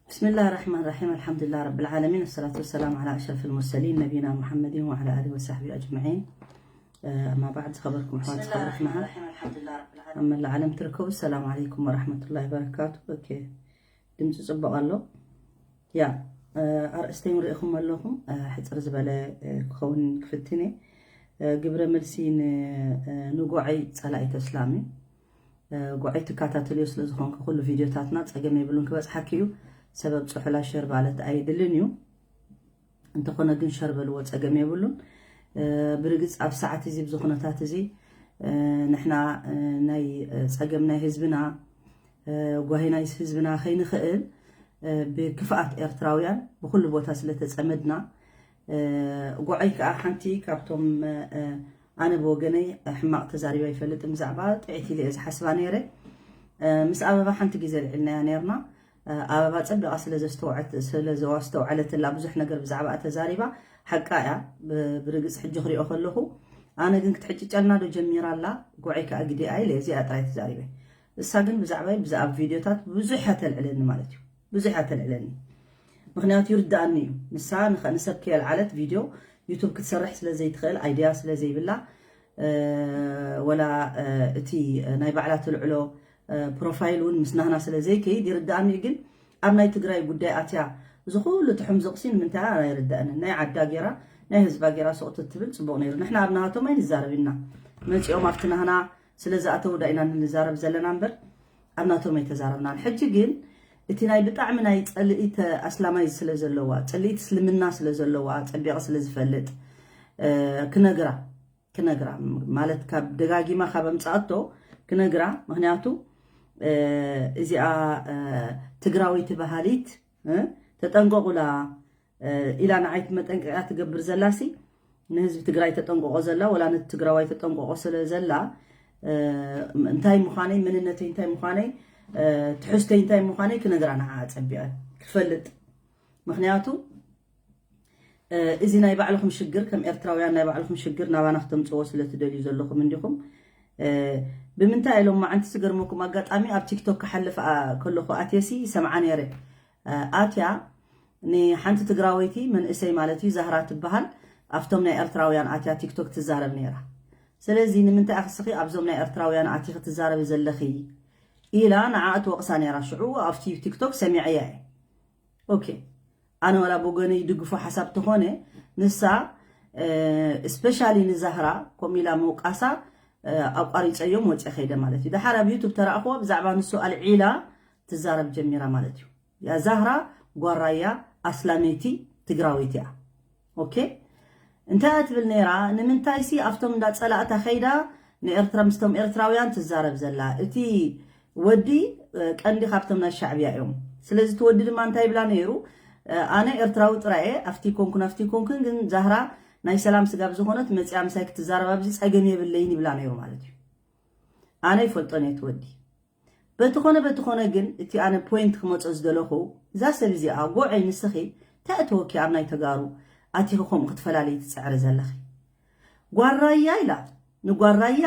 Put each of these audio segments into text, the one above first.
بسم الله الرحمن الرحيم. الحمد لله رب العالمين. الصلاة والسلام على أشرف المرسلين نبينا محمد وعلى آله وصحبه أجمعين. أما بعد، ዝኸበርኩም ኣሕዋት ዝኸበርኩም ኣሕዋት፣ ኣብ መላእ ዓለም ትርከቡ፣ ሰላም ዓለይኩም ወራሕመቱላሂ ወበረካቱ። ኦኬ፣ ድምፂ ፅቡቕ ኣሎ። ያ፣ ኣርእስተይ ርኢኹም ኣለኹም። ሕፅር ዝበለ ክኸውን ክፍትን እየ። ግብረ መልሲ ንጉዓይ ፀላኢ ተስላም እዩ። ጉዓይ ትከታተልዮ ስለ ዝኾንኩ ኩሉ ቪድዮታትና ፀገም የብሉን፣ ክበፅሓኪ እዩ። ሰበብ ፅሑላ ሸር ማለት ኣይድልን እዩ። እንተኾነ ግን ሸር በልዎ፣ ፀገም የብሉን። ብርግፅ ኣብ ሰዓት እዚ፣ ብዚ ኩነታት እዚ፣ ንሕና ናይ ፀገም ናይ ህዝብና፣ ጓሂ ናይ ህዝብና ከይንኽእል፣ ብክፍኣት ኤርትራውያን ብኩሉ ቦታ ስለተፀመድና፣ ጉዓይ ከዓ ሓንቲ ካብቶም፣ ኣነ ብወገነይ ሕማቕ ተዛሪባ ኣይፈልጥን። ብዛዕባ ጥዕይቲ ኢለ እየ ዝሓስባ ነይረ። ምስ ኣበባ ሓንቲ ግዜ ልዒልናያ ነይርና። ኣበባ ጸቢቓ ስለ ዘስተውዐት-፣ ስለ ዘዋስተውዐለትላ ብዙሕ ነገር ብዛዕባኣ ተዛሪባ። ሓቃ እያ። ብ-፣ ብርግጽ ሕጂ ክሪኦ ከለኹ፣ ኣነ ግን ክትሕጭጨልና ዶ ጀሚራ ኣላ? ጉዓይ ከኣ ግዲኣ ኢለ እዚኣ ጥራይ ተዛሪበ። እሳ ግን ብዛዕባይ ብዛዕባ ቪድዮታት ብዙሕ እያ ተልዕለኒ ማለት እዩ። ብዙሕ እያ ተልዕለኒ። ምኽንያቱ ይርድኣኒ እዩ። ንሳ ንኸ-፣ ንሰብ ከየልዓለት ቪድዮ ዩቱብ ክትሰርሕ ስለ ዘይትኽእል፣ ኣይድያ ስለ ዘይብላ፣ እ፣ ወላ፣ እ፣ እቲ ናይ ባዕላ ትልዕሎ፣ እ፣ ፕሮፋይል እውን ምስ ናህና ስለ ዘይከይድ ይርድኣኒ እዩ። ግን ኣብ ናይ ትግራይ ጉዳይ ኣትያ እዚ ኩሉ ትሕምዝቕሲ ንምንታይ እያ ኣይርድኣንን። ናይ ዓዳ ጌራ፣ ናይ ህዝባ ጌራ ስቕ ትብል ጽቡቕ ነይሩ። ንሕና ኣብ ናሃቶም ኣይንዛረብ ኢና። መጺኦም ኣብቲ ናህና ስለ ዝኣተዉ ዳ ኢና ንዛረብ ዘለና እምበር ኣብ ናቶም ኣይተዛረብናን። ሕጂ ግን እቲ ናይ ብጣዕሚ ናይ ጸልኢት ኣስላማይ ስለ ዘለዋ፣ ጸልኢት እስልምና ስለ ዘለዋ፣ ጸቢቐ ስለ ዝፈልጥ፣ እ፣ ክነግራ፣ ክነግራ፣ ማለት ካብ ደጋጊማ ካብ ኣምጻኣቶ ክነግራ። ምኽንያቱ፣ እ፣ እዚኣ፣ እ፣ ትግራወይቲ በሃሊት፣ እ፣ ተጠንቀቑላ፣ እ፣ ኢላ ንዓይ መጠንቀቕያ ትገብር ዘላሲ፣ ንህዝቢ ትግራይ ተጠንቀቖ ዘላ፣ ወላ ነቲ ትግራዋይ ተጠንቀቖ ስለ ዘላ፣ እ፣ እንታይ ምዃነይ፣ መንነተይ እንታይ ምዃነይ፣ እ፣ ትሕዝተይ እንታይ ምዃነይ ክነግራ ንዓኣ ጸቢቐ ክፈልጥ። ምኽንያቱ፣ እ፣ እዚ ናይ ባዕልኹም ሽግር፣ ከም ኤርትራውያን ናይ ባዕልኹም ሽግር ናባና ክተምጽዎ ስለ ትደልዩ ዘለኹም እንዲኹም። እ፣ ብምንታይ ኢሎም መዓንቲ ዝገርመኩም ኣጋጣሚ ኣብ ቲክቶክ ክሓልፍ፣ ኣ፣ ከለኹ ኣትየሲ ሰምዓ ነይረ። እ፣ ኣትያ ንሓንቲ ትግራወይቲ መንእሰይ ማለት እዩ፣ ዛህራ ትበሃል፣ ኣብቶም ናይ ኤርትራውያን ኣትያ ቲክቶክ ትዛረብ ነይራ። ስለዚ ንምንታይ ኣኽስኺ ኣብዞም ናይ ኤርትራውያን ኣቲኺ ትዛረቢ ዘለኺ ኢላ ንዓኣ ትወቕሳ ነይራ። ሽዑ ኣብቲ ቲክቶክ ሰሚዐያ እየ። ኦኬ፣ ኣነ ዋላ ብወገነይ ይድግፎ ሓሳብ ተኾነ፣ ንሳ፣ እ፣ ስፔሻሊ ንዛህራ ከምኡ ኢላ ምውቃሳ፣ እ፣ ኣቋሪፀዮም ወፂአ ከይደ ማለት እዩ። ደሓር ኣብ ዩቱብ ተረእኽዎ ብዛዕባ ንሱ ኣልዒላ ትዛረብ ጀሚራ ማለት እዩ። ያ ዛህራ ጓራያ ኣስላመይቲ ትግራወይቲ እያ። ኦኬ፣ እንታይ እያ ትብል ነይራ? ንምንታይሲ ኣብቶም እንዳ ጸላእታ ከይዳ ንኤርትራ ምስቶም ኤርትራውያን ትዛረብ ዘላ? እቲ ወዲ፣ እ፣ ቀንዲ ካብቶም ናይ ሻዕብያ እዮም። ስለዚ እቲ ወዲ ድማ እንታይ ይብላ ነይሩ? እ፣ ኣነ ኤርትራዊ ጥራይ እየ፣ ኣብቲ ኮንኩን ኣብቲ ኮንኩን፣ ግን ዛህራ ናይ ሰላም ስጋብ ዝኾነት መጽያ ምሳይ ክትዛረብ ኣብዚ ጸገም የብለይን ይብላ ነይሩ ማለት እዩ። ኣነ ይፈልጦን እየ እቲ ወዲ። በቲ ኾነ በቲ ኾነ ግን እቲ ኣነ ፖይንት ክመጾ ዝደለኹ፣ እዛ ሰብ እዚኣ፣ ጎዐይ ንስኺ እንታይ እተወኪ ኣብ ናይ ተጋሩ ኣቲኺ ከምኡ ክትፈላለዪ ትጽዕሪ ዘለኺ? ጓል ራያ ኢላ፣ ንጓል ራያ፣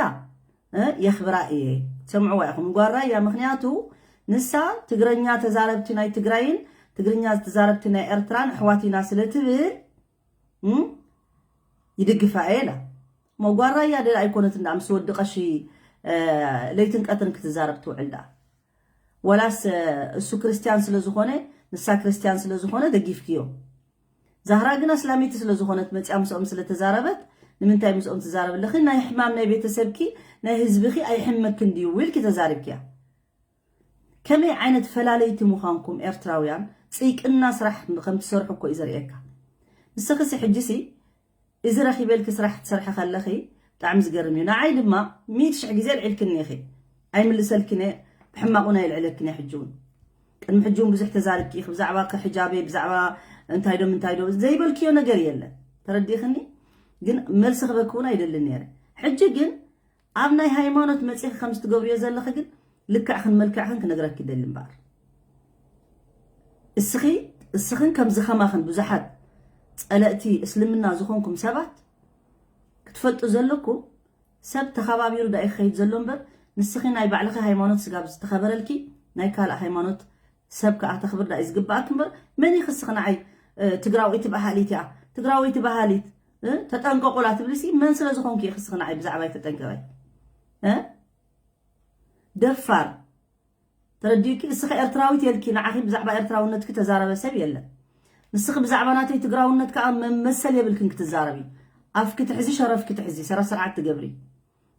እ፣ የኽብራ እየ። ትሰምዕዋ ኢኹም፣ ንጓል ራያ፣ ምኽንያቱ ንሳ ትግረኛ ተዛረብቲ ናይ ትግራይን ትግርኛ ተዛረብቲ ናይ ኤርትራን ኣሕዋት ኢና ስለ ትብል፣ እም፣ ይድግፋ እየ ኢላ። እሞ ጓል ራያ ደ ኣይኮነትን ደኣ ምስ ወዲ ቀሺ፣ እ፣ ለይትን ቀትርን ክትዛረብ ትውዕል ደኣ? ወላስ፣ እ፣ እሱ ክርስትያን ስለ ዝኾነ፣ ንሳ ክርስትያን ስለ ዝኾነ ደጊፍክዮ? ዛህራ ግን ኣስላመይቲ ስለ ዝኾነት መጽያ ምስኦም ስለ ተዛረበት፣ ንምንታይ ምስኦም ትዛረብ ኣለኺ? ናይ ሕማም ናይ ቤተሰብኪ፣ ናይ ህዝብኺ ኣይሕመክን ድዩ ኢልኪ ተዛሪብክያ። ከመይ ዓይነት ፈላለይቲ ምዃንኩም ኤርትራውያን፣ ጽይቅና ስራሕ ከም ትሰርሑ እኮ እዩ ዘርእየካ። ንስኺሲ ሕጂሲ እዚ ረኺበልኪ ስራሕ ትሰርሒ ከለኺ ብጣዕሚ ዝገርም እዩ። ንዓይ ድማ ሚእቲ ሽሕ ግዜ ኣልዒልክኒ ኢኺ። ኣይምልሰልክን እየ፣ ብሕማቕ እውን ኣይልዕለክን እየ። ሕጂ እውን፣ ቅድሚ ሕጂ እውን ብዙሕ ተዛሪብኪ ኢኺ፣ ብዛዕባ ከ ሕጃበይ፣ ብዛዕባ እንታይ ዶ ምንታይ ዶ ዘይበልክዮ ነገር የለን። ተረዲእኽኒ? ግን መልሲ ክበኪ እውን ኣይደልን ነይረ። ሕጂ ግን ኣብ ናይ ሃይማኖት መጺኺ ከምዚ ትገብርዮ ዘለኺ ግን ልክዕኽን መልክዕኽን ክነግረኪ ይደሊ እምበኣር። እስኺ፣ እስኽን ከምዚ ከማኽን ብዙሓት ጸለእቲ እስልምና ዝኾንኩም ሰባት ክትፈልጡ ዘለኩም፣ ሰብ ተኸባቢሩ ዳኣ እዩ ክኸይድ ዘሎ እምበር፣ ንስኺ ናይ ባዕልኺ ሃይማኖት ስጋብ ዝተኸበረልኪ፣ ናይ ካልእ ሃይማኖት ሰብ ከዓ ተኽብር ዳ እዩ ዝግባኣክ እምበር፣ መን ይኽስኽ ንዓይ? ትግራወይቲ በሃሊት እያ፣ ትግራወይቲ በሃሊት፣ ተጠንቀቑላ ትብልሲ መን ስለ ዝኾንክ ይኽስኽ ንዓይ? ብዛዕባይ ተጠንቀቐይ። ደፋር፣ ተረዲእኪ? እስኺ ኤርትራዊት የልኪ፣ ንዓኺ ብዛዕባ ኤርትራውነትኪ ተዛረበ ሰብ የለን። ንስኺ ብዛዕባ ናተይ ትግራውነት ከዓ መመሰል የብልክን ክትዛረቢ። ኣፍኪ ትሕዚ፣ ሸረፍኪ ትሕዚ፣ ሰራ ስርዓት ትገብሪ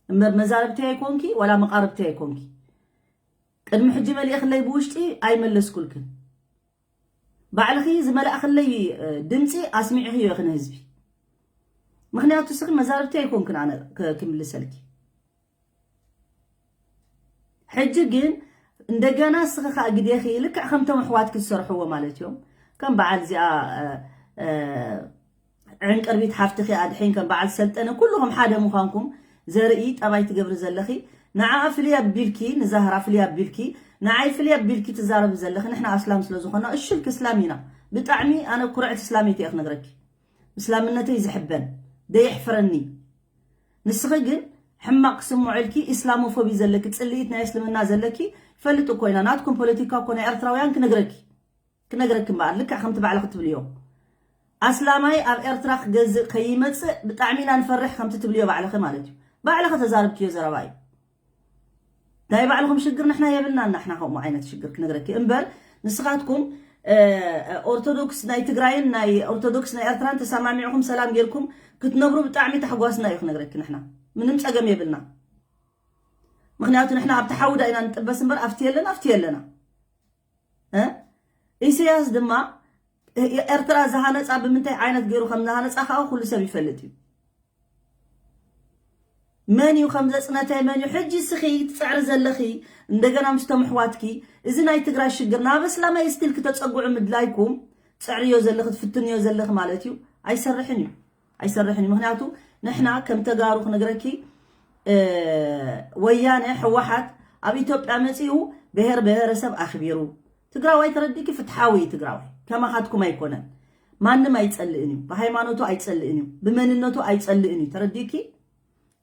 እምበር መዛረብቲ ኣይኮንኪ፣ ዋላ መቓርብቲ ኣይኮንኪ። ቅድሚ ሕጂ መሊእኽለይ ብውሽጢ ኣይመለስኩልክን። ባዕልኺ ዝመላእኽለይ ድምፂ ኣስሚዕኽዮ ኢኺ ንህዝቢ። ምኽንያቱ እስኺ መዛረብቲ ኣይኮንክን ኣነ ክምልሰልኪ። ሕጂ ግን እንደገና እስኺ ከዓ ግዴኺ ልክዕ ከምቶም ኣሕዋትኪ ዝሰርሕዎ ማለት እዮም። ከም በዓል እዚኣ ዕንቅርቢት ሓፍትኺ ኣድሒን ከም በዓል ሰልጠነ ኩልኹም ሓደ ምዃንኩም ዘርኢ ጠባይ ትገብሪ ዘለኺ፣ ንዓኣ ፍልይ ኣቢልኪ፣ ንዛህራ ፍልይ ኣቢልኪ፣ ንዓይ ፍልይ ኣቢልኪ ትዛረቢ ዘለኺ። ንሕና ኣስላም ስለ ዝኾና እሽልክ እስላም ኢና። ብጣዕሚ ኣነ ኩርዕቲ እስላመይቲ እየ ክነግረኪ። እስላምነተይ ዝሕበን ደየሕፍረኒ። ንስኺ ግን ሕማቕ ክስምዖ ኢልኪ ኢስላሞፎቢ ዘለኪ፣ ጽልኢት ናይ እስልምና ዘለኪ ይፈልጥ እኮ ኢና። ናትኩም ፖለቲካ እኮ ናይ ኤርትራውያን ክነግረኪ ክነግረኪ እምበኣር፣ ልክዕ ከምቲ ባዕልኺ ትብልዮ፣ ኣስላማይ ኣብ ኤርትራ ክገዝእ ከይመጽእ ብጣዕሚ ኢና ንፈርሕ ከምቲ ትብልዮ ባዕልኺ ማለት እዩ። ባዕልኺ ተዛርብክዮ ዘረባ እዩ። ናይ ባዕልኹም ሽግር ንሕና የብልናን። ንሕና ከምኡ ዓይነት ሽግር ክነግረኪ እምበር፣ ንስኻትኩም ኦርቶዶክስ ናይ ትግራይን ናይ ኦርቶዶክስ ናይ ኤርትራን ተሰማሚዕኹም ሰላም ጌርኩም ክትነብሩ ብጣዕሚ ታሕጓስና እዩ ክነግረኪ። ንሕና ምንም ጸገም የብልና። ምኽንያቱ ንሕና ኣብቲ ሓውዳ ኢና ንጥበስ እምበር ኣብቲ የለን ኣብቲ የለና። ኢሳያስ ድማ ኤርትራ ዝሃነፃ ብምንታይ ዓይነት ገይሩ ከም ዝሃነፃ ከዓ ኩሉ ሰብ ይፈልጥ እዩ። መን እዩ ከም ዘፅነተ፣ መን እዩ ሕጂ እስኺ ትፅዕሪ ዘለኺ እንደገና ምስቶም ኣሕዋትኪ? እዚ ናይ ትግራይ ሽግር ናብ ኣስላማይ ስቲል ክተፀግዑ ምድላይኩም ትፅዕርዮ ዘለኺ ትፍትንዮ ዘለኺ ማለት እዩ። ኣይሰርሕን እዩ፣ ኣይሰርሕን እዩ። ምክንያቱ ንሕና ከም ተጋሩ ክነግረኪ፣ ወያነ ሕወሓት ኣብ ኢትዮጵያ መፂኡ ብሄር ብሄረሰብ ኣኽቢሩ፣ ትግራዋይ ተረዲእኪ ፍትሓዊ እዩ ትግራዋይ፣ ከማኻትኩም ኣይኮነን። ማንም ኣይፀልእን እዩ፣ ብሃይማኖቱ ኣይፀልእን እዩ፣ ብመንነቱ ኣይፀልእን እዩ። ተረዲእኪ?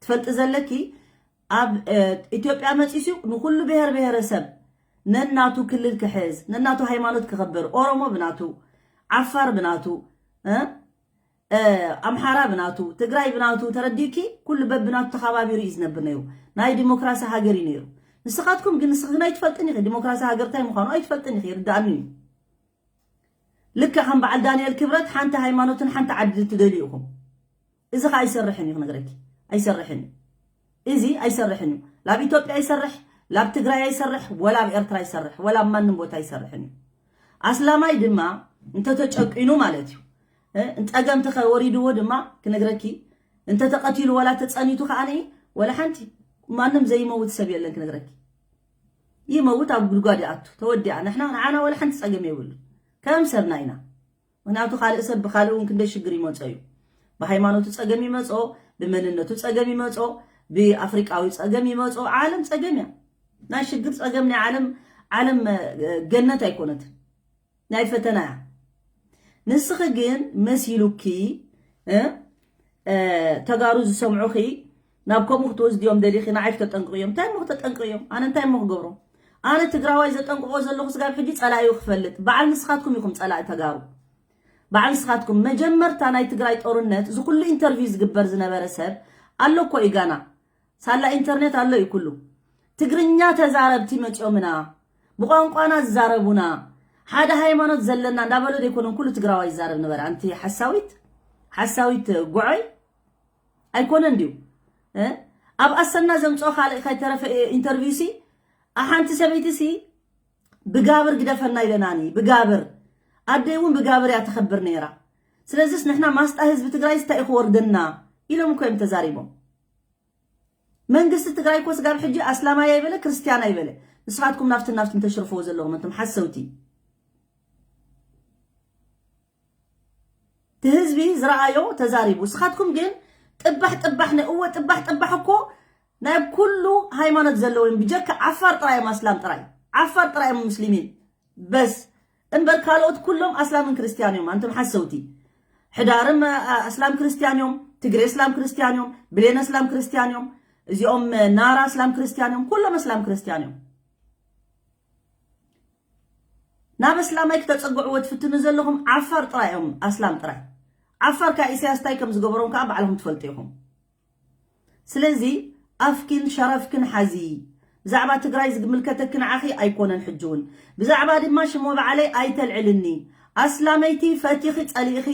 ትፈልጢ ዘለኪ ኣብ ኢትዮጵያ መፂሱ ንኩሉ ብሄር ብሄረሰብ ነናቱ ክልል ክሕዝ፣ ነናቱ ሃይማኖት ክኸብር፣ ኦሮሞ ብናቱ፣ ዓፋር ብናቱ፣ ኣምሓራ ብናቱ፣ ትግራይ ብናቱ፣ ተረዲእኪ? ኩሉ በብናቱ ተኸባቢሩ እዩ ዝነብር ነይሩ። ናይ ዲሞክራሲ ሃገር እዩ ነይሩ። ንስኻትኩም ግን ንስኺ ግን ኣይትፈልጥን ኢኺ፣ ዲሞክራሲ ሃገር እንታይ ምዃኑ ኣይትፈልጥን ኢኺ፣ ይርዳእኒ እዩ። ልክዕ ከም በዓል ዳንኤል ክብረት ሓንቲ ሃይማኖትን ሓንቲ ዓዲ ትደልዩ ኢኹም። እዚ ኸዓ ኣይሰርሕን እዩ ክነግረኪ፣ ኣይሰርሕን እዩ። እዚ ኣይሰርሕን እዩ። ላብ ኢትዮጵያ ይሰርሕ፣ ላብ ትግራይ ኣይሰርሕ፣ ወላ ኣብ ኤርትራ ይሰርሕ፣ ወላ ኣብ ማንም ቦታ ኣይሰርሕን እዩ። ኣስላማይ ድማ እንተተጨቂኑ ማለት እዩ፣ ጸገም ተኸወሪድዎ ድማ ክነግረኪ፣ እንተተቐቲሉ ወላ ተጸኒቱ ከዓኒ ወላ ሓንቲ ማንም ዘይመውት ሰብ የለን ክነግረኪ። ይመውት ኣብ ጉድጓድ ይኣቱ፣ ተወዲኣ። ንሕና ንዓና ወላ ሓንቲ ጸገም የብሉ፣ ከም ሰብና ኢና። ምክንያቱ ካልእ ሰብ ብካልእ እውን ክንደይ ሽግር ይመጾ እዩ። ብሃይማኖቱ ጸገም ይመጾ፣ ብመንነቱ ጸገም ይመጾ፣ ብኣፍሪቃዊ ጸገም ይመጾ። ዓለም ጸገም እያ። ናይ ሽግር ጸገም ናይ ዓለም፣ ዓለም ገነት ኣይኮነትን፣ ናይ ፈተና እያ። ንስኺ ግን መሲሉኪ ተጋሩ ዝሰምዑኺ ናብ ከምኡ ክትወስድዮም ደሊኺ፣ ንዓይ ክተጠንቅቕዮም። እንታይ እሞ ክተጠንቅቕዮም? ኣነ እንታይ እሞ ክገብሮ? ኣነ ትግራዋይ ዘጠንቅቆ ዘለኹ ስጋብ ሕጂ ጸላኢኡ ክፈልጥ። በዓል ንስኻትኩም ኢኹም ጸላኢ ተጋሩ። በዓል ንስኻትኩም። መጀመርታ ናይ ትግራይ ጦርነት እዚ ኩሉ ኢንተርቪው ዝግበር ዝነበረ ሰብ ኣሎ እኮ እዩ ጋና። ሳላ ኢንተርኔት ኣሎ እዩ ኩሉ። ትግርኛ ተዛረብቲ መፂኦምና፣ ብቋንቋና ዝዛረቡና፣ ሓደ ሃይማኖት ዘለና እንዳበሎ ዘይኮነን ኩሉ ትግራዋይ ይዛረብ ነበረ። ኣንቲ ሓሳዊት፣ ሓሳዊት ጉዖይ ኣይኮነን ድዩ? ኣብ ኣሰና ዘምፅኦ ካልእ ከይተረፈ ኢንተርቪው ሲ ኣሓንቲ ሰበይቲ ሲ ብጋብር ግደፈና ኢለናኒ። ብጋብር ኣደይ እውን ብጋብር እያ ትኸብር ነይራ። ስለዚስ ንሕና ማስጣ ህዝቢ ትግራይ እንታይ እዩ ክወርደና ኢሎም እኮ እዮም ተዛሪቦም። መንግስቲ ትግራይ እኮ ስጋብ ሕጂ ኣስላማይ ኣይበለ ክርስትያን ኣይበለ። ንስኻትኩም ናፍትን ናፍትን ተሽርፍዎ ዘለኹም እንቶም ሓሰውቲ። እቲ ህዝቢ ዝረኣዮ ተዛሪቡ። ንስኻትኩም ግን ጥባሕ ጥባሕ ነ-፣ እወ ጥባሕ ጥባሕ እኮ ናይ ኩሉ ሃይማኖት ዘለዎም ብጀካ ዓፋር ጥራይ እዮም ኣስላም ጥራይ። ዓፋር ጥራይ እዮም ሙስሊሚን። በስ እምበር ካልኦት ኩሎም ኣስላምን ክርስትያን እዮም። ኣንቶም ሓሰውቲ። ሕዳርም ኣስላም ክርስትያን እዮም፣ ትግሬ ኣስላም ክርስትያን እዮም፣ ብሌን ኣስላም ክርስትያን እዮም፣ እዚኦም ናራ ኣስላም ክርስትያን እዮም፣ ኩሎም ኣስላም ክርስትያን እዮም። ናብ ኣስላማይ ክተጸግዕዎ ትፍትኑ ዘለኹም ዓፋር ጥራይ እዮም፣ ኣስላም ጥራይ። ዓፋር ካብ ኢሳያስ እንታይ ከም ዝገበሮም ከዓ ባዕልኹም ትፈልጡ ኢኹም። ስለዚ ኣፍኪን ሸረፍክን ሓዚ። ብዛዕባ ትግራይ ዝምልከተኪ ንዓኺ ኣይኮነን ሕጂ እውን። ብዛዕባ ድማ ሽም ወበዓለይ ኣይተልዕልኒ። ኣስላመይቲ ፈቲኺ ጸሊእኺ፣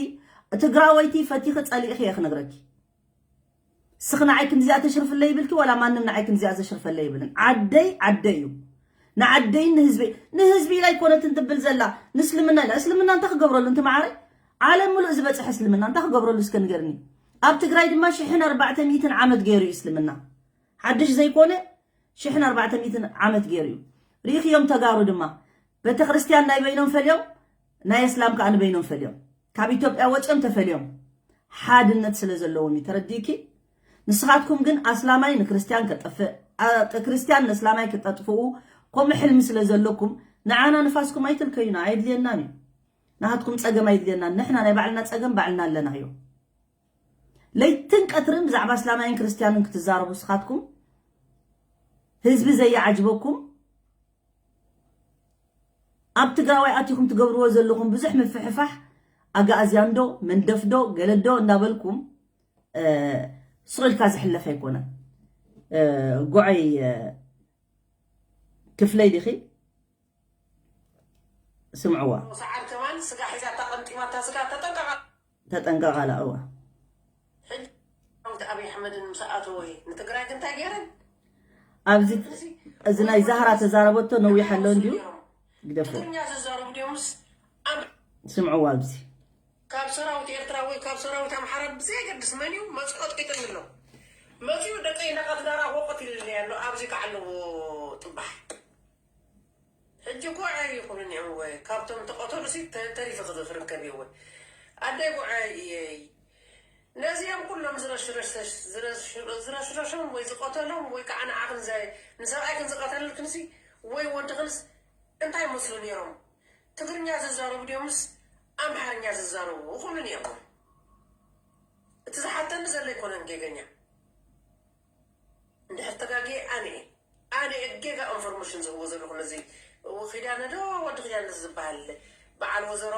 ትግራወይቲ ፈቲኺ ጸሊእኺ እየ ክነግረኪ። ስኽ ንዓይ ክንዚኣ ተሽርፍለይ ይብልኪ፣ ወላ ማንም ንዓይ ክንዚኣ ዘሽርፈለይ ይብልን። ዓደይ ዓደይ እዩ። ንዓደይን ንህዝበይ፣ ንህዝቢ ኢላ ኣይኮነትን ትብል ዘላ፣ ንእስልምና ኢላ። እስልምና እንታይ ክገብረሉ እንት መዓረይ? ዓለም ምሉእ ዝበጽሐ እስልምና እንታይ ክገብረሉ እስከ ንገርኒ? ኣብ ትግራይ ድማ ሽሕን ኣርባዕተ ሚእትን ዓመት ገይሩ እዩ እስልምና። ሓድሽ ዘይኮነ ሽሕን ኣርባዕተ ሚእትን ዓመት ገይሩ እዩ። ርኢኽዮም ተጋሩ ድማ ቤተክርስትያን ናይ በይኖም ፈልዮም፣ ናይ እስላም ከዓ ንበይኖም ፈልዮም። ካብ ኢትዮጵያ ወፅዮም ተፈልዮም። ሓድነት ስለ ዘለዎም እዩ። ተረዲእኪ? ንስኻትኩም ግን ኣስላማይ ንክርስትያን ከጠፍእ፣ ኣ-፣ ክርስትያን ንእስላማይ ክጠጥፍኡ ከምኡ ሕልሚ ስለ ዘለኩም ንዓና ንፋስኩም ኣይትልከዩና፣ ኣየድልየናን እዩ። ናሃትኩም ጸገም ኣይድልየናን። ንሕና ናይ ባዕልና ጸገም ባዕልና ኣለናዮ። ለይትን ቀትርን ብዛዕባ እስላማይን ክርስትያንን ክትዛረቡ ንስኻትኩም፣ ህዝቢ ዘይዓጅበኩም፣ ኣብ ትግራዋይ ኣቲኹም ትገብርዎ ዘለኹም ብዙሕ ምፍሕፋሕ፣ ኣጋኣዝያን ዶ መንደፍ ዶ ገለ ዶ እንዳበልኩም፣ እ፣ ስቕ ኢልካ ዝሕለፍ ኣይኮነን። እ፣ ጎዓይ፣ እ፣ ክፍለይ ዲኺ? ስምዕዋ። ሰዓር ከማን ስጋ ሒዛታ ቀምጢማታ ስጋ ተጠንቀቓ። ተጠንቀቓላ፣ እዋ። ሕጂ ሰራዊት ኣብይ ኣሕመድን ምስ ኣተወ ንትግራይ ግን እንታይ ገይረን? ኣብዚ፣ እዚ ናይ ዛህራ ተዛረበቶ ነዊሕ ኣሎ እንድዩ። ግደፎ። ትግርኛ ዝዛረቡ ድዮምስ? ኣም-፣ ስምዕዋ ኣብዚ። ካብ ሰራዊት ኤርትራ ወይ ካብ ሰራዊት ኣምሓራ ብዘየገድስ መን እዩ መፂኡ ኣጥቂጥኒ ኣሎ። መፂኡ ደቀይ እንዳቐትዳራ ወቀት ኢልኒ ኣሎ። ኣብዚ ከዓ ኣለዎ ጥባሕ። ሕጂ ጎዐ ይኹንን እዮም ወይ ካብቶም ተቐተሉ ሲ ተ-፣ ተሪፉ ክርከብ እዩ ወይ? ኣደይ ጎዐ እየይ። ነዚኦም ኩሎም ዝረሽረሽ-፣ ዝረሽረ-፣ ዝረሽረሾም ወይ ዝቐተሎም ወይ ከዓ ንዓኽን ዘ-፣ ንሰብኣይክን ዝቐተለልክንሲ ወይ ወድኽንስ እንታይ ይመስሉ ነይሮም? ትግርኛ ዝዛረቡ ድዮምስ ኣምሓርኛ ዝዛረቡ? ይኹንን እዮም። እቲ ዝሓተኒ ዘሎ ኣይኮነን ጌገኛ። እንድሕር ተጋግየ ኣነ እየ። ኣነ እየ ጌጋ ኢንፎርሜሽን ዝህቦ ዘለኹ ነዚ ኪዳነ ዶ ወዲ ኪዳነ ዝበሃል በዓል ወዘሮ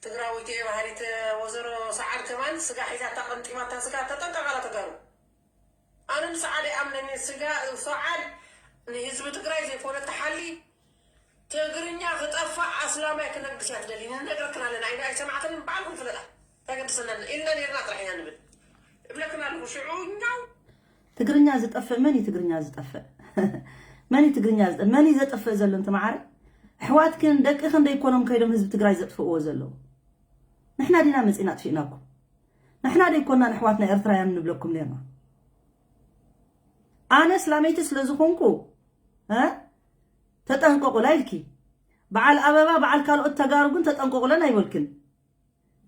ትግራወይቲ እየ በሃሊት ወዘሮ ሰዓድ ከማን ስጋ ሒዛታ ቀምጢማታ ስጋ ተጠንቀቓላ ተጋሩ። ኣነ ንሰዓድ ኣይኣምነን እየ። ስጋ ሰዓድ ንህዝቢ ትግራይ ዘይኮነ ተሓሊ ትግርኛ ክጠፍእ ኣስላማይ ክነግስ እያ ትደሊ። ንነግረክን ኣለና። ኣይና ኣይሰማዕክንን ባዕልኩም ፍለጣ። ተገድሰና ኢልና ነርና ጥራሕ ኢና ንብል። እብለክን ኣለኹ ሽዑ እኛው ትግርኛ ዝጠፍእ መን እዩ? ትግርኛ ዝጠፍእ መን እዩ? ትግርኛ ዝጠ-፣ መን እዩ ዘጥፍእ ዘሎ? እንተ መዓረ ኣሕዋትክን ደቅኽን ደይኮኖም ከይዶም ህዝቢ ትግራይ ዘጥፍእዎ ዘለዉ? ንሕና ዲና መጺና ኣጥፊእናኩም? ንሕና ደይኮና ንኣሕዋትና ኤርትራውያን ንብለኩም ነርና? ኣነ እስላመይቲ ስለ ዝኾንኩ፣ እ? ተጠንቀቑላ ኢልኪ። በዓል ኣበባ፣ በዓል ካልኦት ተጋሩ ግን ተጠንቀቑለን ኣይበልክን።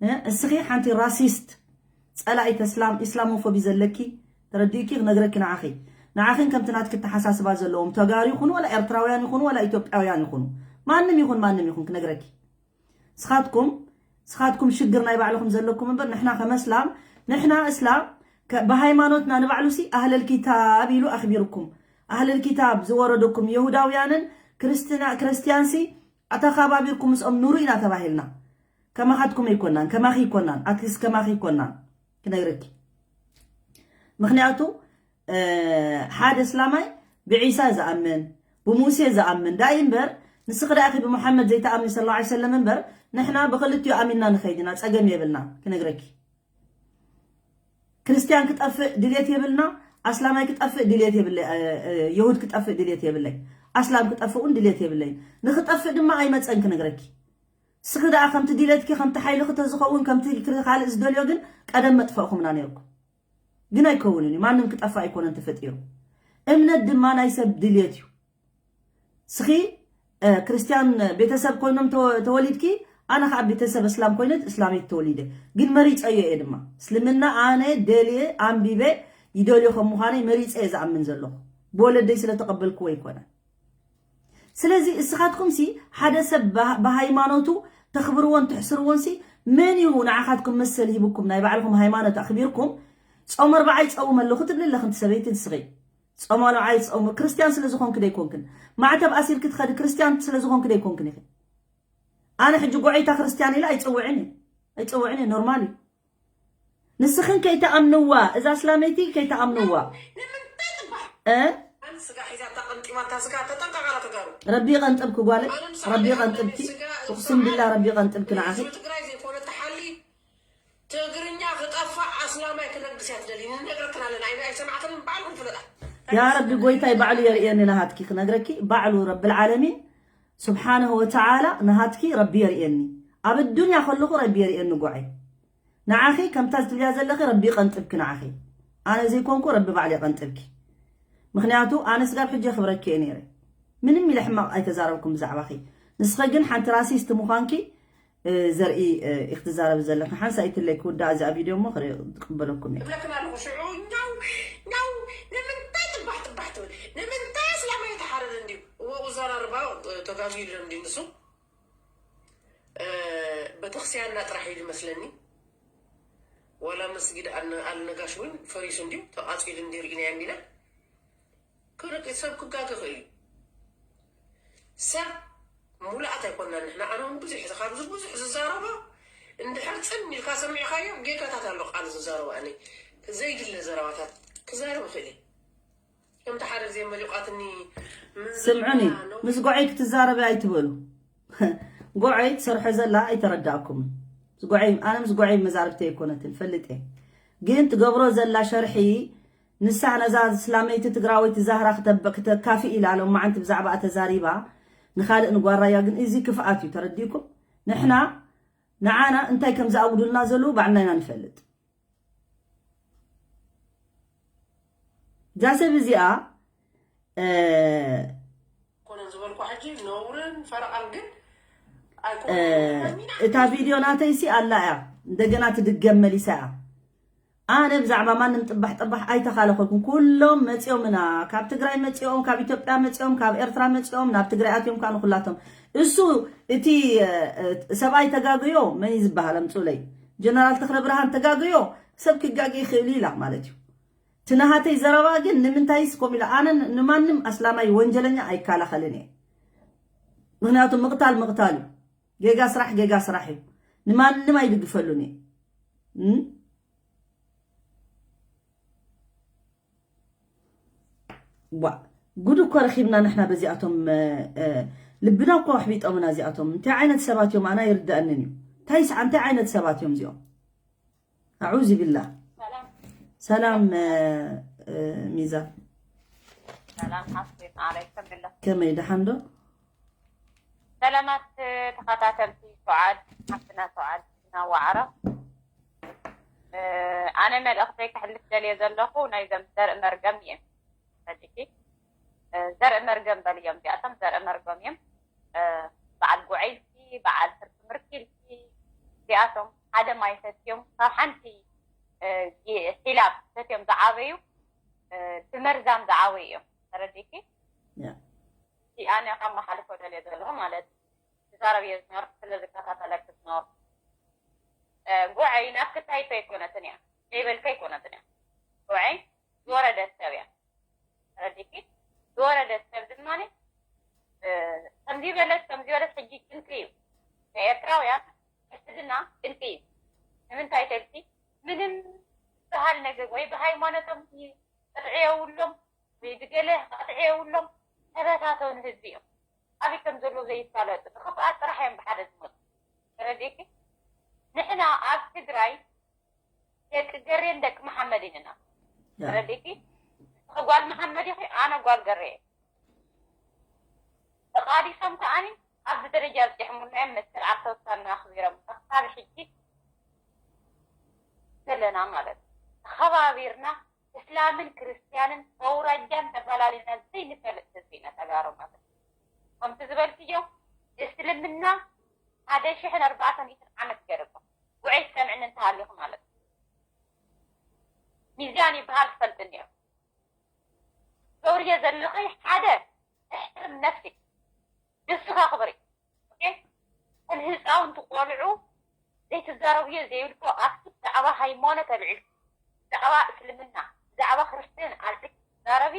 እ? እስኺ ሓንቲ ራሲስት፣ ጸላኢት እስላም፣ ኢስላሞፎቢ ዘለኪ፣ ተረዲእኪ ክነግረኪ ንዓኺ። ንዓኺን ከምቲ ናትኪ ኣተሓሳስባ ዘለዎም ተጋሩ ይኹኑ፣ ዋላ ኤርትራውያን ይኹኑ፣ ዋላ ኢትዮጵያውያን ይኹኑ፣ ማንም ይኹን፣ ማንም ይኹን ክነግረኪ። ስኻትኩም፣ ስኻትኩም ሽግር ናይ ባዕልኹም ዘለኩም እምበር፣ ንሕና ከመስላም፣ ንሕና እስላም፣ ከ-፣ ብሃይማኖትና ንባዕሉሲ ኣህለል ኪታብ ኢሉ ኣኽቢርኩም። ኣህለል ኪታብ ዝወረደኩም የሁዳውያንን ክርስትና-፣ ክርስትያንሲ ኣተኻባቢርኩም ምስኦም ኑሩ ኢና ተባሂልና። ከማኻትኩም ኣይኮናን፣ ከማኺ ኣይኮናን፣ ኣትሊስት ከማኺ ኣይኮናን ክነግረኪ። ምኽንያቱ፣ እ፣ ሓደ እስላማይ ብዒሳ ዝኣምን፣ ብሙሴ ዝኣምን፣ ዳኢ እምበር፣ ንስኺ ደኣኺ ብሙሓመድ ዘይትኣምኒ ሰለላሁ ዐለይሂ ወሰለም እምበር፣ ንሕና ብኽልቲኡ ኣሚንና ንኸይድ ኢና፣ ጸገም የብልና፣ ክነግረኪ። ክርስትያን ክጠፍእ ድልየት የብልና፣ ኣስላማይ ክጠፍእ ድልየት የብለይ፣ እ፣ እ፣ የሁድ ክጠፍእ ድልየት የብለይ፣ ኣስላም ክጠፍእ እውን ድልየት የብለይ። ንኽጠፍእ ድማ ኣይመጸን ክነግረኪ። ስኺ ደኣ ከምቲ ድሌትኪ፣ ከምቲ ሓይልኺ ተዝኸውን፣ ከምቲ ክሪ-፣ ካልእ ዝደልዮ ግን ቀደም መጥፈእኹምና ነይርኩም። ግን ኣይከውንን እዩ። ማንም ክጠፍእ ኣይኮነን ተፈጢሩ። እምነት ድማ ናይ ሰብ ድሌት እዩ። ስኺ፣ እ፣ ክርስትያን ቤተሰብ ኮይኖም ተወ-፣ ተወሊድኪ፣ ኣነ ኸዓ ቤተሰብ እስላም ኮይነ እስላመይቲ ተወሊደ። ግን መሪጸዮ እየ ድማ። እስልምና ኣነ ደልየ፣ ኣንቢበ፣ ይደልዮ ከም ምዃነይ መሪጸ እየ ዝኣምን ዘለኹ። ብወለደይ ስለ ተቐበልክዎ ኣይኮነን። ስለዚ እስኻትኩምሲ ሓደ ሰብ ብሃ-፣ ብሃይማኖቱ ተኽብርዎን ትሕስርዎንሲ መን እዩ ንዓኻትኩም መሰል ሂብኩም ናይ ባዕልኹም ሃይማኖት ኣኽቢርኩም ጾም ኣርብዓ ይጸውም ኣለኹ ትብሊ ኣለኽን ሰበይቲ ንስኺ? ጾም ኣርብዓ ይጸውም ክርስትያን ስለ ዝኾንክ ደይኮንክን። ማዕተብ ኣሲርኪ ትኸዲ ክርስትያን ስለ ዝኾንክ ደይኮንክን ኢኺ። ኣነ ሕጂ ጎዐይታ ክርስትያን ኢለ ኣይጽውዕን እየ። ኣይጽውዕን እየ፣ ኖርማል እዩ። ንስኽን ከይተኣምንዋ፣ እዛ እስላመይቲ ከይተኣምንዋ። ንምንታይ ጽባሕ እ? ኣን ስጋ ሒዛታ ቀንጢባታ ስጋ ተጠንቀቃላ ተጋሩ። ረቢ ይቐንጥብኪ ጓለ፣ ኣነ ንሳ ረቢ ሒዛ ይቐንጥብኪ። ስጋ እቕስም ቢላ ረቢ ይቐንጥብኪ ንዓኺ። ህዝቢ ትግራይ ዘይኮነ ተሓሊ ትግርኛ ክጠፋ ኣስላማይ ክነግስ እያ ትደሊ። ንነግረክን ኣለና። ኣይና ኣይሰማዕክን ባዕልኩም ፍለጣ። ያ ረቢ ጎይታይ ባዕሉ የርእየኒ ናሃትኪ ክነግረኪ ባዕሉ ረብል ዓለሚን ስብሓንሁ ወተዓላ ናሃትኪ ረቢ የርእየኒ ኣብ ዱንያ ከለኹ ረቢ የርእየኒ ጎዓይ ንዓኺ ከምታ ዝትብልያ ዘለኺ ረቢ ይቐንጥብኪ ንዓኺ ኣነ ዘይኮንኩ ረቢ ባዕሉ ይቐንጥብኪ ምኽንያቱ ኣነ ስጋብ ሕጂ ክብረኪ እየ ነይረ ምንም ኢለ ሕማቕ ኣይተዛረብኩም ብዛዕባኺ ንስኸ ግን ሓንቲ ራሲስት ምዃንኪ ዘርኢ ኢኽትዛረብ ዘለኺ ሓንሳ ኢትለይ ክውዳእ እዚኣ ቪድዮ እሞ ክቕበለኩም እየ እብለክን ኣለኹ ሽዑ ኛው ኛው ንምንታይ ጥባሕ ጥባሕ ትብል ንምንታይ እስላማይ ተሓረደ እንዲዩ እወ ዘራርባ ተጋግዩ ኣሎ እንዲ ንሱ ቤተክርስቲያንና ጥራሕ እዩ ዝመስለኒ ዋላ መስጊድ ኣልነጋሽ እውን ፈሪሱ እንዲዩ ተቃፂሉ እንዲ ርኢናዮ እንዲና ክርቂ ሰብ ክጋገ ክእል እዩ ሰብ ሙሉኣት ኣይኮና ንሕና ኣነ እውን ብዙሕ ካብ ብዙሕ ዝዛረቦ እንድሕር ፅን ኢልካ ሰሚዕካዮ ጌጋታት ኣሎ ቃል ዝዛረቦ ኣነ ዘይድለ ዘረባታት ክዛረብ ይኽእል እየ ከምቲ ሓደ ግዜ መሊቋትኒ ስምዑኒ ምስ ጎዐይ ክትዛረቢ ኣይትበሉ ጎዐይ ትሰርሖ ዘላ ኣይተረዳእኩምን ኣነ ምስ ጎዐይ መዛርብቲ ኣይኮነትን ፈልጥ እየ ግን ትገብሮ ዘላ ሸርሒ ንሳ ነዛ ስላመይቲ ትግራወይቲ ዛህራ ክተካፍእ ኢላ ሎማዓንቲ ብዛዕባኣ ተዛሪባ ንኻልእ ንጓራያ ግን እዚ ክፍኣት እዩ ተረዲእኩም ንሕና ንዓና እንታይ ከም ዝኣውዱልና ዘለዉ ባዕልና ኢና ንፈልጥ እዛ ሰብ እዚኣ ኮነን ዝበልኩ ሕጂ ነውርን ፈረቓን ግን ኣይኮነን እታ ቪድዮ ናተይሲ ኣላ እያ እንደገና ትድገም መሊሳ እያ ኣነ ብዛዕባ ማንም ጥባሕ ጥባሕ ኣይተኻለኸልኩም ኩሎም መፂኦምና ካብ ትግራይ መፂኦም ካብ ኢትዮጵያ መፂኦም ካብ ኤርትራ መፂኦም ናብ ትግራይ ኣትዮም ከዓ ንኩላቶም እሱ እቲ ሰብኣይ ተጋግዮ መን ዝበሃል ኣምፁለይ ጀነራል ተክለ ብርሃን ተጋግዮ ሰብ ክጋግ ይኽእል ኢላ ማለት እዩ ትናሃተይ ዘረባ ግን ንምንታይስ ኮም ኢላ ኣነ ንማንም ኣስላማይ ወንጀለኛ ኣይከላኸልን እየ ምክንያቱ ምቕታል ምቕታል እዩ ጌጋ ስራሕ ጌጋ ስራሕ እዩ ንማንም ኣይድግፈሉን እየ ዋ ጉድ እኮ ረኺብና ንሕና በዚኣቶም ልብና እኮ ኣሕቢጦምና እዚኣቶም እንታይ ዓይነት ሰባት እዮም ኣና ይርዳእንን እዩ እንታይ ስዓ እንታይ ዓይነት ሰባት እዮም እዚኦም ኣዑዝ ቢላ ሰላም ሚዛን ከመይ ደሓን ዶ ሰላማት ተኸታተልቲ ሰዓድ ሓፍትና ሰዓድ እና ዋዕራ ኣነ መልእኽተይ ክሕልፍ ደልየ ዘለኹ ናይዘም ዘርኢ መርገም እየን ፈሊኪ ዘርኢ መርገም በልዮም እዚኣቶም ዘርኢ መርገም እዮም በዓል ጉዐይልኪ በዓል ትርፊ ምርኪልኪ እዚኣቶም ሓደ ማይ ሰትዮም ካብ ሓንቲ ሒላብ ሰትዮም ዝዓበዩ ብመርዛም ዝዓበዩ እዮም ተረዲኪ ኣነ ካብ መሓልፎ ደልየ ዘለኹ ማለት ዝዛረብ እየ ዝኖር ስለ ዝከታተለክ ዝኖር ጉዐይ ናትክ ታይቶ ኣይኮነትን እያ ዘይበልካ ኣይኮነትን እያ ጉዐይ ዝወረደ ሰብ እያ ተረዲኪ ዝወረደ ሰብ ድማ ከምዚ በለት ከምዚ በለት ሕጂ ጭንቂ እዩ ንኤርትራውያን ሕስድና ጭንቂ እዩ ንምንታይ ተልሲ ምንም ዝበሃል ነገር ወይ ብሃይማኖቶም ቅጥዒ የብሎም ወይ ብገለ ቅጥዒ የብሎም ተበታተኑ ህዝቢ እዮም ኣበይ ከም ዘለዉ ዘይፋለጡ ንክፍኣት ጥራሕ እዮም ብሓደ ዝመፁ ተረዲኪ ንሕና ኣብ ትግራይ ደቂ ገሬን ደቂ መሓመድን ኢና ተረዲኪ ንስኺ ጓል መሓመድ ኢኺ ኣነ ጓል ገሬ እየ ተቓዲሶም ከዓኒ ኣብዚ ደረጃ ኣብፂሖምና እዮም መሰል ዓርሰውሳና ኣኽቢሮም ክሳብ ሕጂ ዘለና ማለት ተኸባቢርና እስላምን ክርስትያንን ኣውራጃን ተፈላሊና ዘይንፈልጥ ህዝቢ ኢና ተጋሩ ማለት ከምቲ ዝበልክዮ እስልምና ሓደ ሽሕን ኣርባዕተ ሚእትን ዓመት ገይሩ ኣሎ ጉዐይ ትሰምዕኒ እንተሃሊኹ ማለት እዩ ሚዛን ይበሃል ትፈልጥኒ እዮም ተውርየ ዘለኺ ሓደ እሕትርም ነፍሲ ንስኻ ክብሪ ከም ህፃውንቲ ቆልዑ ዘይትዛረብዮ ዘይብልኮ ኣብቲ ብዛዕባ ሃይማኖት ኣልዒልኪ ብዛዕባ እስልምና ብዛዕባ ክርስትያን ኣልዒልኪ ትዛረቢ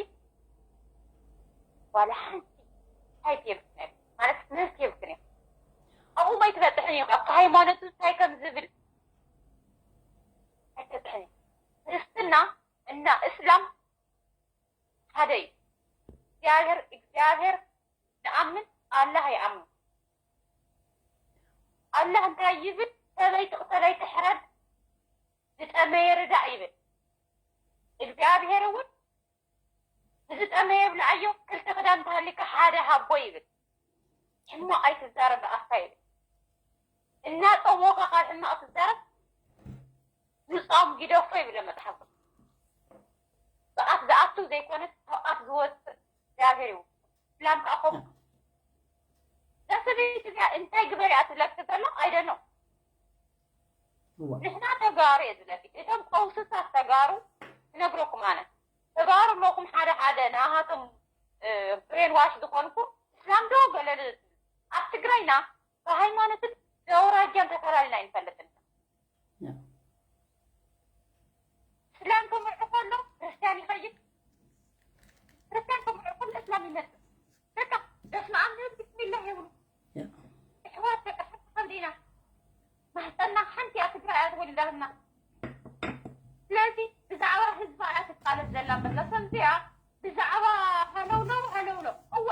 ዋላ ሓንቲ እንታይ የብልክን ማለት መልሲ የብልክን እዮም ኣብኡ ኣይትበፅሕን እዩ ካብቲ ሃይማኖቱ እንታይ ከም ዝብል ኣይትበፅሕን እዩ። ክርስትና እና እስላም ሓደ እዩ። እግዚኣብሔር እግዚኣብሔር ንኣምን ኣላህ ይኣምን። ኣላህ እንታይ ይብል? ሰበይቲ ቅተለይ ትሕረድ፣ ዝጠመየ ርዳእ ይብል። እግዚኣብሔር እውን ንዝጠመየ ብልዓዮ፣ ክልተ ክዳን እንተሃሊካ ሓደ ሃቦ ይብል። ሕማቕ ኣይትዛረብ ብኣፍካ ይብል። እናጸወኻ ካብ ሕማቕ ትዛረብ፣ ንጾም ግደፎ ይብል መጽሓፍ ቅዱስ። ብኣፍ ዝኣቱ ዘይኮነስ ካብ ኣፍ ዝወጽእ እግዚኣብሔር እዩ። እስላም ከዓ ከምኡ። እዛ ሰበይቲ እዚኣ እንታይ ግበሪ እያ ትብለኪ ዘሎ? I don't know። ንሕና ተጋሩ እየ ዝብለኪ። እቶም ቀውስታት ተጋሩ እነግረኩም ኣነ። ተጋሩ ኣለኹም ሓደ ሓደ ንኣሃቶም ብሬን ዋሽ ዝኾንኩም እስላም ዶ ገለ ኣብ ትግራይና ብሃይማኖትን ብኣውራጃን ተፈላሊና ኣይንፈልጥን። እስላም ክምርዑ ከሎ ክርስቲያን ይኸይድ፣ ክርስቲያን ክምርዑ ከሎ እስላም ይመጽእ። በቃ በስመ ኣብ ንብል ብስሚላህ ይብሉ። ኣሕዋት በቃ ሓንቲ ከምዚ ኢና። ማህፀና ሓንቲ እያ ትግራይ እያ ተወሊዳትና። ስለዚ ብዛዕባ ህዝባ እያ ትቃለስ ዘላ እምበር ከምዚኣ ብዛዕባ ሃለውለው ሃለውለው እወ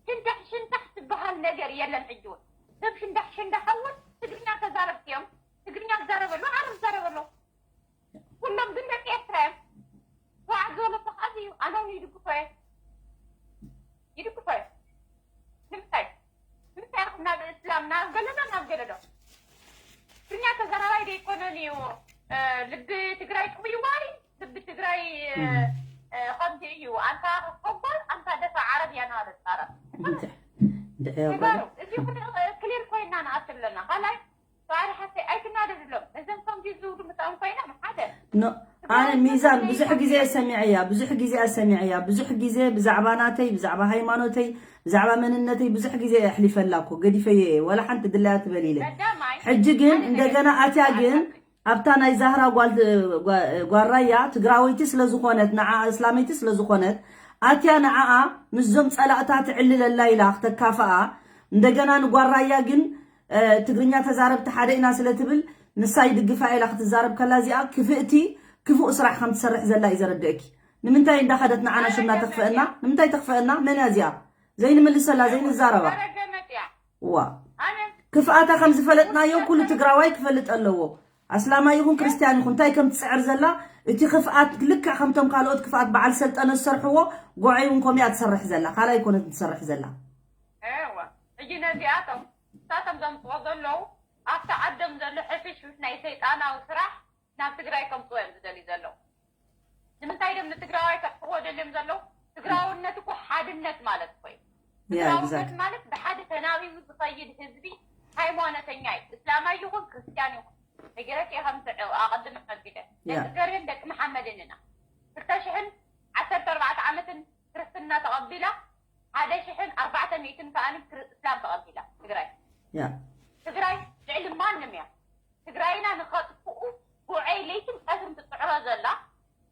ሽንዳሕ ሽንዳሕ ዝበሃል ነገር የለን። ሕጂ እውን ሰብ ሽንዳሕ ሽንዳሕ እውን ትግርኛ ተዛረብቲ እዮም። ትግርኛ ዝዛረበሉ ዓረብ ዝዛረበሉ ኩሎም ግን ደቂ ኤርትራ እዮም። ዋዕ ዝበሎ ተኻዚ እዩ ኣነ እውን ይድግፎ እየ። ይድግፎ እየ። ንምንታይ ንምንታይ ኢኹም ናብ እስላም ናብ ገለዶ ናብ ገለዶ ትግርኛ ተዛራባይ ዘይኮነን እዩ። ልቢ ትግራይ ጥውይዋይ ልቢ ትግራይ ከምዚ እዩ። ኣንታ ኮቦል ኣንታ ደፋ ዓረብ እያ ናበለ ፃረብ እንድሕር ተጋሩ እዚ ኩሉ ክሊር ኮይና ንኣቱ ኣለና። ካልኣይ ፋሪ ሓፍተይ ኣይትናደድሎም። እዘን ከምዚ ዝብሉ ምሳኦም ኮይኖም ሓደ ኖ ኣነ ሚዛን ብዙሕ ግዜ ሰሚዐያ ብዙሕ ግዜ ሰሚዐያ ብዙሕ ግዜ ብዛዕባ ናተይ ብዛዕባ ሃይማኖተይ ብዛዕባ መንነተይ ብዙሕ ግዜ ኣሕሊፈላ እኮ ገዲፈዮ እየ ወላ ሓንቲ ድላያ ትበል ኢለ ቀዳማይ ሕጂ ግን እንደገና ኣትያ ግን ኣብታ ናይ ዛህራ ጓል ጓራያ ትግራወይቲ ስለዝኾነት ንዓ እስላመይቲ ስለዝኾነት ኣትያ ንዓኣ ምስዞም ፀላእታ ትዕልለላ ኢላ ክተካፍኣ እንደገና ንጓራያ ግን ትግርኛ ተዛረብቲ ሓደ ኢና ስለ ትብል ንሳ ይድግፋ ኢላ ክትዛረብ ከላ እዚኣ ክፍእቲ ክፉእ ስራሕ ከም ትሰርሕ ዘላ እዩ ዘረድእኪ ንምንታይ እንዳኸደት ንዓና ሽምና ተኽፈአና ንምንታይ ተኽፈአና መን እያ እዚኣ ዘይንምልሰላ ዘይንዛረባ እዋ ክፍኣታ ከም ዝፈለጥናዮ ኩሉ ትግራዋይ ክፈልጥ ኣለዎ ኣስላማይ ይኹን ክርስትያን ይኹን እንታይ ከም ትፅዕር ዘላ እቲ ክፍኣት ልክዕ ከምቶም ካልኦት ክፍኣት በዓል ሰልጠነ ዝሰርሕዎ ጎዐይ እውን ከምኡ እያ ትሰርሕ ዘላ ካልኣይ ኮነት ትሰርሕ ዘላ ሕጂ ነዚኣቶም ንሳቶም ዘምፅኦ ዘለዉ ኣብቲ ዓዶም ዘሎ ሕፍሽፍሽ ናይ ሰይጣናዊ ስራሕ ናብ ትግራይ ከምፅዎ እዮም ዝደልዩ ዘለዉ። ንምንታይ ደም ንትግራዋይ ከጥፍዎ ደልዮም ዘለዉ? ትግራውነት እኮ ሓድነት ማለት እኮ እዩ። ትግራውነት ማለት ብሓደ ተናቢቡ ዝኸይድ ህዝቢ ሃይማኖተኛ እዩ። እስላማይ ይኹን ክርስትያን ይኹን ነጊረኪ እየ ከምቲ ኣቐድመ ኣቢለ ደቂ ገሬን ደቂ መሓመድን ኢና። ክልተ ሽሕን ዓሰርተ ኣርባዕተ ዓመትን ክርስትና ተቐቢላ ሓደ ሽሕን ኣርባዕተ ሚእትን ከኣ እስላም ተቐቢላ ትግራይ ትግራይ ልዕሊ ማንም እያ ትግራይና ንኸጥፍኡ ጉዐይ ለይትን ቀትርን ትፅዕሮ ዘላ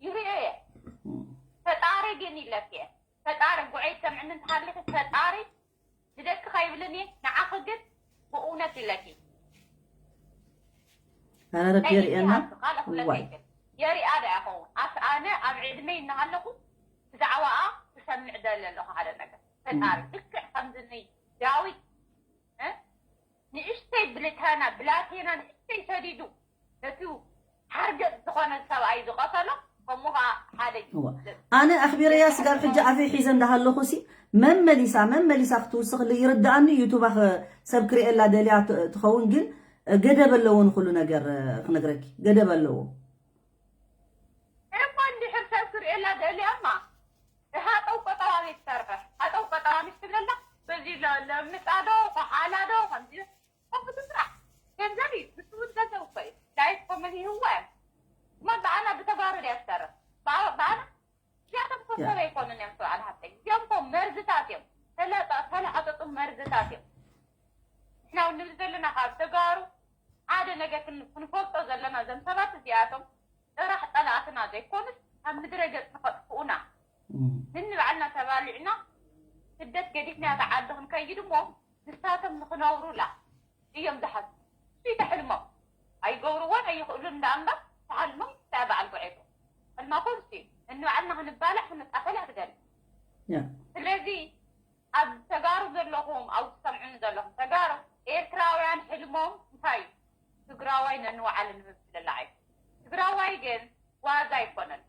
ይሪኦ እየ ፈጣሪ ግን ይለክ እየ ፈጣሪ ጉዐይ ትሰምዕኒ እንተሃሊኺ ፈጣሪ ንደቂ ከይብልን እየ ንዓኺ ግን ብእውነት ይለኪ ኣረ ረቢ የርእየና ካልእ ኩለተይ ግን የሪኣ ዶ ይኸውን ኣስ ኣነ ኣብ ዕድመይ እናሃለኹ ብዛዕባኣ ትሰምዕ ደለ ኣለኹ ሓደ ነገር ፈጣሪ ልክዕ ከምዚ ዳዊት ንእሽተይ ብልታና ብላቴና ንእሽተይ ሰዲዱ ነቲ ሓርገፅ ዝኾነ ሰብኣይ ዝቐተሎ ከምኡ ከዓ ሓደ እዩ ኣነ ኣኽቢረያ ስጋብ ሕጂ ኣፈይ ሒዘ እንዳሃለኹ ሲ መመሊሳ መመሊሳ ክትውስኽሊ ይርድኣኒ ዩቱባ ሰብ ክርእየላ ደልያ ትኸውን ግን ገደብ ኣለዎ ንኩሉ ነገር ክነግረኪ ገደብ ኣለዎ እሞ እንድሕር ሰብ ክርእየላ ደልያማ ሃጠው ቆጠባ ቤት ትሰርሕ ሃጠው ቆጠባ ሚስ ትብለላ በዚ ለምጻዶ ከሓላዶ ከምዚ ከምዚ ትስራሕ ገንዘብ እዩ ንስውን ገንዘብ እኮ እዩ ዳይት ኮመን ይህዋ እዮም እሞ ብኣና ብተጋሩ ድያ ትሰርሕ ብኣና እዚኣቶም ኮሰብ ኣይኮኑን እዮም ሰብኣል ሃብተይ እዚኦም ኮ መርዝታት እዮም ተለጣ ተለዓጠጡ መርዝታት እዮም ንሕና እውን ንብል ዘለና ካብ ተጋሩ ሓደ ነገር ክንፈልጦ ዘለና እዞም ሰባት እዚኣቶም ጥራሕ ፀላእትና ዘይኮኑስ ካብ ምድረ ገፅ ንኸጥፍኡና ንንባዕልና ተባሊዕና ስደት ገዲፍና ተዓዲ ክንከይድ እሞ ንሳቶም ንኽነብሩላ እዮም ዝሓስቡ። እሱ ተሕልሞም ኣይገብርዎን ኣይኽእሉን። እንዳ እምበር ተሓልሞም እንታይ በዓል ጉዔቶ ሕልማ ኮንሲ እንባዕልና ክንባላዕ ክንጣፈል ኣትደል። ስለዚ ኣብ ተጋሩ ዘለኹም፣ ኣብ ትሰምዑኒ ዘለኹም ተጋሩ፣ ኤርትራውያን ሕልሞም እንታይ እዩ? ትግራዋይ ነንባዕሉ ንምብልላዕ እዩ። ትግራዋይ ግን ዋዛ ኣይኮነን።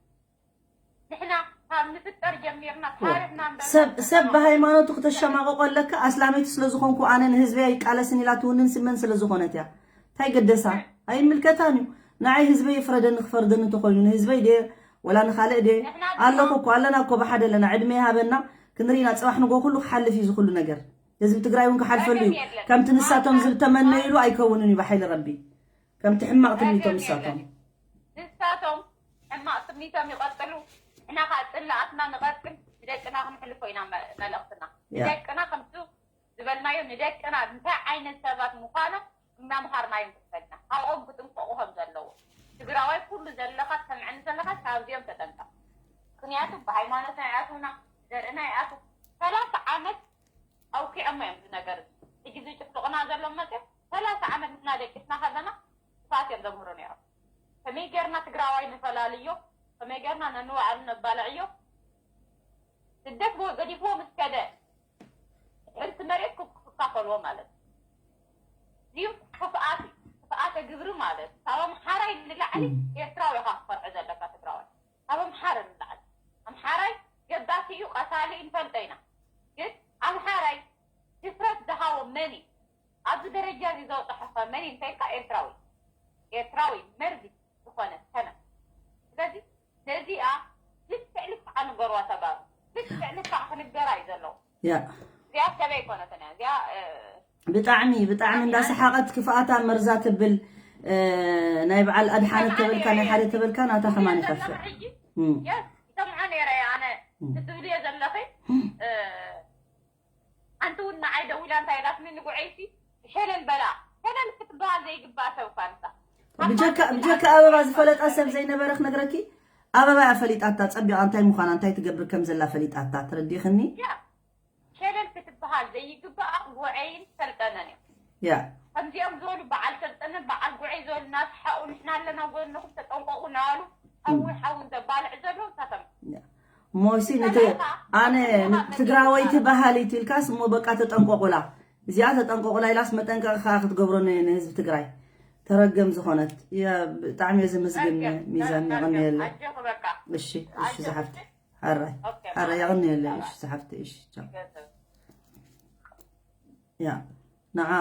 ንሕና ካብ ንፍጠር ጀሚርና ታሪኽና ሰብ ሰብ ብሃይማኖቱ ክተሸማቀቆ ኣለካ። ኣስላመይቲ ስለዝኾንኩ ኣነ ንህዝበይ ኣይቃለስን ኢላ ትውንን ስመን ስለዝኾነት እያ። እንታይ ገደሳ? ኣይምልከታን እዩ። ንዓይ ህዝበይ ይፍረደኒ ክፈርደኒ እንተኾይኑ ንህዝበይ ድየ ወላ ንኻልእ ድየ? ኣለኹ እኮ ኣለና እኮ ብሓደ ኣለና። ዕድመ ይሃበና ክንርኢና። ፅባሕ ንጎ ኩሉ ክሓልፍ እዩ ዝኩሉ ነገር። ህዝቢ ትግራይ እውን ክሓልፈሉ እዩ። ከምቲ ንሳቶም ዝተመነይሉ ኣይከውንን እዩ ብሓይሊ ረቢ። ከምቲ ሕማቕ ትምኒቶም ንሳቶም ንሳቶም ሕማቕ ትምኒቶም ይቐጥሉ። ንሕና ከዓ ፅላኣትና ንቐጥል። ንደቅና ክንሕልፎ ኢና መ- መልእኽትና። ንደቅና ከምቱ ዝበልናዮ ንደቅና እንታይ ዓይነት ሰባት ምዃኖም እናምሃርናዮም ክፈልና ካብኦም ክጥንቀቑ ከም ዘለዎ ትግራዋይ ኩሉ ዘለኻ ትሰምዐኒ ዘለኻ ካብዚኦም ተጠንቀቕ። ምክንያቱ ብሃይማኖትና ይኣትውና ዘርእና ይኣትው ሰላሳ ዓመት ኣውኪዖሞ እዮም እዚ ነገር እዚ ሕጂ ዝጭፍልቑና ዘሎ መፅኦም ሰላሳ ዓመት ንሕና ደቂስና ከለና ክፋት እዮም ዘምህሩ ነይሮም። ከመይ ጌርና ትግራዋይ ንፈላልዮ? ከመይ ጌርና ነንባዕሉ ነባልዕዮ? ስደት ገዲፍዎ ምስ ከደ ሕንቲ መሬት ክካፈልዎ ማለት እዩ። ክፍኣት ክፍኣተ ግብሪ ማለት ካብ ኣምሓራይ ንላዕሊ ኤርትራዊ ኢኻ ክፈርዖ ዘለካ ትግራዋይ ካብ ኣምሓረ ንላዕሊ ኣምሓራይ ገባቲ እዩ ቀታሊ ንፈልጦ ኢና ግን ኣምሓራይ ድፍረት ዝሃቦ መን እዩ ኣብዚ ደረጃ እዚ ዘውፅሐ ከ መን እንተይልካ ኤርትራዊ ኤርትራዊ መርዚ ዝኾነ ሰነ ስለዚ ነዚኣ ልክዕ ልክዓ ንገርዋ ተጋሩ ልክዕ ልክዓ ክንገራ እዩ ዘለዎ ያ እዚኣ ሰበይ ኣይኮነትን እያ እዚኣ እ፣ ብጣዕሚ ብጣዕሚ እንዳሰሓቐት ክፍኣታ መርዛ ትብል እ፣ ናይ በዓል ኣድሓነት ተበልካ ናይ ሓደ ተበልካ ናታ ከማን ይኸፍእ ሕጂ እም፣ የስ ይሰምዖ ነይረ ኣነ እም። ክትብልዮ ዘለኺ እ፣ ሓንቲ እውን ንዓይ ደዊላ እንታይ ኢላትኒ ንጉዐይሲ ሸለል በላ ሸለል ክትበሃል ዘይግባእ ሰብ እኳ ንሳ ብጀካ ብጀካ ኣበባ ዝፈለጣ ሰብ ዘይነበረ ክነግረኪ ኣበባ እያ ፈሊጣታ ፀቢቓ እንታይ ምዃና እንታይ ትገብር ከም ዘላ ፈሊጣታ ተረዲኽኒ ያ ሸለል ክትበሃል ዘይግባኣ ጉዐይን ሰልጠነን እዮም ያ ከምዚኦም ዝበሉ በዓል ሰልጠነ በዓል ጉዐይ ዝበሉ እናስሓቑ ንሕና ኣለና ጎንኹም ተጠንቀቑ እናበሉ ሓዊ ሓዊ ዘባልዕ ዘለዉ ንሳቶም ሞሲ ነቲ ኣነ ትግራወይቲ ባህሊት ኢልካስ እሞ በቃ ተጠንቀቁላ እዚኣ ተጠንቀቁላ ኢላስ መጠንቀቂ ከዓ ክትገብሮ ንህዝቢ ትግራይ ተረገም ዝኾነት ብጣዕሚ እየ ዘመስግን ሚዛን የቐንየለ እሺ እሺ ዝሓፍቲ ሓራይ ሓራይ የቐንየለ እሺ ዝሓፍቲ እሺ ያ ንዓ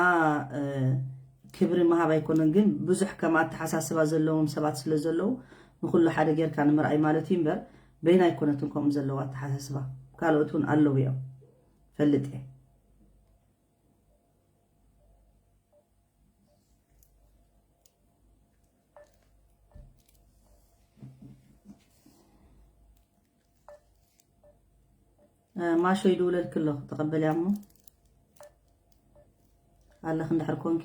ክብሪ ምሃብ ኣይኮነን ግን ብዙሕ ከም ኣተሓሳስባ ዘለዎም ሰባት ስለ ዘለዉ ንኩሉ ሓደ ጌርካ ንምርኣይ ማለት እዩ እምበር በይና ኣይኮነትን ከምኡ ዘለዎ ኣተሓሳስባ ካልኦት እውን ኣለዉ እዮም ፈልጥ እየ ማሾ ይድውለልኪ ኣለኹ ተቐበልያ እሞ ኣለኺ እንድሕር ኮንኪ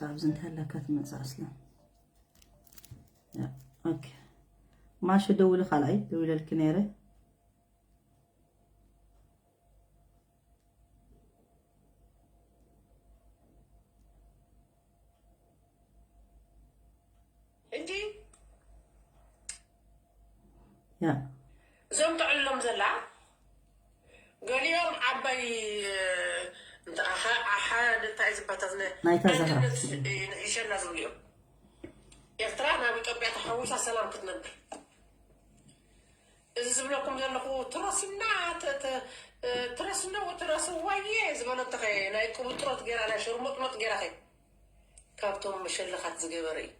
ኣብዚ እንታይ ኣለካ ትመፅእ ኣስላ ማሾ ደውሊ ካልኣይ ደውለልኪ ነይረ ሕጂ እዞም ተዕልሎም ዘላ ገሊኦም ዓባይ ሓደ እንታይ ዝበታ ናይታ ዛህራ ይሸና ዝብሉ እዮም ኤርትራ ናብ ኢትዮጵያ ተሓዊሳ ሰላም ክትነብር እዚ ዝብለኩም ዘለኹ ትረስና ትረስነው ትረስዋየ ዝበለቶ ናይ ቅብጥሮት ገይራ ናይ ሸርሞጥሞጥ ገይራ ከ ካብቶም መሸለኻት ዝገበረ እዩ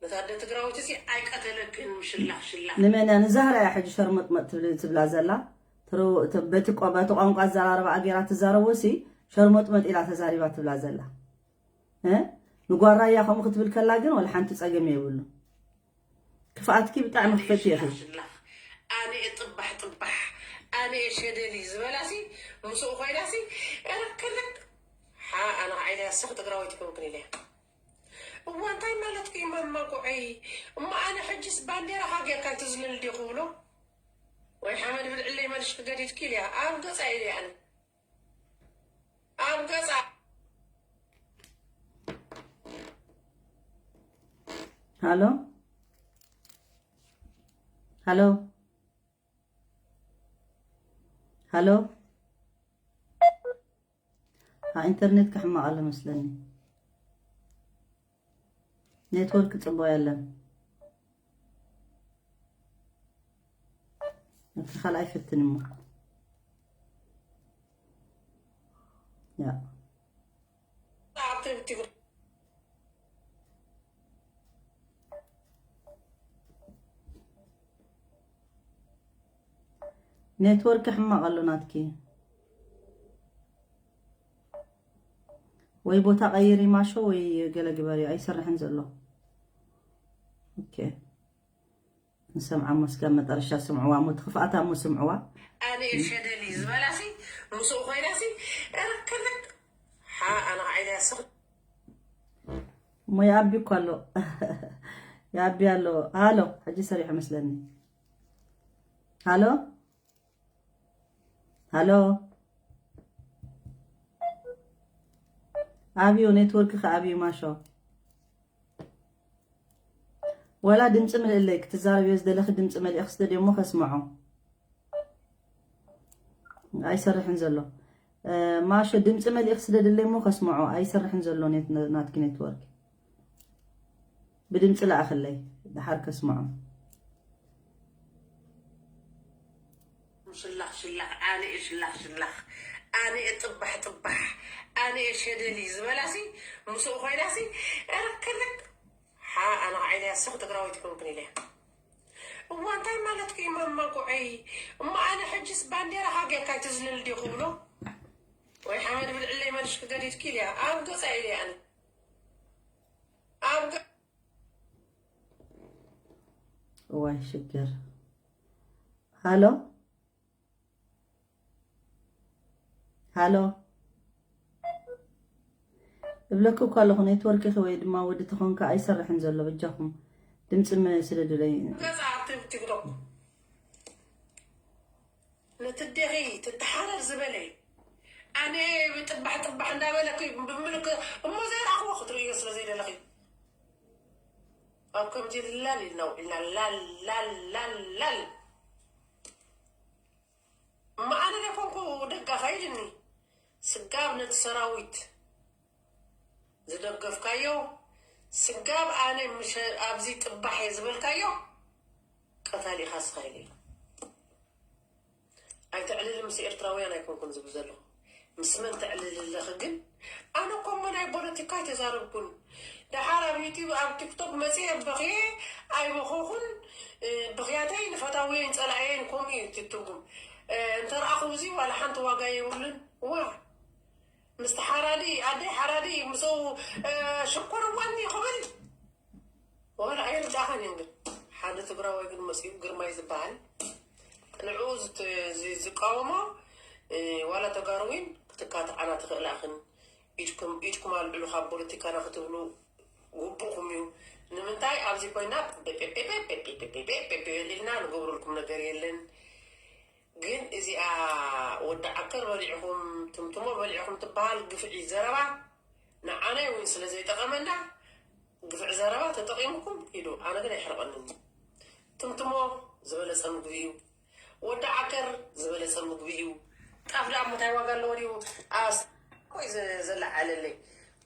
ነታ ኣደ ትግራዊት እዚ ኣይቀተለክን ምሽላኽ ሽላኽ ንመን እያ ንዛህራ እያ ሕጂ ሸርሞጥሞጥ ትብል- ትብላ ዘላ ትሩ- ት- በቲ ቆ- በቲ ቋንቋ ኣዘራርባ ኣገይራ ትዛረቦ ሲ ሸርሞጥሞጥ ኢላ ተዛሪባ ትብላ ዘላ እ? ንጓል ራያ ከምኡ ክትብል ከላ ግን ወላ ሓንቲ ጸገም የብሉ ክፍኣትኪ ብጣዕሚ ክፈት ኢኺ ኣነ ጥባሕ ጥባሕ ኣነ ሸደሊ ዝበላሲ ምስኡ ኮይናሲ ርክልክ ሓ ኣነ ዓይዳ ስኽ ትግራወይቲ ኮንክን ኢለ እዋ እንታይ ማለት እዩ ማማ ጉዐይ? እሞ ኣነ ሕጅስ ባንዴራኻ ጌርካ ኣይትዝልል ድዩ ክብሎ? ወይ ሓመድ ብልዕለይ መልሽ ክገዲድኪ ኢልያ ኣብ ገጻ ኢልያ ኣነ ኣብ ገጻ ሃሎ ሃሎ ሃሎ። ኣ፣ ኢንተርኔት ክሕማቕ ኣሎ መስለኒ። ኔትወርክ ጽቡቕ የለን። እቲ ካልኣይ ፈትን እሞ። ያ። ኔትወርክ ሕማቕ ኣሎ ናትኪ። ወይ ቦታ ቀይሪ ማሾ ወይ ገለ ግበሪ፣ ኣይሰርሕን ዘሎ። ኦኬ። ንሰምዓ እሞ እስከ መጠረሻ ስምዕዋ እሞ ትኽፍኣታ እሞ ስምዕዋ። ኣነ እየ ሸደሊ ዝበላሲ ምስኡ ኮይናሲ ርክልክ ሓ ኣነ ዓይነ ያስኽ እሞ ይኣቢ እኮ ኣሎ። ይኣቢ ኣሎ። ሃሎ፣ ሕጂ ሰሪሑ መስለኒ። ሃሎ? ሃሎ? ኣብዩ፣ ኔትወርክ ከ ኣብዩ ማሾ። ወላ ድምፂ ምልእለይ፣ ክትዛረብዮ ዝደለኺ ድምፂ መሊእኽ ስደድዮ እሞ ከስምዖ። ኣይሰርሕን ዘሎ። እ፣ ማሾ ድምፂ መሊእኽ ስደድለይ እሞ ከስምዖ። ኣይሰርሕን ዘሎ ኔት-፣ ናትኪ ኔትወርክ። ብድምፂ ለኣኽለይ፣ ደሓር ከስምዖ። ሽላኽ ሽላኽ ኣነ እየ ሽላኽ ሽላኽ ኣነ እየ ጥባሕ ጥባሕ ኣነ እየ ሸደሊ ዝበላሲ ምስኡ ኮይናሲ ረክልክ ሓ ኣነ ዓይነ ያስኽ ትግራዊት ኮንክን ኢለ እዋ እንታይ ማለት ኩ ማማ ጉዐይ እሞ ኣነ ሕጅስ ባንዴራ ሃገርካ ኣይትዝልል ድዩ ክብሎ ወይ ሓመድ ብልዕለይ መልሽ ክገዲድኪ ኢልያ ኣብ ገፃ ኢልያ ኣነ ኣብ ገ- እዋይ ሽግር። ሃሎ ሃሎ እብለኪ እኮ ኣለኹ፣ ኔትወርክኺ ወይ ድማ ወዲ ተኾንካ ኣይሰርሕን ዘሎ። በጃኹም ድምፂ ስደዱለይ። ገፃ ኣብቲ ቲክቶክ ነትዴኺ ትተሓረር ዝበለ ኣነ ብጥባሕ ጥባሕ እንዳበለኪ ብምልክ እሞ ዘይረኣኽዎ ክትርእዮ ስለ ዘይደለኺ ኣብ ከምዚ ላል ኢልና ውዒልና ላል ላል ላል ላል እማ ኣነ ደኮንኩ ደጋፋ ኢልኒ ስጋብ ነቲ ሰራዊት ዝደገፍካዮ ስጋብ ኣነ ምሸ ኣብዚ ጥባሕ እየ ዝበልካዮ ቀታሊ ኢኻ ስኻ ኢለ ኣይተዕልል ምስ ኤርትራውያን ኣይኮንኩን ዝብል ዘለኹ ምስ መን ተዕልል ኣለኺ ግን ኣነ እኮ እሞ ናይ ፖለቲካ ኣይተዛረብኩን ደሓር ኣብ ዩቲብ ኣብ ቲክቶክ መፅየ በኽየ ኣይበኸኹን ብኽያተይ ንፈታውየይን ፀላእየይን ከምኡ እዩ እቲ ትርጉም እንተረኣኹ እዚ ዋላ ሓንቲ ዋጋ የብሉን ዋ ምስቲ ሓራዲ ኣደይ ሓራዲ ምስኡ ሽኮር እዋኒ ክብል ዋላ ኣይርዳእኻን እዮም ግን ሓደ ትግራዋይ ግን መፅኡ ግርማይ ዝበሃል ንዕኡ ዝቃወሞ ዋላ ተጋሩ እውን ክትካትዓና ትኽእላ ኢኽን ኢድኩም ኣልዕሉ ካብ ፖለቲካና ክትብሉ ግቡእኩም እዩ ንምንታይ ኣብዚ ኮይና ኢልና ንገብረልኩም ነገር የለን ግን እዚኣ ወዲ ዓከር በሊዕኹም ትምትሞ በሊዕኹም ትበሃል ግፍዒ ዘረባ ንዓናይ እውን ስለ ዘይጠቐመና ግፍዒ ዘረባ ተጠቒምኩም ሂዱ ኣነ ግን ኣይሕርቐንን እዩ ትምትሞ ዝበለፀ ምግቢ እዩ ወዲ ዓከር ዝበለፀ ምግቢ እዩ ጣፍ ደኣ ምታይ ዋጋ ኣለዎ ድዩ ኣስ ወይ ዘለዓለለይ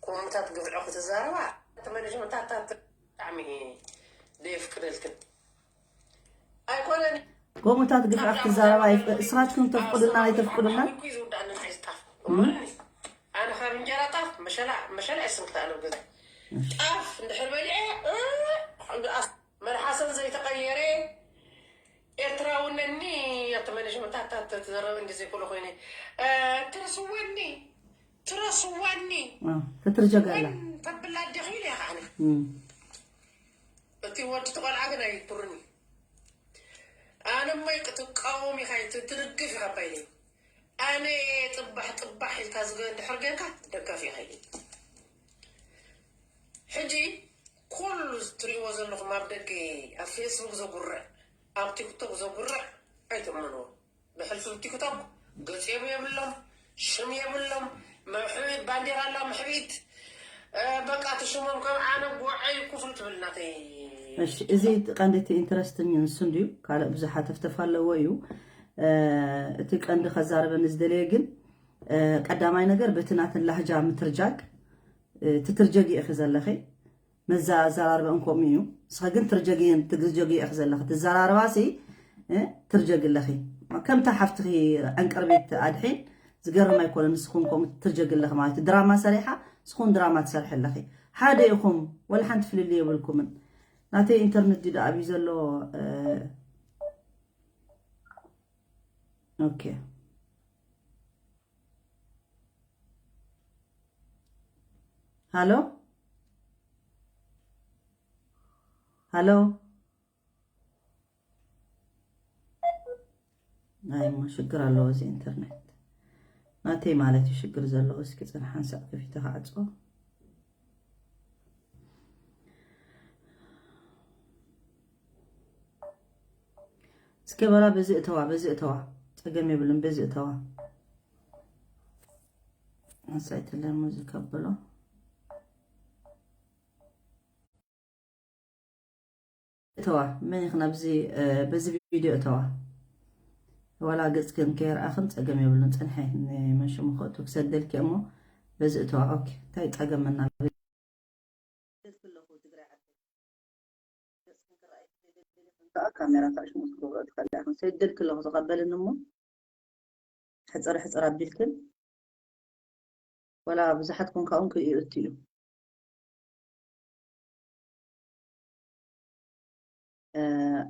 ከምኡታት ግፍዒ ክትዛረባ ተመለሽ መታታት ብጣዕሚ ደየፍቅደልክን ኣይኮነን ከምኡታት ግፍዒ ክትዛረባ እስኻትኩም ተፍቅዱልና ኣይተፍቅዱልና ኣነ ካብ እንጀራ ጣፍ መሸላ መሸላ ይስንክታ ኣነ ገዛ ጣፍ እንድሕር በሊዐ መልሓሰን ዘይተቀየረ ኤርትራውነኒ ኣተመለሽ መታታት ተዘረበ እንዲ ዘይኮሎ ኮይነ ትረስወኒ ትረስወኒ ክትርጀጋላ ተብላ ደኺል ኢኻ ኣነ እቲ ወዲ ተቆልዓ ግን ኣይትብርኒ ኣነ እሞ ክትቃወም ኢኻ ትድግፍ ኢኻ ባይለይ ኣነ ጥባሕ ጥባሕ ኢልካ ዝገ እንድሕር ገንካ ደጋፊ ኢኻ ኢለይ ሕጂ ኣብ ደገ ኣብ ፌስቡክ ዘጉርዕ ኣብ ቲክቶክ ዘጉርዕ ኣይትእመንዎ። ብሕልፊ ቲክቶክ ገፂኦም የብሎም፣ ሽም የብሎም። መሕቢት ባንዴራ ኣላ፣ መሕቢት በቃ ትሽሞም ከም ኣነ ጎዓይ ኩፍል ትብል ናተይ። እሺ፣ እዚ ቀንዲ እቲ ኢንትረስቲንግ ንሱ እንድዩ። ካልእ ብዙሓት ተፍተፍ ኣለዎ እዩ። እቲ ቀንዲ ከዛረበኒ ዝደለየ ግን ቀዳማይ ነገር በቲ ናተን ላህጃ ምትርጃግ ትትርጀጊ ኢኺ ዘለኺ። መዛ ኣዘራርበ እንኮም እዩ። ንስኸ ግን ትርጀጊ ትግዝጀጊ ኢኺ ዘለኺ። ትዘራረባሲ ትርጀጊ ኣለኺ። ከምታ ሓፍትኺ ዕንቅርቢት ኣድሒን ዝገርም ኣይኮነ። ንስኹም ከምኡ ትርጀጊ ኣለኺ ማለት እዩ። ድራማ ሰሪሓ ንስኹም ድራማ ትሰርሒ ኣለኺ። ሓደ ኢኹም፣ ወላ ሓንቲ ፍልልይ የብልኩምን። ናተይ ኢንተርነት ድዩ ደኣ ኣብዩ ዘሎ? ኦኬ። ሃሎ ሃሎ። ኣይማ ሽግር ኣለዎ እዚ ኢንተርኔት ናተይ ማለት እዩ ሽግር ዘለዎ። እስኪ ጽንሓን ሳዕ ከፊተ ክዓጽዎ። እስከ በላ በዚ እተዋ፣ በዚ እተዋ፣ ጸገም የብሉን። በዚ እተዋ። ኣሳይትለ ሙዚቃ በሎ። እተዋ፣ መን ኢኽን ኣብዚ በዚ ቪድዮ እተዋ። ዋላ ገጽክን ከይረኣኽን ጸገም የብሉን። ጽንሐ ንመን ሽሙ ክእቱ ክሰደልኪ እሞ በዚ እተዋ። ኦኬ፣ እንታይ ጸገም መና ካሜራ ካሽሙ ክትገብሮ ትኽእል ኢኻ። ሰይደልክ ኣለኹ ተቐበልን እሞ ሕፅር ሕፅር ኣቢልክን ወላ ብዙሓት ኮንካ እውን ክእቱ እዩ።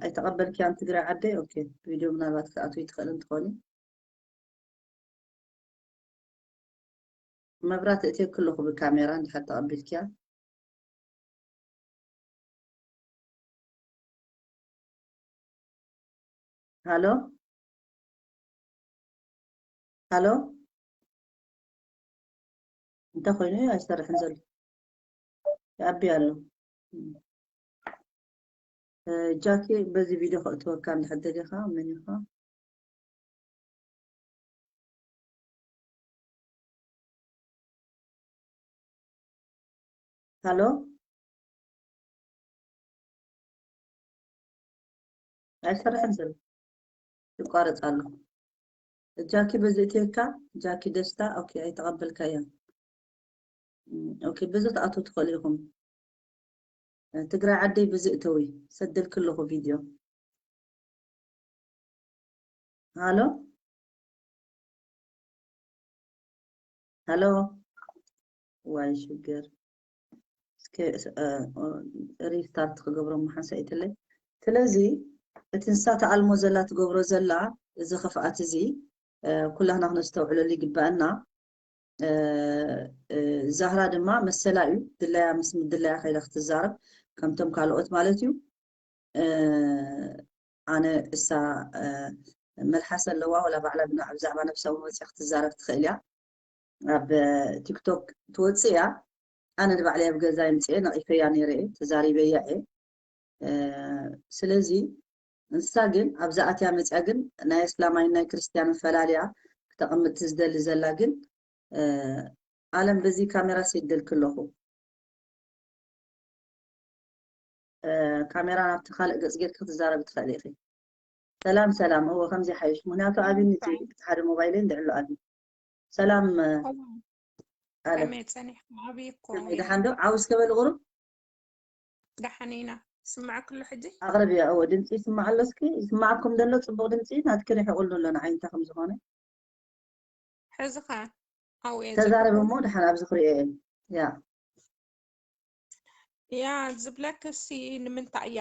ኣይተቐበልክያን ትግራይ ዓደይ። ኦኬ፣ ቪድዮ ምናልባት ክትኣትዊ ትኽእል እንትኾኒ መብራት እትየክ ኣለኹ ብካሜራ እንድሕር ተቐቢልክያ። ሃሎ ሃሎ፣ እንታይ ኮይኑ እዩ ኣይሰርሕን ዘሎ? ይኣቢ ኣሎ። ጃኪ፣ በዚ ቪድዮ ከእትወካ እንድሕር ደሊኻ መን ኢኻ? ሃሎ፣ ኣይሰርሕን ዘሎ፣ ይቋረፅ ኣሎ። ጃኪ፣ በዚ እትየካ። ጃኪ ደስታ፣ ኦኬ፣ ኣይተቐበልካያ። ኦኬ፣ በዚ ትኣትው ትኽእሉ ኢኹም። ትግራይ ዓደይ ብዝእተዊ ሰደልክ ኣለኹ ቪድዮ። ሃሎ ሃሎ፣ ዋይ ሽግር። እስከ ሪስታርት ክገብሮ መሓንሳ ይትለይ። ስለዚ እቲ ንሳ ተኣልሞ ዘላ ትገብሮ ዘላ እዚ ክፍኣት እዚ ኩላህና ክነስተውዕለሉ ይግበኣና። ዛህራ ድማ መሰላ እዩ፣ ድላያ ምስ ምድላያ ከይዳ ክትዛረብ ከምቶም ካልኦት ማለት እዩ። ኣነ እሳ መልሓስ ኣለዋ ወላ ባዕላ ብዛዕባ ነብሳ እውን ወፅያ ክትዛረብ ትኽእል እያ። ኣብ ቲክቶክ ትወፅእ እያ። ኣነ ንባዕለይ ኣብ ገዛ ይምፅኤ ነቒፈያ ነይረ እየ፣ ተዛሪበያ እየ። ስለዚ ንሳ ግን ኣብዛ ኣትያ መፅያ ግን ናይ እስላማይን ናይ ክርስትያንን ፈላልያ ክተቐምጥ ዝደሊ ዘላ ግን ኣለም በዚ ካሜራ ሰይደልክ ኣለኹ። ካሜራ ናብቲ ካልእ ገፅ ጌርክ ክትዛረብ ትኽእል ኢኺ። ሰላም ሰላም። እወ ከምዚ ሓይሽ፣ ምክንያቱ ኣብኒ እቲ ሓደ ሞባይለይ እንድዕሎ ኣብ ሰላም ኣለ። ከመይ ጸኒሕኩም? ኣብይ እኮ ከመይ ደሓን ዶ? ዓው እስከ በሊ ቁሩብ። ደሓን ኢና። ስማዕ ኩሉ ሕጂ? ኣቕርብያ። እወ ድምፂ ይስማዕ ኣሎ። እስኪ ይስማዓኩም ዘሎ ፅቡቕ ድምፂ ናትኪ ርሒቑ ኣሎ ኣሎ ንዓይ እንታይ ከም ዝኾነ። ሕዚ ኸ? ኣብየ ተዛረቢ እሞ ደሓን ኣብዚ ክሪኦ እየ። ያ ያ ዝብለክሲ ንምንታይ እያ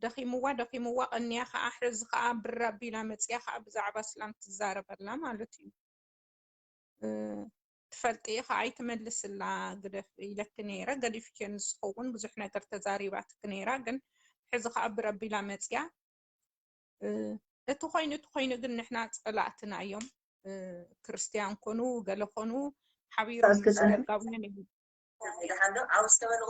ደኺምዋ ደኺምዋ ቀንያ ከዓ ሕዚ ከዓ ብር ኣቢላ መፅያ ከዓ ብዛዕባ ስላም ትዛረበላ ማለት እዩ። ትፈልጢ ኢኻ ኣይትመልስላ ግደፍ ኢለኪ ነይረ። ገዲፍኪ ንስኺ እውን ብዙሕ ነገር ተዛሪባትኪ ነይራ፣ ግን ሕዚ ከዓ ብር ኣቢላ መፅያ። እቲ ኮይኑ እቲ ኮይኑ ግን ንሕና ፀላእትና እዮም። ክርስትያን ኮኑ ገለ ኮኑ ሓቢሮም እስኪ ፅንሒ። ዘጋብኡን እዮም።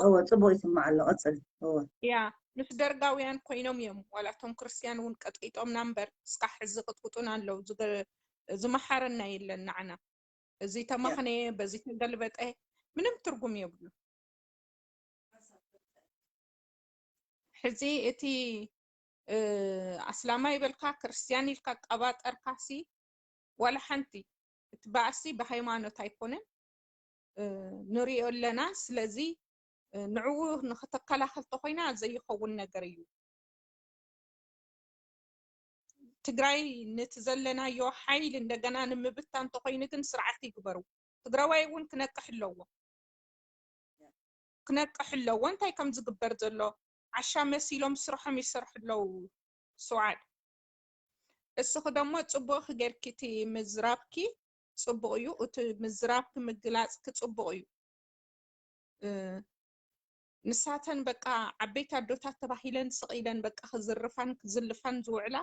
እወ ፅቡቅ ይስማዕ ኣሎ። ቀፅል። እወ ያ ምስ ደርጋውያን ኮይኖም እዮም። ዋላ እቶም ክርስትያን እውን ቀጥቂጦምና እምበር እስካዕ ሕዚ ቅጥቅጡና ኣለዉ። ዝገ- ዝመሓረና የለን ንዓና። እዚ ተማኽነ፣ በዚ ተገልበጠ፣ ምንም ትርጉም የብሉ። ሕዚ እቲ ኣስላማይ በልካ ክርስትያን ኢልካ ቀባጠርካሲ ዋላ ሓንቲ፣ እቲ ባእሲ ብሃይማኖት ኣይኮነን። ንሪኦ ኣለና። ስለዚ ንዕኡ ንክተከላኸል ተኮይና ዘይኸውን ነገር እዩ። ትግራይ ነቲ ዘለናዮ ሓይል እንደገና ንምብታን ተኮይኑ ግን ስርዓት ይግበሩ። ትግራዋይ እውን ክነቅሕ ኣለዎ፣ ክነቅሕ ኣለዎ። እንታይ ከም ዝግበር ዘሎ ዓሻ መሲሎም ስርሖም ይሰርሑ ኣለዉ። ስውዓል እስኺ ደሞ ፅቡቅ ጌርኪ እቲ ምዝራብኪ ፅቡቅ እዩ። እቲ ምዝራብኪ ምግላፅኪ ፅቡቅ እዩ። ንሳተን በቃ ዓበይቲ ኣዶታት ተባሂለን ስቕ ኢለን በቃ ክዝርፋን ክዝልፋን ዝውዕላ፣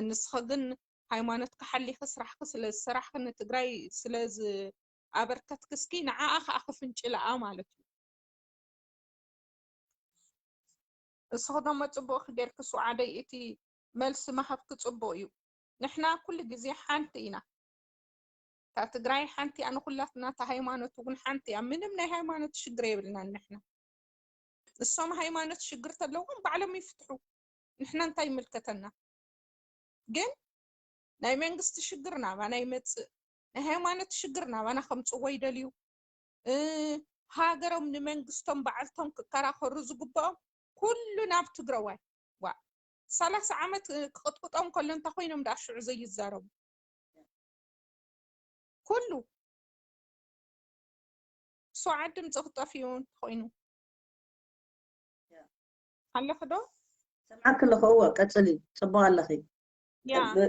ንስኺ ግን ሃይማኖትኪ ሓሊኺ ስራሕኪ ስለ ዝሰራሕኪ ንትግራይ ስለ ዝኣበርከትክስኪ ንዓኣ ከዓ ክፍንጭልኣ ማለት እዩ። እስኺ ደሞ ፅቡቅ ጌርኪ ስውዓደይ እቲ መልሲ ምሃብኪ ፅቡቅ እዩ። ንሕና ኩሉ ግዜ ሓንቲ ኢና። እታ ትግራይ ሓንቲ እያ ንኩላትና፣ እታ ሃይማኖት እውን ሓንቲ እያ። ምንም ናይ ሃይማኖት ሽግር የብልናን ንሕና። እሶም ሃይማኖት ሽግር ተለዎም ባዕሎም ይፍትሑ። ንሕና እንታይ ይምልከተና? ግን ናይ መንግስቲ ሽግር ናባና ይመፅእ፣ ናይ ሃይማኖት ሽግር ናባና ከምፅዎ ይደልዩ። ሃገሮም ንመንግስቶም ባዕልቶም ክከራኸሩ ዝግብኦም ኩሉ ናብ ትግራዋይ። ዋ ሰላሳ ዓመት ክቕጥቅጦም ከሎ እንታ ኮይኖም ደኣ ሽዑ ዘይዛረቡ? ኩሉ ስውዓል ድምፂ ክጠፍኡ እንተኮይኑ ኣለኺ ዶ? ሰምዓኪ ኣለኹ። እወ ቀፅሊ፣ ፅቡቅ ኣለኺ።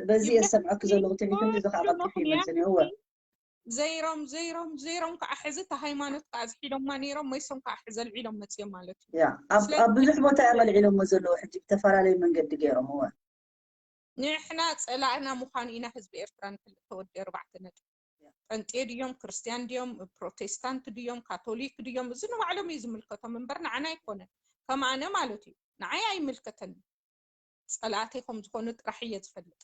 በዚ እየ ሰምዐኪ ዘለኹ። ትዕቢት እዚ ከዓ ቀልጢፉ ይመልስን እየ። እወ ዘይሮም ዘይሮም ዘይሮም ከዓ ሕዚ እቲ ሃይማኖት ከዓ ዝሒዶማ ነይሮም መይሶም ከዓ ሕዚ ኣልዒሎም መፅዮም ማለት እዩ። ኣብ ብዙሕ ቦታ እዮም ኣልዒሎሞ ዘለዉ። ሕጂ ብተፈላለዩ መንገዲ ገይሮም። እወ ንሕና ፀላእና ምዃኑ ኢና ህዝቢ ኤርትራ ንፍልጥ። ተወዲ ኣርባዕተ ነጥቢ። ጴንጤ ድዮም፣ ክርስትያን ድዮም፣ ፕሮቴስታንት ድዮም፣ ካቶሊክ ድዮም፣ እዚ ንባዕሎም እዩ ዝምልከቶም እምበር ንዓና ኣይኮነን። ከም ኣነ ማለት እዩ። ንዓይ ኣይምልከተኒ። ፀላእተይ ከም ዝኾኑ ጥራሕ እየ ዝፈልጥ።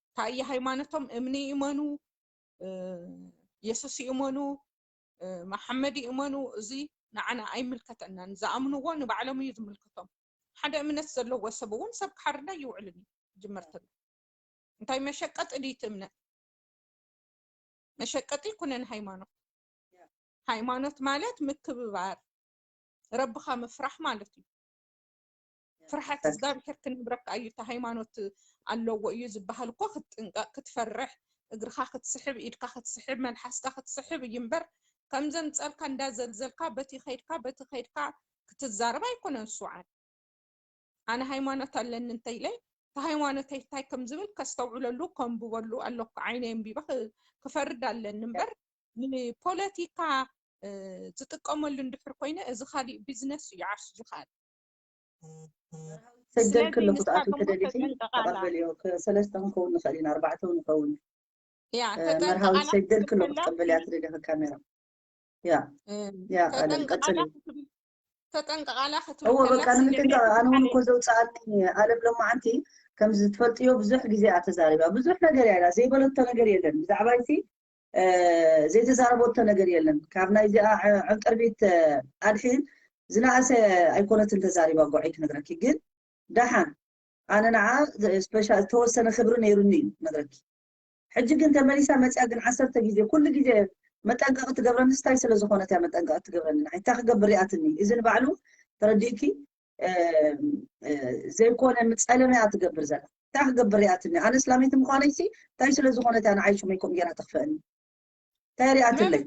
እንታይ እዩ ሃይማኖቶም? እምኒ ይእመኑ፣ የሱስ ይእመኑ፣ መሓመድ ይእመኑ፣ እዚ ንዓና ኣይምልከተናን። ዝኣምንዎ ንባዕሎም እዩ ዝምልከቶም። ሓደ እምነት ዘለዎ ሰብ እውን ሰብ ክሓርድ ኣይውዕልን እዩ። ጅመርተሉ እንታይ መሸቀጢ ድዩ እቲ እምነት? መሸቀጢ ይኩነን ሃይማኖት። ሃይማኖት ማለት ምክብባር፣ ረብኻ ምፍራሕ ማለት እዩ። ፍርሓት እግዚኣብሔር ክንብረካ እዩ። እቲ ሃይማኖት ኣለዎ እዩ ዝበሃል እኮ ክትጥንቀቅ፣ ክትፈርሕ፣ እግርኻ ክትስሕብ፣ ኢድካ ክትስሕብ፣ መልሓስካ ክትስሕብ እዩ እምበር ከምዘምፀልካ እንዳዘልዘልካ በቲ ከይድካ በቲ ከይድካ ክትዛረብ ኣይኮነን። ስውዓል ኣነ ሃይማኖት ኣለኒ እንተኢለ እቲ ሃይማኖተይ እንታይ ከም ዝብል ከስተውዕለሉ ከንብበሉ ኣለኩ። ዓይነይ ኣንቢበ ክፈርድ ኣለኒ እምበር ንፖለቲካ ዝጥቀመሉ እንድሕር ኮይነ እዚ ካሊእ ቢዝነስ እዩ ዓርሱ ዝኸኣል። ሰደልክ ኣለኹ ትኣትዊ ተደሊኺ ተቐበልዮ። ሰለስተ ክንከውን ንኽእል ኢና፣ ኣርባዕተ እውን ንኸውን። መርሃዊት ሰደልክ ኣለኹ ክትቀበልያ ትደሊኺ ካሜራ። ያ ያ ኣለም ቀጽሊ። ተጠንቀቃላ ክትብል እወ በቃ ንምጥንቃቅ ኣነ እውን እኮ ዘውፅኣኒ ኣለም ሎማዓንቲ ከምዚ ትፈልጥዮ ብዙሕ ግዜ እያ ተዛሪባ። ብዙሕ ነገር እያ ኢላ ዘይበለቶ ነገር የለን ብዛዕባ እቲ ዘይተዛረበቶ ነገር የለን። ካብ ናይዚኣ ዕንቅርቢት ኣድሒን ዝነኣሰ ኣይኮነትን ተዛሪባ። ጎዐይ ክነግረኪ ግን ደሓን ኣነ ንዓ ስፔሻል ዝተወሰነ ክብሪ ነይሩኒ እዩ ክነግረኪ። ሕጂ ግን ተመሊሳ መፅያ ግን ዓሰርተ ግዜ ኩሉ ግዜ መጠንቀቂ ትገብረኒ ስታይ ስለ ዝኾነት እያ መጠንቀቂ ትገብረኒ። ንዓይ እንታይ ክገብር ሪኣትኒ? እዚ ንባዕሉ ተረዲእኪ ዘይኮነ ምፀለመ እያ ትገብር ዘላ። እንታይ ክገብር ሪኣትኒ? ኣነ እስላመይቲ ምዃነይሲ እንታይ ስለ ዝኾነት እያ ንዓይ ሽመይ ከምኡ ጌራ ተኽፈአኒ? እንታይ ሪኣትለይ?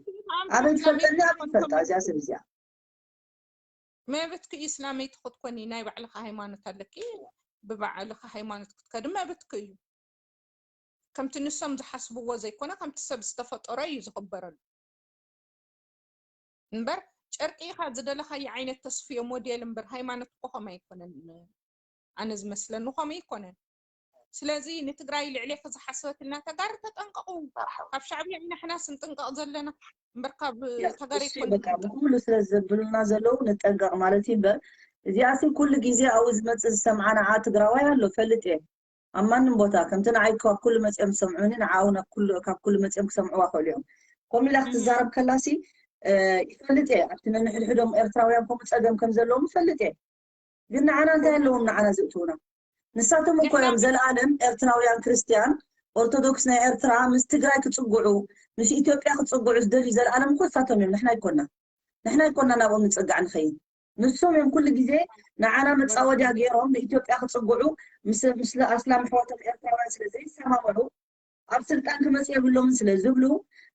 ኣበይ ትፈልጠኒ? ኣብ ትፈልጣ እዚኣ ሰብ እዚኣ መብትኪ እዩ እስላመይቲ ክትኮኒ፣ ናይ ባዕልኻ ሃይማኖት ኣለኪ፣ ብባዕልኻ ሃይማኖት ክትከዲ መብትኪ እዩ። ከምቲ ንሶም ዝሓስብዎ ዘይኮነ ከምቲ ሰብ ዝተፈጠሮ እዩ ዝኽበረሉ። እምበር ጨርቂ ኢኻ ዝደለኻዮ ዓይነት ተስፍዮ ሞዴል እምበር ሃይማኖት እኮ ከምኡ ኣይኮነን። ኣነ ዝመስለኒ ከምኡ ኣይኮነን። ስለዚ ንትግራይ ልዕሌኺ ዝሓሰበትልና ተጋሩ ተጠንቀቑ። ካብ ሻዕብያ ኢና ሕና ስንጥንቀቕ ዘለና እምበር ካብ ተጋሩ ኣይኮነን። ብኩሉ ስለ ዘብሉና ዘለዉ ንጠንቀቕ ማለት እዩ እምበር እዚኣሲ ኩሉ ግዜ ኣብኡ ዝመጽእ ዝሰምዓ ንዓ ትግራዋይ ኣሎ ፈልጥ እየ። ኣብ ማንም ቦታ ከምቲ ንዓይ ካብ ኩሉ መጽኦም ዝሰምዑኒ ንዓኡ ናብ ኩሉ ካብ ኩሉ መጽኦም ክሰምዕዋ ክእሉ እዮም። ከምኡ ኢላ ክትዛረብ ከላሲ ይፈልጥ እየ። ኣብቲ ነንሕድሕዶም ኤርትራውያን ከምኡ ጸገም ከም ዘለዎም ይፈልጥ እየ። ግን ንዓና እንታይ ኣለዎም ንዓና ዘእትውና? ንሳቶም እኮ እዮም ዘልኣለም ኤርትራውያን ክርስትያን ኦርቶዶክስ ናይ ኤርትራ ምስ ትግራይ ክጽግዑ ምስ ኢትዮጵያ ክጽግዑ ዝደልዩ ዘልኣለም እኮ ንሳቶም እዮም። ንሕና ኣይኮና ንሕና ኣይኮና ናብኦም ንጸጋዕ ንኸይድ። ንሶም እዮም ኩሉ ግዜ ንዓና መጻወድያ ገይሮም ንኢትዮጵያ ክጽግዑ ምስ ኣስላም ኣሕዋቶም ኤርትራውያን ስለ ዘይሰማምዑ ኣብ ስልጣን ክመጽእ የብሎምን ስለ ዝብሉ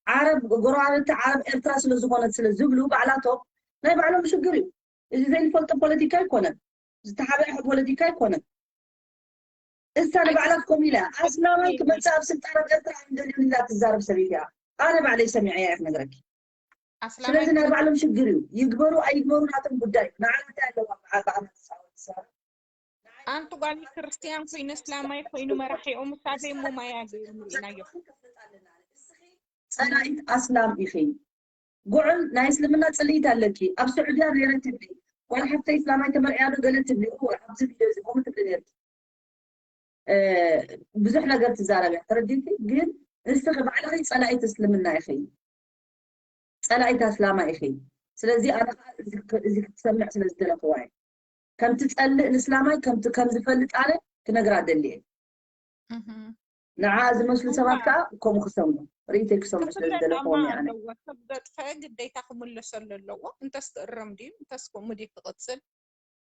ዓረብ ጎረባብቲ ዓረብ ኤርትራ ስለ ዝኾነት ስለ ዝብሉ ባዕላቶም ናይ ባዕሎም ሽግር እዩ። እዚ ዘይንፈልጦ ፖለቲካ ኣይኮነን። ዝተሓበአ ፖለቲካ ኣይኮነን። እሳ ንባዕላ ኮም ኢላ ኣስላማይ ክመጽእ ኣብ ስልጣን ኣብ ኤርትራ ኣይንደልዮን ኢላ ትዛረብ ሰበይቲ እያ። ኣነ ባዕለይ ሰሚዐያ እየ ክነግረኪ። ስለዚ ናይ ባዕሎም ሽግር እዩ። ይግበሩ ኣይግበሩ ናቶም ጉዳይ እዩ። ንዓና እንታይ ኣለዋ ብዓባኣ መተሳወት ትዛረብ? ኣንቲ ጓል ክርስትያን ኮይኑ እስላማይ ኮይኑ መራሒኦም እሳዘይ እሞ ማያ ገይሮም ርኢናዮ። ጸላኢት ኣስላም ኢኺ። ጉዕል ናይ እስልምና ጽልኢት ኣለኪ። ኣብ ስዑድያ ነይረ ትብሊ ዋላ ሓፍተይ እስላማይ ተመርዕያ ዶ ገለ ትብሊ እወ ኣብዚ ቪድዮ እዚ ከምኡ ትብሊ ነርኪ። ብዙሕ ነገር ትዛረብ እያ ተረዲእኪ። ግን ንስኺ ባዕልኺ ጸላኢት እስልምና ኢኺ። ጸላኢት ኣስላማ ኢኺ። ስለዚ ኣነ ከዓ እዚ ክትሰምዕ ስለ ዝደለኽዋ እየ። ከም ትጸልእ ንስላማይ ከም ከም ዝፈልጥ ኣነ ክነግራ ደልየ። ንዓ ዝመስሉ ሰባት ከዓ ከምኡ ክሰምዑ ርእይተይ ክሰምዑ ስለ ዝደለኽዎም እየ ኣነ። ሰብ ዘጥፈአ ግዴታ ክምለሰሉ ኣለዎ። እንተስ ክእረም ድዩ እንተስ ከምኡ ድዩ ክቕጽል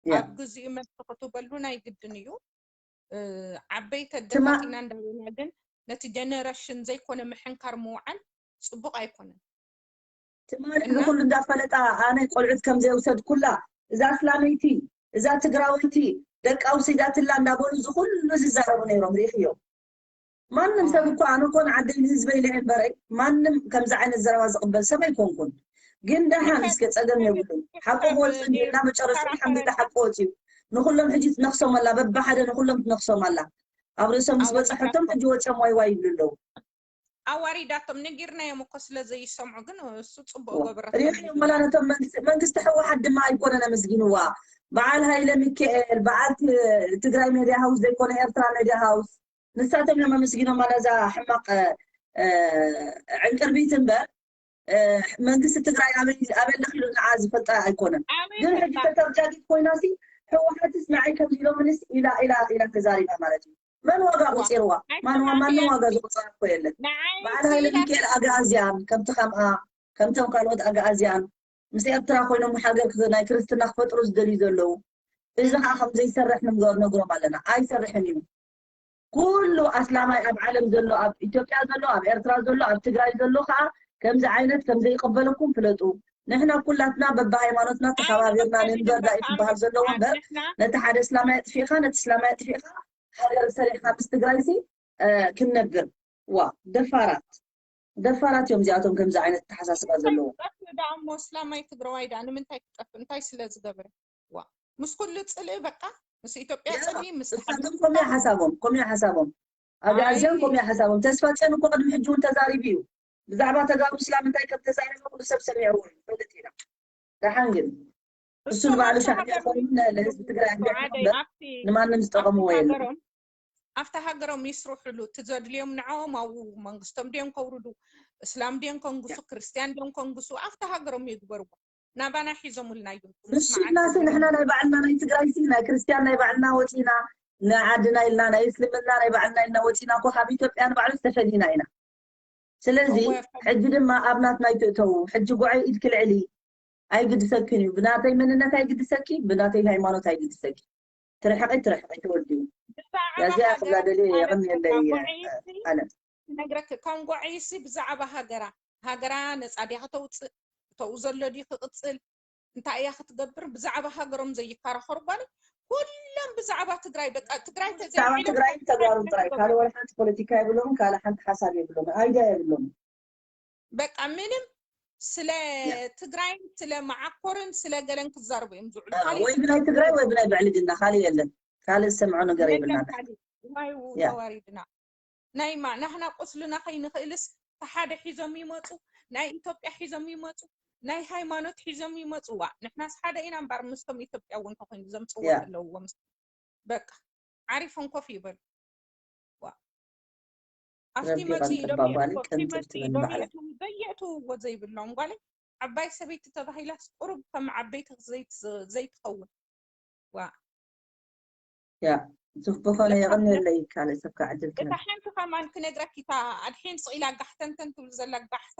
ኣብ ግዚኡ መልሲ ክትህበሉ ናይ ግድን እዩ። ዓበይቲ ኣደታትና እንዳበልና ግን ነቲ ጀነረሽን ዘይኮነ ምሕንካር ምውዓል ጽቡቕ ኣይኮነን። ትማሊ ንኩሉ እንዳፈለጣ ኣነ ቆልዑት ከም ዘየውሰድኩላ እዛ እስላመይቲ እዛ ትግራወይቲ ደቃ ውሲዳትላ እንዳበሉ ዝኩሉ ዝዛረቡ ነይሮም ሪኢኽዮ። ማንም ሰብ እኮ ኣነ እኮ ንዓደይ ንህዝበይ ኢለ እምበረይ ማንም ከምዚ ዓይነት ዘረባ ዝቕበል ሰብ ኣይኮንኩን። ግን ደሓን እስከ ጸገም የብሉን ሓቁ ክወጽእ እንዲና መጨረሻ ሓምዝዳ ሓቂ ወጽዩ ንኩሎም ሕጂ ትነክሶም ኣላ በብሓደ ንኩሎም ትነክሶም ኣላ። ኣብ ርእሶም ምስ በጸሐቶም ሕጂ ወጽዮም ዋይ ዋይ ይብሉ ኣለዉ። ኣዋሪዳቶም ነጊርናዮም እኮ ስለ ዘይሰምዑ ግን እሱ ጽቡቅ ገብረት ሪኢኽዮም ወላ ነቶም መንግስቲ ህወሓት ድማ ኣይኮነን ኣመስጊንዋ። በዓል ሃይለ ሚካኤል በዓል ትግራይ ሜድያ ሃውስ ዘይኮነ ኤርትራ ሜድያ ሃውስ ንሳቶም እዮም ኣመስጊኖማ ነዛ ሕማቅ ዕንቅርቢት እምበር መንግስቲ ትግራይ ኣበይ ኣለኺ ኢሉ ንዓ ዝፈልጣ ኣይኮነን። ግን ሕጂ ተተርጃጊት ኮይናሲ ህወሓትስ ንዓይ ከምዚ ኢሎምንስ ኢላ ኢላ ኢላ ተዛሪባ ማለት እዩ። መን ዋጋ ቆፂርዋ? ማን ማንም ዋጋ ዝቆፀረ እኮ የለን። በዓል ሃይለ ሚካኤል ኣግኣዝያን ከምቲ ከምኣ ከምቶም ካልኦት ኣግኣዝያን ምስ ኤርትራ ኮይኖም ሃገር ናይ ክርስትና ክፈጥሩ ዝደልዩ ዘለዉ እዚ ከዓ ከም ዘይሰርሕ ንገር ነግሮም ኣለና። ኣይሰርሕን እዩ። ኩሉ ኣስላማይ ኣብ ዓለም ዘሎ ኣብ ኢትዮጵያ ዘሎ ኣብ ኤርትራ ዘሎ ኣብ ትግራይ ዘሎ ከዓ ከምዚ ዓይነት ከም ዘይቀበለኩም ፍለጡ። ንሕና ኩላትና በብሃይማኖትና ተኸባቢርና ንንበር ዳኢ ክበሃል ዘለዎ እምበር ነቲ ሓደ እስላማይ ኣጥፊእኻ ነቲ እስላማይ ኣጥፊእኻ ሃገር ሰሪሕካ ምስ ትግራይሲ ክንነብር ዋ ደፋራት ደፋራት እዮም እዚኣቶም ከምዚ ዓይነት ተሓሳስባ ዘለዎ። ደኣ እሞ እስላማይ ትግራዋይ ደኣ ንምንታይ ክጠፍእ እንታይ ስለ ዝገብረ ዋ ምስ ኩሉ ፅልኢ በቃ ምስ ኢትዮጵያ ፅልኢ ምስ እሳቶም ከምኡ ሓሳቦም ከምኡ ሓሳቦም ኣግኣዝያን ከምኡ ሓሳቦም ተስፋ ፅዮን እኮ ቅድሚ ሕጂ እውን ተዛሪቡ እዩ ብዛዕባ ተጋሩ እስላም እንታይ ከም ተዛረበ ኩሉ ሰብ ሰሚዕዎ እዩ ፈልጥ ኢና ደሓን ግን እሱ ንባዕሉ ሻዕብያ ኮይኑ ንህዝቢ ትግራይ ኣንገር ንማንም ዝጠቐምዎ የለን። ኣብታ ሃገሮም ይስርሕሉ እቲ ዘድልዮም ንዕኦም ኣብኡ መንግስቶም ድዮም ከውርዱ እስላም ድዮም ከንግሱ ክርስትያን ድዮም ከንግሱ ኣብታ ሃገሮም ይግበርዎ ናባና ሒዞምልና እዮም። ንሱ ኢልናሲ ንሕና ናይ ባዕልና ናይ ትግራይሲ ናይ ክርስትያን ናይ ባዕልና ወፂና ናይ ዓድና ኢልና ናይ እስልምና ናይ ባዕልና ኢልና ወፂና እኮ ካብ ኢትዮጵያ ንባዕሉ ዝተፈሊና ኢና። ስለዚ ሕጂ ድማ ኣብ ናትና ኣይትእተዉ። ሕጂ ጉዐይ ኢድኪ ልዕሊ ኣይግድሰክን እዩ። ብናተይ መንነት ኣይግድሰኪ፣ ብናተይ ሃይማኖት ኣይግድሰኪ። ትርሕቂ ትርሕቂ ተወዲኡ። ያዚኣ ክብላ ደልየ የቐንየለይ ኣለም። ነግረክ ከም ጉዐይሲ ብዛዕባ ሃገራ ሃገራ ነፃ ድያ ከተውፅእ ተው ዘሎ ድዩ ክቕፅል እንታይ እያ ክትገብር ብዛዕባ ሃገሮም ዘይከራኸሩ ጓል ኩሎም ብዛዕባ ትግራይ በቃ ትግራይ ብዛዕባ ትግራይ ተጋሩ ጥራይ ካልእ ወላ ሓንቲ ፖለቲካ የብሎም ካልእ ሓንቲ ሓሳብ የብሎም ኣይድያ የብሎም በቃ ምንም ስለ ትግራይን ስለ መዓኮርን ስለ ገለን ክዛረቡ እዮም ዝውዕሉ ወይ ብናይ ትግራይ ወይ ብናይ ብዕልግና ካልእ የለን ካልእ ዝሰምዖ ነገር የብልና ዋይ ተዋሪድና ናይማ ናህና ቁስልና ከይንኽእልስ ሓደ ሒዞም ይመፁ ናይ ኢትዮጵያ ሒዞም ይመፁ ናይ ሃይማኖት ሒዞም ይመፅዋ። ንሕናስ ሓደ ኢና እምበር ምስቶም ኢትዮጵያ እውን ተኮይኑ ዘምፅዎ ያ። ኣለዎም። በቃ ዓሪፎም ኮፍ ይበሉ። ዋ። ኣብቲ ረቢቐን መፂኡ ኢዶም ጠባብ ጓለይ የእትዎ፣ ኣብቲ ቅንጥብቲ መፂኡ በል ኢዶም ባዕላ። የእትዉ፣ ዘየእትውዎ ዘይብሎም ጓለይ ዓባይ ሰበይቲ ተባሂላስ ቁሩብ ከም ዓበይቲ ዘይት-፣ ዘይትኸውን። ዋ። ያ ዝኽብኾነ ለካ የቐንየለይ ካልእ ሰብ ከዓ ዕድል እታ ክህብ። ሓንቲ ከማን ክነግረኪ፣ እታ ኣድሒን ስቕ ኢላ ጋሕተንተን ትብል ዘላ ጋሕታ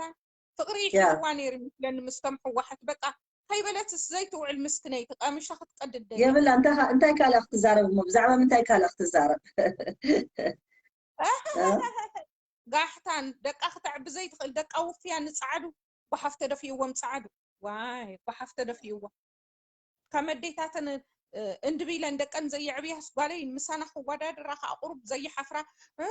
ፍቕሪ ያ ይሕልዋ ነይሩ ይመስለኒ ምስቶም ሕዋሓት። በቃ ከይበለትስ ዘይትውዕል ምስክነይቲ ቀምሻ ክትቀድድ ደልያ። የብላ እንታይ ካ- እንታይ ካልእ ክትዛረብ እሞ ብዛዕባ ምንታይ ካልእ ክትዛረብ? እ? ጋሕታን ደቃ ክተዕቢ ዘይትኽእል ደቃ ውፍያ ንፃዕዱ ጓሓፍ ተደፊእዎም። ፃዕዱ ዋይ ጓሓፍ ተደፊእዎም። ከም ኣዴታተን እ፣ እንድብ ኢለን ደቀን ዘየዕብያስ ጓለይ ምሳና ክወዳደራ ከዓ ቁሩብ ዘይሓፍራ እ፣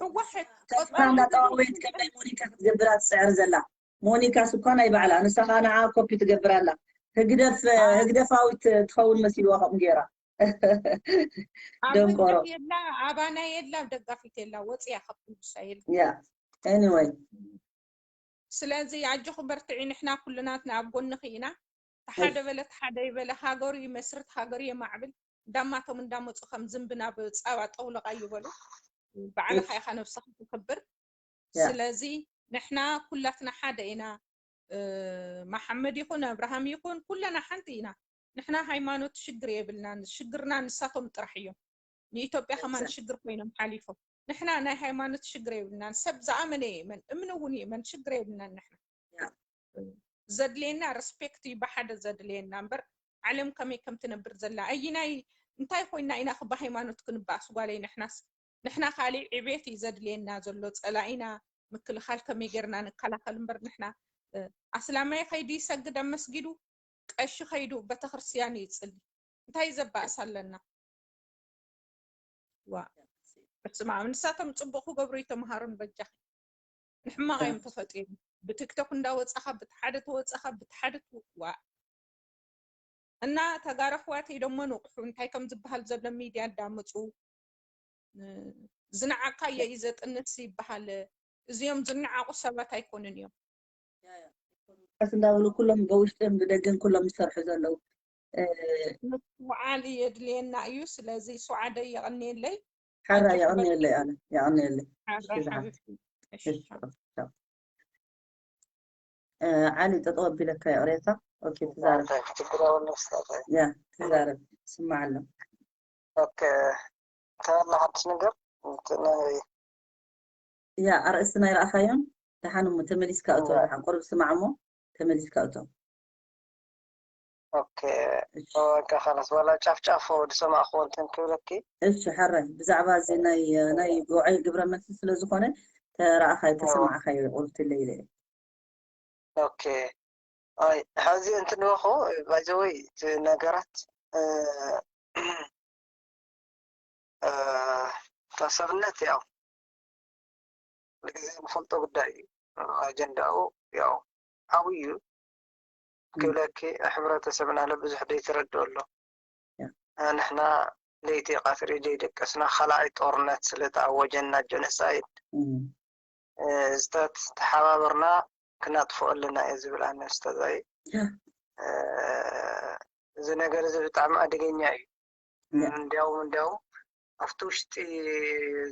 ሕዋሕት ተስፋ ቆፃል እንዳጠዋወየት ከም ናይ ሞኒካ ክትገብራ ትፅዕር ዘላ። ሞኒካስ እኳ ናይ ባዕላ ንሳ ከዓ ንዓ ኮፒ ትገብር ኣላ። ህግደፍ አ- ህግደፋዊት ትኸውን መሲልዋ ከምኡ ገይራ። ኣብ ደንቆሮ። ህግደፍ የላ፣ ኣባና የላ፣ ደጋፊት የላ፣ ወፅያ ካብ ኩሉ ንሳ የላ። ያ anyway ስለዚ ኣጆኺ በርትዒ፣ ንሕና ኩልናትና ኣብ ጎንኺ ኢና። ተሓደ በለ ተሓደ ይበለ፣ ሃገሩ ይመስርት፣ ሃገሩ የማዕብል። እንዳማቶም እንዳመፁ ከም ዝንቢ ናብ ፀባ ጠውለቕ ኣይበሉ። ባዕልኻ ኢኻ ነብስኻ ተኽብር። ያ ስለዚ ንሕና ኩላትና ሓደ ኢና። እ፣ መሓመድ ይኹን ኣብርሃም ይኹን ኩለና ሓንቲ ኢና። ንሕና ሃይማኖት ሽግር የብልናን። ሽግርና ንሳቶም ጥራሕ እዮም። ንኢትዮጵያ ከማን exactly ሽግር ኮይኖም ሓሊፎም። ንሕና ናይ ሃይማኖት ሽግር የብልናን። ሰብ ዝኣመነ ይእመን፣ እምኒ እውን ይእመን፣ ሽግር የብልናን ንሕና። ያ ዘድልየና ሪስፔክት እዩ ብሓደ ዘድልየና እምበር ዓለም ከመይ ከም ትነብር ዘላ ኣይናይ እንታይ ኮይና ኢና ክባ ሃይማኖት ክንበኣስ ጓለይ ንሕናስ ንሕና ካሊእ ዕቤት እዩ ዘድልየና ዘሎ ጸላኢና ምክልኻል ከመይ ጌርና ንከላኸል እምበር ንሕና እ፣ ኣስላማይ ከይዱ ይሰግድ ኣብ መስጊዱ ቀሺ ከይዱ ቤተክርስትያን ይጽሊ እንታይ ዘባእስ ኣለና ዋ በስመ ኣብ ንሳቶም ጽቡቕ ክገብሩ ይተምሃሩን በጃኺ ንሕማቕ እዮም ተፈጢሮም ብቲክቶክ እንዳወጻኻ ብትሓደ ተወጻኻ ብትሓደ ትውዋ እና ተጋሩ ኣሕዋተይ ደሞ ንቑሑ እንታይ ከም ዝበሃል ዘሎ ሚድያ እንዳመፁ ዝነዓቕካዮ እዩ ዘጥንስ ይበሃል እዚኦም ዝነዓቑ ሰባት ኣይኮኑን እዮም ቀስ እንዳበሉ ኩሎም ብውሽጥን ብደገን ኩሎም ዝሰርሑ ዘለዉ ምስትውዓል የድልየና እዩ ስለዚ ሱዓደ የቐንየለይ ሓራ የቐንየለይ ኣነ የቐንየለይ ሓራ ሓቢብቲ ዓሊ ጠጠው ኣቢለካ ይቕሬታ ኦኬ ትዛረብ ያ ትዛረብ ስማዕ ኣሎ ተላ ሓድሽ ነገር ያ ኣርእስትና ይረኣኻዮም ደሓን እሞ ተመሊስካ እቶ ደሓን ቁሩብ ስማዕ እሞ ተመሊስካ እቶ ኦኬ በቃ ኻላስ ዋላ ጫፍ ጫፍ ዝሰማዕክዎ እንትን ክብለኪ እሺ ሓራይ ብዛዕባ እዚ ናይ ናይ ጉባኤ ግብረ መልሲ ስለ ዝኾነ ተረኣኻዮ ተሰማዕኻዮ ቁርትለ ኢለ ኦኬ ኣይ ሕዚ እንትንበኹ ባይዘወይ እቲ ነገራት ታሰብነት ያው ግዜ ንፈልጦ ጉዳይ እዩ ኣጀንዳኡ ያው ዓብዩ እዩ ክብለኪ ሕብረተሰብና ለብዙሕ ደይተረድኦ ኣሎ ንሕና ለይቲ ቀትሪ ደይደቀስና ካልኣይ ጦርነት ስለተኣወጀና ጀኖሳይድ ዝተተሓባበርና ክናጥፍኦ ኣለና እየ ዝብል ኣነ ስተዛይ እዚ ነገር እዚ ብጣዕሚ ኣደገኛ እዩ እንዲያውም እንዲያውም ኣብቲ ውሽጢ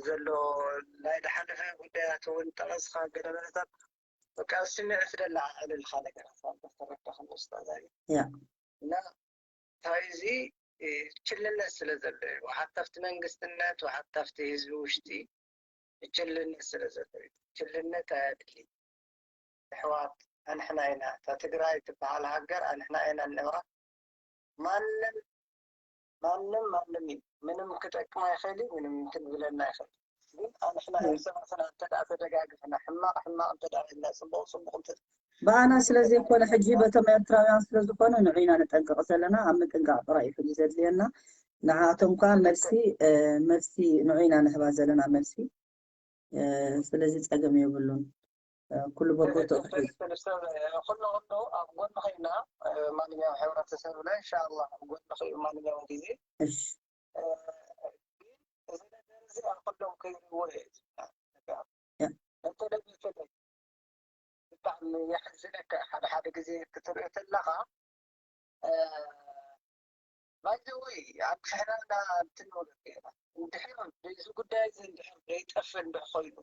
ዘሎ ናይ ዝሓለፈ ጉዳያት እውን ጠቐስካ ገለመለታት በቃ ስምዒት ደላ ዕልልካ ነገራት ተረዳካ ኡስታዝ እና እንታይ እዚ ችልነት ስለ ዘሎ እዩ ሓታ ኣብቲ መንግስትነት ሓታ ኣብቲ ህዝቢ ውሽጢ ችልነት ስለ ዘሎ እዩ ችልነት ኣያድሊ ኣሕዋት ኣንሕና ኢና እታ ትግራይ ትበሃል ሃገር ኣንሕና ኢና እንነብራ ማንም ማንም ማንም እዩ ምንም ክጠቅም ኣይኽእል እዩ ምንም እንትን ዝብለና ኣይኽእል ግን ኣንሕና እርስ በርስና እንተ ተደጋግፍና ሕማቕ ሕማቕ እንተ ኢልና ፅቡቕ ፅቡቕ እንተ ብኣና ስለ ዘይኮነ ሕጂ በቶም ኤርትራውያን ስለ ዝኾነ ንዑ ኢና ንጠንቀቕ ዘለና ኣብ ምጥንቃቕ ጥራይ እዩ ሕጂ ዘድልየና ንዓቶም ከዓ መልሲ መልሲ ንዑ ኢና ንህባ ዘለና መልሲ ስለዚ ፀገም የብሉን ኩሉ በቦ ተእቱ ኩሉ ኩሉ ኣብ ጎንኺ ኢና ማንኛውም ሕብረተሰብና እንሻላ ኣብ ጎንኺ እዩ ማንኛውም ግዜ እሺ እዚ ነገር እዚ ኣብ ኩሎም ከይርዎ እየ እንተ ብጣዕሚ የሕዝነካ። ሓደ ሓደ ግዜ ክትርኢ ከለኻ ባይዘወይ ኣብ ሕራና እንትንብል እንድሕር እዚ ጉዳይ እዚ እንድሕር ዘይጠፍእ እንድሕ ኮይኑ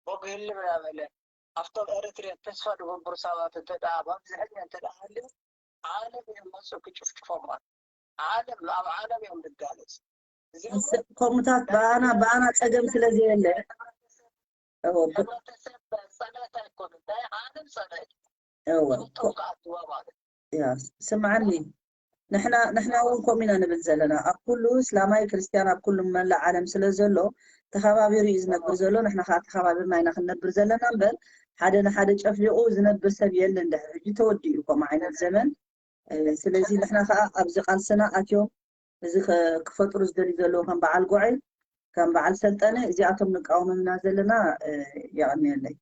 ወግህልም እናበለ ኣብቶም ኤርትርያ ተስፋ ዝገብሩ ሰባት እንተ ደኣ ብኣብዝሕኛ እንተ ደኣ ሃልዩ ዓለም እዮም መፅኡ ክጭፍጭፎም ማለት ዓለም ኣብ ዓለም እዮም ዝጋለፅ እዚኦም ከምኡታት ብኣና ብኣና ፀገም ስለ ዘየለ ሕብረተሰብ ፀላእቲ ኣይኮኑን ናይ ዓለም ፀላእቲ እወ ክልተው ክኣትዋ ማለት ያ ስምዓኒ ንሕና ንሕና እውን ከምኡ ኢና ንብል ዘለና ኣብ ኩሉ እስላማይ ክርስትያን ኣብ ኩሉ መላእ ዓለም ስለ ዘሎ ተኸባቢሩ እዩ ዝነብር ዘሎ ንሕና ከዓ ተኸባቢርና ኢና ክንነብር ዘለና እምበር ሓደ ንሓደ ጨፍሊቑ ዝነብር ሰብ የለን ድሕሪ ሕጂ ተወዲኡ ከምኡ ዓይነት ዘመን ስለዚ ንሕና ከዓ ኣብዚ ቃልስና ኣትዮም እዚ ክፈጥሩ ዝደልዩ ዘለዉ ከም በዓል ጎዐይ ከም በዓል ሰልጠነ እዚኣቶም ንቃወሞም ኢና ዘለና የቐንየለይ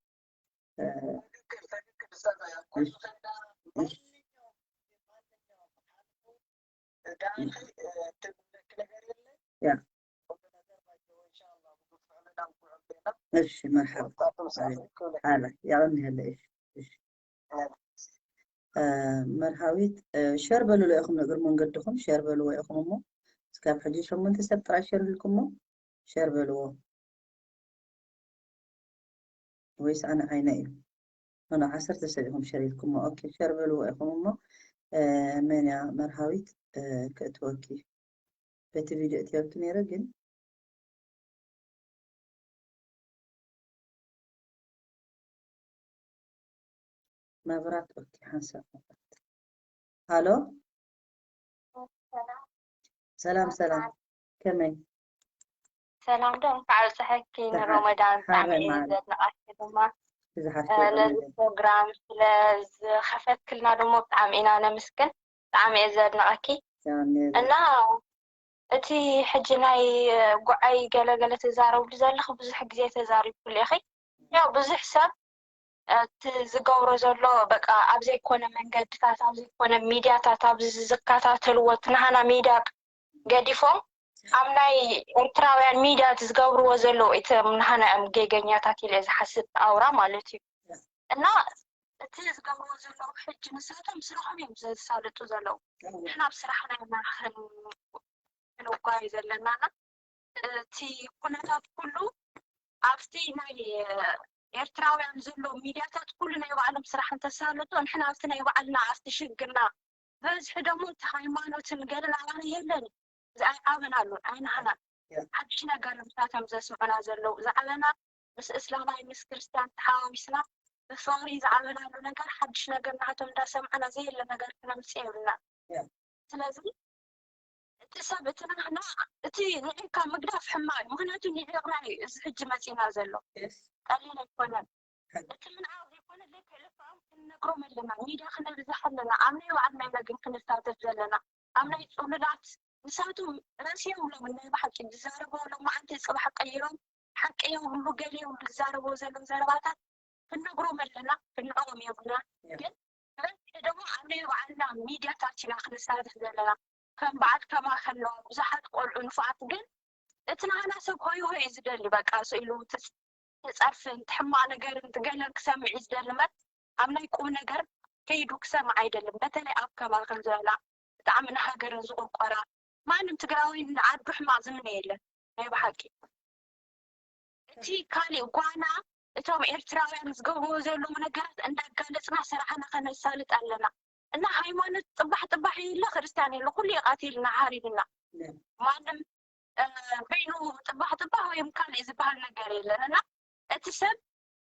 እሺ መርሓባ ኣላ የቐንየለይ እሺ መርሃዊት ሸር በልሉ ኢኹም ንእግሪ መንገድኹም ሸር በልዎ ኢኹም እሞ እስካብ ሕጂ ሸሞንተ ሰብ ጥራይ ሸር ኢልኩሞ ሸር በልዎ ወይስ ኣነ ዓይነ እዩ ኖ ዓሰርተ ሰብ ኢኹም ሸር ኢልኩሞ ኦኬ ሸር በልዎ ኢኹም እሞ መን እያ መርሃዊት ክእትወኪ በቲ ቪድዮ እትወኪ ነይረ ግን መብራት ኦኬ ሓንሳብ መብራት ሃሎ ሰላም ሰላም ከመይ ሰላም ዶ እንኳዕ ኣብፀሐኪ ንሮመዳን ብጣዕሚ እየ ዘድንቃኪ ድማ ነዚ ፕሮግራም ስለ ዝኸፈትክልና ድማ ብጣዕሚ ኢና ነምስግን ብጣዕሚ እየ ዘድንቀኪ እና እቲ ሕጂ ናይ ጉዓይ ገለገለ ትዛረብሉ ዘለኺ ብዙሕ ግዜ ተዛሪብኩሉ ኢኺ ያው ብዙሕ ሰብ እቲ ዝገብሮ ዘሎ በቃ ኣብ ዘይኮነ መንገድታት ኣብ ዘይኮነ ሚድያታት ኣብ ዝከታተልዎ እቲ ናሃና ሚድያ ገዲፎም ኣብ ናይ ኤርትራውያን ሚድያ ዝገብርዎ ዘለዉ እቲ ናሃና እዮም ጌገኛታት ኢለ ዝሓስብ ኣውራ ማለት እዩ እና እቲ ዝገብርዎ ዘለዉ ሕጂ ንሳቶም ስርሖም እዮም ዘሳልጡ ዘለዉ ንሕና ኣብ ስራሕና ኢና ክንጓዩ ዘለና እና እቲ ኩነታት ኩሉ ኣብቲ ናይ ኤርትራውያን ዘሎ ሚድያታት ኩሉ ናይ ባዕሎም ስራሕ እንተሳለጦ ንሕና ኣብቲ ናይ ባዕልና ኣብቲ ሽግርና በዝሒ ደሞ እቲ ሃይማኖትን ገለን ኣባና የለን ዝኣይዓበን ኣሎ ኣይናህና ሓድሽ ነገር ምሳቶም ዘስምዑና ዘለዉ ዝዓበና ምስ እስላማይ ምስ ክርስትያን ተሓዋዊስና ብፍቕሪ ዝዓበናሉ ነገር ሓድሽ ነገር ናቶም እንዳሰምዕና ዘየለ ነገር ክነምፅእ የብልና ስለዚ እቲ ሰብ እቲ ናህና እቲ ንዒቕካ ምግዳፍ ሕማቕ እዩ ምክንያቱ ንዒቕና እዩ እዚ ሕጂ መፂና ዘሎ ቀሊል ኣይኮነን እቲ ምንዓቕ ዘይኮነ ልክዕ ልክዖም ክንነግሮም ኣለና ሚድያ ክነብዝሕ ኣለና ኣብ ናይ ባዕልና ኢና ግን ክንሳተፍ ዘለና ኣብ ናይ ፅሉላት ንሳቶም ረሲኦም ሎም ናይ ብሓቂ ዝዛረብዎ ሎም መዓልቲ ፅባሕ ቀይሮም ሓቂ የብሉ ገለ የብሉ ዝዛረብዎ ዘለዉ ዘረባታት ክንነግሮም ኣለና ክንዕቆም የብልና ግን ብበዝሒ ድማ ኣብ ናይ በዓልና ሚድያታት ኢና ክንሳተፍ ዘለና ከም በዓል ከማኸ ኣለዋ ብዙሓት ቆልዑ ንፉዓት ግን እቲ ናህና ሰብ ሆይ ሆይ እዩ ዝደሊ በቃ ስኢሉ ትፀርፍን ትሕማቕ ነገርን ትገለን ክሰምዕ እዩ ዝደሊ እምበር ኣብ ናይ ቁም ነገር ከይዱ ክሰምዕ ኣይደልን በተለይ ኣብ ከማኸ ዝበላ ብጣዕሚ ንሃገርን ዝቆርቆራ ማንም ትግራዊ ንዓዱ ሕማቕ ዝምነ የለን ናይ ብሓቂ እቲ ካሊእ ጓና እቶም ኤርትራውያን ዝገብርዎ ዘለዉ ነገራት እንዳጋለፅና ስራሕና ከነሳልጥ ኣለና እና ሃይማኖት ጥባሕ ጥባሕ የለ ክርስትያን የለ ኩሉ የቃቲልና ሓሪድና ማንም በይኑ ጥባሕ ጥባሕ ወይም ካሊእ ዝበሃል ነገር የለን እና እቲ ሰብ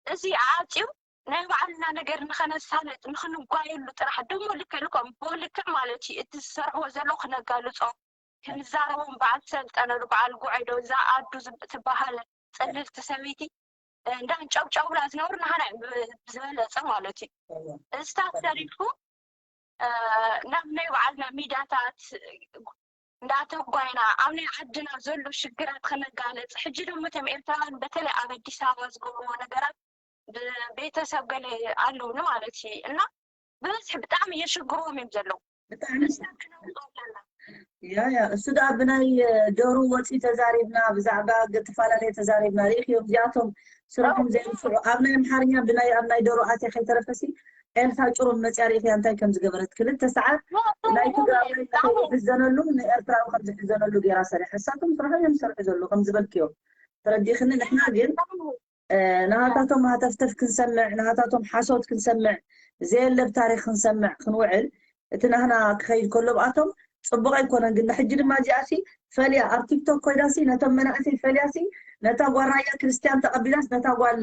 እዚ ዓፅዩ ናይ ባዕልና ነገር ንኸነሳልጥ ንኽንጓየሉ ጥራሕ ደሞ ልክዕ ልክዖም ብልክዕ ማለት እዩ እቲ ዝሰርሕዎ ዘለዉ ክነጋልፆ ክንዛረቦም በዓል ሰልጠነ ዶ በዓል ጉዐይ ዶ እዛ ኣዱ ትበሃል ፅልልቲ ሰበይቲ እንዳንጨብጨቡላ ዝነብሩ ናህና ዝበለፀ ማለት እዩ እዝታት ተሪፉ ናብ ናይ በዓልና ሚድያታት እንዳተጓይና ኣብ ናይ ዓድና ዘሎ ሽግራት ክነጋለፅ ሕጂ ደሞ እቶም ኤርትራውያን በተለይ ኣብ ኣዲስ ኣበባ ዝገብርዎ ነገራት ብቤተሰብ ገለ ኣለውኒ ማለት እዩ እና ብበዝሒ ብጣዕሚ የሽግርዎም እዮም ዘለዉ ብጣዕሚ ያ ያ እሱ ደኣ ብናይ ደሩ ወፂ ተዛሪብና ብዛዕባ ዝተፈላለየ ተዛሪብና ርኢኽዮም እዚኣቶም ስርሖም ዘይንስዑ ኣብ ናይ ኣምሓርኛ ብናይ ኣብ ናይ ደሩ ኣትየ ከይተረፈሲ ኤልሳ ጭሩም መፅያ ርኢኽያ እንታይ ከም ዝገበረት? ክልተ ሰዓት ናይ ትግራዋይ ንኸይሕዘነሉ ንኤርትራዊ ከም ዝሕዘነሉ ገይራ ሰሪሓ። እሳቶም ስራሕ እዮም ዝሰርሑ ዘለዉ ከም ዝበልክዮ። ተረዲኽኒ? ንሕና ግን ናሃታቶም ሃተፍተፍ ክንሰምዕ፣ ናሃታቶም ሓሶት ክንሰምዕ፣ ዘየለ ብታሪክ ክንሰምዕ ክንውዕል፣ እቲ ናህና ክኸይድ ከሎ ብኣቶም ፅቡቕ ኣይኮነን። ግን ንሕጂ ድማ እዚኣሲ ፈልያ ኣብ ቲክቶክ ኮይዳሲ ነቶም መናእሰይ ፈልያሲ ነታ ጓል ራያ ክርስቲያን ተቐቢላስ ነታ ጓል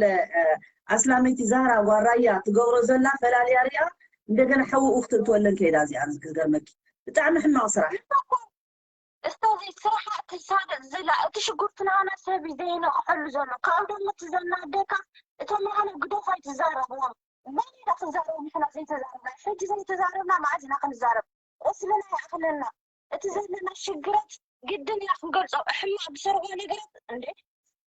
ኣስላመይቲ ዛህራ ጓል ራያ ትገብሮ ዘላ ፈላልያ ሪኣ እንደገና ሓውኡ ክትእትወለን ከይዳ እዚኣ ዝገርመኪ ብጣዕሚ ሕማቕ ስራሕ። እስታዚ ስራሓ ትሳደድ ዝላ እቲ ሽጉርቲ ናና ሰብ ዘይነቕሐሉ ዘሎ ካብኡ ደሞ እቲ ዘናደካ እቶም ናና ግደፋ ኣይትዛረብዎም። መን ኢና ክንዛረብ ንሕና ዘይተዛረብና? ሕጂ ዘይተዛረብና መዓዝ ኢና ክንዛረብ? ቁስልና ይኣኽለና። እቲ ዘለና ሽግራት ግድን ኢና ክንገልጾ። ሕማቕ ዝሰርሖ ነገራት እንዴ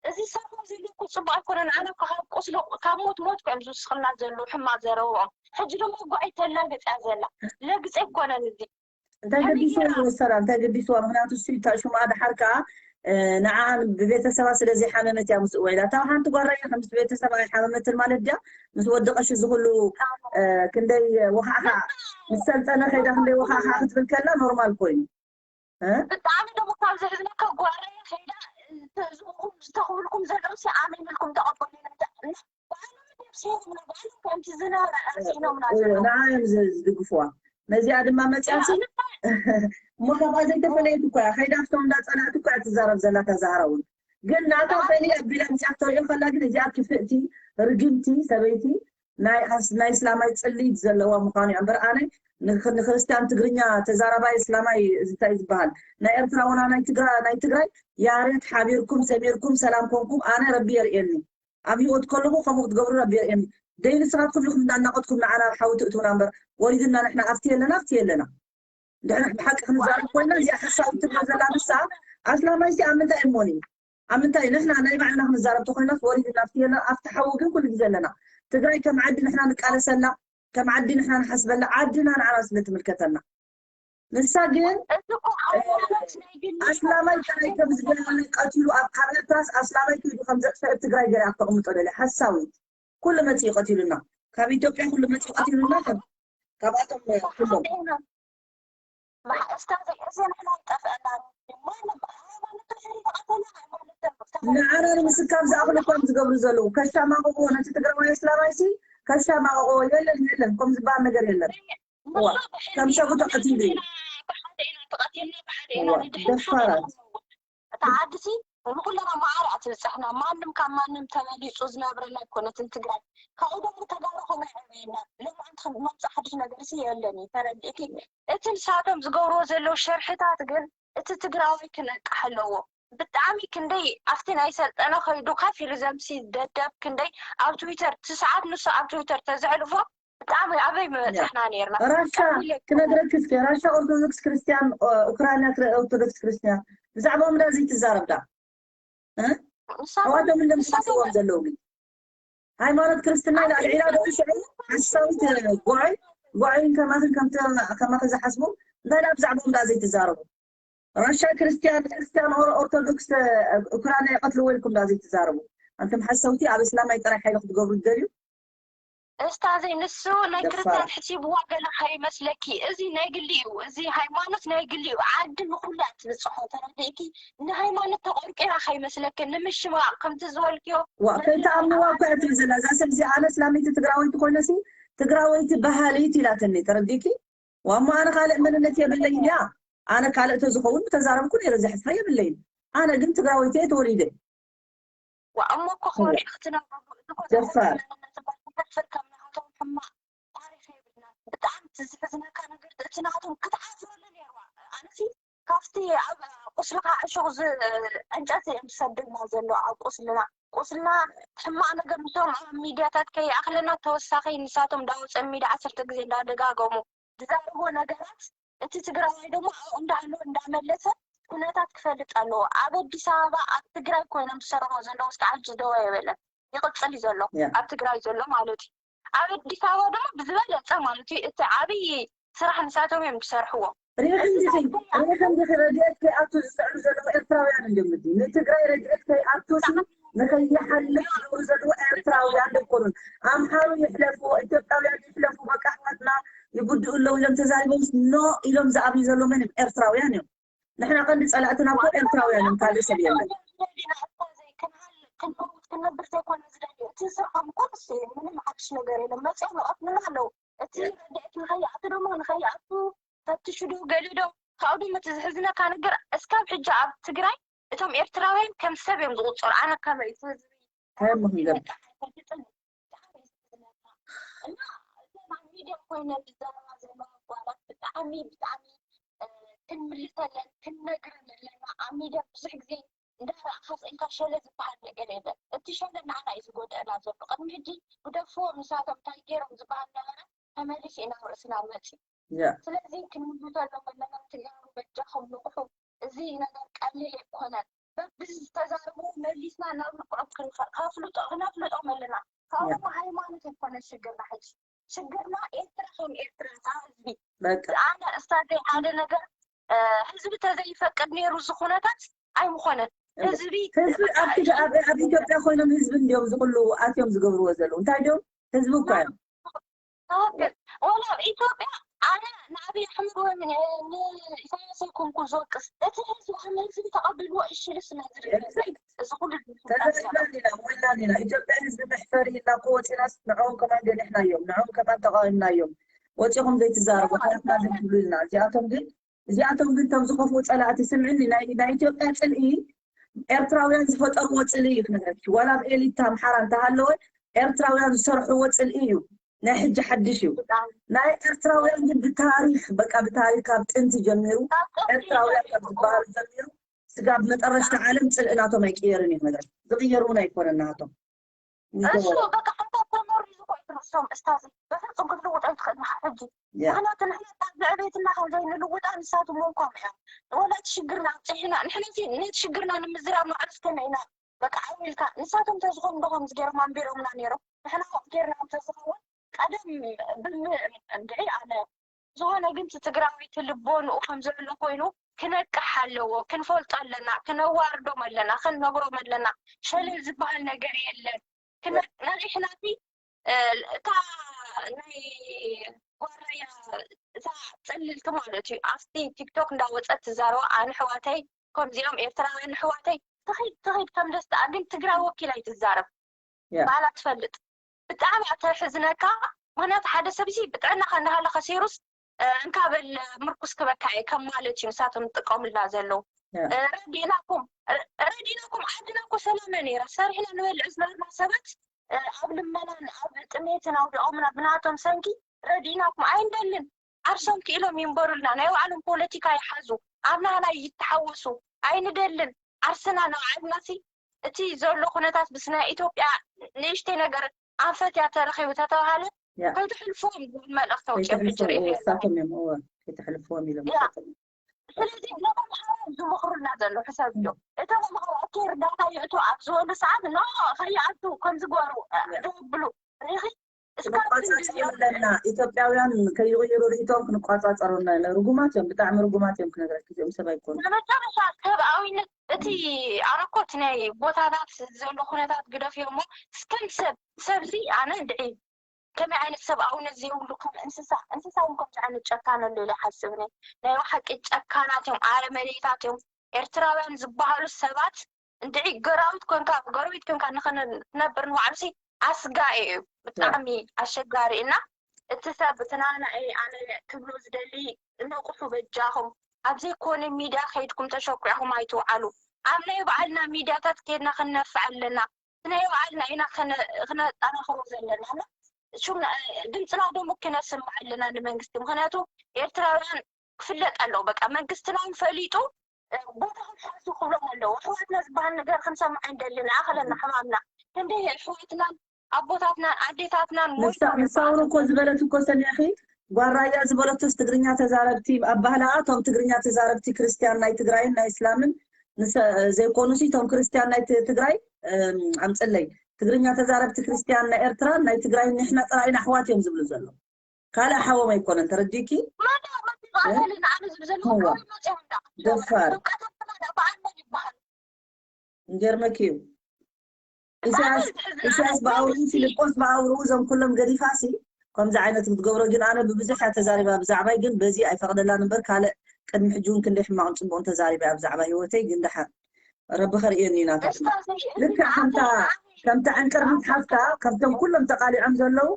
እዚ ዝሰርሖ ዘሎ እኮ ጽቡቕ ኣይኮነን። ኣነ እኮ ካብ ቁስሊ ካብ ሞት ሞት እኮ እዮም ዝውስኽልና ዘለዉ ሕማቕ ዘረብኦም። ሕጂ ደሞ እጓ ኣይተላግጽ እያ ዘላ። ለግጽ ኣይኮነን እዚ። እንታይ ገዲስዋ ይወሰና እንታይ ገዲስዋ ምክንያቱ እሱ ይታሽማ ድሓር ከዓ ንዓ ብቤተሰባ ስለ ዘይሓመመት እያ ምስ ወይላ እታ ሓንቲ ጓል ራያ ምስ ቤተሰባ ኣይሓመመትን ማለት ድያ ምስ ወዲ ቀሺ ዝኩሉ ክንደይ ወካዕካ ምስ ሰልጠነ ከይዳ ክንደይ ወካዕካ ክትብል ከላ ኖርማል ኮይኑ ብጣዕሚ ደሞ ካብ ዘሕዝነካ ጓል ራያ ከይዳ ዝተኽብልኩም ዘለዉ ኣሜን ኢልኩም ተቐበሉ ባዕሎም ደብሲሮምና ባዕሎም ከምቲ ዝነበረ ኣርሲኖምና ዘለዉ ንዓ እዮም ዝድግፍዋ ነዚኣ ድማ መፅያሲ እሞ ካብኣ ዘይተፈለየት እኮ እያ ከይዳ ኣብቶም እንዳፀላእት እኮ እያ ትዛረብ ዘላ ተዛሃራ እውን ግን ናታ ፈሊ ኣቢላ ምፅያ ክተሪኦ ከላ ግን እዚኣ ክፍእቲ ርግምቲ ሰበይቲ ናይ እስላማይ ፅልኢት ዘለዋ ምኳኑ እያ እምበር ኣነ ንክርስትያን ትግርኛ ተዛራባይ እስላማይ እንታይ ዝበሃል ናይ ኤርትራ ወላ ናይ ትግራይ ናይ ትግራይ ያሬት ሓቢርኩም ሰሚርኩም ሰላም ኮንኩም ኣነ ረቢ የርእየኒ ኣብ ሂወት ከለኹ ከምኡ ክትገብሩ ረቢ የርእየኒ ደይ ንስኻትኩም ኢኹም እንዳናቆትኩም ንዓና ኣብ ሓዊ ትእትውና እምበር ወሪድና ንሕና ኣብቲ የለና ኣብቲ የለና ድሕና ብሓቂ ክንዛረብ ኮይና እዚኣ ሓሳዊ ትብሎ ዘላ ንሳ ኣስላማይ ሲ ኣብ ምንታይ እሞን እዩ ኣብ ምንታይ ንሕና ናይ ባዕልና ክንዛረብ ተኮይናስ ወሪድና ኣብቲ የለና ኣብቲ ሓዊ ግን ኩሉ ግዜ ኣለና ትግራይ ከም ዓዲ ንሕና ንቃለሰላ ከም ዓዲ ንሕና ንሓስበላ ዓድና ንዓና ስለ ትምልከተና ንሳ ግን ኣስላማይ ጥራይ ከም ዝገበረ ቀቲሉ ኣብ ካብ ኤርትራስ ኣስላማይ ከይዱ ከም ዘጥፈአ ትግራይ ገለ ኣብ ተቕምጦ ደለ ሓሳዊት ኩሉ መፅኡ ቀቲሉና ካብ ኢትዮጵያ ኩሉ መፅኡ ቀቲሉና ካብኣቶም ኩሎም እስካዚ እዚ ንሕና ይጠፍአና ማንም ሃይማኖት ተሕሪ ተቐተለ ሃይማኖት ተምርተ ንዓና ንምስካብ ዝኣኽሉ እኳም ዝገብሩ ዘለዉ ከሻማቕቕዎ ነቲ ትግራዋይ ኣስላማይ ሲ ከሻማቕቕዎ የለን የለን ከም ዝበሃል ነገር የለን ከም ሰቡ ተቐቲሉ እዩ ብሓደ ኢና ተቐቲልና ብሓደ ኢና ንድሕን ደፋራት እታ ዓዲ ሲ ንኩለና ማዕረ እያ ትብፅሕና ማንም ካብ ማንም ተበሊፁ ዝነብረላ ኣይኮነትን ትግራይ ካብኡ ደሞ ተጋሩ ከመይ ዕበየና ሎማዓንቲ መምፅእ ሓድሽ ነገር ሲ የለን እዩ ተረዲእኪ እቲ ንሳቶም ዝገብርዎ ዘለዉ ሸርሕታት ግን እቲ ትግራዋይ ክነቅሕ ኣለዎ ብጣዕሚ ክንደይ ኣብቲ ናይ ሰልጠነ ከይዱ ከፍ ኢሉ ዘምሲ ደደብ ክንደይ ኣብ ትዊተር እቲ ሰዓት ንሱ ኣብ ትዊተር ተዘሕልፎ ብጣዕሚ ኣበይ ምበፃሕና ነርና ራሻ ክነግረኪ እስከ ራሻ ኦርቶዶክስ ክርስቲያን ኡክራይና ኦርቶዶክስ ክርስቲያን ብዛዕባኦም ዳ ዘይትዛረብ ዳ ኣዋቶም እንደምስስዎም ዘለዉ ግን ሃይማኖት ክርስትና ኢና ልዒላ ደው ሽዑ ሓሳዊት ጎዓይ ጎዓይን ከማኽን ከማኸ ዝሓስቡ እንታይ ዳ ብዛዕባኦም ዳ ዘይትዛረቡ ራሻ ክርስቲያን ክርስቲያን ኦርቶዶክስ ኡክራይና ይቐትልዎ ኢልኩም ዳ ዘይትዛረቡ ኣንቱም ሓሰውቲ ኣብ እስላማይ ጥራይ ሓይሊ ክትገብሩ ትደልዩ እስታዘይ ንሱ ናይ ክርስቲያን ሕሲብዋ ገለ ከይመስለኪ እዚ ናይ ግሊ እዩ እዚ ሃይማኖት ናይ ግሊ እዩ ዓዲ ንኩላ ትብፅሖ ተረዲእኪ ንሃይማኖት ተቆርቂራ ከይመስለኪ ንምሽማቅ ከምቲ ዝበልክዮ ዋ ከይተኣምንዋ እኮ እያ ትብል ዘላ እዛ ሰብ እዚኣ ኣነ እስላመይቲ ትግራወይቲ ኮይነሲ ትግራወይቲ በሃሊት ኢላትኒ ተረዲእኪ ዋ እሞ ኣነ ካልእ መንነት የብለይን እያ ኣነ ካልእ ተዝኸውን ምተዛረብኩ ነይረ ዘሕፍረ የብለይን ኣነ ግን ትግራወይቲ እየ ተወሊደ ዋ እሞ እኮ ኮሪዕ ክትነብረሉ እዚ እኮ ደፋር ዘሕፍር ከም ናቶም ሕማቕ ታሪኽ የብልና ብጣዕሚ እቲ ዝሕዝነካ ነገር እቲ ናቶም ክትሓፍረሉ ነይርዋ ኣነሲ ካብቲ ኣብ ቁስልካ ዕሾኽ ዕንጨት እዮም ዝሰድልና ዘሎ ኣብ ቁስልና ቁስልና ሕማቕ ነገር ንሶም ኣብ ሚድያታት ከይኣኽለና ተወሳኺ ንሳቶም እንዳወፀ ሚድያ ዓሰርተ ግዜ እንዳደጋገሙ ዝዛረብዎ ነገራት እቲ ትግራዋይ ደሞ ኣብኡ እንዳሃለወ እንዳመለሰ ኩነታት ክፈልጥ ኣለዎ ኣብ ኣዲስ ኣበባ ኣብ ትግራይ ኮይኖም ዝሰርሕዎ ዘለዉ እስካዕ ሕጂ ደው ኣይበለን ይቕፅል እዩ ዘሎ ኣብ ትግራይ ዘሎ ማለት እዩ ኣብ ኣዲስ ኣበባ ደሞ ብዝበለፀ ማለት እዩ እቲ ዓብዪ ስራሕ ንሳቶም እዮም ዝሰርሕዎ ሪኢኽን ዲኺ ሪኢኽን ዲኺ ረድኤት ከይኣቱ ዝፅዕሩ ዘለዉ ኤርትራውያን እዮም ንትግራይ ረድኤት ከይኣቱ ንኸይሓልፍ ዝገብሩ ዘለዉ ኤርትራውያን ኣይኮኑን። ኣምሓሩ ይሕለፍዎ፣ ኢትዮጵያውያን ይሕለፉ፣ በቃ ኣሕዋትና ይጉድኡ ኣለዉ ኢሎም ተዛሪቦም ኖ ኢሎም ዝኣብዩ ዘለዉ መን እዮም? ኤርትራውያን እዮም። ንሕና ቀንዲ ጸላእትና እኮ ኤርትራውያን እዮም፣ ካልእ ሰብ የለን። ክንመውት ክንነብር ዘይኮነ ዝደልዩ፣ እቲ ስርሖም እኮ ንሱ እዩ። ምንም ሓድሽ ነገር የለን። መፅኦም ይቐትሉና ኣለዉ። እቲ ረድኤት ንኸይኣቱ ደሞ ንኸይኣቱ ፈትሹ ዶ ገሊ ዶ። ካብኡ ደሞ እቲ ዝሕዝነካ ነገር እስካብ ሕጂ ኣብ ትግራይ እቶም ኤርትራውያን ከም ሰብ እዮም ዝቑፀሩ። ኣነ ከመይ እቲ ህዝቢ ከመይ ክንገብር? ብጣዕሚ ይፈልጥን ብጣዕሚ እዩ ዝሕዝነካ። እና እዘን ኣብ ሚድያ ኮይነን ዝዛረባ ዘለዋ ጓላት ብጣዕሚ ብጣዕሚ ክንምልሰለን ክንነግረን ኣለና። ኣብ ሚድያ ብዙሕ ግዜ እንዳረኣኻ ስኢንካ ሸለ ዝበሃል ነገር የለን። እቲ ሸለ ንዓና እዩ ዝጎድአና ዘሎ። ቅድሚ ሕጂ ግደፍዎም ንሳቶም እንታይ ገይሮም ዝበሃል ነበረ ተመሊሱ እዩ ናብ ርእስና መፅዩ። ስለዚ ክንምልሰሎም ኣለና። ትጋሩ በጃኹም ንቕሑ። እዚ ነገር ቀሊል ኣይኮነን። በብዝተዛረቡ መሊስና ናብ ልክዖም ክንኸ- ከፍልጦ ክነፍልጦም ኣለና። ካብኡ ሃይማኖት ኣይኮነ ሽግርና ሕጂ። ሽግርና ኤርትራ ከም ኤርትራ እታ ህዝቢ በቃ ኣነ እስታተይ ሓደ ነገር ህዝቢ ተዘይፈቅድ ነይሩ እዚ ኩነታት ኣይምኾነን። ህዝቢ ህዝቢ ኣብ ትግ- ኣብ ኣብ ኢትዮጵያ ኮይኖም ህዝቢ እንዲዮም ዝኩሉ ኣትዮም ዝገብርዎ ዘለዉ እንታይ ድዮም ህዝቢ እኳ እዮም ትክክል። ወላ ኣብ ኢትዮጵያ ኣነ ንኣብይ ኣሕመድ ወይ ንኢሳያስ ኣይኮንኩ ዝወቅስ፣ እቲ ህዝቢ ከም ህዝቢ ተቐቢልዎ እሽልስ ነዝሪ እዚ ኩሉ ተዘሪብና ዲና ሞይና ዲና ኢትዮጵያ ህዝቢ መሕፈሪ ኢልና እኮ ወፂናስ ንዕኦም ከማን ገኒሕናዮም ንዕኦም ከማን ተቃዊምናዮም ወፂኹም ዘይትዛረቡ ሓላፍና ዘይትብሉ ኢልና እዚኣቶም ግን እዚኣቶም ግን ከም ዝኸፍኡ ፀላእቲ ስምዕኒ ናይ ናይ ኢትዮጵያ ፅልኢ ኤርትራውያን ዝፈጠርዎ ፅልኢ እዩ ክነግረኪ ዋላ ኣብ ኤሊት ኣምሓራ እንተሃለወ ኤርትራውያን ዝሰርሕዎ ፅልኢ እዩ ናይ ሕጂ ሓድሽ እዩ ናይ ኤርትራውያን ግን ብታሪክ በቃ ብታሪክ ካብ ጥንቲ ጀሚሩ ኤርትራውያን ካብ ዝበሃሉ ጀሚሩ ስጋብ መጠረሽታ ዓለም ፅልእናቶም ኣይቅየርን እዩ ነገር ዝቅየር እውን ኣይኮነን ናቶም እሱ በቃ ሓንታ ተመሪዙ እኮ እዩ ርእሶም እስታዚ በፍፁም ክትልውጦ ኣይትኽእል ኢኻ ሕጂ ምክንያቱ ንሕና ካብ ዘዕቤትና ከም ዘይንልውጣ ንሳቶም እውን ከምኡ እዮም ወላ እቲ ሽግርና ኣብፅሒና ንሕና ነቲ ሽግርና ንምዝራብ ማዕርስ ከመይ ኢና በቃ ዓው ኢልካ ንሳቶም እንተዝኾኑ ዶ ከምዚ ገይሮም ኣንቢሮምና ነይሮም ንሕና ከምኡ ገይርና እንተዝኸውን ቀደም ብም እንድዒ ኣነ ዝኾነ ግን እቲ ትግራዊቲ ልቦንኡ ከም ዘሎ ኮይኑ ክነቅሕ ኣለዎ ክንፈልጦ ኣለና ክነዋርዶም ኣለና ክንነግሮም ኣለና ሸለል ዝበሃል ነገር የለን ነቂሕናቲ እታ ናይ ጓራያ እታ ፀልልቲ ማለት እዩ ኣብቲ ቲክቶክ እንዳወፀት ትዛረባ ኣነ ኣሕዋተይ ከምዚኦም ኤርትራውያን ኣሕዋተይ ትኺድ ትኺድ ከም ደስታ ግን ትግራይ ወኪላ ኣይትዛረብ ባላ ትፈልጥ ብጣዕሚ እያ ተሕዝነካ ምክንያቱ ሓደ ሰብ ሲ ብጥዕናኻ እንዳሃለ ከሲሩስ እንካ በል ምርኩስ ክበካ እየ ከም ማለት እዩ ንሳቶም ዝጥቀሙልና ዘለዉ ረዲእናኩም ረዲእናኩም ዓድና እኮ ሰላመ ነይራ ሰሪሕና ንበልዕ ዝነበርና ሰባት ኣብ ልመናን ኣብ ጥሜትን ኣውዲቖምና ብናቶም ሰንኪ ረዲእናኩም ኣይንደልን ዓርሶም ክኢሎም ይንበሩልና ናይ ባዕሎም ፖለቲካ ይሓዙ ኣብ ናህና ይተሓወሱ ኣይንደልን ዓርስና ንባዕልና ሲ እቲ ዘሎ ኩነታት ምስ ናይ ኢትዮጵያ ንእሽተይ ነገር ኣንፈት እያ ተረኺቡ ተተባሃለ ከይትሕልፍዎም ዝብል መልእኽቲ ኣውፅኦም ሕጂ ርእየ ከይትሕልፍዎም ኢሎም ስለዚ ነቶም ሓዋር ዝመኽሩልና ዘሎ ሕሳብ እዮም እቶም መኽሩ ኣኬ እርዳታ ይእቱ ኣብ ዝበሉ ሰዓት ኖ ከይኣቱ ከም ዝገበሩ ደብሉ ሪኺ ክንቋፃፀር ኣለና ኢትዮጵያውያን ከይቕይሩ ርእቶም ክንቋፃፀሩ ኣለና ርጉማት እዮም ብጣዕሚ ርጉማት እዮም ክነግረኪ እዚኦም ሰብ ኣይኮኑ መጨረሻ ሰብኣዊነት እቲ ኣረኮት ናይ ቦታታት ዘሎ ኩነታት ግደፍ እሞ እስከም ሰብ ሰብዚ ኣነ እንድዒ ከመይ ዓይነት ሰብኣውነት ዘይብሉ ከም እንስሳ እንስሳ እውን ከምዚ ዓይነት ጨካን ኣሎ ኢለ ይሓስብ ናይ ናይ ሓቂ ጨካናት እዮም ኣረመኔታት እዮም ኤርትራውያን ዝበሃሉ ሰባት እንድዒ ገራዊት ኮንካ ጎረቤት ኮንካ ንክነብር ንባዕሉሲ ኣስጋኢ እዩ ብጣዕሚ ኣሸጋሪ እና እቲ ሰብ እቲ ናናኤ ኣነ ክብሎ ዝደሊ እነቁሑ በጃኹም ኣብ ዘይኮነ ሚድያ ከይድኩም ተሸኩዕኹም ኣይትውዓሉ ኣብ ናይ በዓልና ሚድያታት ከይድና ክንነፍዕ ኣለና ናይ በዓልና ኢና ክነጠናኽሮ ዘለና ድምፅና ደሞ ክነስምዕ ኣለና ንመንግስቲ ምክንያቱ ኤርትራውያን ክፍለጥ ኣለዎ በቃ መንግስትና እውን ፈሊጡ ቦታኹም ሓዙ ክብሎም ኣለዎ ኣሕዋትና ዝበሃል ነገር ክንሰምዕ ኣይንደልን ኣኸለና ሕማምና ክንደይ ኣሕዋትናን ኣቦታትናን ኣዴታትናን ንሳ እውን እኮ ዝበለት እኮ ሰሚዕኺ ጓል ራያ ዝበለቶስ ትግርኛ ተዛረብቲ ኣባህላኣ እቶም ትግርኛ ተዛረብቲ ክርስትያን ናይ ትግራይን ናይ እስላምን ዘይኮኑሲ እቶም ክርስትያን ናይ ትግራይ ኣምፅለይ ትግርኛ ተዛረብቲ ክርስትያን ናይ ኤርትራን ናይ ትግራይን ንሕና ጥራይና ኣሕዋት እዮም ዝብሉ ዘለዉ ካልእ ሓዎም ኣይኮነን ተረዲእኪ ደፋር ንገርመኪ እዩ ኢሳያስ ኢሳያስ ብኣውርኡ ፊልጶስ ብኣውርኡ እዞም ኩሎም ገዲፋሲ ከምዚ ዓይነት ክትገብሮ ግን ኣነ ብብዙሕ እያ ተዛሪባ ብዛዕባይ ግን በዚ ኣይፈቕደላን እምበር ካልእ ቅድሚ ሕጂ እውን ክንደይ ሕማቕን ፅቡቕን ተዛሪባ እያ ብዛዕባ ህይወተይ ግን ደሓን ረቢ ከርእየኒ ኢና ልክዕ ከምታ ከምታ ዕንቅርቢት ሓፍታ ካብቶም ኩሎም ተቃሊዖም ዘለዉ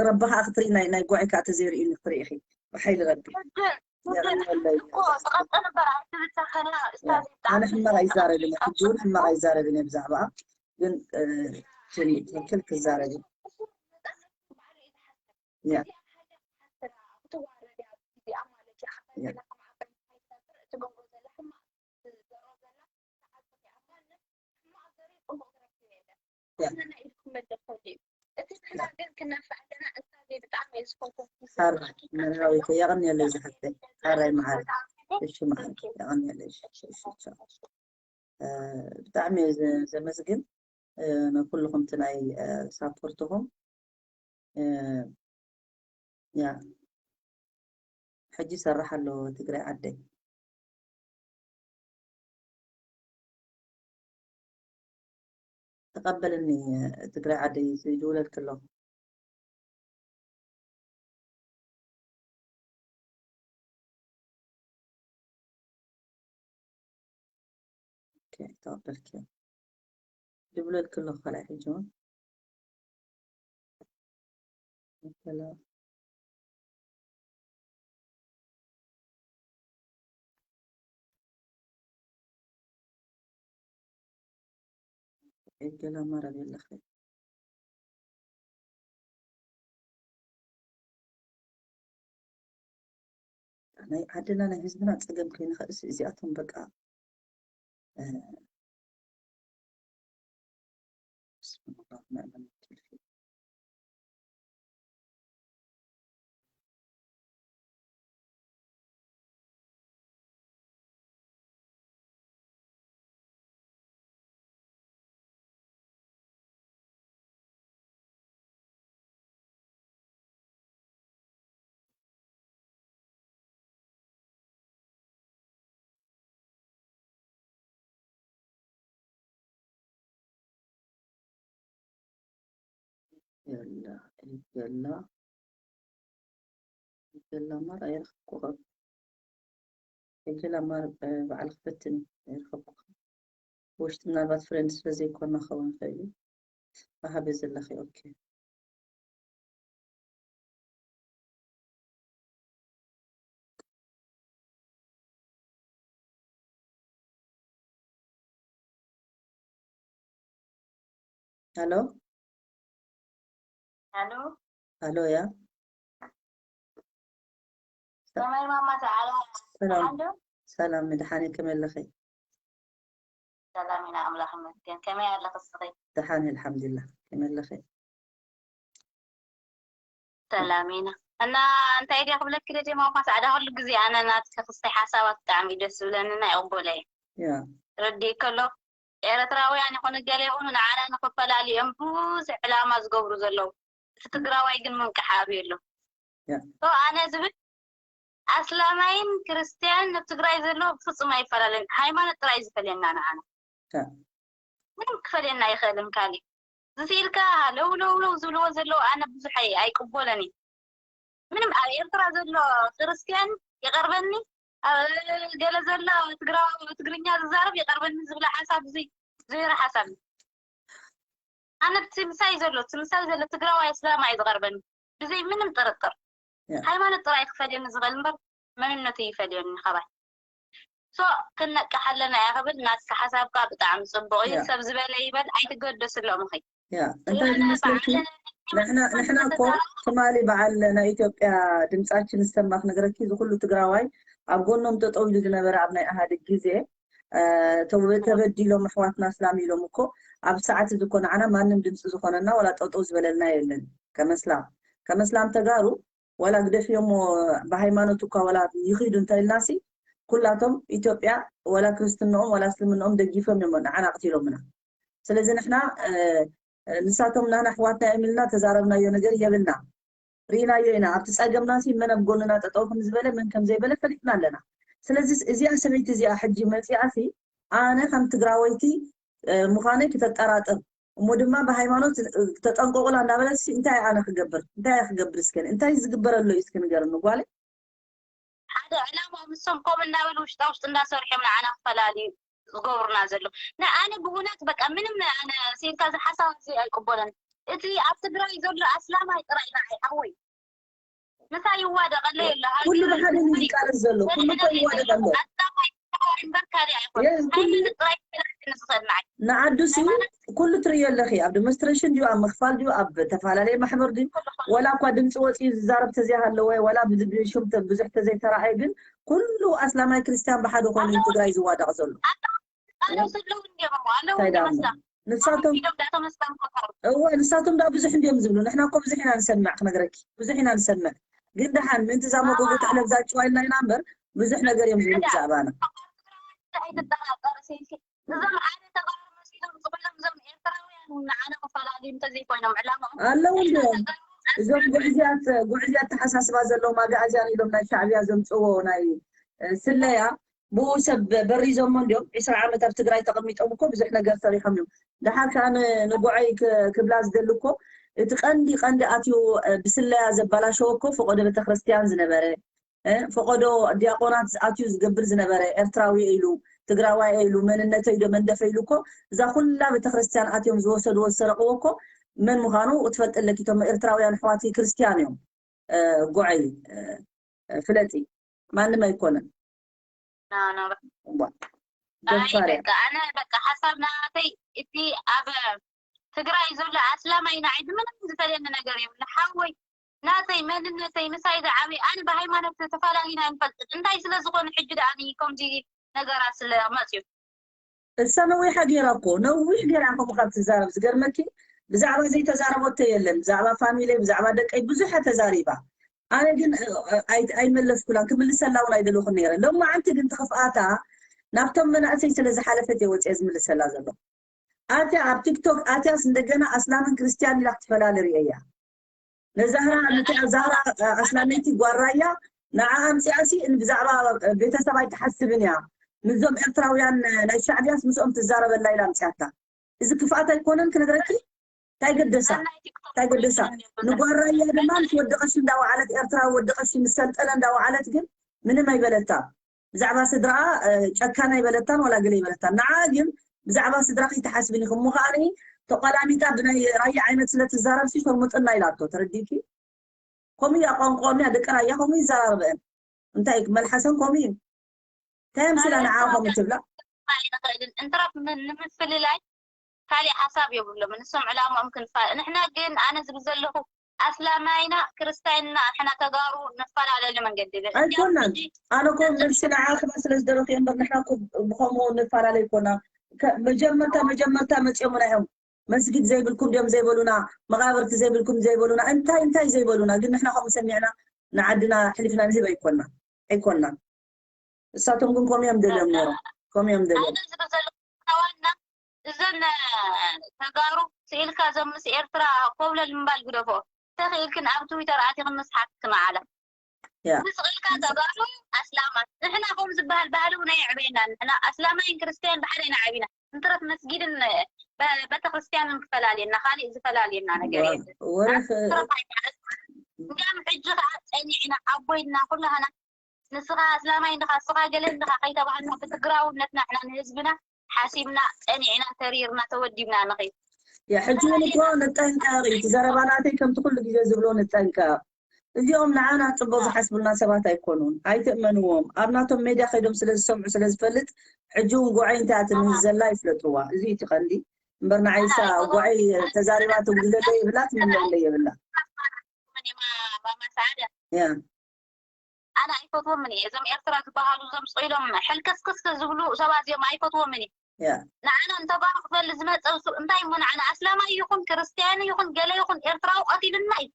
ረቢ ከዓ ክትርኢ ናይ ናይ ጓዒ ከዓ ተዘይርእዩኒ ክትርኢ ኢኺ ብሓይሊ ረቢ ኣነ ሕማቕ ኣይዛረብን ሕጂ እውን ሕማቕ ኣይዛረብን እየ ብዛዕባ ግን ትክክል ክዛረብ መርሃዊተ የቐንየለይ ዝሓፍተይ ሓራይ መዓር እሺ መዓር የቐንየለይ ብጣዕሚ ዘመስግን ንኩልኹም እቲ ናይ ሳፖርትኹም ያ ሕጂ ይሰርሕ ኣሎ ትግራይ ዓደይ ተቐበልኒ ትግራይ ዓደይ ዝውለድክ ኣለኹ ተቐበልክዮ ድብለልክ ኣለኹ ካልኣይ ሕጂ እውን ገላ ማረብ የለኸ ናይ ዓድና ናይ ህዝብና ፀገም ከይንኸእስ እዚኣቶም በቃ የላ የላ የላ ማር ኣይረኽብኩኸም የላ ማር በዓል ክፈትን ኣይረኸብኩኸም ውሽጢ ምናልባት ፍሬንድ ስለዘይኮና ኸውን ይኽእል እዩ ኣሃበ ዘለኺ ኦኬ Hello? Hello? Hello, yeah? Samay mama sa ala. Salam. Hello? Salam, midahani kami laki. Salam ina amla kami. Kami ala kasi. Dahani, alhamdulillah. Kami laki. ሰላም ኢና እና እንታይ ድያ ክብለኪ ደጀ ማውካ ሳዕዳ ኩሉ ግዜ ኣነ ናትኪ ክስታይ ሓሳባት ብጣዕሚ ደስ ዝብለኒ ናይ ቅቡለ እዩ ረዲ ከሎ ኤርትራውያን ይኹኑ ገለ ይኹኑ ንዓና ንክፈላልዮም ብዙሕ ዕላማ ዝገብሩ ዘለዉ እቲ ትግራዋይ ግን ምንቅሓ ኣብዩ ኣሎ ኣነ ዝብል ኣስላማይን ክርስትያንን ኣብ ትግራይ ዘሎ ብፍፁም ኣይፈላለን ሃይማኖት ጥራይ ዝፈልየና ንዓና ምንም ክፈልየና ኣይኽእልን ካሊእ ዝስኢልካ ለውለውለው ዝብልዎ ዘለዉ ኣነ ብዙሕ ኣይቅበሎን እየ ምንም ኣብ ኤርትራ ዘሎ ክርስትያን ይቐርበኒ ኣብ ገለ ዘሎ ትግራዊ ትግርኛ ዝዛረብ ይቐርበኒ ዝብላ ሓሳብ እዚ ዘይረ ሓሳብ እዩ ኣነ እቲ ምሳይ ዘሎ እቲ ምሳይ ዘሎ ትግራዋይ ኣስላማይ እዩ ዝቐርበኒ ብዘይ ምንም ጥርጥር ሃይማኖት ጥራይ ክፈልየኒ ዝኽእል እምበር መንነቱ ይፈልየኒ ካባይ ሶ ክንነቅሕ ኣለና እያ ክብል ናትካ ሓሳብካ ብጣዕሚ ፅቡቅ እዩ ሰብ ዝበለ ይበል ኣይትገደስሎም ኺ ያ እንታይ ዝመስለኪ ንሕና ንሕና እኮ ትማሊ በዓል ናይ ኢትዮጵያ ድምፃችን ዝሰማ ክነግረኪ ዝኩሉ ትግራዋይ ኣብ ጎኖም ጠጠው ኢሉ ዝነበረ ኣብ ናይ ኣሃድግ ግዜ ተበዲሎም ኣሕዋትና ኣስላም ኢሎም እኮ ኣብ ሰዓት እዚ እኮ ንዓና ማንም ድምፂ ዝኾነና ወላ ጠጠው ዝበለልና የለን ከመስላም ከመስላም ተጋሩ ዋላ ግደፍዮሞ ብሃይማኖት እኳ ዋላ ይኺዱ እንተልናሲ ኩላቶም ኢትዮጵያ ዋላ ክርስትንኦም ዋላ እስልምንኦም ደጊፎም እዮም ንዓና ቅቲሎምና ስለዚ ንሕና ንሳቶም ናና ኣሕዋትና እዮም ኢልና ተዛረብናዮ ነገር የብልና ርኢናዮ ኢና ኣብቲ ፀገምና ሲ መን ኣብ ጎንና ጠጠው ከም ዝበለ መን ከም ዘይበለ ፈሊጥና ኣለና ስለዚ እዚኣ ሰበይቲ እዚኣ ሕጂ መፂኣ ሲ ኣነ ከም ትግራወይቲ ምዃነይ ክተጠራጥር እሞ ድማ ብሃይማኖት ተጠንቀቑላ እንዳበለት፣ ሲ እንታይ ኣነ ክገብር? እንታይ እየ ክገብር? እስከ እንታይ ዝግበር ኣሎ እዩ እስከ ንገርኒ ጓለይ። ሓደ ዕላማ ምሶም ኮም እናበሉ ውሽጣ ውሽጥ እንዳሰርሖም ንዓና ክፈላልዩ ዝገብሩና ዘሎ። ንኣነ ብእውነት በቃ ምንም ኣነ ሲልካ ዝሓሳብ እዚ ኣይቅበሎን። እቲ ኣብ ትግራይ ዘሎ ኣስላማይ ጥራይ ንዓይ ሓወይ ምሳይ ይዋደቀለይ ኣሎ። ኩሉ ብሓደ እዩ ዝቃለስ ዘሎ። ኩሉ እኮ ይዋደቅ ኣሎ። ኣስላማይ ጥራይ እምበር ካልእ ኣይኮነን። የስ፣ ኩሉ ሃይማኖት ጥራይ ክፈላልየኒ ዝኽእል ንዓይ። ንዓዱ ሲ ኩሉ ትርእዮ ኣለኺ። ኣብ ዲሞንስትሬሽን ድዩ፣ ኣብ ምኽፋል ድዩ፣ ኣብ ተፈላለየ ማሕበር ድዩ፣ ወላ እኳ ድምፂ ወፂኡ ዝዛረብ ተዘይሃለወ፣ ወላ ብዙ- ሽም ተ- ብዙሕ ተዘይተራእየ፣ ግን ኩሉ ኣስላማይ ክርስቲያን ብሓደ ኮይኑ እዩ ትግራይ ዝዋደቕ ዘሎ። ኣለዉ ዘለዉ እንዲዮም ኣለዉ እንታይ ደኣ እሞ? እንዲመስላ ንሳቶም ኢዶም ዳቶም መስላም ከካሩ እወ፣ ንሳቶም ደኣ ብዙሕ እንዲዮም ዝብሉ። ንሕና እኮ ብዙሕ ኢና ንሰምዕ፣ ክነግረኪ፣ ብዙሕ ኢና ንሰምዕ። ግን ደሓን ምእንቲ እዛ መጎጎ ትሕለፍ እዛ ጭዋ ኢልና ኢና እምበር፣ ብዙሕ ነገር እዮም ዝብሉ ብዛዕባና። ኣይትጠራጠር ሲልኪ እዞም ሓደ ተጋሩ መሲሎም ዝብሎም እዞም ኤርትራውያን ንዓና ክፈላልዩ እንተዘይኮይኖም ዕላማኦም ኣለዉ እንዲዮም። እዞም ጉዕዝያት ጉዕዝያት ተሓሳስባ ዘለዎም ኣግኣዝያን ኢሎም ናይ ሻዕብያ ዘምፅዎ ናይ እ፣ ስለያ ብኡ ሰብ በሪዞሞ እንዲዮም። ዒስራ ዓመት ኣብ ትግራይ ተቐሚጦም እኮ ብዙሕ ነገር ሰሪሖም እዮም። ደሓር ከዓ ን- ንጉዓይ ክ- ክብላ ዝደሊ እኮ እቲ ቀንዲ ቀንዲ ኣትዩ እ፣ ብስለያ ዘባላሸወ እኮ ፈቆዶ ቤተክርስትያን ዝነበረ እ፣ ፈቆዶ ዲያቆናት ኣትዩ ዝገብር ዝነበረ ኤርትራዊ ኢሉ ትግራዋይ ኢሉ መንነተይ ዶ መንደፈ ኢሉ እኮ እዛ ኩላ ቤተክርስትያን ኣትዮም ዝወሰድዎ ዝሰረቅዎ እኮ መን ምዃኑ ክትፈልጢ ኣለኪ። እቶም ኤርትራውያን ኣሕዋትኪ ክርስትያን እዮም። እ፣ ጉዓይ እ፣ ፍለጢ፣ ማንም ኣይኮነን። ኖ፣ ኖ። እዋ፣ ደፋር እያ። በቃ ኣነ በቃ ሓሳብ ናተይ እቲ ኣብ ትግራይ ዘሎ ኣስላማይ ንዓይ ምንም ዝፈልየኒ ነገር የብሉ። ሓወይ ናተይ መንነተይ ምሳይ ዝዓብየ ኣነ ብሃይማኖት ተፈላለዩና ኣይንፈልጥን። እንታይ ስለ ዝኾነ ሕጂ ደኣ ከምዚ ነገራት ስለ መፅዩ እሳ ነዊሓ ገይራ እኮ፣ ነዊሕ ገይራ ከምኡ ካብ ትዛረብ። ዝገርመኪ ብዛዕባ ዘይተዛረበቶ የለን። ብዛዕባ ፋሚለይ፣ ብዛዕባ ደቀይ ብዙሓ ተዛሪባ። ኣነ ግን እ፣ እ፣ ኣይ- ኣይመለስኩላን፣ ክምልሰላ እውን ኣይደለኹን ነይረ። ሎማዓንቲ ግን ትኽፍኣታ ናብቶም መናእሰይ ስለ ዝሓለፈት እየ ወፅየ ዝምልሰላ ዘሎ። ኣትያ ኣብ ቲክቶክ ኣትያስ እንደገና ኣስላምን ክርስትያን ኢላ ክትፈላለ ርእየያ። ነዛህራ ነቲኣ ዛህራ ኣስላመይቲ ጓል ራያ ንዓ ኣምፅኣሲ ብዛዕባ ቤተሰብ ኣይትሓስብን እያ። ምስዞም ኤርትራውያን ናይ ሻዕብያስ ምስኦም ትዛረበላ ኢላ ኣምፅኣታ። እዚ ክፍኣት ኣይኮነን ክነግረኪ? እንታይ ገደሳ? እንታይ ገደሳ? ንጓል ራያ ድማ ምስ ወዲ ቀሺ እንዳወዓለት፣ ኤርትራዊ ወዲ ቀሺ ምስ ሰልጠነ እንዳወዓለት ግን ምንም ኣይበለታ። ብዛዕባ ስድራኣ እ፣ ጨካን ኣይበለታን ዋላ ገለ ኣይበለታን። ንዓ ግን ብዛዕባ ስድራኺ ትሓስብን ኢኺ። እሞ ከዓኒ ተቆላሚጣ ብናይ ራያ ዓይነት ስለ ትዛረብሲ ሸርሙጥና ኢላቶ። ተረዲእኪ? ከምኡ እያ ቋንቋኦም እያ፣ ደቂ ራያ ከምኡ ይዘራረበአን። እንታይ መልሓሰን ከምኡ እዩ። እንታይ ኣምሲላ ንዓ ከምኡ ትብላ? ኣይንኽእልን። እንትረፍ ምን- ንምፍልላይ ካሊእ ሓሳብ የብሎም። ንሶም ዕላማኦም ክንፋ ንሕና ግን ኣነ ዝብል ዘለኹ ኣስላማይና ክርስታይንና ንሕና ተጋሩ ንፈላለሉ መንገዲ የለን። እዚኦም ኣይኮናን። ሕጂ ኣነ እኮ መልሲ ንዓ ክባ ስለ ዝደረኹ እየ እምበር ንሕና እኮ ብኸምኡ ንፈላለ ኣይኮና። ከ- መጀመርታ መጀመርታ መፂኦምና እዮም። መስጊድ ዘይብልኩም ድዮም ዘይበሉና፣ መቓብርቲ ዘይብልኩም ዘይበሉና፣ እንታይ እንታይ ዘይበሉና። ግን ንሕና ከምኡ ሰሚዕና ንዓድና ኣሕሊፍና ንህብ ኣይኮና ኣይኮና። እሳቶም ግን ከምኡ እዮም ደልዮም ነይሮም። ከምኡ እዮም ደልዮም። ኣነ ዝብል ዘለኹ ዋና እዘን ተጋሩ ስኢልካ እዞም ምስ ኤርትራ ኮብለል ምባል ግደፎ። ተኽኢልክን ኣብ ትዊተር ኣቲኽን ምስሓትክን ዓለም ያ። ስቕ ኢልካ ተጋሩ ኣስላማት ንሕና ከም ዝበሃል ባህሊ እውን ኣየዕበየና። ንሕና ኣስላማይን ክርስትያን ብሓደ ኢና ዓቢና። እንትረፍ መስጊድን በ- ቤተክርስትያንን ክፈላልየና ካሊእ ዝፈላልየና ነገር የለን። ወረፍ ትረፍ ኣይተዓዝ እንዲያም ሕጂ ከዓ ፀኒዕና ዓቦይና ኩላህና ንስኻ ኣስላማይ እንድኻ ንስኻ ገለ እንድኻ ከይተባህልና ብትግራውነትና ንሕና ንህዝብና ሓሲብና ፀኒዕና ተሪርና ተወዲብና ንኸይድ። ያ ሕጂ እውን እኮ ንጠንቀቕ እዩ። እቲ ዘረባ ናተይ ከምቲ ኩሉ ግዜ ዝብሎ ንጠንቀቕ። እዚኦም ንዓና ፅቡቅ ዝሓስቡልና ሰባት ኣይኮኑን። ኣይትእመንዎም። ኣብ ናቶም ሜድያ ከይዶም ስለ ዝሰምዑ ስለ ዝፈልጥ ሕጂ እውን ጉዓይ እንታይ እያ ትምህዝ ዘላ ይፍለጥዋ። እዚ እዩ እቲ ቀንዲ እምበር ንዓይሳ ጉዓይ ተዛሪባ ትብሉ ዘለ የብላ ትምለለ የብላ። ያ ኣነ ኣይፈትዎምን እየ እዞም ኤርትራ ዝበሃሉ እዞም ስቕ ኢሎም ሕልክስክስ ዝብሉ ሰባት እዚኦም ኣይፈትዎምን እየ። ያ ንዓና እንተጓሩ ክፈል ዝመፀ እሱ እንታይ እሞ ንዓና ኣስላማይ ይኹን ክርስትያን ይኹን ገለ ይኹን ኤርትራዊ ቀቲልና እዩ።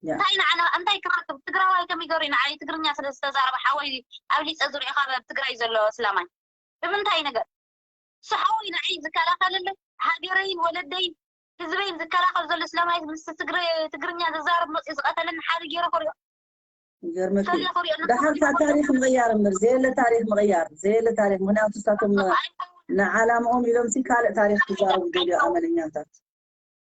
ያ እንታይ ንዓና እንታይ ክረክብ ትግራዋይ ከመይ ገሩ ንዓይ ትግርኛ ስለ ዝተዛረበ ሓወይ ኣብሊፀ ዝሪኦ ካብ ኣብ ትግራይ ዘሎ ኣስላማይ ብምንታይ ነገር እሱ ሓወይ ንዓይ ዝከላኸለለይ ሃገረይን ወለደይን ህዝበይን ዝከላኸል ዘሎ ኣስላማይ ምስ ትግረ ትግርኛ ዝዛረብ መፅኡ ዝቐተለኒ ሓደ ገይረ ክሪኦ ይገርመኪ ከለ ክሪኦ ደሓርካ ታሪክ ምቕያር እምበር ዘየለ ታሪክ ምቕያር ዘየለ ታሪክ ምክንያቱ እሳቶም ንዓላምኦም ኢሎም ሲ ካልእ ታሪክ ክዛረቡ ደልዮ ኣመለኛታት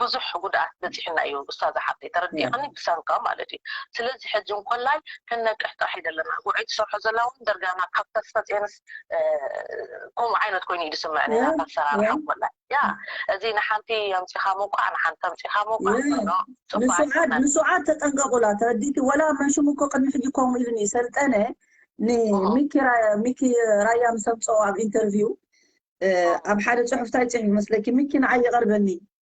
ብዙሕ ጉድኣት በፂሕና እዩ። እስታ ዝሓፍተይ ተረዲእኽኒ፣ ብሰንካ ማለት እዩ። ስለዚ ሕጂ እንኮላይ ክንነቅሕ ጥራሕ ይደለና። ጉዕይ ትሰርሖ ዘላ እውን ደርጋና ካብ ተስፈፅየንስ ከምኡ ዓይነት ኮይኑ እዩ ዝስምዐኒ ናታ ኣሰራርሓ እንኮላይ። ያ እዚ ንሓንቲ ኣምፂኻ ምውቃዕ ንሓንቲ ኣምፂኻ ምውቃዕ። ንሱዓት ንሱዓት ተጠንቀቁላ። ተረዲእኪ? ወላ መን ሽሙ እኮ ቅድሚ ሕጂ ከምኡ ኢሉኒ ሰልጠነ ንሚኪ ራያ ምስ ኣምፅኦ ኣብ ኢንተርቪው ኣብ ሓደ ፅሑፍ እንታይ ፅሒፉ መስለኪ? ሚኪ ንዓይ ይቐርበኒ።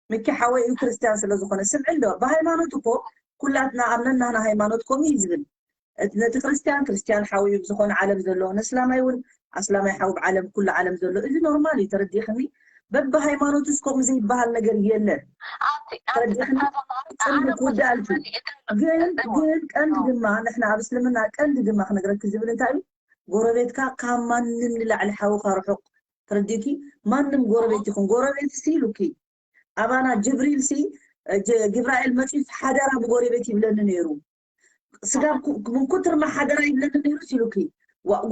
ሚኪ ሓወይ እዩ ክርስትያን ስለ ዝኾነ። ስምዒ እንዶ ብሃይማኖት እኮ ኩላትና ኣብ ነናህና ሃይማኖት ከምኡ እዩ ዝብል። ነቲ ክርስትያን ክርስትያን ሓወይ እዩ ብዝኾነ ዓለም ዘሎ፣ ንእስላማይ እውን ኣስላማይ ሓው ብዓለም ኩሉ ዓለም ዘሎ። እዚ ኖርማል እዩ። ተረዲእኽኒ? በብሃይማኖትስ ከምኡ ዘይበሃል ነገር የለን። ተረዲእኽኒ? ፅምዲ ክውዳእልኪ። ግን ግን ቀንዲ ድማ ንሕና ኣብ እስልምና ቀንዲ ድማ ክነግረኪ ዝብል እንታይ እዩ? ጎረቤትካ ካብ ማንም ንላዕሊ ሓውካ ርሑቕ። ተረዲእኪ? ማንም ጎረቤት ይኹን ጎረቤት ሲ ኢሉኪ ኣባና ጅብሪል ሲ ጅብራኤል መፂኡ ሓደራ ብጎረቤት ይብለኒ ነይሩ። ስጋብ ምን ኩትርማ ሓደራ ይብለኒ ነይሩ ሲሉኪ።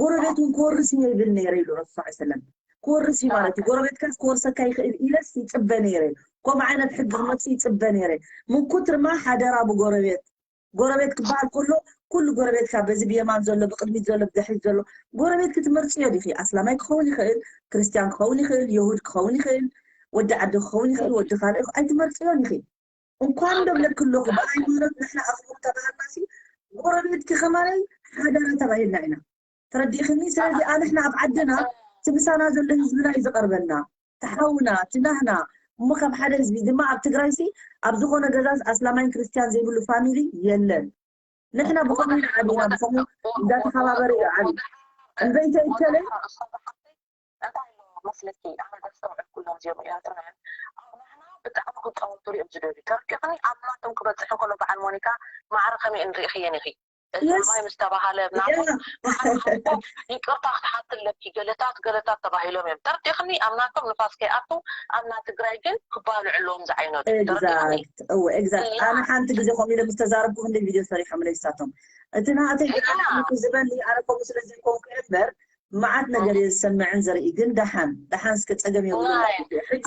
ጎረቤት እውን ክወርስ እየ ይብል ነይረ ኢሉ ረሱ ስ ሰለም። ክወርስ እዩ ማለት እዩ። ጎረቤትካስ ክወርሰካ ይኽእል ኢለስ ይፅበ ነይረ። ከምኡ ዓይነት ሕጊ ክመፅእ ይፅበ ነይረ። ምን ኩትርማ ሓደራ ብጎረቤት ጎረቤት ክበሃል ከሎ ኩሉ ጎረቤትካ በዚ ብየማን ዘሎ ብቅድሚት ዘሎ ብድሕሪት ዘሎ ጎረቤት ክትመርፅዮ ዲኺ? ኣስላማይ ክኸውን ይኽእል፣ ክርስትያን ክኸውን ይኽእል፣ የሁድ ክኸውን ይኽእል፣ ወዲ ዓዲ ክኸውን ይኽእል፣ ወዲ ካልእ ኣይትመርፅዮን ኢኺ። እንኳን ደብለኪ ኣለኹ ብሃይማኖት ንሕና ኣኽብሩ ተባሃልናሲ ጎረቤትኪ ከማለይ ሓደራ ተባሂልና ኢና። ተረዲእኽኒ? ስለዚ ኣንሕና ኣብ ዓድና እቲ ምሳና ዘሎ ህዝብና እዩ ዝቐርበና። ትሓውና ትናህና እሞ ካብ ሓደ ህዝቢ ድማ ኣብ ትግራይ ሲ ኣብ ዝኾነ ገዛስ ኣስላማይን ክርስትያን ዘይብሉ ፋሚሊ የለን። ንሕና ብኸምኡ ኢና ዓቢና ብኸምኡ እንዳተኸባበረ እዩ ዓቢ እምበይተ ይከለ እንታይ ኣሎ መስለኪ ኣነ ዘስተውዕል ኩሎም እዚኦም ኤርትራውያን ኣብ ናህና ብጣዕሚ ክፃወቱ እዮም ዝደልዩ ተረዲእኽኒ ኣብ ናቶም ክበፅሕ እንከሎ በዓል ሞኒካ ማዕረ ከመይ እንሪእኽየን ኢኺ እስላማይ ምስ ተባሃለ ናቶም ይቅርታ ክትሓቲ ኣለኪ ገለታት ገለታት ተባሂሎም እዮም ተረዲእኽኒ ኣብ ናቶም ንፋስ ከይኣቱ ኣብ ናይ ትግራይ ግን ክባልዑ ኣለዎም ዝዓይነቱ ተረዲእኽኒ exact እወ exact ኣነ ሓንቲ ግዜ ከምኡ ኢለ ምስ ተዛረብኩ ክንደይ ቪድዮ ሰሪሖምለይ ንሳቶም እቲ ናተይ ዝበኒ ኣነ ከምኡ ስለ ዘይኮንኩ እየ እምበር መዓት ነገር እየ ዝሰምዕን ዘርኢ ግን ደሓን ደሓን እስከ ፀገም የብሉን ሕጂ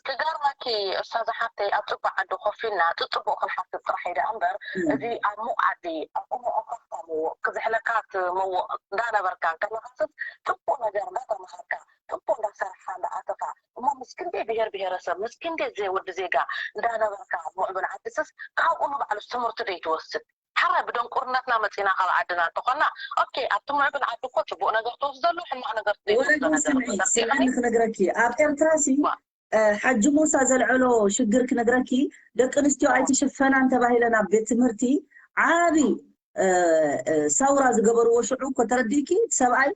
ትገርመኪ እስታ ዝሓፍተይ ኣብ ፅቡቅ ዓዲ ኮፍ ኢልና ፅፅቡቅ ክንሓስብ ጥራሕ ኢዳ እምበር እዚ ኣብ ሙቅ ዓዲ ኣብ ቁሞ ኣካፍታ መወቅ ክዝሕለካ እቲ መወቅ እንዳነበርካ እንከለካስስ ፅቡቅ ነገር እንዳተምሃርካ ፅቡቅ እንዳሰርሓ እንዳኣተካ እሞ ምስ ክንደይ ብሄር ብሄረሰብ ምስ ክንደይ ወዲ ዜጋ እንዳነበርካ ኣብ ምዕቡል ዓድስስ ካብኡ ንባዕሉስ ትምህርቲ ደይትወስድ ሓራይ ብደንቁርነትና መፂና ካብ ዓድና እንተኾና ኦኬ ኣብቲ ምዕብል ዓዲ እኮ ፅቡቅ ነገር ትወስደሉ ሕማቅ ነገር ዘይወስዶ ነገር ኣሎ። ስምዒ ክነግረኪ ኣብ ኤርትራ ሲ ሓጂ ሙሳ ዘልዐሎ ሽግር ክነግረኪ ደቂ ኣንስትዮ ኣይትሽፈናን ተባሂለን ኣብ ቤት ትምህርቲ ዓቢ ሰውራ ዝገበርዎ ሽዑ እኮ ተረዲእኪ ሰብኣይ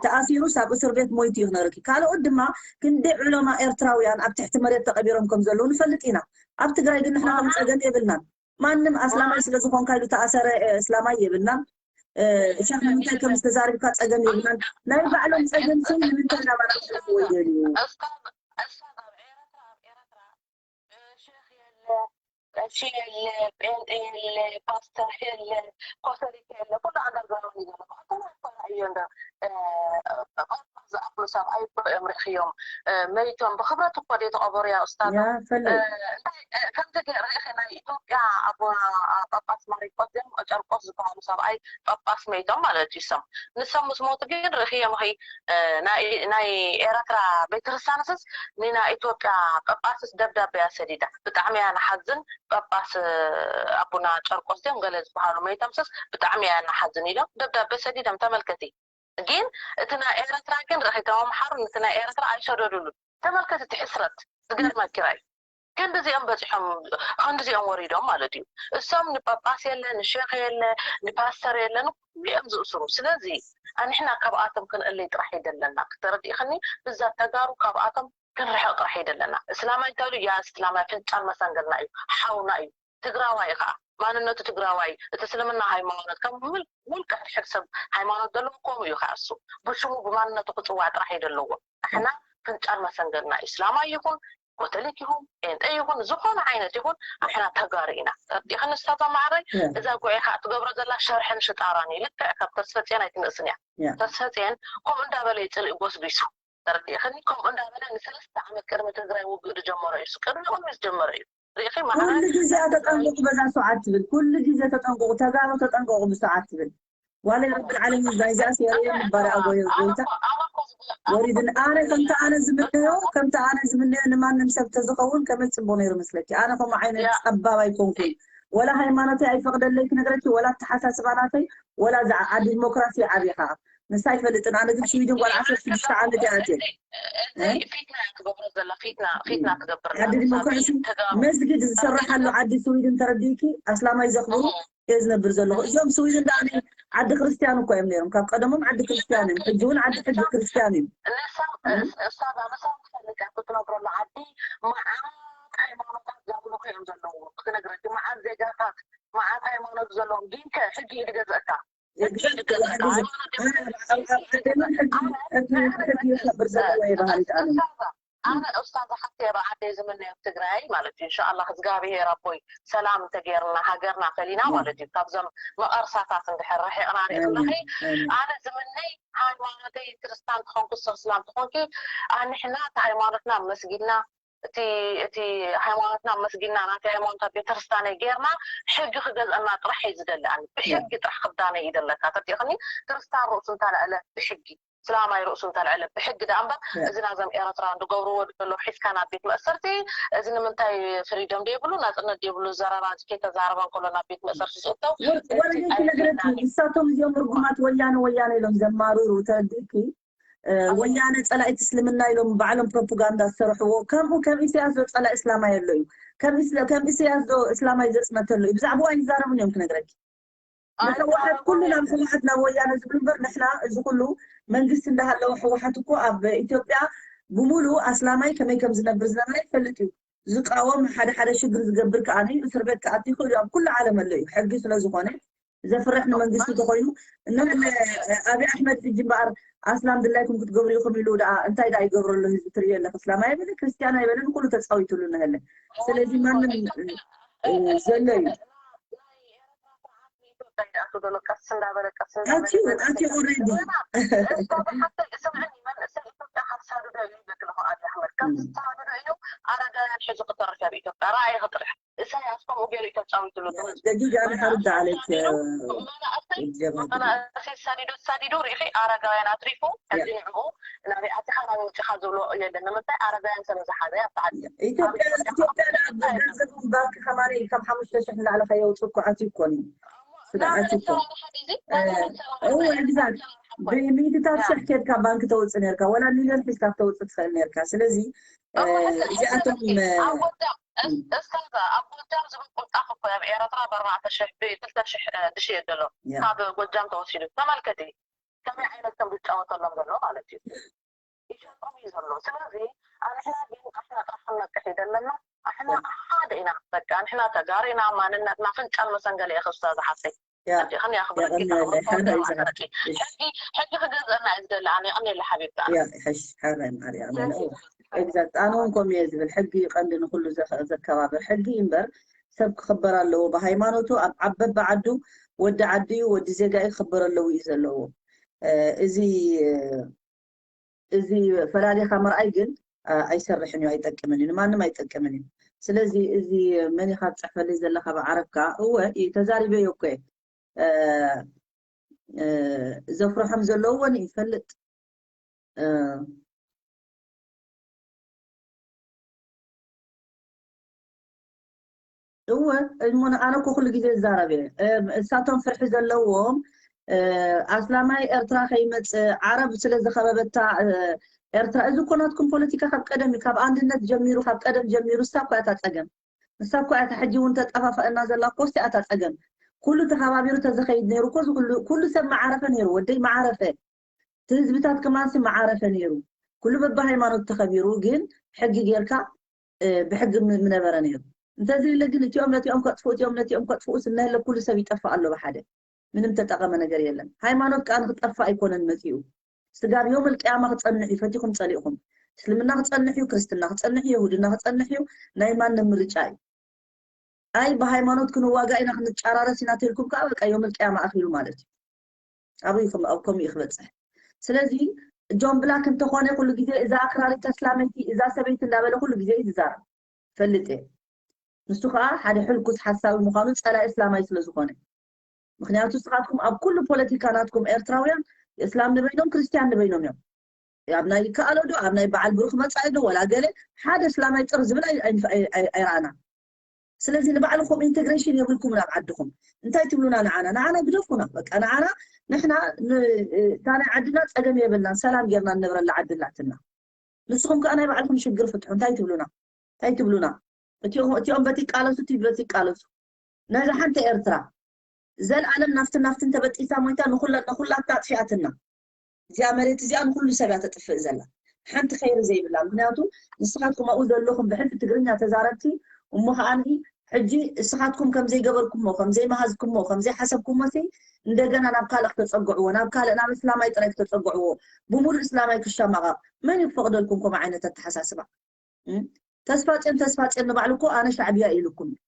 ተኣሲሩ ሳብ እስር ቤት ሞይቱ እዩ ክነግረኪ ካልኦት ድማ ክንደይ ዑለማ ኤርትራውያን ኣብ ትሕቲ መሬት ተቐቢሮም ከም ዘለዉ ንፈልጥ ኢና ኣብ ትግራይ ግን ንሕና ከም ፀገም የብልናን ማንም ኣስላማይ ስለ ዝኾንካ ኢሉ ተኣሰረ ኣስላማይ የብልናን ሸኽ ንምንታይ ከም ዝተዛረብካ ፀገም የብልናን ናይ ባዕሎም ፀገም ሲ ንምንታይ ናባና ክሸፍዎ ይደልዩ ቀሺ የለ፣ ጴንጤ የለ፣ ፓስተር የለ፣ ኮቶሊክ የለ፣ ኩሉ ኣንደርግራውንድ እዩ ዘሎ። ኮቶሊክ እኮ እዩ እንደ ጳጳስ ዝኣኽሉ ሰብኣይ እኮ እዮም ርኢኽዮም መይቶም ብኽብረት እኮ ደይ ተቐበሩ ያ ኡስታዝ። ያ ፈለግ። እንታይ ከምዚ ገ- ርኢኺ ናይ ኢትዮጵያ ኣቦ ጳጳስ ማሪቆስ እዮም ጨርቆስ ዝበሃሉ ሰብኣይ ጳጳስ መይቶም ማለት እዩ ሰም ንሶም ምስ ሞቱ ግን ርኢኽዮም ኸ ናይ ኤረትራ ቤተክርስትያንስስ ንናይ ኢትዮጵያ ጳጳስስ ደብዳቤ እያ ሰዲዳ። ብጣዕሚ እያ ንሓዝን። ጳጳስ ኣቡና ጨርቆስ ድዮም ገለ ዝበሃሉ መይቶምስስ ብጣዕሚ እያ ንሓዝን ኢሎም ደብዳቤ ሰዲዶም። ተመልከቲ። ግን እቲ ናይ ኤረትራ ግን ርኢኺ፣ እቶም ኣምሓሩ ነቲ ናይ ኤረትራ ኣይሰደዱሉን። ተመልከቲ እቲ ሕስረት። ዝገርመኪ ራይ። ክንድዚኦም በፂሖም ክንድዚኦም ወሪዶም ማለት እዩ። እሶም ንጳጳስ የለ ንሼክ የለ ንፓስተር የለ ንኩሉ እዮም ዝእስሩ። ስለዚ ኣንሕና ካብኣቶም ክንእለይ ጥራሕ እዩ ዘለና። ተረዲእኽኒ? ብዛ ተጋሩ ካብኣቶም ክንርሕቕ ጥራሕ እዩ ዘለና። እስላማይ እንተሉ ያ እስላማይ ፍንጫል መሰንገልና እዩ፣ ሓውና እዩ፣ ትግራዋይ እዩ ከዓ ማንነቱ ትግራዋይ እቲ እስልምና ሃይማኖት ከም ውልቀ ሕድሕድ ሰብ ሃይማኖት ዘለዎ ከምኡ እዩ ከዓ እሱ ብሽሙ ብማንነቱ ክፅዋዕ ጥራሕ እዩ ዘለዎ። ኣሕና ፍንጫል መሰንገልና ኢስላማይ ይኹን ኮቶሊክ ይኹን ጴንጤ ይኹን ዝኾነ ዓይነት ይኹን ኣሕና ተጋሩ ኢና። ተረዲእኽኒ ስታዛ ማዕረይ? እዛ ጉዒ ከዓ ትገብሮ ዘላ ሸርሕን ሽጣራን እዩ። ልክዕ ካብ ተስፈፅየን ኣይትንእስን እያ። ተስፈፅየን ከምኡ እንዳበለ እዩ ፅልኢ ጎስጒሱ። ተረዲእኽኒ? ከምኡ እንዳበለ ንሰለስተ ዓመት ቅድሚ ትግራይ ውግእ ዝጀመሮ እዩ። እሱ ቅድሚ ቅድሚ ዝጀመረ እዩ። ርኢኺ? ማዕረ ኩሉ ግዜ ተጠንቀቁ፣ በዛ ሰዓት ትብል ኩሉ ግዜ ተጠንቀቁ፣ ተጋሩ ተጠንቀቁ ብሰዓት ትብል ዋላ ረብል ዓለሚን ዛይዛ ሴሪየ ምባል ኣጎዮ ጎይታ ወሪድን ኣነ ከምቲ ኣነ ዝምነዮ ከምቲ ኣነ ዝምነዮ ንማንም ሰብ ተዝኸውን ከመይ ጽቡቅ ነይሩ መስለኪ። ኣነ ከምኡ ዓይነት ጸባብ ኣይኮንኩን። ወላ ሃይማኖተይ ኣይፈቅደለይ ክነግረኪ፣ ወላ ኣተሓሳስባ ናተይ፣ ወላ ዝዓቢ ዲሞክራሲ ዓብኻ ንሳ ኣይፈልጥን። ኣነ ግን ስዊድን ጓል ዓሰርተ ሽዱሽተ ዓመት እያ ኣትየ። ፊትና ትገብሮ ዘላ ፊትና ፊትና ትገብር ዓዲ ዲሞክራሲ መስጊድ ዝሰራሓሉ ዓዲ ስዊድን ተረዲእኪ፣ ኣስላማይ ዘኽብሩ እየ ዝነብር ዘለኹ። እዚኦም ስዊድን ደኣ ዓዲ ክርስትያን እኮ እዮም ነይሮም፣ ካብ ቀደሞም ዓዲ ክርስትያን እዮም። ሕጂ እውን ዓዲ ሕጂ ክርስትያን እዩ። እሳ እሳ ክትፈልጥ ክትነግረሉ ዓዲ መዓት ሃይማኖታት ዘምልኹ እዮም ዘለዉ። ክነግረኪ መዓት ዜጋታት መዓት ሃይማኖት ዘለዎም ግን ከ ሕጊ እዩ ዝገዝአካ። ኣነ ኡስታዝ ሓፍተይ ኣብ ዓደይ ዝምነዮ ትግራይ ማለት እዩ። እንሻኣላ እግዚኣብሄር ኣቦይ ሰላም እንተገይርና ሃገርና ፈሊና ማለት እዩ። ካብዞም መቐርሳታት እንድሕር ርሒቕና ርኢኽለኺ ኣነ ዝምነይ ሃይማኖተይ ክርስታን ትኾንኩ ሰብ እስላም ትኾንኪ ኣንሕና እቲ ሃይማኖትና መስጊድና እቲ እቲ ሃይማኖትና መስጊድና ናቲ ሃይማኖት ቤተክርስትያነይ ጌርና ሕጊ ክገዝአና ጥራሕ እዩ ዝደሊ። ኣነ ብሕጊ ጥራሕ ክዳነ እዩ ደለካ ተርዲእኽኒ። ክርስታን ርእሱ እንተልዐለ ብሕጊ፣ እስላማይ ርእሱ እንተልዐለ ብሕጊ ደኣ እምበር እዚ ናዞም ኤረትራውያን ዝገብርዎ ዘለዉ ሒዝካ ናብ ቤት መእሰርቲ እዚ ንምንታይ ፍሪደም ደይብሉ ናጽነት ደይብሉ ዘረባ እዚ ከይተዛረበ እንከሎ ናብ ቤት መእሰርቲ ዝእተው ወረገ ክነግረኪ ንሳቶም እዚኦም ርጉማት ወያነ ወያነ ኢሎም ዘማርሩ ተረዲእኪ። ወያነ ጸላኢት እስልምና ኢሎም ባዕሎም ፕሮፓጋንዳ ዝሰርሕዎ ከምኡ ከም ኢሳያስ ዶ ጸላኢ እስላማይ ኣሎ እዩ። ከም ኢሳያስ ዶ እስላማይ ዘጽነተ ኣሎ እዩ። ብዛዕባኡ ኣይዛረቡን እዮም ክነግረኪ። ንህወሓት ኩሉ ናብ ህወሓት ናብ ወያነ ዝብሉ እምበር ንሕና እዚ ኩሉ መንግስቲ እንዳሃለወ ህወሓት እኮ ኣብ ኢትዮጵያ ብምሉኡ ኣስላማይ ከመይ ከም ዝነብር ዝነበረ ይፈልጥ እዩ። ዝቃወም ሓደ ሓደ ሽግር ዝገብር ከኣ እስር ቤት ክኣቱ ይኽእል እዩ። ኣብ ኩሉ ዓለም ኣሎ እዩ ሕጊ ስለ ዝኾነ ዘፍርሕ ንመንግስቲ ተኮይኑ እነ ኣብይ ኣሕመድ ሕጂ እምበኣር ኣስላም ድላይኩም ክትገብሩ ኢኹም ኢሉ ደኣ እንታይ ደኣ ይገብረሉ ህዝቢ ትርእዮ ኣለኺ እስላም ኣይበለ ክርስትያን ኣይበለ ንኩሉ ተፃዊትሉ እናሃለ ስለዚ ማንም ዘሎ እዩ ኣትዩ ኣትዩ ኦልሬዲ ኣረጋውያን ሒዙ ክተርፍ ኣብ ኢትዮጵያ ራእይ ክጥርሕ ኢሳያስ ከምኡ ገይሩ እዩ ተፃዊትሉ። ደጊግ ኣነ ሓርዳ ዓሌት መናእሰይ ሰዲዱ ሰዲዱ ርኢኺ ኣረጋውያን ኣትሪፉ ሕዚ ንዕኡ ናበይ ኣቲኻ ናበይ ወፂኻ ዝብሎ የለን። ንምንታይ ኣረጋውያን ስለ ዝሓዘ ኣብቲ ዓዲ ኢትዮጵያ ኢትዮጵያ ገንዘቦም ባንክ ከማሪ ካብ ሓሙሽተ ሽሕ ንላዕሊ ከየውፅእ እኮ ኣትዩ እኮ እዩ ስለ ኣትዩ እኮ እወ exact ብሚእትታት ሽሕ ኬድካ ባንክ ተውፅእ ነርካ ወላ ሚልዮን ሒዝካ ክተውፅእ ትኽእል ነርካ ስለዚ እዚኣቶም እስከዛ ኣብ ጎጃም ዝብል ቁንጣፍ እኮ ኣብ ኤረትራ ብኣርባዕተ ሽሕ ብክልተ ሽሕ ዝሽየጥ ዘሎ ካብ ጎጃም ተወሲዱ ተመልከቲ ከመይ ዓይነት ከም ዝጫወተሎም ዘሎ ማለት እዩ ይሸጦም እዩ ዘሎ ስለዚ ኣንሕና ግን ኣሕና ጥራሕ ክንነቅሕ እዩ ዘለና ኣሕና ሓደ ኢና በቃ ኣንሕና ተጋሩ ኢና ማንነትና ፍንጫል መሰንገለ የኸስታ ዝሓሰይ ሕጂ ክገዝአና እዩ ዝደሊ ኣነ የቐንየለ ሓቢብቲ ኣነ ሕራይ ማርያም exact ኣነ እውን ከምኡ እየ ዝብል ሕጊ እዩ ቀንዲ ንኩሉ ዘከባብር ሕጊ እዩ እምበር ሰብ ክኽበር ኣለዎ ብሃይማኖቱ ኣብ ዓበባ ዓዱ ወዲ ዓዲ እዩ ወዲ ዜጋ እዩ ክኽበር ኣለዎ እዩ ዘለዎ እዚ እዚ ፈላሊኻ ምርኣይ ግን ኣይሰርሕን እዩ ኣይጠቅምን እዩ ንማንም ኣይጠቅምን እዩ ስለዚ እዚ መን ኢኻ ትፅሕፈልይ ዘለኻ ብዓረብ ከዓ እወ እዩ ተዛሪበዮ እኮ ዘፍርሖም ዘለውዎ ንይፈልጥ እወ እሞ ኣነ እኮ ኩሉ ግዜ ዝዛረብ እየ እሳቶም ፍርሒ ዘለዎም ኣስላማይ ኤርትራ ከይመፅእ ዓረብ ስለ ዝኸበበታ ኤርትራ እዚ እኮ ናትኩም ፖለቲካ ካብ ቀደም እዩ ካብ ኣንድነት ጀሚሩ ካብ ቀደም ጀሚሩ እሳ እኮ እያ እታ ፀገም እሳ እኮ እያ እታ ሕጂ እውን ተጠፋፈአና ዘላ እኮ እሳ እያ እታ ፀገም ኩሉ ተኸባቢሩ ተዝኸይድ ነይሩ እኮ ኩሉ ሰብ መዓረፈ ነይሩ ወደይ መዓረፈ እቲ ህዝብታት ከማንሲ መዓረፈ ነይሩ ኩሉ በብሃይማኖት ተኸቢሩ ግን ሕጊ ጌርካ ብሕጊ ምነበረ ነይሩ እንተዘይለ ግን እቲኦም ነቲኦም ከጥፍኡ እቲኦም ነቲኦም ከጥፍኡ ስነህለ ኩሉ ሰብ ይጠፍእ ኣሎ ብሓደ ምንም ተጠቐመ ነገር የለን ሃይማኖት ከዓ ንክጠፍእ ኣይኮነን መፂኡ ስጋብ ዮም ልቅያማ ክፀንሕ እዩ ፈቲኹም ፀሊእኹም እስልምና ክፀንሕ እዩ ክርስትና ክፀንሕ እዩ የሁድና ክፀንሕ እዩ ናይ ማንም ምርጫ እዩ ኣይ ብሃይማኖት ክንዋጋ ኢና ክንጫራረስ ኢና ተልኩም ከዓ በቃ ዮም ልቅያማ ኣኺሉ ማለት እዩ ኣብይኹም ኣብ ከምኡ እዩ ክበፅሕ ስለዚ ጆን ብላክ እንተኾነ ኩሉ ግዜ እዛ ኣኽራሪት ኣስላመይቲ፣ እዛ ሰበይቲ እንዳበለ ኩሉ ግዜ እዩ ዝዛረብ። ፈልጥ እየ። ንሱ ከዓ ሓደ ሕልኩስ ሓሳዊ ምዃኑ፣ ጸላኢ እስላማይ ስለ ዝኾነ። ምኽንያቱ ንስኻትኩም ኣብ ኩሉ ፖለቲካ ናትኩም ኤርትራውያን፣ እስላም ንበይኖም፣ ክርስትያን ንበይኖም እዮም። ኣብ ናይ ይከኣሎ ዶ፣ ኣብ ናይ በዓል ብሩኽ መጻኢ ዶ፣ ወላ ገለ ሓደ እስላማይ ጥር ዝብል ኣይ-፣ ኣይ-፣ ኣይ-፣ ኣይ-፣ ኣይረኣና። ስለዚ ንባዕልኹም ኢንተግሬሽን የብልኩምን ኣብ ዓድኹም። እንታይ ትብሉና ንዓና? ንዓና ግደፉና። በቃ ንዓና፣ ንሕና ን-፣ እታ ናይ ዓድና ጸገም የብልናን፣ ሰላም ጌርና ንነብረላ ዓዲ ኣላትና። ንስኹም ከኣ ናይ ባዕልኹም ሽግር ፍትሑ። እንታይ ትብሉና? እንታይ ትብሉና? እቲኦም፣ እቲኦም በቲ ይቃለሱ፣ እቲ በቲ ይቃለሱ። ነዛ ሓንቲ ኤርትራ ዘልኣለም ናፍትን ናፍትን ተበጢሳ ሞይታ ንኹላ-፣ ንኹላትና ኣጥፊኣትና። እዚኣ መሬት እዚኣ ንኹሉ ሰብ እያ ተጥፍእ ዘላ። ሓንቲ ኸይሪ ዘይብላ። ምኽንያቱ ንስኻትኩም ኣብኡ ዘለኹም ብሕልፊ ትግርኛ ተዛረብቲ፣ እሞ ኸኣ ሕጂ እስኻትኩም ከም ዘይገበርኩሞ፣ ከም ዘይመሃዝኩሞ፣ ከም ዘይሓሰብኩሞ ሲ እንደገና ናብ ካልእ ክተጸግዕዎ፣ ናብ ካልእ፣ ናብ እስላማይ ጥራይ ክተጸግዕዎ፣ ብሙሉእ እስላማይ ክሸማቐቕ መን እዩ ክፈቕደልኩም ከምኡ ዓይነት ኣተሓሳስባ? እም? ተስፋጽዮን፣ ተስፋጽዮን ንባዕሉ እኮ ኣነ ሻዕብያ ኢሉኩም እዩ።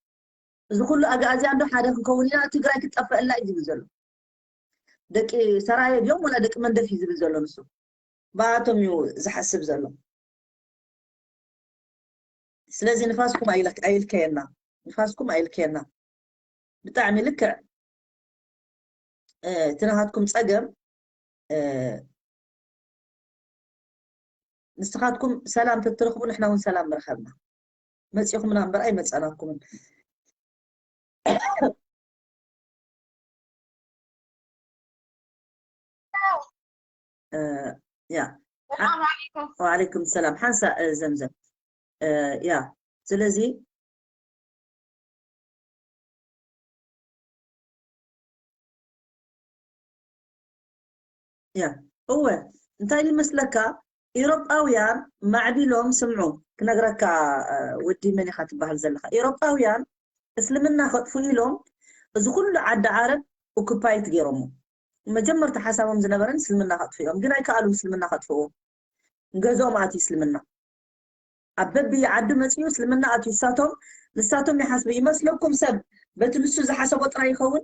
እዚ ኩሉ ኣግኣዝያን ዶ ሓደ ክንከውን ኢና፣ ትግራይ ክትጠፍአላ እዩ ዝብል ዘሎ። ደቂ ሰራየ ድዮም ወላ ደቂ መንደፍ እዩ ዝብል ዘሎ ንሱ። ብኣቶም እዩ ዝሓስብ ዘሎ። ስለዚ ንፋስኩም ኣይለክ-፣ ኣይልከየና። ንፋስኩም ኣይልከየና። ብጣዕሚ ልክዕ፣ እ፣ እቲ ናሃትኩም ጸገም፣ እ፣ ንስኻትኩም ሰላም ተትረኽቡ ንሕና እውን ሰላም ምረኸብና። መጺኹምና እምበር ኣይመጸናኩምን። እ፣ ያ። ሰላም ዓለይኩም። ወዓለይኩም ሰላም። ሓንሳ፣ እ፣ ዘምዘም። እ፣ ያ። ስለዚ፣ ያ። እወ፣ እንታይ ይመስለካ? ኤውሮጳውያን ማዕቢሎም፣ ስምዑ፣ ክነግረካ፣ እ፣ ወዲ መን ኢኻ ትበሃል ዘለኻ? ኤውሮጳውያን እስልምና ከጥፉ ኢሎም፣ እዚ ኩሉ ዓዲ ዓረብ ኦኩፓይት ገይሮሞ። መጀመርታ ሓሳቦም ዝነበረን እስልምና ከጥፉ እዮም፣ ግን ኣይከኣሉን እስልምና ከጥፍዎ። ገዝኦም ኣትዩ እስልምና። ኣብ በቢ ዓዱ መጺኡ እስልምና ኣትዩ። ንሳቶም፣ ንሳቶም ይሓስቡ። ይመስለኩም ሰብ በቲ ንሱ ዝሓሰቦ ጥራይ ይኸውን?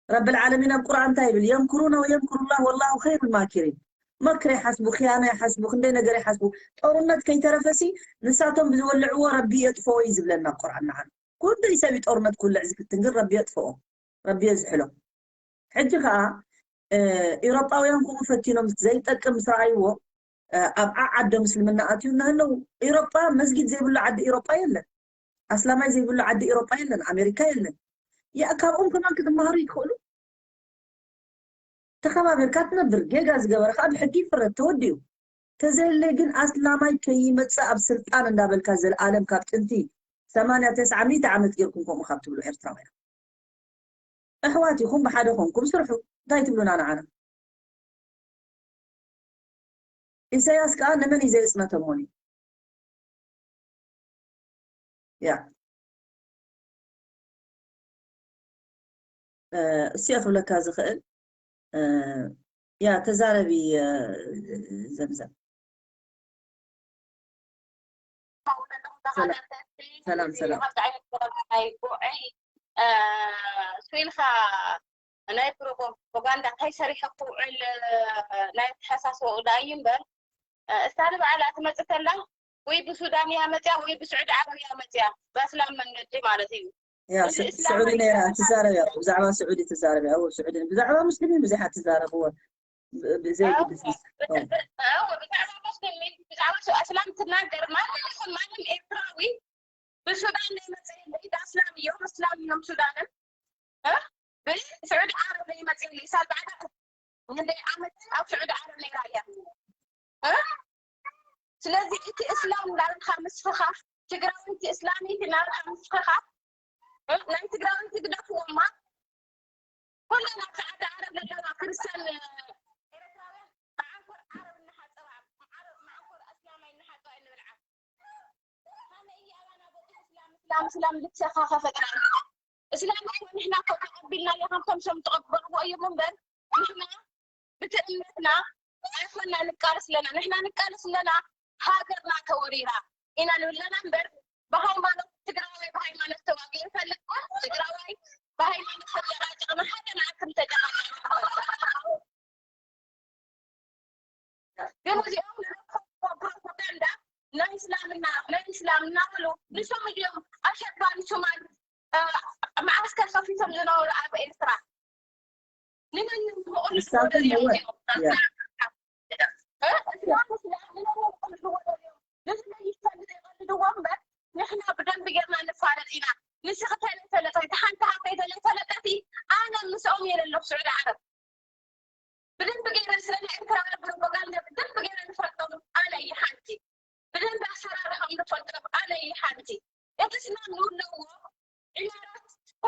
ረብል ዓለሚን ኣብ ቁርኣን እንታይ ይብል? የምኩሩነ ወየምኩሩ ላህ ወላሁ ኸይሩል ማኪሪን። መክሪ ይሓስቡ፣ ክያና ይሓስቡ፣ ክንደይ ነገር ይሓስቡ። ጦርነት ከይተረፈሲ ንሳቶም ብዝወልዕዎ ረቢ የጥፍኦ እዩ ዝብለና ቁርኣን ንዓና። ኩሉ ሰብ እዩ ጦርነት ክውልዕ ዝፍትን፣ ግን ረቢ የጥፍኦ፣ ረቢ የዝሕሎ። ሕጂ ከኣ፣ እ፣ ኤውሮጳውያን ከምኡ ፈቲኖም ዘይጠቅም ምስ ረኣይዎ፣ እ፣ ኣብ ዓዓዶም እስልምና ኣትዩ እናሃለዉ፣ ኤውሮጳ መስጊድ ዘይብሉ ዓዲ ኤውሮጳ የለን። ኣስላማይ ዘይብሉ ዓዲ ኤውሮጳ የለን፣ ኣሜሪካ የለን። ያ፣ ካብኦም ከማን ክትመሃሩ ይትኽእሉ። ተኸባቢርካ ትነብር፣ ጌጋ ዝገበረ ከኣ ብሕጊ ይፍረድ፣ ተወዲኡ። ተዘየለ ግን ኣስላማይ ከይመጽእ ኣብ ስልጣን እንዳበልካ፣ ዘልኣለም ካብ ጥንቲ ሰማንያ ተስዓ ሚእቲ ዓመት ጌርኩም ከምኡ ካብ ትብሉ ኤርትራውያን። ኣሕዋት ኢኹም፣ ብሓደ ኮንኩም ስርሑ። እንታይ ትብሉና ንዓና? ኢሳያስ ከኣ ንመን እዩ ዘየጽነተሞን እዩ? ያ። እ፣ እሱ እየ ክብለካ ዝኽእል። እ፣ ያ፣ ተዛረቢ፣ እ፣ ዘምዘም። ሰላም፣ ሰላም፣ ሰላም። ከምዚ ዓይነት ዘረባ ናይ ጉዕይ፣ እ፣ እሱ ኢልካ ናይ ፕሮፓጋንዳ እንታይ ሰሪሑ ክውዕል፣ እ፣ ናይ ኣተሓሳስባኡ ደኣ እዩ እምበር፣ እ፣ እሳ ንባዕላ ትመጽእ ከላ ወይ ብሱዳን እያ መጽያ ወይ ብስዑዲ ዓረብ እያ መጽያ፣ ብኣስላም መንገዲ ማለት እዩ። ያ፣ እዚ ስ-፣ እስላም ስዑዲ ነይራ ትዛረብ እያ፣ ብዛዕባ ስዑዲ ትዛረብ እያ። እዎ፣ ስዑዲ ብዛዕባ ሙስሊሚን ብዙሕ ትዛረብ። እዎ፣ ብ-፣ ብ-፣ ዘይግድስ። እዎ፣ ብ-፣ ብ-፣ እዎ፣ ብዛዕባ ሙስሊሚን፣ ብዛዕባ ሱ-፣ ኣስላም ትናገር። ማንም ይኹን ማንም ኤርትራዊ ብሱዳን ዘይመጽእ የለ። ኢዳ ኣስላም እዮም፣ ኣስላም እዮም ሱዳንን። እ? ብስዑዲ ዓረብ ዘይመጽእ የለ። ኢሳ ኣልባዕዳ ክንደይ ዓመት ኣብ ስዑዲ ዓረብ ነይራ እያ። እ? ስለዚ እቲ እስላም እንዳበልካ ምስፍኻ፣ ትግራወይቲ እስላመይቲ እንዳበልካ ምስፍኻ፣ እ? ናይ ትግራወይቲ ግደፍዎማ። ኩለን ኣብ ስዑዲ ዓረብ ዘለዋ ክርስትያን ኤርትራውያን መዓኮር ዓረብ እናሓፀባ፣ ዓረብ መዓኮር ኣስላማይ እናሓፀባ እየን ዝበልዓ። ከመይ እያ ኣባና በፂሑ እስላም፣ እስላም፣ እስላም ልትሰኻ ከፈጥራ? እስላም እኮ ንሕና እኮ ተቐቢልናዮ ከምቶም ሰብ ዝቕበልዎ እዮም እምበር፣ ንሕና ብቲ እምነትና ኣይኮና ንቃለስ ኣለና። ንሕና ንቃለስ ኣለና ሃገርና ተወሪራ ኢና ንብል ኣለና እምበር፣ ብሃይማኖት ትግራዋይ ብሃይማኖት ተዋጊኡ ይፈልጥ፣ ትግራዋይ ብሃይማኖት ተጨቃጨቅና፣ ሓደ መዓልቲ ምተጨቃጨቅና። ግን እናበሉ ንሶም እዮም ኣሸባሪ ሶማል መዓስከር ከፊቶም ዝነበሩ ኣብ ኤርትራ። ንመን ንመን ዝመቕሉ ንሳቶም ዝወደሉ እዮም እወ፣ እዚኦም። ያ። እ? እስላም እስላም ንመን ንመቕሉ ዝወደሉ እዮም። ንዝመይት ሰልጥ የቐልድዎ እምበር ንሕና ብደንብ ጌርና ንፋለጥ ኢና። ንስኺ ተለይፈለጠ፣ እቲ ሓንቲ ሃብተይ ተለይፈለጠቲ ኣነ ምስኦም እየ ዘለኹ ስዑዲ ዓረብ። ብደንብ ገይረ ስለ ናይ ኤርትራ ፕሮፓጋንዳ ብደንብ ገይረ ንፈልጦም ኣነ እየ ሓንቲ። ብደንብ ኣሰራርሖም ንፈልጦም ኣነ እየ ሓንቲ። እቲ እስላም ንብለዎ ኢማራት እኮ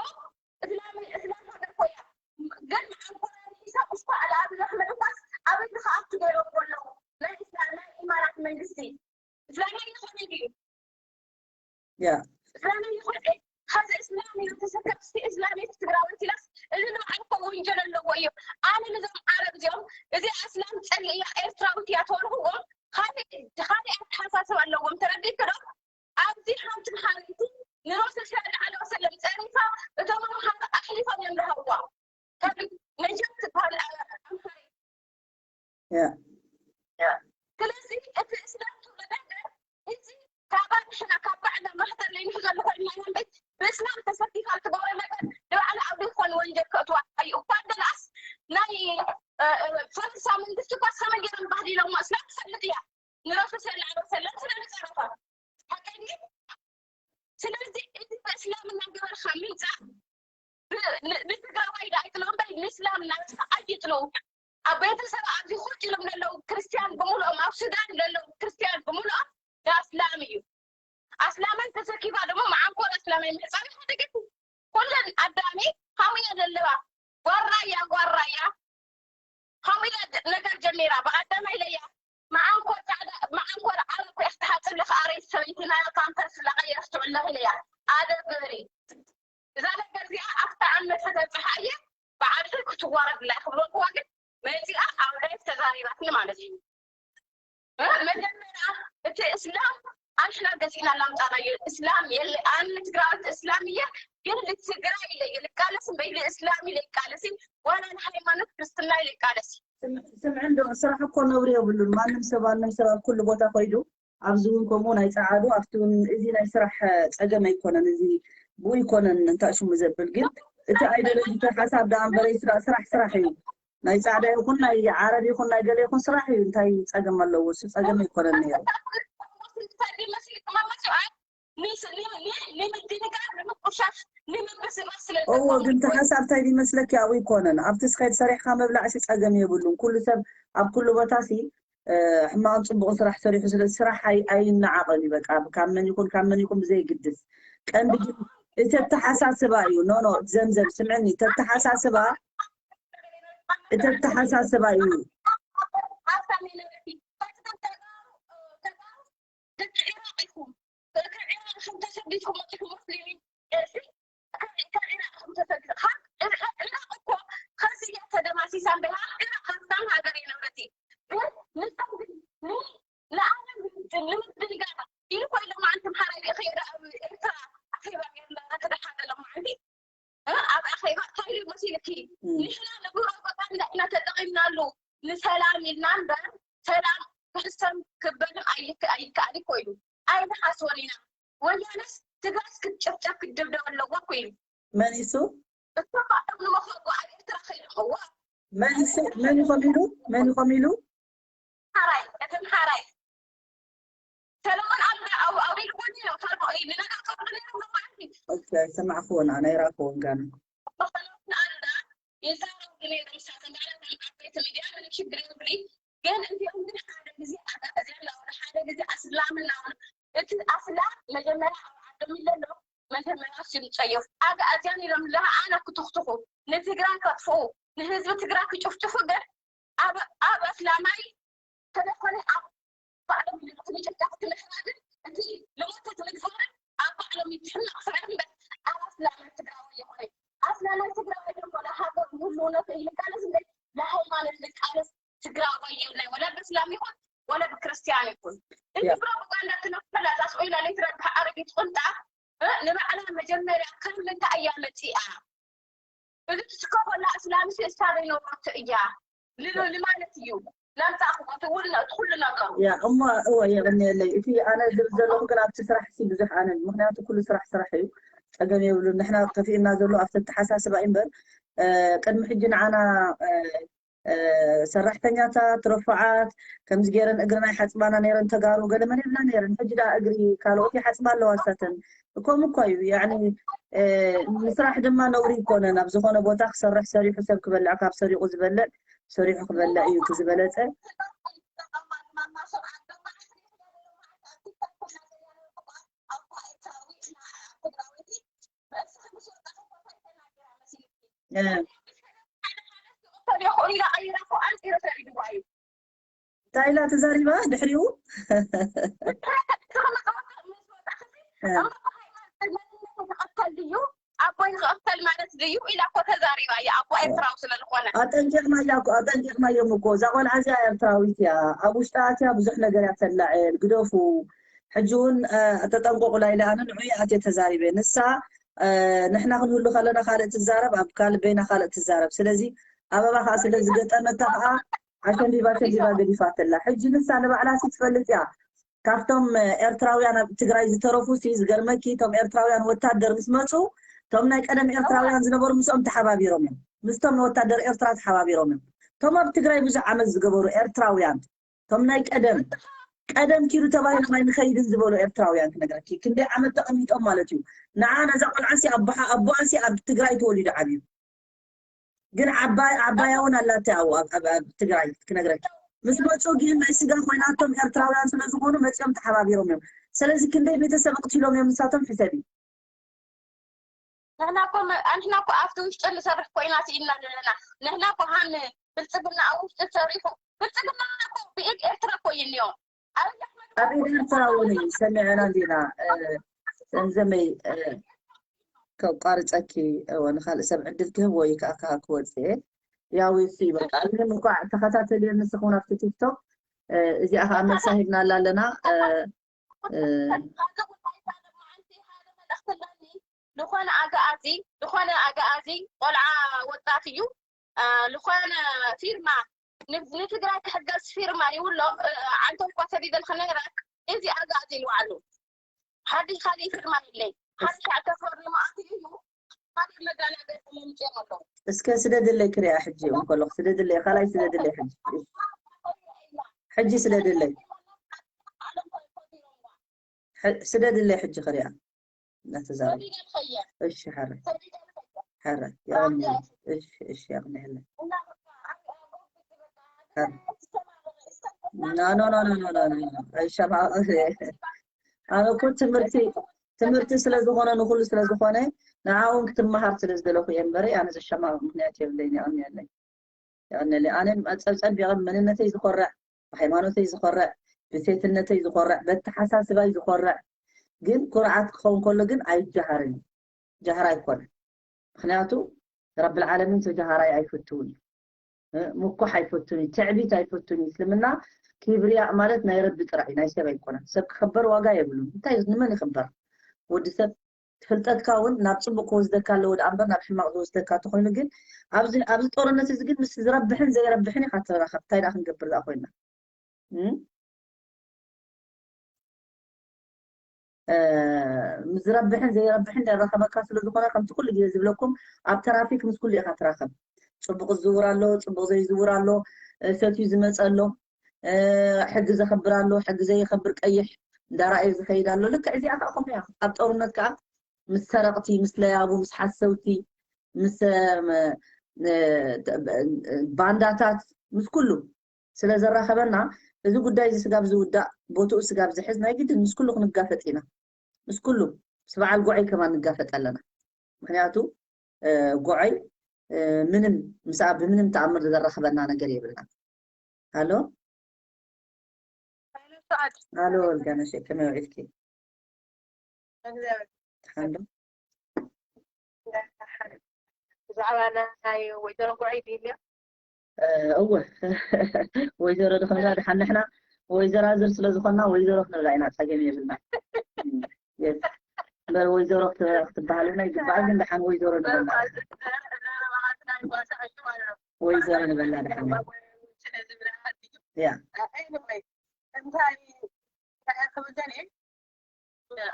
እስላም እስላም ሃገር እኮ እያ። ግን መዓንኮራ ንኢሳ እስኳ ኣልኣብ ረሕመ እንኳስ ኣበይ ንክኣቱ ገይሮምዎ ኣለዉ። ናይ እስላም ናይ ኢማራት መንግስቲ እስላማይ ይኾነ ድዩ? ያ እስላማይ ይኾነ ኸዚ እስላም እዩ ተሰከፍቲ እስላም እዩ ትግራወይቲ ኢላስ እዚ ንባዕሉ እኮ ወንጀል ኣለዎ እዩ። ኣነ ነዞም ዓረብ እዚኦም እዚ ኣስላም ጸሊእያ ኤርትራዊት እያ ተወልኽዎም ካልእ ካልእ ኣተሓሳስብ ኣለዎም። ተረዲእክ ዶ? ኣብዚ ሓንቲ መሓረይቲ ንረሱል ስለ ላዕለ ወሰለም ጸሪፋ እቶም ኣምሓሩ ኣሕሊፎም እዮም ዝሃብዋ። ካብ ነጃት ትበሃል ኣምሓሪ ያ ስለዚ እቲ እስላም ትብሎ ነገር እዚ ካባ ንሕና ካብ ባዕልና ማሕተር ለይንሕዘሉ ኮይንና ኢና እምበር ብእስላም ተሰኪፋ ትገብሮ ነገር ንባዕላ ኣብ ዘይኮነ ወንጀል ከእትዋ እዩ እኳ ደላስ ናይ እ፣ እ፣ ፈረንሳ መንግስቲ እኳ ሰመ ገይሮም ባህዲሎሞ እስላም ትፈልጥ እያ ንረሱል ስለ ላ ሰለም ስለ ዝፀረፈ ሓቀኒ ስለዚ እዚ በእስላምና ገበርካ ምምፃእ ንትግራዋይ ዳ ኣይጥልኡ እምበር ንእስላም ናብስኻ ኣይጥልኡ ኣብ ቤተሰብ ኣብዚ ኩጭ ኢሎም ዘለዉ ክርስትያን ብምልኦም ኣብ ሱዳን ዘለዉ ክርስትያን ብምልኦም ዳ እስላም እዩ ኣስላማይ ተሰኪፋ ደሞ መዓንኮር ኣስላማይ ምሕፃብ ሓደገት ኩለን ኣዳሚ ሃውያ ዘለዋ ጓራያ ጓራያ ሃውያ ነገር ጀሚራ ብኣዳማይ ለያ መዓንኮር ፃዕዳ መዓንኮር ዓረብ እኮ ክትሓፅብ ለካ ኣረይ ሰበይቲ ናይ ካንፈር ስለቀየር ትብለኺ ለያ ኣደ ግበሪ እዛ ነገር እዚኣ ኣብታ ዓመት ከተብፅሓ እየ ብዓብዲ ክትዋረድ ላይ ክብለኩዋ ግን መፂኣ ኣብ ላይ ተዛሪባትኒ ማለት እዩ መጀመርያ እቲ እስላም ኣንሕና ገዚእና ላምጣናዮ እስላም የለ ኣነ ትግራዊት እስላም እየ ግን ልትግራይ ኢለ እየ ልቃለስ እምበይ ልእስላም ኢለ ይቃለስ ዋላ ንሃይማኖት ክርስትና ኢለ ይቃለስ ስምዕ እንዶ ስራሕ እኮ ነብሪ የብሉን ማንም ሰብ ማንም ሰብ ኣብ ኩሉ ቦታ ኮይዱ ኣብዚ እውን ከምኡ ናይ ፀዓዱ ኣብቲ እውን እዚ ናይ ስራሕ ፀገም ኣይኮነን እዚ ብኡ ይኮነን እንታይ ሽሙ ዘብል ግን እቲ ኣይደለጅ ሓሳብ ዳ እምበረ ስራሕ ስራሕ እዩ ናይ ፃዕዳ ይኹን ናይ ዓረብ ይኹን ናይ ገለ ይኹን ስራሕ እዩ እንታይ ፀገም ኣለዎ እሱ ፀገም ኣይኮነን ነይሩ ንምድንጋር ንምቁሻሽ ንምብስባስ ስለ እዎ ግን ተሓሳብ እንታይ ይመስለኪ ኣብኡ ይኮነን ኣብቲ ስኸድ ሰሪሕካ ምብላዕ ሲ ፀገም የብሉን ኩሉ ሰብ ኣብ ኩሉ ቦታ ሲ ሕማቕን ፅቡቕ ስራሕ ሰሪሑ ስለ ስራሕ ኣይነዓቐን እዩ በቃ ካብ መን ይኹን ካብ መን ይኹን ብዘይግድስ ቀንዲ ግን እቲ ኣተሓሳስባ እዩ ኖ ኖ ዘምዘም ስምዕኒ እቲ ኣተሓሳስባ እቲ ኣተሓሳስባ እዩ ደቂ ኢራቅ ኢኹም ካብ ኢራቅ ኢኹም ተሰዲድኩም መፂኹም ሙስሊሚን እዚ ካብ ኢራቅ ኢኹም ተሰዲድ ካብ ኢራቅ እኮ ከዚ እያ ተደማሲሳ እምበር ኢራቅ ሃብታም ሃገር እዩ ንብረት እዩ ግን ንሶም ግን ንዓለም ንምድንጋር ኢሉ ኮይሎ መዓልቲ ምሓራይ ሪእኺ ኣብ ኤርትራ ኣኼባ ገይርና ክደሓደሎም መዓልቲ ኣብ ኣኼባ እንታይ ኢሉ መሲልኪ ንሕና ንፕሮፓጋንዳ ኢና ተጠቒምናሉ ንሰላም ኢልና እምበር ሰላም ክሕሰም ክበልም ኣይከኣል እኮ ኢሉ ኣይንሓስቦን ኢና ወያነስ ትግራይስ ክትጭፍጨፍ ክትድብደብ ኣለዋ እኮ ኢሉ መን እሱ እቶም ባዕሎም ንመኸርቦ ኣብ ኤርትራ ከይድኸዎ መን እሱ መን ይኾም ኢሉ መን ይኾም ኢሉ ሓራይ እቲ ሓራይ ሰለሞን ኣብ ኣብ ኣብ ኢልጎኒ ነው ተርቦ ንነገር ከብዱ ነይሩ ማለት ኦኬ ሰማዕክዎ ንዓ ናይ ራክዎ ጋና ሰለሞን ኣንዳ ይዛረቡ ነይሮም ንሳቶም ማለት ኣብ ዓበይቲ ሚድያ ምንም ችግር የብሊ ግን እዚኦም ግን ሓደ ግዜ ኣጋእዝያን ናብሉ ሓደ ግዜ ኣስላምን ናብሉ እቲ ኣስላም መጀመርያ ኣብ ዓዶም ይለሎ መጀመርያ ሲሉ ፀየፉ ኣጋእዝያን ኢሎም ለሃኣና ክትኽትኹ ንትግራይ ከጥፍኡ ንህዝቢ ትግራይ ክጭፍጭፉ ግን ኣብ ኣብ ኣስላማይ ተለኮነ ኣብ ባዕሎም ልምቲ ምጭፍጫፍ ትምህርና ግን እቲ ልሞተት ምግባርን ኣብ ባዕሎም ይትሕነቕ ፍርሒ እምበር ኣብ ኣስላማይ ትግራዋይ የኾነ ኣስላማይ ትግራዋይ የኾነ ሃገር ህልውነቱ ይልቃለስ እምበር ለሃይማኖት ልቃለስ ትግራዋይ የብላይ ወላ ብእስላም ይኹን ወላ ብክርስቲያን ይኹን እቲ ፕሮፓጋንዳ ትነፈላ እዛ ስቑኢላ ለይትረብሕ ኣረጊት ቁንጣ ንባዕላ መጀመርያ ካብ ምንታይ እያ መፂኣ እዚ ትስከፈላ እስላምሲ እሳ ዘይነበረቶ እያ ንማለት እዩ ነምፃእኹ እቲ ውነ እቲ ኩሉ ነገሩ ያ እሞ እወ የቐንየለይ። እቲ ኣነ ዝብል ዘለኹ ግን ኣብቲ ስራሕ ሲ ብዙሕ ኣነ ምክንያቱ ኩሉ ስራሕ ስራሕ እዩ፣ ጸገም የብሉ። ንሕና ከፊእና ዘሎ ኣብቲ ኣተሓሳስባ እዩ እምበር እ፣ ቅድሚ ሕጂ ንዓና እ፣ እ፣ ሰራሕተኛታት ርፉዓት ከምዚ ገይረን እግርና ይሓፅባና ነይረን ተጋሩ ገለ መን የብላ ነይረን። ሕጂ ደኣ እግሪ ካልኦት ይሓፅባ ኣለዋ ሳተን። ከምኡ እኮ እዩ ያኒ እ፣ ምስራሕ ድማ ነውሪ ይኮነን። ኣብ ዝኾነ ቦታ ክሰርሕ ሰሪሑ ሰብ ክበልዕ ካብ ሰሪቑ ዝበልዕ ሰሪሑ ክበልዕ እዩ እቲ ዝበለፀ። እ፣ እንታይ ኢላ ተዛሪባ ድሕሪኡ? እ፣ ተቐተል ድዩ ኣቦይ ክቐተል ማለት ድዩ ኢላ እኮ ተዛሪባ እያ። ኣቦ ኤርትራዊ ስለ ዝኾነ ኣጠንቂቕናያ እኮ ኣጠንቂቕናዮም እኮ። እዛ ቆልዓ እዚኣ ኤርትራዊት እያ፣ ኣብ ውሽጢ ኣትያ ብዙሕ ነገር እያ ተላዕል፣ ግደፉ። ሕጂ እውን እ፣ ተጠንቀቑላ ኢለ ኣነ ንዑ እየ ኣትየ ተዛሪበ። ንሳ እ፣ ንሕና ክንህሉ ከለና ካልእ ትዛረብ፣ ኣብ ካልእ በይና ካልእ ትዛረብ። ስለዚ ኣበባ ከዓ ስለ ዝገጠመታ ከዓ ኣሸንቢባ ኣሸንቢባ ገዲፋትላ። ሕጂ ንሳ ንባዕላ ሲ ትፈልጥ እያ። ካብቶም እ፣ ኤርትራውያን ኣብ ትግራይ ዝተረፉ ሲ ዝገርመኪ እቶም ኤርትራውያን ወታደር ምስ መፁ እቶም ናይ ቀደም ኤርትራውያን ዝነበሩ ምስኦም ተሓባቢሮም እዮም። ምስቶም ወታደር ኤርትራ ተሓባቢሮም እዮም። እቶም ኣብ ትግራይ ብዙሕ ዓመት ዝገበሩ ኤርትራውያን እቶም ናይ ቀደም ቀደም ኪዱ ተባሂሉ ማይ ንኸይድን ዝበሉ ኤርትራውያን ክነግረኪ ክንደይ ዓመት ተቐሚጦም ማለት እዩ። ንዓ ነዛ ቆልዓሲ ኣቦሓ ኣቦኣሲ ኣብ ትግራይ ተወሊዱ ዓብዩ ግን ዓባይ ዓባያ እውን ኣላተ ኣብ ኣብ- ኣብ- ኣብ ትግራይ ክነግረኪ ምስ መፁ ግን ናይ ስጋ ኮይናቶም ኤርትራውያን ስለ ዝኾኑ መፂኦም ተሓባቢሮም እዮም። ስለዚ ክንደይ ቤተሰብ ኣቕቲሎም እዮም ንሳቶም ሕሰቢ። ንሕና እኮ መ- ንሕና እኮ ኣብቲ ውሽጢ ንሰርሕ ኮይና ስኢልና ዘለና ንሕና እኮ ሃን ብልፅግና ኣብ ውሽጢ ሰሪሑ ብልፅግና እኮ ብኢድ ኤርትራ እኮ እዩ እኒኦ። ኣብይ ኣሕመድ ኣብ ኢድ ኤርትራ እውን እዩ ሰሚዐና እንዲና እ፣ ዘምዘመይ እ፣ ከቋርፀኪ እወ ንካልእ ሰብ ዕድል ክህብ ወይ ከዓ ከዓ ክወፅእ ያው ይሲ በቃ ምንም እንኳ ተኸታተልዮ ንስኹን ኣብቲ ቲክቶክ እ፣ እዚኣ ከዓ መልሳ ሂብናላ ኣለና እ፣ እ፣ ዝኾነ ኣግኣዚ ዝኾነ ኣግኣዚ ቆልዓ ወጣት እዩ እ፣ ዝኾነ ፊርማ ን- ንትግራይ ክሕገዝ ፊርማ ይብሎ እ፣ ዓንተ እኳ ሰዲደልክ ነይረ እዚ ኣግኣዚ ይልዋዕሉ ሓድሽ ካሊእ ፊርማ የለይ ሓድሽ ኣተፈርሙ ኣቲ እዩ ሓደ መጋናገ መምፅኦም ኣለዉ እስከ ስደድለይ ክሪኣ ሕጂ እውን ከለኹ ስደድለይ ካልኣይ ስደድለይ ሕጂ ሕጂ ስደድለይ ሕ- ስደድለይ ሕጂ ክሪኣ እናተዛረብ እሺ ሓረ ሓረ ያቕኒ እሺ እሺ ያቕኒ ሕለ ኖ ኖ ኖ ኖ ኖ ኖ ኖ ኣይሻማ ኣነ እኮ ትምህርቲ ትምህርቲ ስለ ዝኾነ ንኩሉ ስለ ዝኾነ ንዓውን ክትመሃር ስለ ዝደለኹ እየ እምበረ ኣነ ዘሻማ ምክንያት የብለይን ያቕኒ ኣለይ ያቕኒ ኣለይ ኣነ ጸብጸብ ቢቐም መንነተይ ዝኾርዕ ብሃይማኖተይ ዝኾርዕ ብሴትነተይ ዝኾርዕ በተሓሳስባይ ዝኾርዕ ግን ኩርዓት ክኸውን ከሎ ግን ኣይጀሃርን እዩ ጀሃር ኣይኮነ ምክንያቱ ረብል ዓለሚን ተጀሃራይ ኣይፈትውን እዩ ምኩሕ ኣይፈቱን እዩ ትዕቢት ኣይፈቱን እዩ እስልምና ኪብርያ ማለት ናይ ረቢ ጥራሕ እዩ ናይ ሰብ ኣይኮነን ሰብ ክኽበር ዋጋ የብሉን እንታይ ንመን ይኽበር ወዲ ሰብ ፍልጠትካ እውን ናብ ፅቡቅ ክወስደካ ኣለዎ ደኣ እምበር ናብ ሕማቅ ዝወስደካ ተኮይኑ ግን ኣብዚ ኣብዚ ጦርነት እዚ ግን ምስ ዝረብሕን ዘይረብሕን ኢካ ትራኸብ እንታይ ደኣ ክንገብር ደኣ ኮይና ዝረብሕን ዘይረብሕን ደረኸበካ ስለ ዝኾነ ከምቲ ኩሉ ግዜ ዝብለኩም ኣብ ተራፊክ ምስ ኩሉ ኢኻ ትራኸብ። ጽቡቕ ዝዝውር ኣሎ፣ ጽቡቕ ዘይዝውር ኣሎ፣ ሰትዩ ዝመጸ ኣሎ፣ ሕጊ ዘኽብር ኣሎ፣ ሕጊ ዘየኽብር ቀይሕ እንዳረኣየ ዝኸይድ ኣሎ። ልክዕ እዚኣ ከዓ ከምኡ እያ። ኣብ ጦርነት ከዓ ምስ ሰረቕቲ፣ ምስ ለያቡ፣ ምስ ሓሰውቲ፣ ምስ ባንዳታት፣ ምስ ኩሉ ስለ ዘራኸበና እዚ ጉዳይ እዚ ስጋብ ዝውዳእ ቦትኡ ስጋብ ዝሕዝ ናይ ግድን ምስ ኩሉ ክንጋፈጥ ኢና ምስ ኩሉ ምስ በዓል ጎዐይ ከማን ንጋፈጥ ኣለና ምክንያቱ ጎዐይ ምንም ምስኣ ብምንም ተኣምር ዘራኸበና ነገር የብልና ኣሎ ኣሎ ወልጋነሽ ከመይ ውዒልኪ ሓንዶ ብዛዕባ ናይ ወይዘሮ ጉዐይ ድልያ እወ ወይዘሮ ድኽንብላ ድሓን ንሕና ወይዘራዝር ስለ ዝኾንና ወይዘሮ ክንብላ ኢና ፀገም የብልና እምበር ወይዘሮ ክትበሃል እውን ኣይግባእ ግን ድሓን ወይዘሮ ንበላ ወይዘሮ ንበላ ድሓን Yeah. Anyway እንታይ እንታይ ክብል ደልየ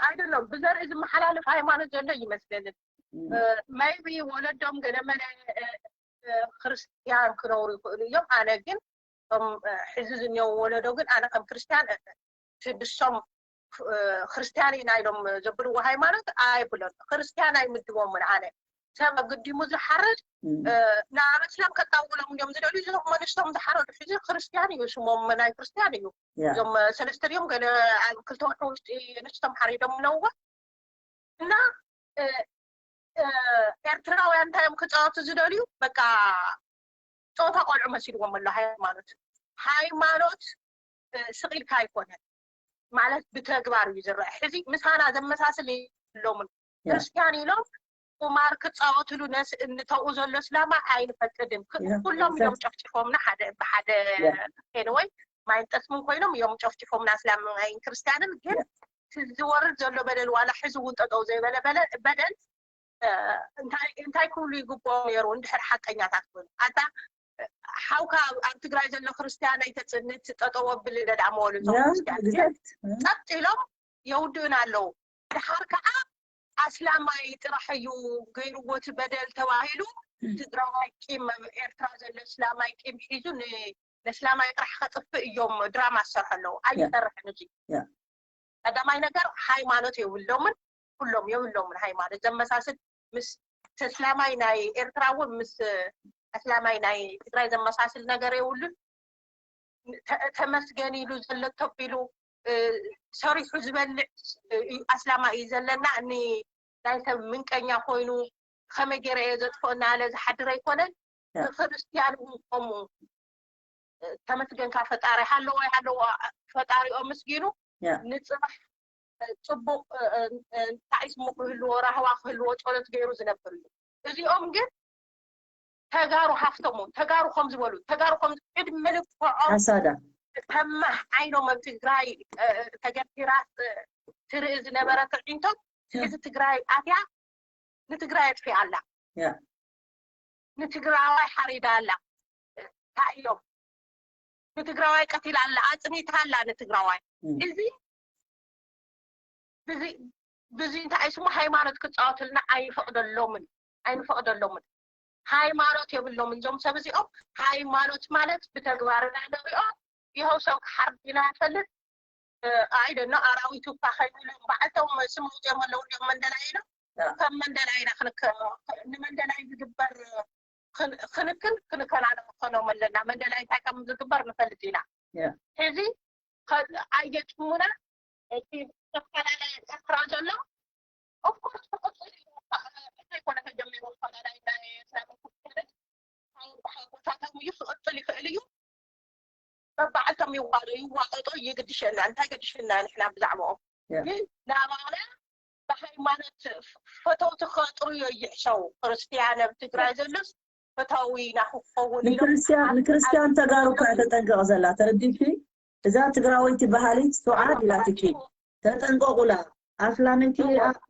I don't know ብዘርኢ ዝመሓላለፍ ሃይማኖት ዘሎ ይመስለኒ። Maybe ወለዶም ገለመለ ክርስትያን ክነብሩ ይኽእሉ እዮም። ኣነ ግን እቶም ሕዚ ዝኒው ወለዶ ግን ኣነ ከም ክርስትያን ንሶም ክርስትያን ኢና ኢሎም ዘብልዎ ሃይማኖት ኣይብሎን። ክርስትያን ኣይምድቦምን። ኣነ ሰብ ኣግዲሙ ዝሓርድ ንኣብ ኣስላም ከጣውሎም እዮም ዝደልዩ። እዞም መንስቶም ዝሓረዱ ሕዚ ክርስትያን እዩ ስሞም ናይ ክርስትያን እዩ። እዞም ሰለስተ ድዮም ገለ ኣብ ክልተ ወርሒ ውሽጢ ንስቶም ሓሪዶም ኣለውዋ እና ኤርትራውያን እንታይ እዮም ክፃወቱ ዝደልዩ? በቃ ፆታ ቆልዑ መሲልዎም ኣሎ። ሃይማኖት ሃይማኖት ስቕ ኢልካ ኣይኮነን ማለት ብተግባር እዩ ዝረአ። ሕዚ ምሳና ዘመሳስል የሎምን። ክርስትያን ኢሎም ቁማር ክፃወትሉ ነስ እንተኡ ዘሎ እስላማ ኣይንፈቅድም። ኩሎም እዮም ጨፍጭፎምና ሓደ ብሓደ anyway ማይን ጠስምን ኮይኖም እዮም ጨፍጭፎምና እስላማይን ክርስትያንን። ግን ዝወርድ ዘሎ በደል ዋላ ሕዚ እውን ጠጠው ዘይበለ በደል እንታይ ክብሉ ይግብኦም ነይሩ እንድሕር ሓቀኛታት ኮይኑ ኣታ ሓውካ ኣብ ትግራይ ዘሎ ክርስትያን ኣይተፅንት ጠጠው ኣብል ኢለ ደኣ መበሉ እቶም ክርስትያን ጸጥ ኢሎም የውድኡና ኣለዉ። ድሓር ከዓ ኣስላማይ ጥራሕ እዩ ገይርዎ እቲ በደል ተባሂሉ ትግራዋይ ቂም ኤርትራ ዘሎ እስላማይ ቂም ሒዙ ነስላማይ ጥራሕ ከጥፍእ እዮም ድራማ ዝሰርሑ ኣለዉ። ኣይሰርሕን እዚ ቀዳማይ ነገር ሃይማኖት የብሎምን። ኩሎም የብሎምን ሃይማኖት ዘመሳስል ምስ ተስላማይ ናይ ኤርትራ እውን ምስ ኣስላማይ ናይ ትግራይ ዘመሳስል ነገር የብሉን። ተመስገን ኢሉ ዘሎ ተቢሉ ሰሪሑ ዝበልዕ ኣስላማይ እዩ ዘለና። እኒ ናይ ሰብ ምንቀኛ ኮይኑ ከመይ ገይረ እየ ዘጥፍኦ እናበለ ዝሓድር ኣይኮነን። ንክርስትያን እውን ከምኡ ተመስገንካ ፈጣሪ ሃለዎ ኣይሃለዎ ፈጣሪኦ ምስጊኑ ንፅባሕ ፅቡቅ እንታይ ስሙ ክህልዎ ራህዋ ክህልዎ ፀሎት ገይሩ ዝነብር እዩ። እዚኦም ግን ተጋሩ ሃፍቶም ተጋሩ ከም ዝበሉ ተጋሩ ከም ዕድመ ልክዖም ሓሳዳ ተማህ ዓይኖም ኣብ ትግራይ ተገፊራ ትርኢ ዝነበረት ኣዒንቶም ሕዚ ትግራይ ኣትያ ንትግራይ ኣጥፊኣ ኣላ። ንትግራዋይ ሓሪዳ ኣላ። እንታይ እዮም ንትግራዋይ ቀቲላ ኣላ፣ ኣፅኒታ ኣላ ንትግራዋይ። እዚ ብዚ እንታይ ስሙ ሃይማኖት ክፃወትልና ኣይፈቅደሎምን ኣይንፈቅደሎምን። ሃይማኖት የብሎምን እዞም ሰብ እዚኦም። ሃይማኖት ማለት ብተግባርና ንሪኦ። ይኸው ሰብ ክሓርድ ኢና ንፈልጥ። ኣይደኖ ኣራዊቱ እኳ ከይብሎም ባዕልቶም ስም ኣውፅኦም ኣለዉ እንዲኦም መንደላይ ኢሎም ከም መንደላይና ክንከ- ንመንደላይ ዝግበር ክን- ክንክን ክንከናነብ ክኾኖም ኣለና። መንደላይ እንታይ ከም ዝግበር ንፈልጥ ኢና። ሕዚ ከ- ኣየጭሙና እቲ ዝተፈላለየ ኤርትራ ዘሎ ኦፍኮርስ ክቕፅል እዩ። እንታይ ኮነ ተጀሚሩ ፈላላይ ናይ እስላም ክፍል ቦታቶም እዩ ክቕፅል ይኽእል እዩ። በባዕልቶም ይዋቀጦ ይግድሸና እንታይ ገድሸና ንሕና ብዛዕባኦም ግን ናባና ብሃይማኖት ፈተውቲ ክጥርዮ ይሕሸው። ክርስትያን ኣብ ትግራይ ዘሎስ ፈታዊ ኢና ክኸውን ኢሎም ንክርስትያን ንክርስትያን ተጋሩ እኮ እያ ተጠንቀቕ ዘላ ተረዲእኪ። እዛ ትግራወይቲ በሃሊት ሱዓድ ኢላትኪ ተጠንቀቑላ። ኣስላመይቲ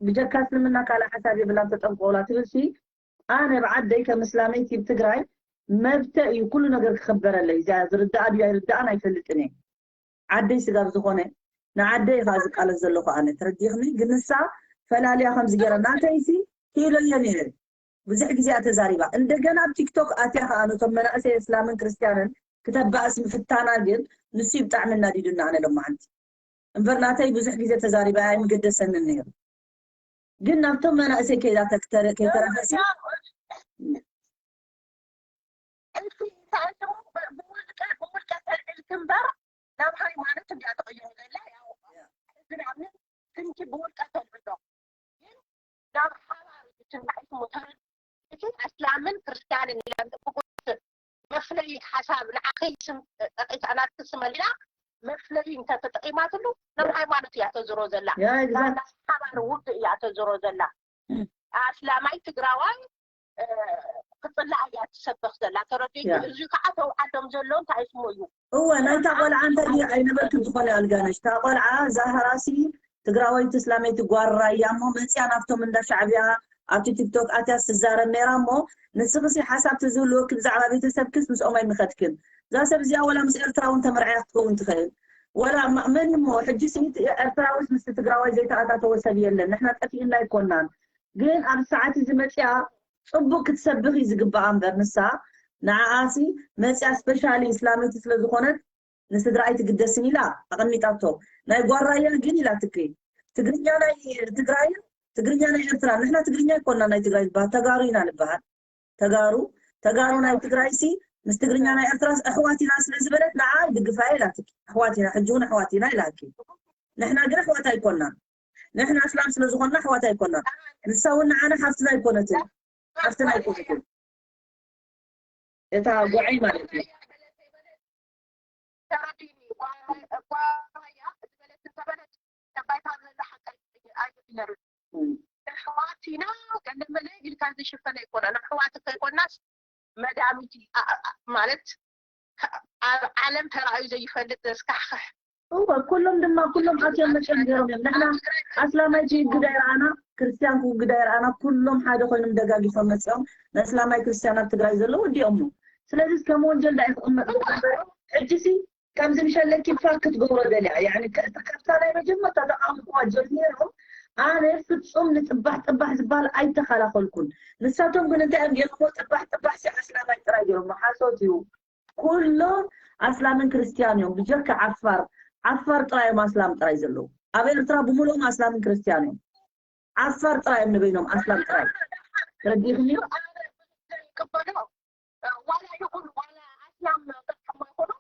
ብጀካ እስልምና ካልእ ሓሳብ የብላን ተጠንቀቑላ ትብል ሲ ኣነ ብዓደይ ከም እስላመይቲ ብ ትግራይ መብተ እዩ ኩሉ ነገር ክኽበረለይ። እዚኣ ዝርዳኣ ድዩ ኣይርዳኣን ኣይፈልጥን እየ። ዓደይ ስጋብ ዝኾነ ንዓደይ ኢኻ ዝቃለስ ዘለኹ ኣነ ተረዲኽኒ። ግን ንሳ ፈላልያ ከምዚ ገይራ ናተይሲ ክኢሎ እየ ነይረ። ብዙሕ ግዜ እያ ተዛሪባ። እንደገና ኣብ ቲክቶክ ኣትያ ከዓ ነቶም መናእሰይ እስላምን ክርስትያንን ክተባእስ ምፍታና ግን ንሱ እዩ ብጣዕሚ እናዲዱና ኣነ ሎማዓንቲ። እምበር ናተይ ብዙሕ ግዜ ተዛሪባ ኣይምገደሰንን ነይሩ። ግን ናብቶም መናእሰይ ከይዳ ተክተረ ከይተረፈሲ እቲ ሳንቲሙ ብውልቀ ብውልቀ ተልዕልቲ እምበር ናብ ሃይማኖት እንዲያ ተቐይሩ ዘላ ያው ሕዚ ንኣብነት ስምኪ ብውልቀ ተልዕሎ ግን ናብ ሓባር ትናዒ ስሙ ተረድ እቲ ኣስላምን ክርስትያንን ኢለን ብቁፅር መፍለይ ሓሳብ ንዓኸይ ስም ጠቂሳ ናትክስ መሊና መፍለይ እንተተጠቂማትሉ ናብ ሃይማኖት እያ ተዝሮ ዘላ ያ exact ሓባር ውግእ እያ ተዝሮ ዘላ ኣስላማይ ትግራዋይ ክፅላእ እያ ትሰበኽ ዘላ ተረዲእኪ ያ። እዚ ከዓ ተውዓዶም ዘሎ እንታይ ስሙ እዩ እወ ናይታ ቆልዓ እንታይ ድዩ ኣይነበርክን ዝኾነ ኣልጋነሽ እታ ቆልዓ ዛህራሲ ትግራወይቲ እስላመይቲ ጓራ እያ እሞ መፅያ ናብቶም እንዳ ሻዕብያ ኣብቲ ቲክቶክ ኣትያ ትዛረብ ነይራ እሞ ንስኽሲ ሓሳብ ተዝህልወኪ ብዛዕባ ቤተሰብክስ ምስኦም ኣይምኸድክን እዛ ሰብ እዚኣ ወላ ምስ ኤርትራውን ተመርዕያ ክትከውን ትኽእል። ወላ መን እሞ ሕጂ ስኒት ኤርትራዊስ ምስ ትግራዋይ ዘይተኣታተወ ሰብ የለን። ንሕና ጠፊእና ኣይኮናን። ግን ኣብ ሰዓት እዚ መፅያ ፅቡቅ ክትሰብኽ እዩ ዝግባኣ እምበር ንሳ ንዓኣሲ መፅያ ስፔሻሊ እስላመይቲ ስለዝኾነት ንስድራኣይ ትግደስን ኢላ ኣቐሚጣቶ። ናይ ጓራያ ግን ኢላ ትክይ ትግርኛ ናይ ትግራይ ትግርኛ ናይ ኤርትራ ንሕና ትግርኛ ይኮና ናይ ትግራይ ዝበሃል ተጋሩ ኢና ንበሃል። ተጋሩ ተጋሩ ናይ ትግራይ ሲ ምስ ትግርኛ ናይ ኤርትራ ኣሕዋት ኢና ስለ ዝበለት ንዓ ድግፋ ኢላ ትክ ኣሕዋት ኢና ሕጂ እውን ኣሕዋት ኢና ኢላ ትክ ንሕና ግን ኣሕዋት ኣይኮና ንሕና እስላም ስለ ዝኾና ኣሕዋት ኣይኮና ንሳ እውን ንዓና ሓፍትና ኣይኮነትን ሓፍትና ኣይኮነትን እታ ጎዓይ ማለት እዩ። ተረዲኒ ጓራያ ዝበለት እንተበለት ተባይታ ዘላ ሓቂ ኣይነርን ኣሕዋት ኢና ገለመለ ኢልካ ዝሽፈነ ኣይኮና ንኣሕዋት ከይኮናስ መዳሚት ማለት ኣብ ዓለም ተራእዩ ዘይፈልጥ ዘስካሕክሕ እወ ኩሎም ድማ ኩሎም ኣትዮም መፅኦም ገይሮም እዮም ንሕና ኣስላማይ ክውግዳ ይረኣና ክርስቲያን ክውግዳ ይረኣና ኩሎም ሓደ ኮይኖም ደጋጊፎም መፅኦም ንእስላማይ ክርስቲያን ኣብ ትግራይ ዘለዉ ወዲኦሞ ስለዚ ከም ወንጀል ዳ ክቕመጥ ሕጂ ሲ ከምዚ ምሸለኪ ፋክ ክትገብሮ ደልያ ያኒ ካብታ ናይ መጀመርታ ተቃውምዋ ጀሚሮም ኣነ ፍጹም ንጥባሕ ጥባሕ ዝበሃል ኣይተኸላኸልኩን ንሳቶም ግን እንታይ እዮም ገይሮሞ ጥባሕ ጥባሕ ሲ ኣስላማይ ጥራይ ገይሮሞ ሓሶት እዩ ኩሎም ኣስላምን ክርስትያን እዮም ብጀካ ዓፋር ዓፋር ጥራይ እዮም ኣስላም ጥራይ ዘለዉ ኣብ ኤርትራ ብምልኦም ኣስላምን ክርስትያን እዮም ዓፋር ጥራይ እዮም ንበይኖም ኣስላም ጥራይ ረዲኽኒ ዋላ ይኹን ዋላ ኣስላም ጥራሕ ይኹኑ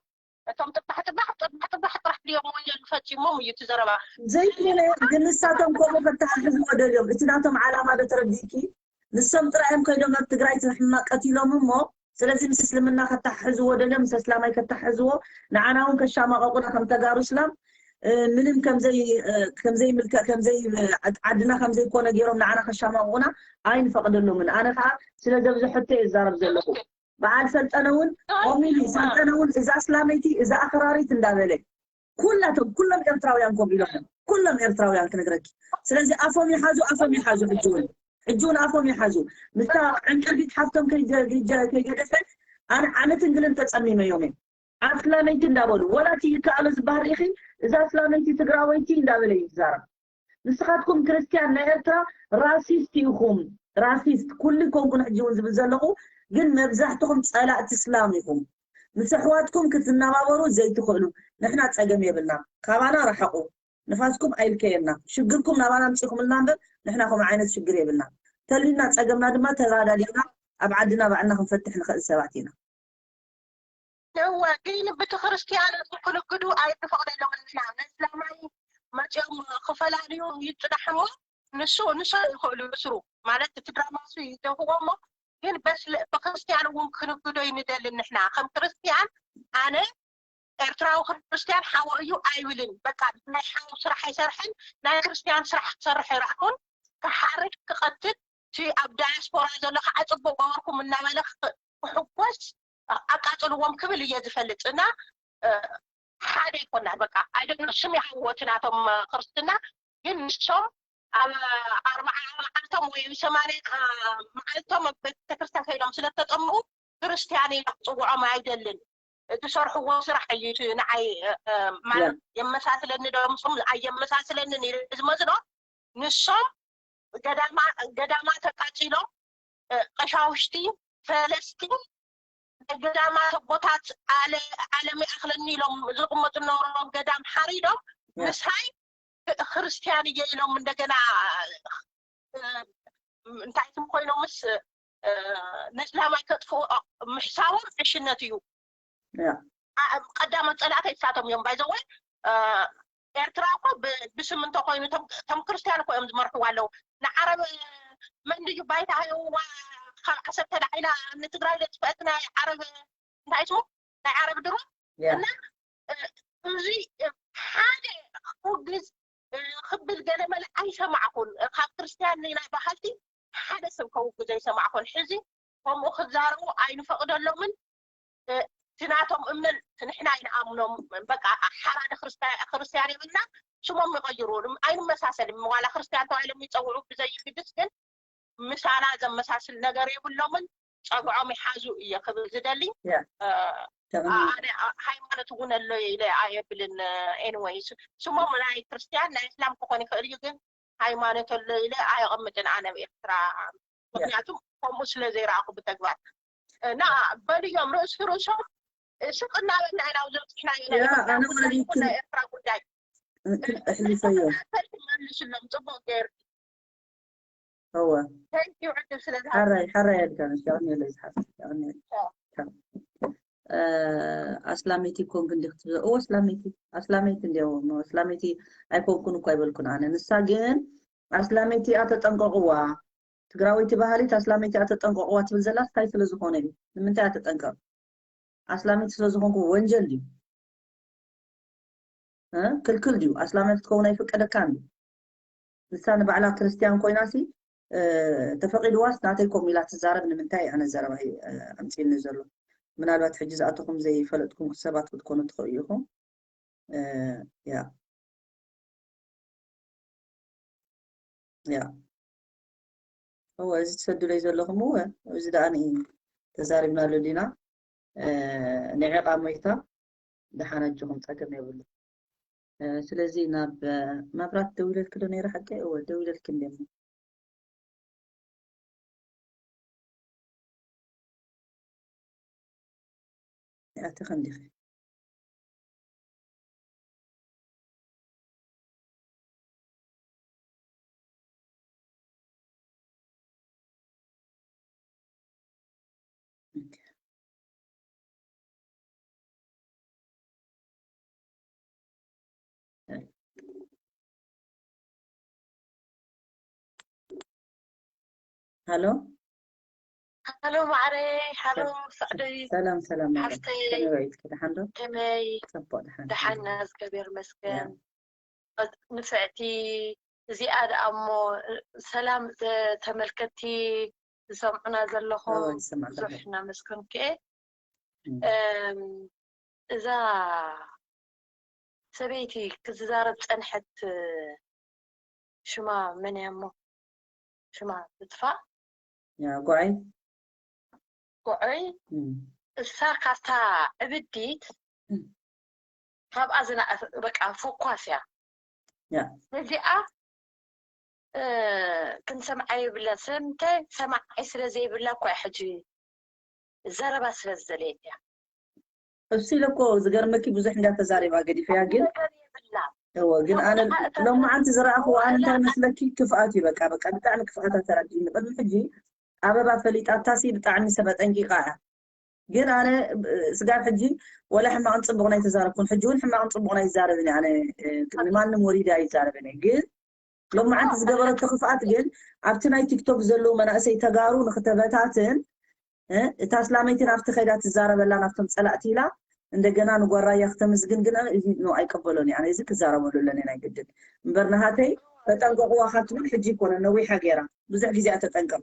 እቶም ጥባሕ ጥባሕ ጥባሕ ጥራሕ ድዮም ወንጀል ፈፂሞም እዩ እቲ ዘረባ ዘይኮነ ግን ንሳቶም ከምኡ ከተሓሕዝዎ ደልዮም እቲ ናቶም ዓላማ ዶ ተረዲእኪ ንሶም ጥራይ እዮም ከይዶም ኣብ ትግራይ ሕማቅ ቀቲሎም እሞ ስለዚ ምስ እስልምና ከተሓሕዝዎ ደልዮም ምስ እስላማይ ከተሓሕዝዎ ንዓና እውን ከሻማቀቁና ከም ተጋሩ እስላም ምንም ከምዘይ ከምዘይ ምልከ ከምዘይ ዓድና ከምዘይ ኮነ ገይሮም ንዓና ከሻማቁና ኣይንፈቅደሎምን ኣነ ከዓ ስለ ዘብዝሐቶ እየ ዝዛረብ ዘለኹ በዓል ሰልጠነ እውን ቆሚሉ ሰልጠነ እውን እዛ እስላመይቲ እዛ ኣክራሪት እንዳበለ ኩላቶም ኩሎም ኤርትራውያን ኮም ኢሎም ኩሎም ኤርትራውያን ክነግረኪ ስለዚ ኣፎም ይሓዙ ኣፎም ይሓዙ ሕጂ እውን ሕጂ እውን ኣፎም ይሓዙ ምስታ ዕንቅርቢት ሓፍቶም ከይገደፈ ኣነ ዓመትን ግልን ተፀሚመዮም እዮም ኣስላመይቲ እንዳበሉ ወላ እቲ ይከኣሎ ዝበሃል ኢኺ እዛ ኣስላመይቲ ትግራወይቲ እንዳበለ እዩ ዝዛረብ ንስኻትኩም ክርስትያን ናይ ኤርትራ ራሲስት ኢኹም ራሲስት ኩሉ ኮንኩን ሕጂ እውን ዝብል ዘለኹ ግን መብዛሕትኹም ፀላእቲ እስላም ኢኹም ምስ ኣሕዋትኩም ክትናባበሩ ዘይትኽእሉ ንሕና ፀገም የብልና ካባና ርሓቑ ንፋስኩም ኣይልከየና ሽግርኩም ናባና ኣምፂኹምልና እምበር ንሕና ከምኡ ዓይነት ሽግር የብልና ተሊና ፀገምና ድማ ተራዳዲእና ኣብ ዓድና ባዕልና ክንፈትሕ ንኽእል ሰባት ኢና እወ ግን ብቲ ክርስትያን ክንግዱ ኣይንፈቕደሎም ንሕና ነስላማይ መፅኦም ክፈላልዩ ይፅናሕ እሞ ንሱ ንሶም ይኽእሉ እስሩ ማለት እቲ ድራማ እሱ ይደፍዎ እሞ ግን ብክርስትያን እውን ክንግዶ ይንደልን ንሕና ከም ክርስትያን ኣነ ኤርትራዊ ክርስትያን ሓወ እዩ ኣይብልን በቃ ናይ ሓው ስራሕ ኣይሰርሕን ናይ ክርስትያን ስራሕ ክሰርሕ ይረኣኹን ክሓርድ ክቐትል እቲ ኣብ ዳያስፖራ ዘሎ ከዓ ፅቡቅ ገበርኩም እናበለ ክሕጎስ ኣቃፅልዎም ክብል እየ ዝፈልጥ እና ሓደ ይኮና በቃ ኣይደግሞ ስም ይሃብዎ እቲ ናቶም ክርስትና ግን ንሶም ኣብ ኣርባዓ መዓልቶም ወይ ሰማንያ መዓልቶም ኣብ ቤተክርስትያን ከይዶም ስለተጠምቁ ክርስትያን ኢለ ክፅውዖም ኣይደልን ዝሰርሕዎ ስራሕ እዩ እቲ ንዓይ ማለት የመሳስለኒ ዶ ምስኦም ኣየመሳስለንን ኢለ ዝመዝኖ ንሶም ገዳማ ገዳማ ተቃፂሎም ቀሻውሽቲ ፈለስቲ ናይ ገዳማት ኣቦታት ዓለም ይኣኽለኒ ኢሎም ዝቕመጡ ነበሮም ገዳም ሓሪዶም ምሳይ ክርስትያን እየ ኢሎም እንደገና እንታይ ስም ኮይኖምስ ንእስላማይ ከጥፍኡ ምሕሳቦም ዕሽነት እዩ ቀዳሞት ፀላእተይ እሳቶም እዮም ባይዘወይ ኤርትራ እኮ ብስም እንተኮይኑ እቶም ክርስትያን እኮ እዮም ዝመርሕዋ ኣለዉ ንዓረብ መን ድዩ ባይታ ሃይዋ ካብ ዓሰብ ተላዒላ ንትግራይ ዘጥፍአት ናይ ዓረብ እንታይ ስሙ ናይ ዓረብ ድሮ እና እዚ ሓደ ክውግዝ ክብል ገለ መለ ኣይሰማዕኩን ካብ ክርስትያን ናይ በሃልቲ ሓደ ሰብ ከውግዝ ኣይሰማዕኩን ሕዚ ከምኡ ክዛረቡ ኣይንፈቅደሎምን እቲ ናቶም እምነን ንሕና ኣይንኣምኖም በቃ ሓራዲ ክርስትያን የብልና ስሞም ይቀይሩ ኣይንመሳሰል ዋላ ክርስትያን ተባሂሎም ይፀውዑ ብዘይግድስ ግን ምሳና ዘመሳስል ነገር የብሎምን ጸግዖም ይሓዙ እየ ክብል ዝደሊ። ኣነ ሃይማኖት እውን ኣሎ ኢለ ኣየብልን። ኤንወይ ስሞም ናይ ክርስትያን ናይ እስላም ክኾን ይኽእል እዩ፣ ግን ሃይማኖት ኣሎ ኢለ ኣየቐምጥን ኣነ ኣብ ኤርትራ። ምክንያቱ ከምኡ ስለ ዘይረኣኹ ብተግባር እና በልዮም ርእሲ ርእሶም ስቕ እናበልና ኢና ዘብፅሕናዮ ናይ ኤርትራ ጉዳይ። እሕሊፈዮ መልስሎም ፅቡቅ ገይር እወ ዕድል ስለ ዝሃብ ሓራይ ሓራይ ኣድካ ንሽ ያቅኒ የለ ዝሓፍ ያቅኒ ኣስላመይቲ ኮንክ እንዲ ክትብሎ እወ ኣስላመይቲ ኣስላመይቲ እንዲያው ኣስላመይቲ ኣይኮንኩን እኮ ኣይበልኩን ኣነ ንሳ ግን ኣስላመይቲ እያ ተጠንቀቅዋ ትግራወይቲ ባህሊት ኣስላመይቲ እያ ተጠንቀቅዋ ትብል ዘላ እንታይ ስለ ዝኾነ እዩ ንምንታይ እያ ተጠንቀቅ ኣስላመይቲ ስለ ዝኾንኩ ወንጀል ድዩ ክልክል ድዩ ኣስላማይ ክትከውን ኣይፍቀደካን ድዩ ንሳ ንባዕላ ክርስትያን ኮይናሲ ተፈቂድዋስ ናተይ ከምኡ ኢላ ትዛረብ ንምንታይ ኣነ ዘረባ ኣምፅእኒ ዘሎ ምናልባት ሕጂ ዝኣተኹም ዘይፈለጥኩም ሰባት ክትኮኑ ትኽእሉ ኢኹም ያ ያ እወ እዚ ትሰድለይ ዘለኹም እወ እዚ ደኣ ተዛሪብናሉ ዲና ንዕቓ ሞይታ ደሓን ኣጆኹም ጸገም የብሉ ስለዚ ናብ መብራት ደው ኢለልኪ ዶ ነይረ ሓቀይ እወ ደው ኢለልኪ እንደ ኣቲ ክንዲኺ ሃሎ ሃሎ ማዕረይ ሃሎ ሳዕደይ ሰላም ሰላም ሓፍተይ ከመይ ውዒልኪ ደሓን ዶ ከመይ ፅቡቅ ደሓን ደሓና እግዚኣብሔር መስገን ንፍዕቲ እዚኣ ደኣ እሞ ሰላም ተመልከትቲ ዝሰምዑና ዘለኹም ብዙሕ እናመስገንኩ እየ እዛ ሰበይቲ ክትዛረብ ጸንሐት ሽማ መን እያ እሞ ሽማ ትጥፋእ ጓዓይ ጉዑይ እሳ ካብታ ዕብዲት ካብኣ ዝና በቃ ፎኳስ እያ ነዚኣ ክንሰምዓ የብላ ስለምንታይ ሰማዓይ ስለ ዘይብላ እኮ ሕጂ ዘረባ ስለ ዝደለየት እያ እሱ ኢለ እኮ ዝገርመኪ ብዙሕ እንዳ ተዛሪባ ገዲፈያ ግን እወ ግን ኣነ ሎማዓንቲ ዝረኣኽዎ ኣነ እንታይ መስለኪ ክፍኣት እዩ በቃ በቃ ብጣዕሚ ክፍኣታ ተረዲእኒ ቅድሚ ሕጂ ኣበባ ፈሊጣታሲ ብጣዕሚ ሰብ ኣጠንቂቓ እያ ግን ኣነ ስጋብ ሕጂ ወላ ሕማቕን ፅቡቕ ናይ ተዛረብኩን ሕጂ እውን ሕማቕን ፅቡቕ ናይ ይዛረብን ኣነ ንማንም ወሪዳ ይዛረብን ግን ሎማዓንቲ ዝገበረቶ ክፍኣት ግን ኣብቲ ናይ ቲክቶክ ዘለዉ መናእሰይ ተጋሩ ንክተበታትን እታ ኣስላመይቲ ናብቲ ከይዳ ትዛረበላ ናብቶም ፀላእቲ ኢላ እንደገና ንጓራያ ክተምዝግን ግን እዚ ኖ ኣይቀበሎን እየ ኣነ እዚ ክዛረበሉ ኣለኒ ናይ ግድን እምበር ናሃተይ ተጠንቀቅዋ ካብ ትብል ሕጂ ይኮነ ነዊሓ ገይራ ብዙሕ ግዜ ተጠንቀቅ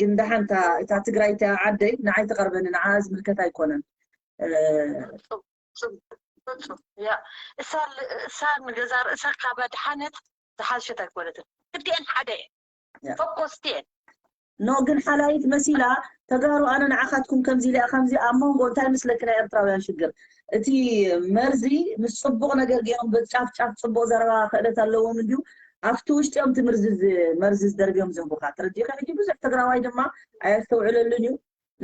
ግን ደሓን እታ ትግራይ እታ ዓደይ ንዓይ ትቐርበኒ ንዓ ዝምልከት ኣይኮነን እሳ ንገዛ ርእሳ ካብ ኣድሓነት ዝሓሸት ኣይኮነትን ክልቲኤን ሓደ እየን ፈኮስቲ እየን ኖ ግን ሓላይት መሲላ ተጋሩ ኣነ ንዓኻትኩም ከምዚ ኢለ ከምዚ ኣብ መንጎ እንታይ ምስለኪ ናይ ኤርትራውያን ሽግር እቲ መርዚ ምስ ፅቡቕ ነገር ገይሮም በጫፍ ጫፍ ፅቡቕ ዘረባ ክእለት ኣለዎም እንድዩ ኣብቲ ውሽጢኦም እቲ መርዚ መርዚ ዝደርብዮም ዝህቡኻ ተረዲኻ ሕጂ ብዙሕ ትግራዋይ ድማ ኣየስተውዕለሉን እዩ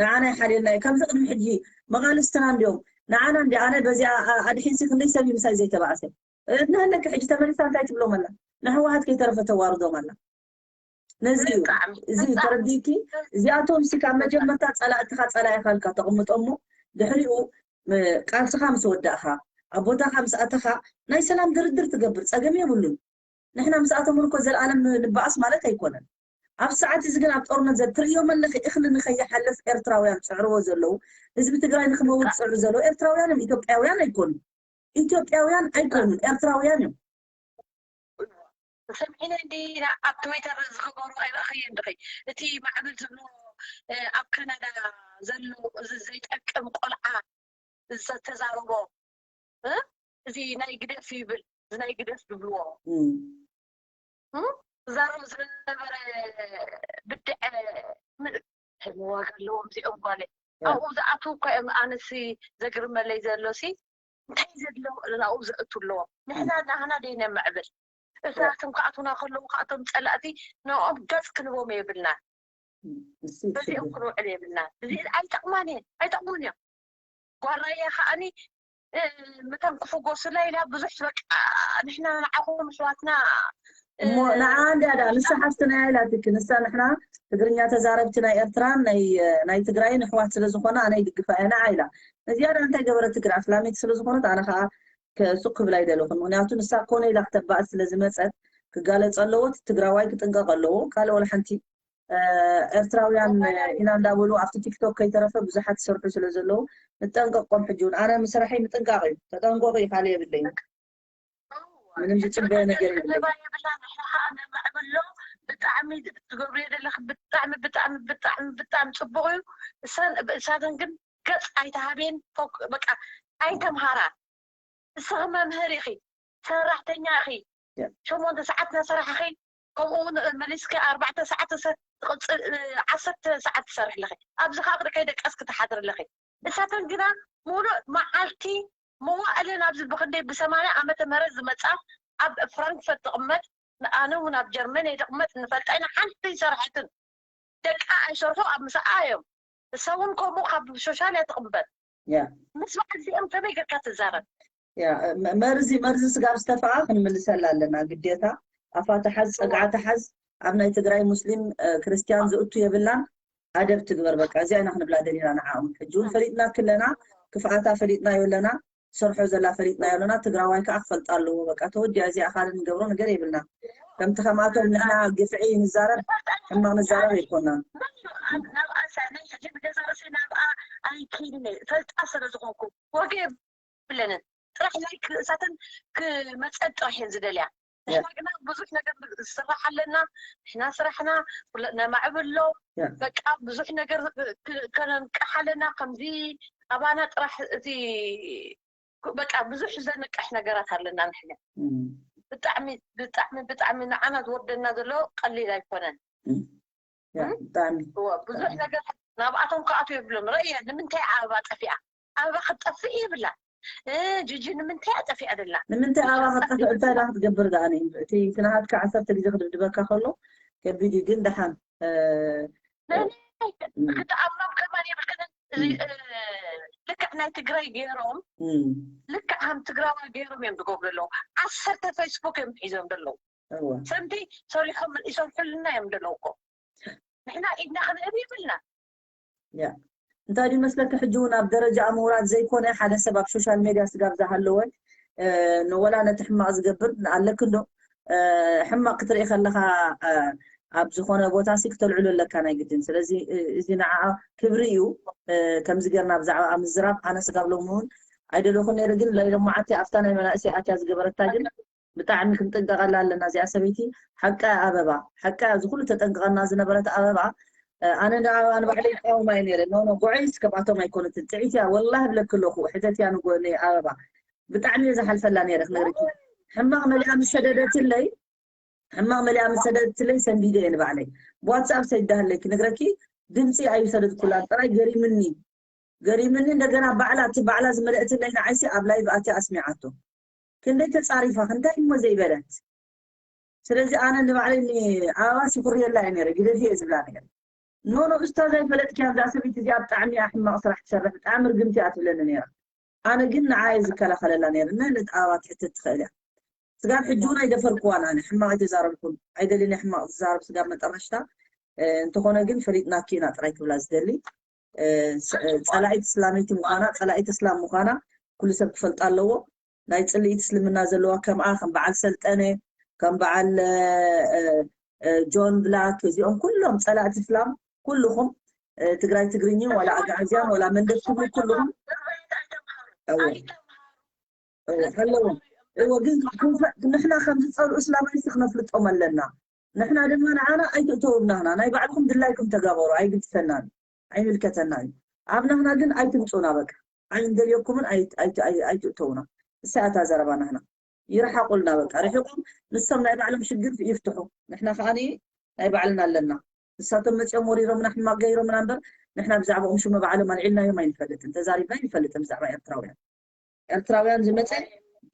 ንዓና ይሓልየና እዩ ከምዚ ቅድሚ ሕጂ መቓልስትና እንዲዮም ንዓና እንዲ ኣነ በዚኣ ኣድሒንሲ ክንደይ ሰብ ምሳይ ዘይተባእሰ ንህለኪ ሕጂ ተመሊሳ እንታይ ትብሎም ኣላ ንሕወሓት ከይተረፈ ተዋርዶም ኣላ ነዚ እዩ እዚ ተረዲእኪ እዚኣቶም ሲ ካብ መጀመርታ ፀላእትኻ ፀላኢኻ ኢልካ ተቕምጦ እሞ ድሕሪኡ ቃልስኻ ምስ ወዳእኻ ኣብ ቦታኻ ምስ ኣተኻ ናይ ሰላም ድርድር ትገብር ፀገም የብሉን ንሕና ምስኣቶም እውን እኮ ዘለኣለም ንበኣስ ማለት ኣይኮነን ኣብ ሰዓት እዚ ግን ኣብ ጦርነት ዘ ትርእዮም ኣለኺ እኽሊ ንኸይሓልፍ ኤርትራውያን ዝፅዕርዎ ዘለዉ ህዝቢ ትግራይ ንክመውት ዝፅዕሩ ዘለዉ ኤርትራውያን እዮም ኢትዮጵያውያን ኣይኮኑን ኢትዮጵያውያን ኣይኮኑን ኤርትራውያን እዮም ሰምዒነ እንዲ ኣብ ትዊተር ዝኸበሩ ኣይረእኽየን ድኺ እቲ ማዕብል ዝብሉ ኣብ ካናዳ ዘሎ እዚ ዘይጠቅም ቆልዓ ዝተዛረቦ እዚ ናይ ግደፍ ይብል እዚ ናይ ግደፍ ዝብልዎ ዛረብ ዝነበረ ብድዐ ዋጋ ኣለዎም እዚኦም ጓለ ኣብኡ ዝኣትዉ እኮ እዮም። ኣነሲ ዘግርመለይ ዘሎሲ እንታይ ዘድለው ናብኡ ዘእቱ ኣለዎም። ንሕና ናህና ደይነምዕብል እሳቶም ክኣትውና ከለዉ ከኣቶም ፀላእቲ ንኦም ገፅ ክንቦም የብልና። በዚኦም ክንውዕል የብልና። እዚ ኣይጠቕማን እየን ኣይጠቕሙን እዮም። ጓራየ ከዓኒ ምተን ክፍጎሱላ ኢላ ብዙሕ በቃ ንሕና ንዓኹም ኣሕዋትና እሞ ንዓ እንዲያ ዳ ንሳ ሓፍትና ኢላትኪ ንሳ ንሕና ትግርኛ ተዛረብቲ ናይ ኤርትራን ናይ ትግራይን ኣሕዋት ስለዝኾና ኣነ ይድግፋ እየ ንዓ ኢላ። እዚኣ ዳ እንታይ ገበረት ትግራ ኣስላሚት ስለዝኾነት ኣነ ከዓ ሱቅ ክብል ኣይደለኹን። ምክንያቱ ንሳ ኮነ ኢላ ክተባእስ ስለዝመፀት ክጋለፅ ኣለዎ። ትግራዋይ ክጥንቀቅ ኣለዎ። ካልእ ወላ ሓንቲ ኤርትራውያን ኢና እንዳበሉ ኣብቲ ቲክቶክ ከይተረፈ ብዙሓት ዝሰርሑ ስለ ዘለዉ ንጠንቀቆም። ሕጂ እውን ኣነ ምስራሐይ ምጥንቃቅ እዩ። ተጠንቀቁ እዩ ካልእ የብለይን። ምንም ዝፅበዮ ነገር የብለይን። ብሎ ብጣዕሚ ትገብርዮ ዘለክ ብጣዕሚ ብጣዕሚ ብጣዕሚ ብጣዕሚ ፅቡቅ እዩ። እሳን እሳተን ግን ገፅ ኣይተሃብየን። በቃ ኣይተምሃራ። እስኺ መምህር ኢኺ፣ ሰራሕተኛ ኢኺ። ሸሞንተ ሰዓት እናሰራሕኺ ከምኡ እውን መሊስኪ ኣርባዕተ ሰዓት ዓሰርተ ሰዓት ትሰርሒ ኣለኺ። ኣብዚ ከዓ ክትከይ ደቀስኪ ትሓድሪ ኣለኺ። እሳተን ግና ሙሉእ መዓልቲ መዋእለን ኣብዚ ብክንደይ ብሰማንያ ዓመተ ምህረት ዝመፃ ኣብ ፍራንክፈርት ትቕመጥ ኣነ እውን ኣብ ጀርመን እየ ዝቕመጥ ንፈልጣ ኢና። ሓንቲ ይሰርሐትን ደቃ ኣይሰርሑ ኣብ ምሳኣ እዮም። እሳ እውን ከምኡ ካብ ሶሻል እያ ትቕበል። ምስ በዓል እዚኦም ከመይ ጌርካ ትዛረብ? መርዚ መርዚ ስጋብ ዝተፈኣ ክንምልሰላ ኣለና ግዴታ። ኣፋ ተሓዝ ፀግዓ ተሓዝ ኣብ ናይ ትግራይ ሙስሊም ክርስቲያን ዝእቱ የብላን። ኣደብ ትግበር በቃ እዚኣ ኢና ክንብላ ደሊና ንዓኦም። ሕጂ እውን ፈሊጥና ክለና ክፍኣታ ፈሊጥናዮ ኣለና። ሰርሖ ዘላ ፈሊጥናዮ ኣለና። ትግራዋይ ከዓ ክፈልጣ ኣለዎ። በቃ ተወዲኣ እዚኣ ካልእ ንገብሮ ነገር የብልና። ከምቲ ከምኣቶም ንሕና ግፍዒ ንዛረብ ሕማቕ ንዛረብ ኣይኮናን። ናብኣ ሳነይ ሕጂ ብገዛ ርእሰይ ናብኣ ኣይከይድን እየ ፈልጣ ስለ ዝኾንኩ ወገ የብለንን። ጥራሕ ላይክ እሳተን ክመፀን ጥራሕ እየን ዝደልያ። ንሕና ግና ብዙሕ ነገር ዝስራሕ ኣለና። ንሕና ስራሕና ነማዕብሎ በቃ ብዙሕ ነገር ከነንቅሕ ኣለና። ከምዚ ኣባና ጥራሕ እቲ በቃ ብዙሕ ዘንቅሕ ነገራት ኣለና። ንሕና ብጣዕሚ ብጣዕሚ ብጣዕሚ ንዓና ዝወርደና ዘሎ ቀሊል ኣይኮነን። ብጣዕሚ ብዙሕ ነገር ናብኣቶም ክኣትዉ የብሎም። ረእየ ንምንታይ ኣበባ ጠፊኣ? ኣበባ ክትጠፍእ የብላ። ጂጂ ንምንታይ ጠፊኣ ደላ? ንምንታይ ኣበባ ክትጠፍእ እንታይ ዳ ክትገብር ደኣ? እቲ ናሃትካ ዓሰርተ ግዜ ክድብድበካ ከሎ ከቢድ እዩ። ግን ደሓን ክትኣምኖም ከማን የብልክንን። ልክዕ ናይ ትግራይ ገይሮም ልክዕ ከም ትግራዋይ ገይሮም እዮም ዝገብሩ ዘለዉ። ዓሰርተ ፌስቡክ እዮም ሒዞም ዘለዉ። ሰምቲ ሰሪሖም ይሰርሑልና እዮም ዘለዉ እኮ። ንሕና ኢድና ክንህብ ይብልና። እንታይ ድዩ መስለኪ ሕጂ እውን ኣብ ደረጃ ምውራድ ዘይኮነ ሓደ ሰብ ኣብ ሶሻል ሜድያ ስጋብ ዝሃለወ ወላ ነቲ ሕማቕ ዝገብር ኣለኪ እንዶ ሕማቕ ክትርኢ ከለኻ ኣብ ዝኾነ ቦታ ሲ ክተልዕሎ ኣለካ ናይ ግድን። ስለዚ እዚ ንዓኣ ክብሪ እዩ። ከምዚ ጌርና ብዛዕባኣ ምዝራብ ኣነ ስጋብ ሎሚ እውን ኣይደለኹን ነይረ፣ ግን ለይሎማዓቲ ኣብታ ናይ መናእሰይ ኣትያ ዝገበረታ ግን ብጣዕሚ ክንጥንቀቐላ ኣለና። እዚኣ ሰበይቲ ሓቃ ኣበባ ሓቃ እዚ ኩሉ ተጠንቅቐና ዝነበረት ኣበባ ኣነ ንኣበባ ንባዕለይ ይቃወማ እየ ነይረ። ኖ ኖ ጎዐይስ ከምኣቶም ኣይኮነትን ጥዒት እያ ወላሂ እብለኪ ኣለኹ። ሕተትያ ንጎኒ ኣበባ ብጣዕሚ እየ ዝሓልፈላ ነይረ ክነግረኪ። ሕማቕ መሊኣ ምስ ሰደደትለይ ሕማቕ መሊኣ ምስ ሰደደትለይ ሰንቢደ እየ ንባዕለይ ብዋትሳፕ ሰይዳሃለይ ክነግረኪ። ድምፂ ኣይሰደድኩላን ጥራይ ገሪምኒ ገሪምኒ እንደገና ባዕላ እቲ ባዕላ ዝመለእትለይ ንዓይሲ ኣብ ላይቭ ኣትያ ኣስሚዓቶ። ክንደይ ተፃሪፋ ክንታይ እሞ ዘይበለት። ስለዚ ኣነ ንባዕለይ ኣበባ ሲኩርየላ እየ ነይረ ግደፊ እየ ዝብላ ነይረ። ኖ ኖ ኡስታዝ ኣይፈለጥክያን እዛ ሰበይቲ እዚኣ ብጣዕሚ እያ ሕማቕ ስራሕ ትሰርሕ ብጣዕሚ ርግምቲ እያ ትብለኒ ነይራ። ኣነ ግን ንዓ እየ ዝከላኸለላ ነይረ። ነነት ኣበባ ትሕተት ትኽእል እያ። ስጋብ ሕጂ እውን ኣይደፈርክዋን ኣነ ሕማቕ ኣይተዛረብኩን ኣይደልን እየ ሕማቕ ዝዛረብ ስጋብ መጠረሽታ። እንተኾነ ግን ፈሊጥናኪ ኢና ጥራይ ክብላ ዝደሊ። ፀላኢት እስላመይቲ ምዃና ፀላኢት እስላም ምዃና ኩሉ ሰብ ክፈልጣ ኣለዎ። ናይ ፅልኢት እስልምና ዘለዋ ከምኣ ከም በዓል ሰልጠነ ከም በዓል ጆን ብላክ እዚኦም ኩሎም ፀላእቲ እስላም ኩልኹም ትግራይ ትግርኝ ዋላ ኣጋዕዝያን ዋላ መንደር ትብሉ ኩልኹም ኣለዎም። እዎ ግን ንሕና ከም ዝፀልኡ እስላማይሲ ክነፍልጦም ኣለና። ንሕና ድማ ንዓና ኣይትእተውብናህና ናይ ባዕልኩም ድላይኩም ተጋበሩ ኣይግድሰናን ኣይምልከተና እዩ። ኣብ ናህና ግን ኣይትምፁና በቃ ኣይንደልየኩምን ኣይትእተውና። እሳያታ ዘረባ ናህና ይርሓቁልና በቃ ርሒቆም ንሶም ናይ ባዕሎም ሽግር ይፍትሑ። ንሕና ከዓ ናይ ባዕልና ኣለና። ንሳቶም መፂኦም ወሪሮምና ሕማቅ ገይሮምና እምበር ንሕና ብዛዕባኦም ሽመ ባዕሎም ኣልዒልናዮም ኣይንፈልጥን፣ ተዛሪብና ኣይንፈልጥን ብዛዕባ ኤርትራውያን። ኤርትራውያን ዝመፀ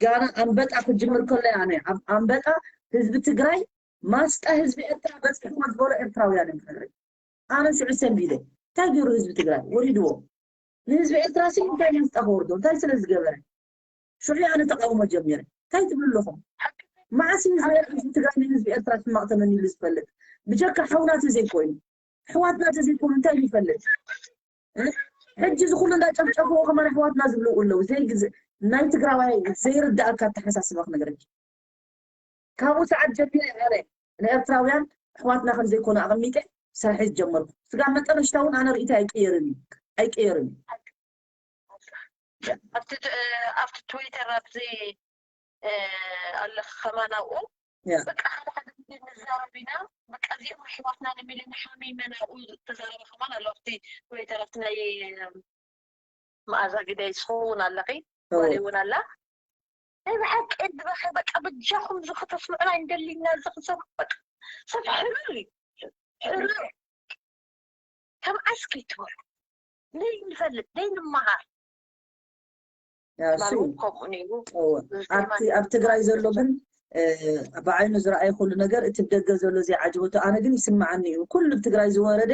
ጋና ኣንበጣ ክጅምር ከሎ ኣነ ኣብ ኣንበጣ ህዝቢ ትግራይ ማስጣ ህዝቢ ኤርትራ በፅሕዎ ዝበሎ ኤርትራውያን እዮም። ኣነ ሽዑ ሰንቢደ እንታይ ገይሩ ህዝቢ ትግራይ ወሪድዎ? ንህዝቢ ኤርትራ ሲ እንታይ ማስጣ ክወርዶ እንታይ ስለ ዝገበረ? ሽዑ ኣነ ተቃውሞ ጀሚረ። እንታይ ትብሉ ኣለኹም? መዓስ እዩ ህዝቢ ትግራይ ንህዝቢ ኤርትራ ሕማቅ ተመኒሉ ዝፈልጥ? ብጀካ ሓውና ተዘይኮይኑ ኣሕዋትና ተዘይኮኑ እንታይ ይፈልጥ? ሕጂ ዝኩሉ እንዳጨፍጨፍዎ ከማን ኣሕዋትና ዝብልኡ ኣለዉ። ናይ ትግራዋይ ዘይርዳእካ ኣተሓሳስባ ክነግረኪ። ካብኡ ሰዓት ጀሚረ ኣነ ንኤርትራውያን ኣሕዋትና ከም ዘይኮኑ ኣቐሚጠ ስርሐይ ዝጀመርኩ። ስጋብ መጠረሽታ እውን ኣነ ርእይተይ ኣይቅየርን እዩ። ኣይቅየርን እዩ። ኣብቲ ትዊተር ኣብዚ ኣለኺ ከማን ኣብኡ በቃ ሓደ ሓደ ግዜ ንዛረብ ኢና። በቃ እዚኦም ኣሕዋትና ንሚልን ሓሚመን ኣብኡ ተዛረበ ከማን ኣሎ ኣብቲ ትዊተር ኣብቲ ናይ መኣዛ ግዳይ ዝኸውን ኣለኺ ወሬ እውን ኣላ ናይ ብሓቂ ድበኸ በቃ በጃኹም እዚ ከተስምዑና እንደሊና እዚ ክሰብ በቃ ሰብ ሕርር እዩ ሕርር ከም ዓስኪ ትበሉ ነይ ንፈልጥ ነይ ንመሃር ኣብ ትግራይ ዘሎ ግን ብዓይኑ ዝረኣየ ኩሉ ነገር እቲ ብደገ ዘሎ ዘይዓጅበቶ ኣነ ግን ይስምዓኒ እዩ ኩሉ ብትግራይ ዝወረደ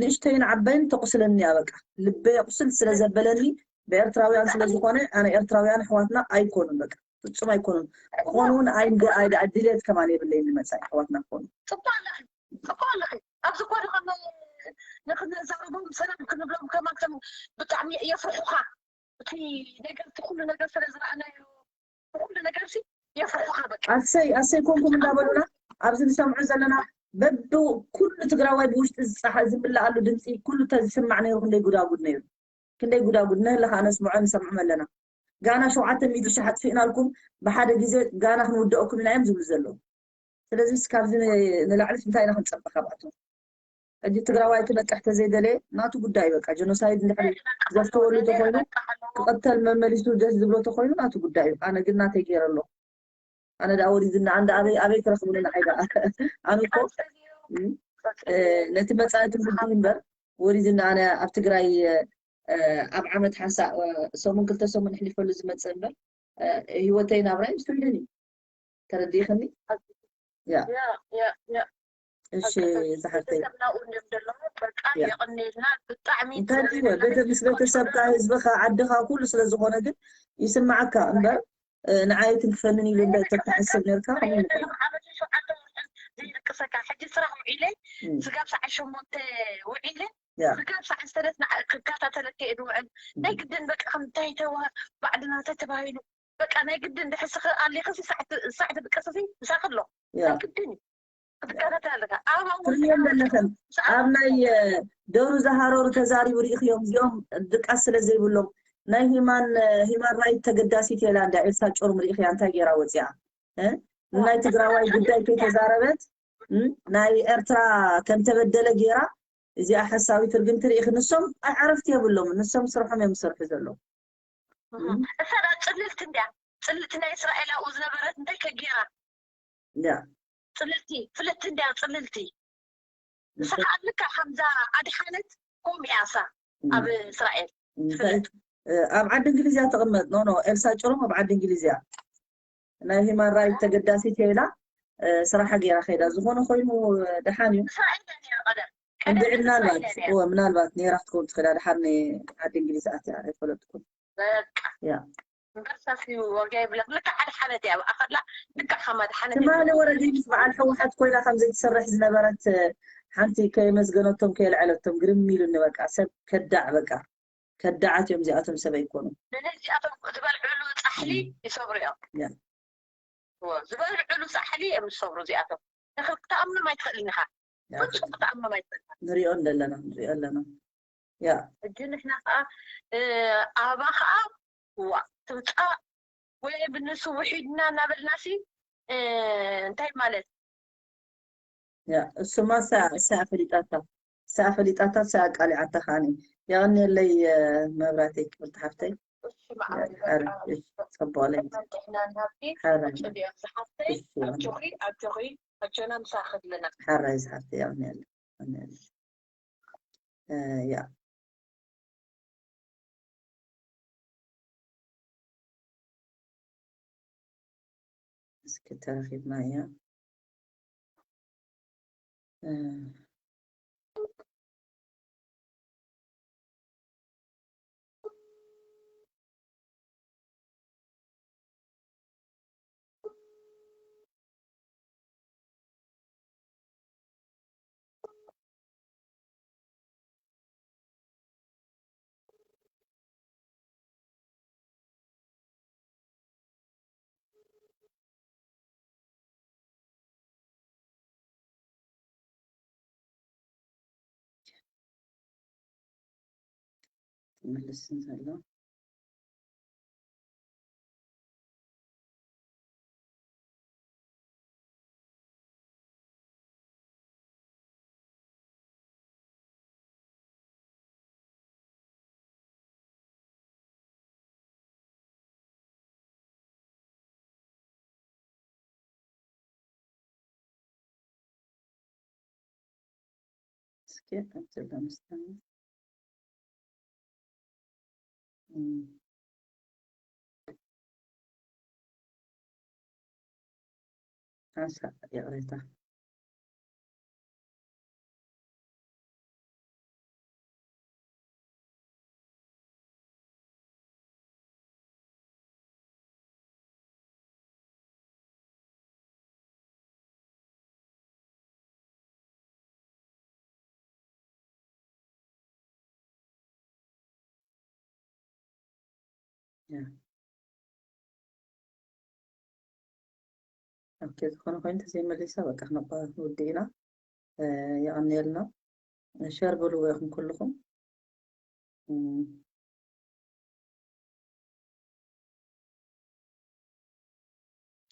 ንእሽተይን ዓባይን ተቁስለኒ እያ በቃ ልበይ የቁስል ስለዘበለኒ ብኤርትራውያን ስለዝኮነ ኣነ ኤርትራውያን ኣሕዋትና ኣይኮኑን በቃ ፍጹም ኣይኮኑን ክኾኑ እውን ኣይደ ኣይደ ድልየት ከማን የብለይን ንመጻኢ ኣሕዋትና ክኾኑ ጽቡቅ ኣለኺ ጽቡቅ ኣለኺ ኣብዚ ኮነ ከም ንክንዛረቦም ሰላም ክንብሎም ከማን ከም ብጣዕሚ የፍርሑኻ እቲ ነገር እቲ ኩሉ ነገር ስለ ዝረኣናዮ ኩሉ ነገር ሲ የፍርሑኻ በቃ ኣሰይ ኣሰይ ኮንኩም እንዳበሉና ኣብዚ ንሰምዖ ዘለና በብ ኩሉ ትግራዋይ ብውሽጢ ዝፀሓ ዝምለኣሉ ድምፂ ኩሉ ተዝስማዕ ነይሩ ክንደይ ጉዳጉድ ነይሩ ክንደይ ጉዳጉድ ነህለ ከዓ ነስምዖ ንሰምዖም ኣለና ጋና ሸውዓተ ሚእቲ ሺሕ ኣጥፊእናልኩም ብሓደ ግዜ ጋና ክንውደአኩም ኢና እዮም ዝብሉ ዘለዉ ስለዚ ካብዚ ንላዕሊ እንታይ ኢና ክንፀበ ካብኣቶም ሕጂ ትግራዋይ ክነቅሕ ተዘይደለየ ናቱ ጉዳይ በቃ ጀኖሳይድ እንድሕር ዘፍትወሉ ተኮይኑ ክቀተል መመሊሱ ደስ ዝብሎ ተኮይኑ ናቱ ጉዳይ እዩ ኣነ ግን ናተይ ገይረ ኣለኩ ኣነ ደኣ ወሪድና ኣንዳ ኣበይ ኣበይ ክረክብሉ ንዓይ ደኣ ኣነ እኮ ነቲ መፃኢ ትውልዲ እምበር ወሪድና ኣነ ኣብ ትግራይ ኣብ ዓመት ሓንሳእ ሰሙን ክልተ ሰሙን ኣሕሊፈሉ ዝመፅእ እምበር ህይወተይ ናብራይ ስዊድን እዩ ተረዲእክኒ ያ እሺ ዝሓፍተይ እንታይ ምስ ቤተሰብካ ህዝብካ ዓድኻ ኩሉ ስለ ዝኾነ ግን ይስምዓካ እምበር ንዓይ ትንክፈንን ኢሉ እንደ ተተሓስብ ነርካ ዘይደቅሰካ ሕጂ ስራሕ ውዒለ ስጋብ ሰዓት ሸሞንተ ውዒለ ስጋብ ሰዓት ሰለት ክከታተለካ እየ ዝውዕል ናይ ግድን በቃ ከምታይ ተዋ ባዕድና ተተባሂሉ በቃ ናይ ግድን ድሕስኺ ኣሊኽሲ ሳዕ ትድቅስሲ ምሳኺ ኣሎ ናይ ግድን እዩ ክትከታተል ኣለካ ኣበባ እውን ትርእዮም ዘለኽን ኣብ ናይ ደብሩ ዝሃረሩ ተዛሪቡ ርኢኽዮም እዚኦም ድቃስ ስለ ዘይብሎም ናይ ሂማን ሂማን ራይት ተገዳሲት የላ እንዳ ኤልሳ ጮርም ርኢኽያ እንታይ ገይራ ወፂኣ እ? ናይ ትግራዋይ ጉዳይ ከይተዛረበት እ? ናይ ኤርትራ ከምተበደለ ገይራ እዚኣ ሓሳዊት ርግምቲ ርኢኺ ንሶም ኣይ ዕረፍቲ የብሎም ንሶም ስርሖም እዮም ዝሰርሑ ዘለዉ እሳ ዳ ፅልልቲ እንድያ ፅልልቲ ናይ እስራኤል ኣብኡ ዝነበረት እንታይ ከጌራ ያ ፅልልቲ ፍልጥቲ እንድያ ፅልልቲ ንሳ ከዓ ልካ ከምዛ ኣድሓነት ከምኡ እያ እሳ ኣብ እስራኤል እንታይ ኣብ ዓዲ እንግሊዝ እያ ትቕመጥ ኖ ኖ ኤልሳ ጭሮም ኣብ ዓዲ እንግሊዝ እያ ናይ ሂማን ራይት ተገዳሲት እያ ኢላ ስራሓ ገይራ ከይዳ ዝኾነ ኮይኑ ደሓን እዩ እስራኤል እያ ነይራ ቀደም ቀደም እንድዒ ምናልባት እወ ምናልባት ነይራ ክትከውን ትኽእል እያ ደሓር ናይ ዓዲ እንግሊዝ ኣትያ ኣይፈለጥኩን በቃ ያ እምበር ሰፊ ዋጋ የብላ ልካ ሓደ ሓነት እያ ኣብኣ ከላ ልካ ከማ ሓደ ሓነት እያ ትማሊ ወረዲ ምስ በዓል ሕወሓት ኮይና ከም ዘይትሰርሕ ዝነበረት ሓንቲ ከየመስገነቶም ከየልዐለቶም ግርም ኢሉኒ በቃ ሰብ ከዳዕ በቃ ከዳዓት እዮም እዚኣቶም ሰብ ኣይኮኑን ነዚኣቶም ዝበልዕሉ ፃሕሊ ይሰብሩ እዮም ያ እዎ፣ ዝበልዕሉ ፃሕሊ እዮም ዝሰብሩ እዚኣቶም። ንኽትኣምኖም ኣይትኽእልን ኢኻ። ፍጹም ክትኣምኖም ኣይትኽእልን። ንሪኦ ኣለና ንሪኦ ኣለና። ያ ሕጂ ንሕና ከዓ እ፣ ኣበባ ከዓ ዋ ትምፃእ ወይ ብንሱ ውሒድና እናበልና ሲ እ፣ እንታይ ማለት ያ እሱማ እሳ እሳ ፈሊጣታ እሳ ፈሊጣታ እሳ ኣቃሊዓታ ከዓኒ የቐንየለይ መብራተይ ክብርቲ ሓፍተይ እሱ መዓት ሐረ እሺ ጸቦለይ ጥዕና ናብቲ ሐረ ጽልዮ ዝሓፍተይ እሺ ኣጆኺ ኣጆኺ ኣጆና ምሳኺ ኣለና ሐረ ዝሓፍተይ የቐንየለይ ያ እስኪ ተረኺብና እያ። ትምልስን ዘሎ። እስኪ ኣብቲ ለምሳሌ ሓንሳእ ይቕሬታ። ኦኬ፣ ዝኾነ ኮይኑ ተዘይመሊሳ በቃ ክነቋርጥ ንውድእ ኢና። የቐንየልና። ሸር በልዎ ኢኹም ኩልኹም።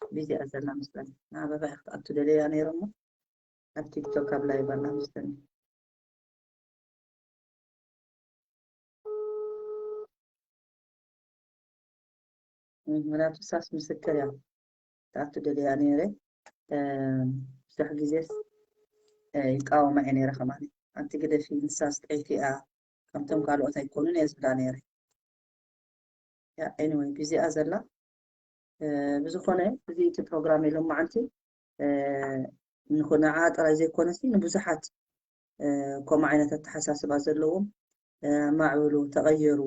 ቢዚ እያ ዘላ መስለኒ። ንኣበባ እያ ክትኣቱ ደልያ ነይረ እሞ ኣብ ቲክቶክ ኣብ ላይቭ ኣላ መስለኒ። ምክንያቱ ሳስ ምስክር እያ ክትኣቱ ደልያ ነይረ። ብዙሕ ግዜስ ይቃወማ እየ ነይረ ከማን። ኣንቲ ግደፊ ንሳስ ጥዕይቲ እያ፣ ከምቶም ካልኦት ኣይኮኑን እየ ዝብላ ነይረ። ያ ኤኒወይ ቢዚ እያ ዘላ። ብዝኾነ እዚ እቲ ፕሮግራም ኢሎም መዓልቲ ንዓኣ ጥራይ ዘይኮነሲ ንብዙሓት ከምኡ ዓይነት ኣተሓሳስባ ዘለዎም ማዕብሉ ተቐየሩ።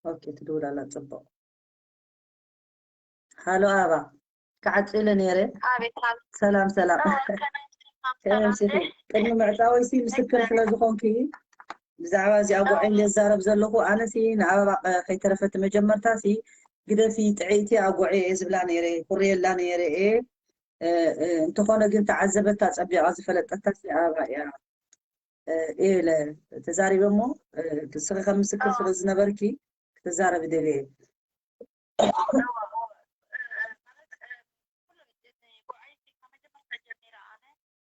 ኦኬ፣ ትድውል ኣላ። ጽቡቕ። ሃሎ ኣባ፣ ክዓጽ ኢለ ነይረ። ሰላም ሰላም። ቅድሚ ምዕጻወይ ሲ ምስክር ስለ ዝኾንኪ ብዛዕባ እዚኣ ጉዕይ እንደ ዝዛረብ ዘለኹ፣ ኣነ ሲ ንኣበባ ከይተረፈት መጀመርታ ሲ ግደፊ ጥዕይቲ ኣጉዕ እየ ዝብላ ነይረ፣ ኩርየላ ነይረ እየ። እንተኾነ ግን ተዓዘበታ ጸቢቓ ዝፈለጠታ ሲ ኣበባ እያ ኢለ ተዛሪበ እሞ፣ ንስኺ ከም ምስክር ስለ ዝነበርኪ ክትዛረቢ ደልየ እየ።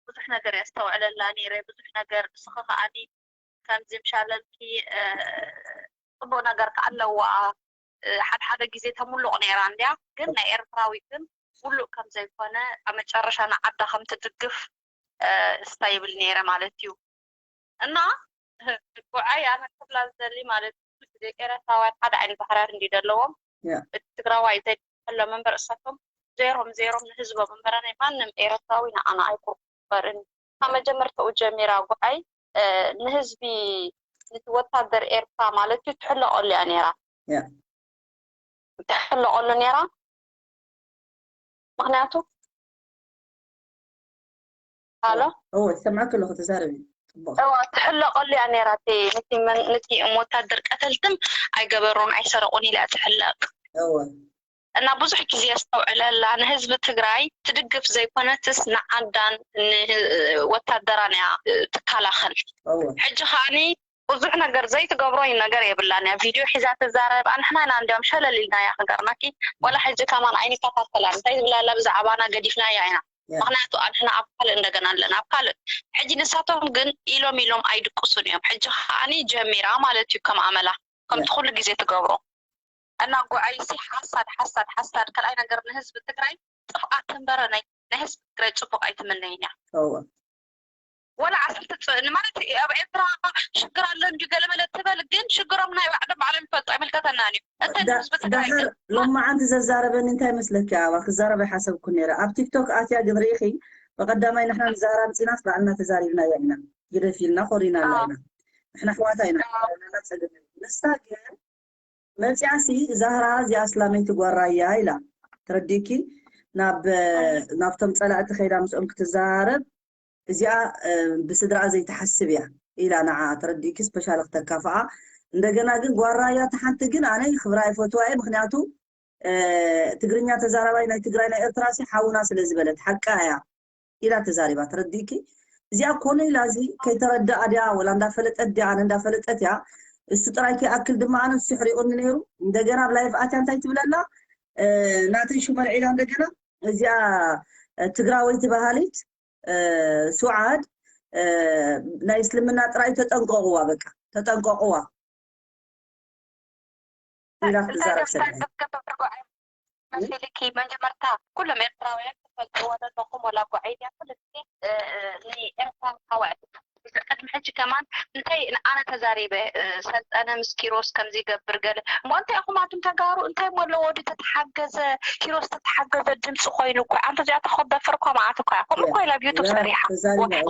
ብዙሕ ነገር የስተውዕለላ ነይረ፣ ብዙሕ ነገር። ንስኺ ከዓኒ ከምዚ ምሻለልኪ ጽቡቕ ነገር ከኣ ኣለዋ። ሓደ ሓደ ግዜ ተሙሉቕ ነይራ እንድያ፣ ግን ናይ ኤርትራዊት ግን ሙሉእ ከም ዘይኮነ ኣብ መጨረሻ ንዓዳ ከም ትድግፍ ስታ ይብል ነይረ ማለት እዩ። እና ጉዓይ ኣነ ክብላ ዝደሊ ማለት እዩ፣ ደቂ ኤርትራውያን ሓደ ዓይነት ባህርያት እንዲ ዘለዎም፣ እቲ ትግራዋይ ዘይሕሎም እምበር እሳቶም ዜሮም ዜሮም ንህዝቦም እምበር ናይ ማንም ኤርትራዊ ንዓና ኣይቁርበርን። ካብ መጀመርታኡ ጀሚራ ጉዓይ ንህዝቢ፣ ነቲ ወታደር ኤርትራ ማለት እዩ፣ ትሕለቐሉ እያ ነይራ። ትሕለቐሉ ነይራ። ምክንያቱ ሃሎ እወ ይሰምዓኪ ኣለኹ፣ ተዛረቢ። ጽቡቕ። እወ ትሕለቐሉ እያ ነይራ። እቲ ነቲ መን ነቲ ወታደር ቀተልትም ኣይገበሩን ኣይሰረቑን ኢላ እያ ትሕለቕ። እወ እና ብዙሕ ግዜ የስተውዕለላ ንህዝቢ ትግራይ ትድግፍ ዘይኮነትስ ንዓዳን ንወታደራን እያ ትከላኸል። እወ ሕጂ ከዓኒ ብዙሕ ነገር ዘይትገብሮ ነገር የብላን እያ። ቪድዮ ሒዛ ትዛረብ፣ ኣንሕና ኢና እንዲያውም ሸለል ኢልናያ ሃገርናኪ። ወላ ሕጂ ከማን ኣይንከታተላን፣ እንታይ ዝብላላ ብዛዕባና ገዲፍናያ ኢና። ምኽንያቱ ኣንሕና ኣብ ካልእ እንደገና ኣለና፣ ኣብ ካልእ። ሕጂ ንሳቶም ግን ኢሎም ኢሎም ኣይድቅሱን እዮም። ሕጂ ከዓኒ ጀሚራ ማለት እዩ ከም ኣመላ፣ ከምቲ ኩሉ ግዜ ትገብሮ። እና ጉዓይሲ ሓሳድ ሓሳድ ሓሳድ። ካልኣይ ነገር ንህዝቢ ትግራይ ጥፍኣት እምበረ ናይ ናይ ህዝቢ ትግራይ ፅቡቅ ኣይትምነይን እያ። እወ ወላ ዓሰርተ ፅ- ንማለት ኣብ ኤርትራ ሽግር ኣሎ እንዲ ገለመለ ትበል፣ ግን ሽግሮም ናይ ባዕሎም ባዕሎም ይፈልጡ፣ ኣይምልከተናን እዩ። እንተ ዳ- ንህዝቢ ትግራይ ዳሕር ግን ሎማዓንቲ ዘዛረበኒ እንታይ መስለኪ? ኣባ ክዛረበ ሓሰብኩ ነይረ። ኣብ ቲክቶክ ኣትያ ግን ርኢኺ ብቐዳማይ ንሕና ንዛህራ ምፂናስ ባዕልና ተዛሪብናያ ኢና። ግደፍ ኢልና ኮሪና ኣዎ። ኣለና። ንሕና ኣሕዋታ ኢና። ኣዎ። ንና ፀገም የብሉን። ንሳ ግን መፂኣሲ ዛህራ እዚኣ ኣስላመይቲ ጓራያ ኢላ ተረዲእኪ ናብ ናብቶም ፀላእቲ ከይዳ ምስኦም ክትዘራረብ እዚኣ እ፣ ብስድራኣ ዘይትሓስብ እያ ኢላ ንዓ ተረዲእኪ ስፔሻል ክተካፍኣ። እንደገና ግን ጓራያ ተሓንቲ ግን ኣነ ክብራ ይፈትዋ እየ። ምክንያቱ እ፣ ትግርኛ ተዛራባይ ናይ ትግራይ ናይ ኤርትራ ሲ ሓውና ስለ ዝበለት ሓቃ እያ ኢላ ተዛሪባ ተረዲእኪ። እዚኣ ኮነ ኢላ እዚ ከይተረዳኣ ድያ ወላ እንዳፈለጠት ድያ ኣነ እንዳፈለጠት እያ። እሱ ጥራይ ከይኣክል ድማ ኣነ እሱ ሕሪቑኒ ነይሩ። እንደገና ኣብ ላይቭ ኣትያ እንታይ ትብለላ እ፣ ናተይ ሽመል ዒላ እንደገና እዚኣ እ፣ ትግራወይቲ በሃሊት እ፣ ሱዓድ እ፣ ናይ እስልምና ጥራይ ተጠንቀቕዋ በቃ ተጠንቀቕዋ ኢላ ክትዛረብ ሰሚዐ። መሲልኪ መጀመርታ ኩሎም ኤርትራውያን ትፈልጥዎ ዘለኹም ወላ ጓዓይ ድያ ኩሉ ግዜ እ፣ እ፣ ንኤርትራ ሓዋዕቲ ቅድሚ ሕጂ ከማን እንታይ ኣነ ተዛሪበ እ፣ ሰልጠነ ምስ ኪሮስ ከምዚ ይገብር ገለ እሞ እንታይ ኢኹም ኣቱም ተጋሩ እንታይ እሞ ኣለዎ ዲ ተተሓገዘ ኪሮስ ተተሓገዘ ድምፂ ኮይኑ እኮ ኣንተ እዚኣ ተኸበፍር እኳ መዓት እኳ ከምኡ እኮ ኢላ ኣብ ዩቱብ ሰሪሓ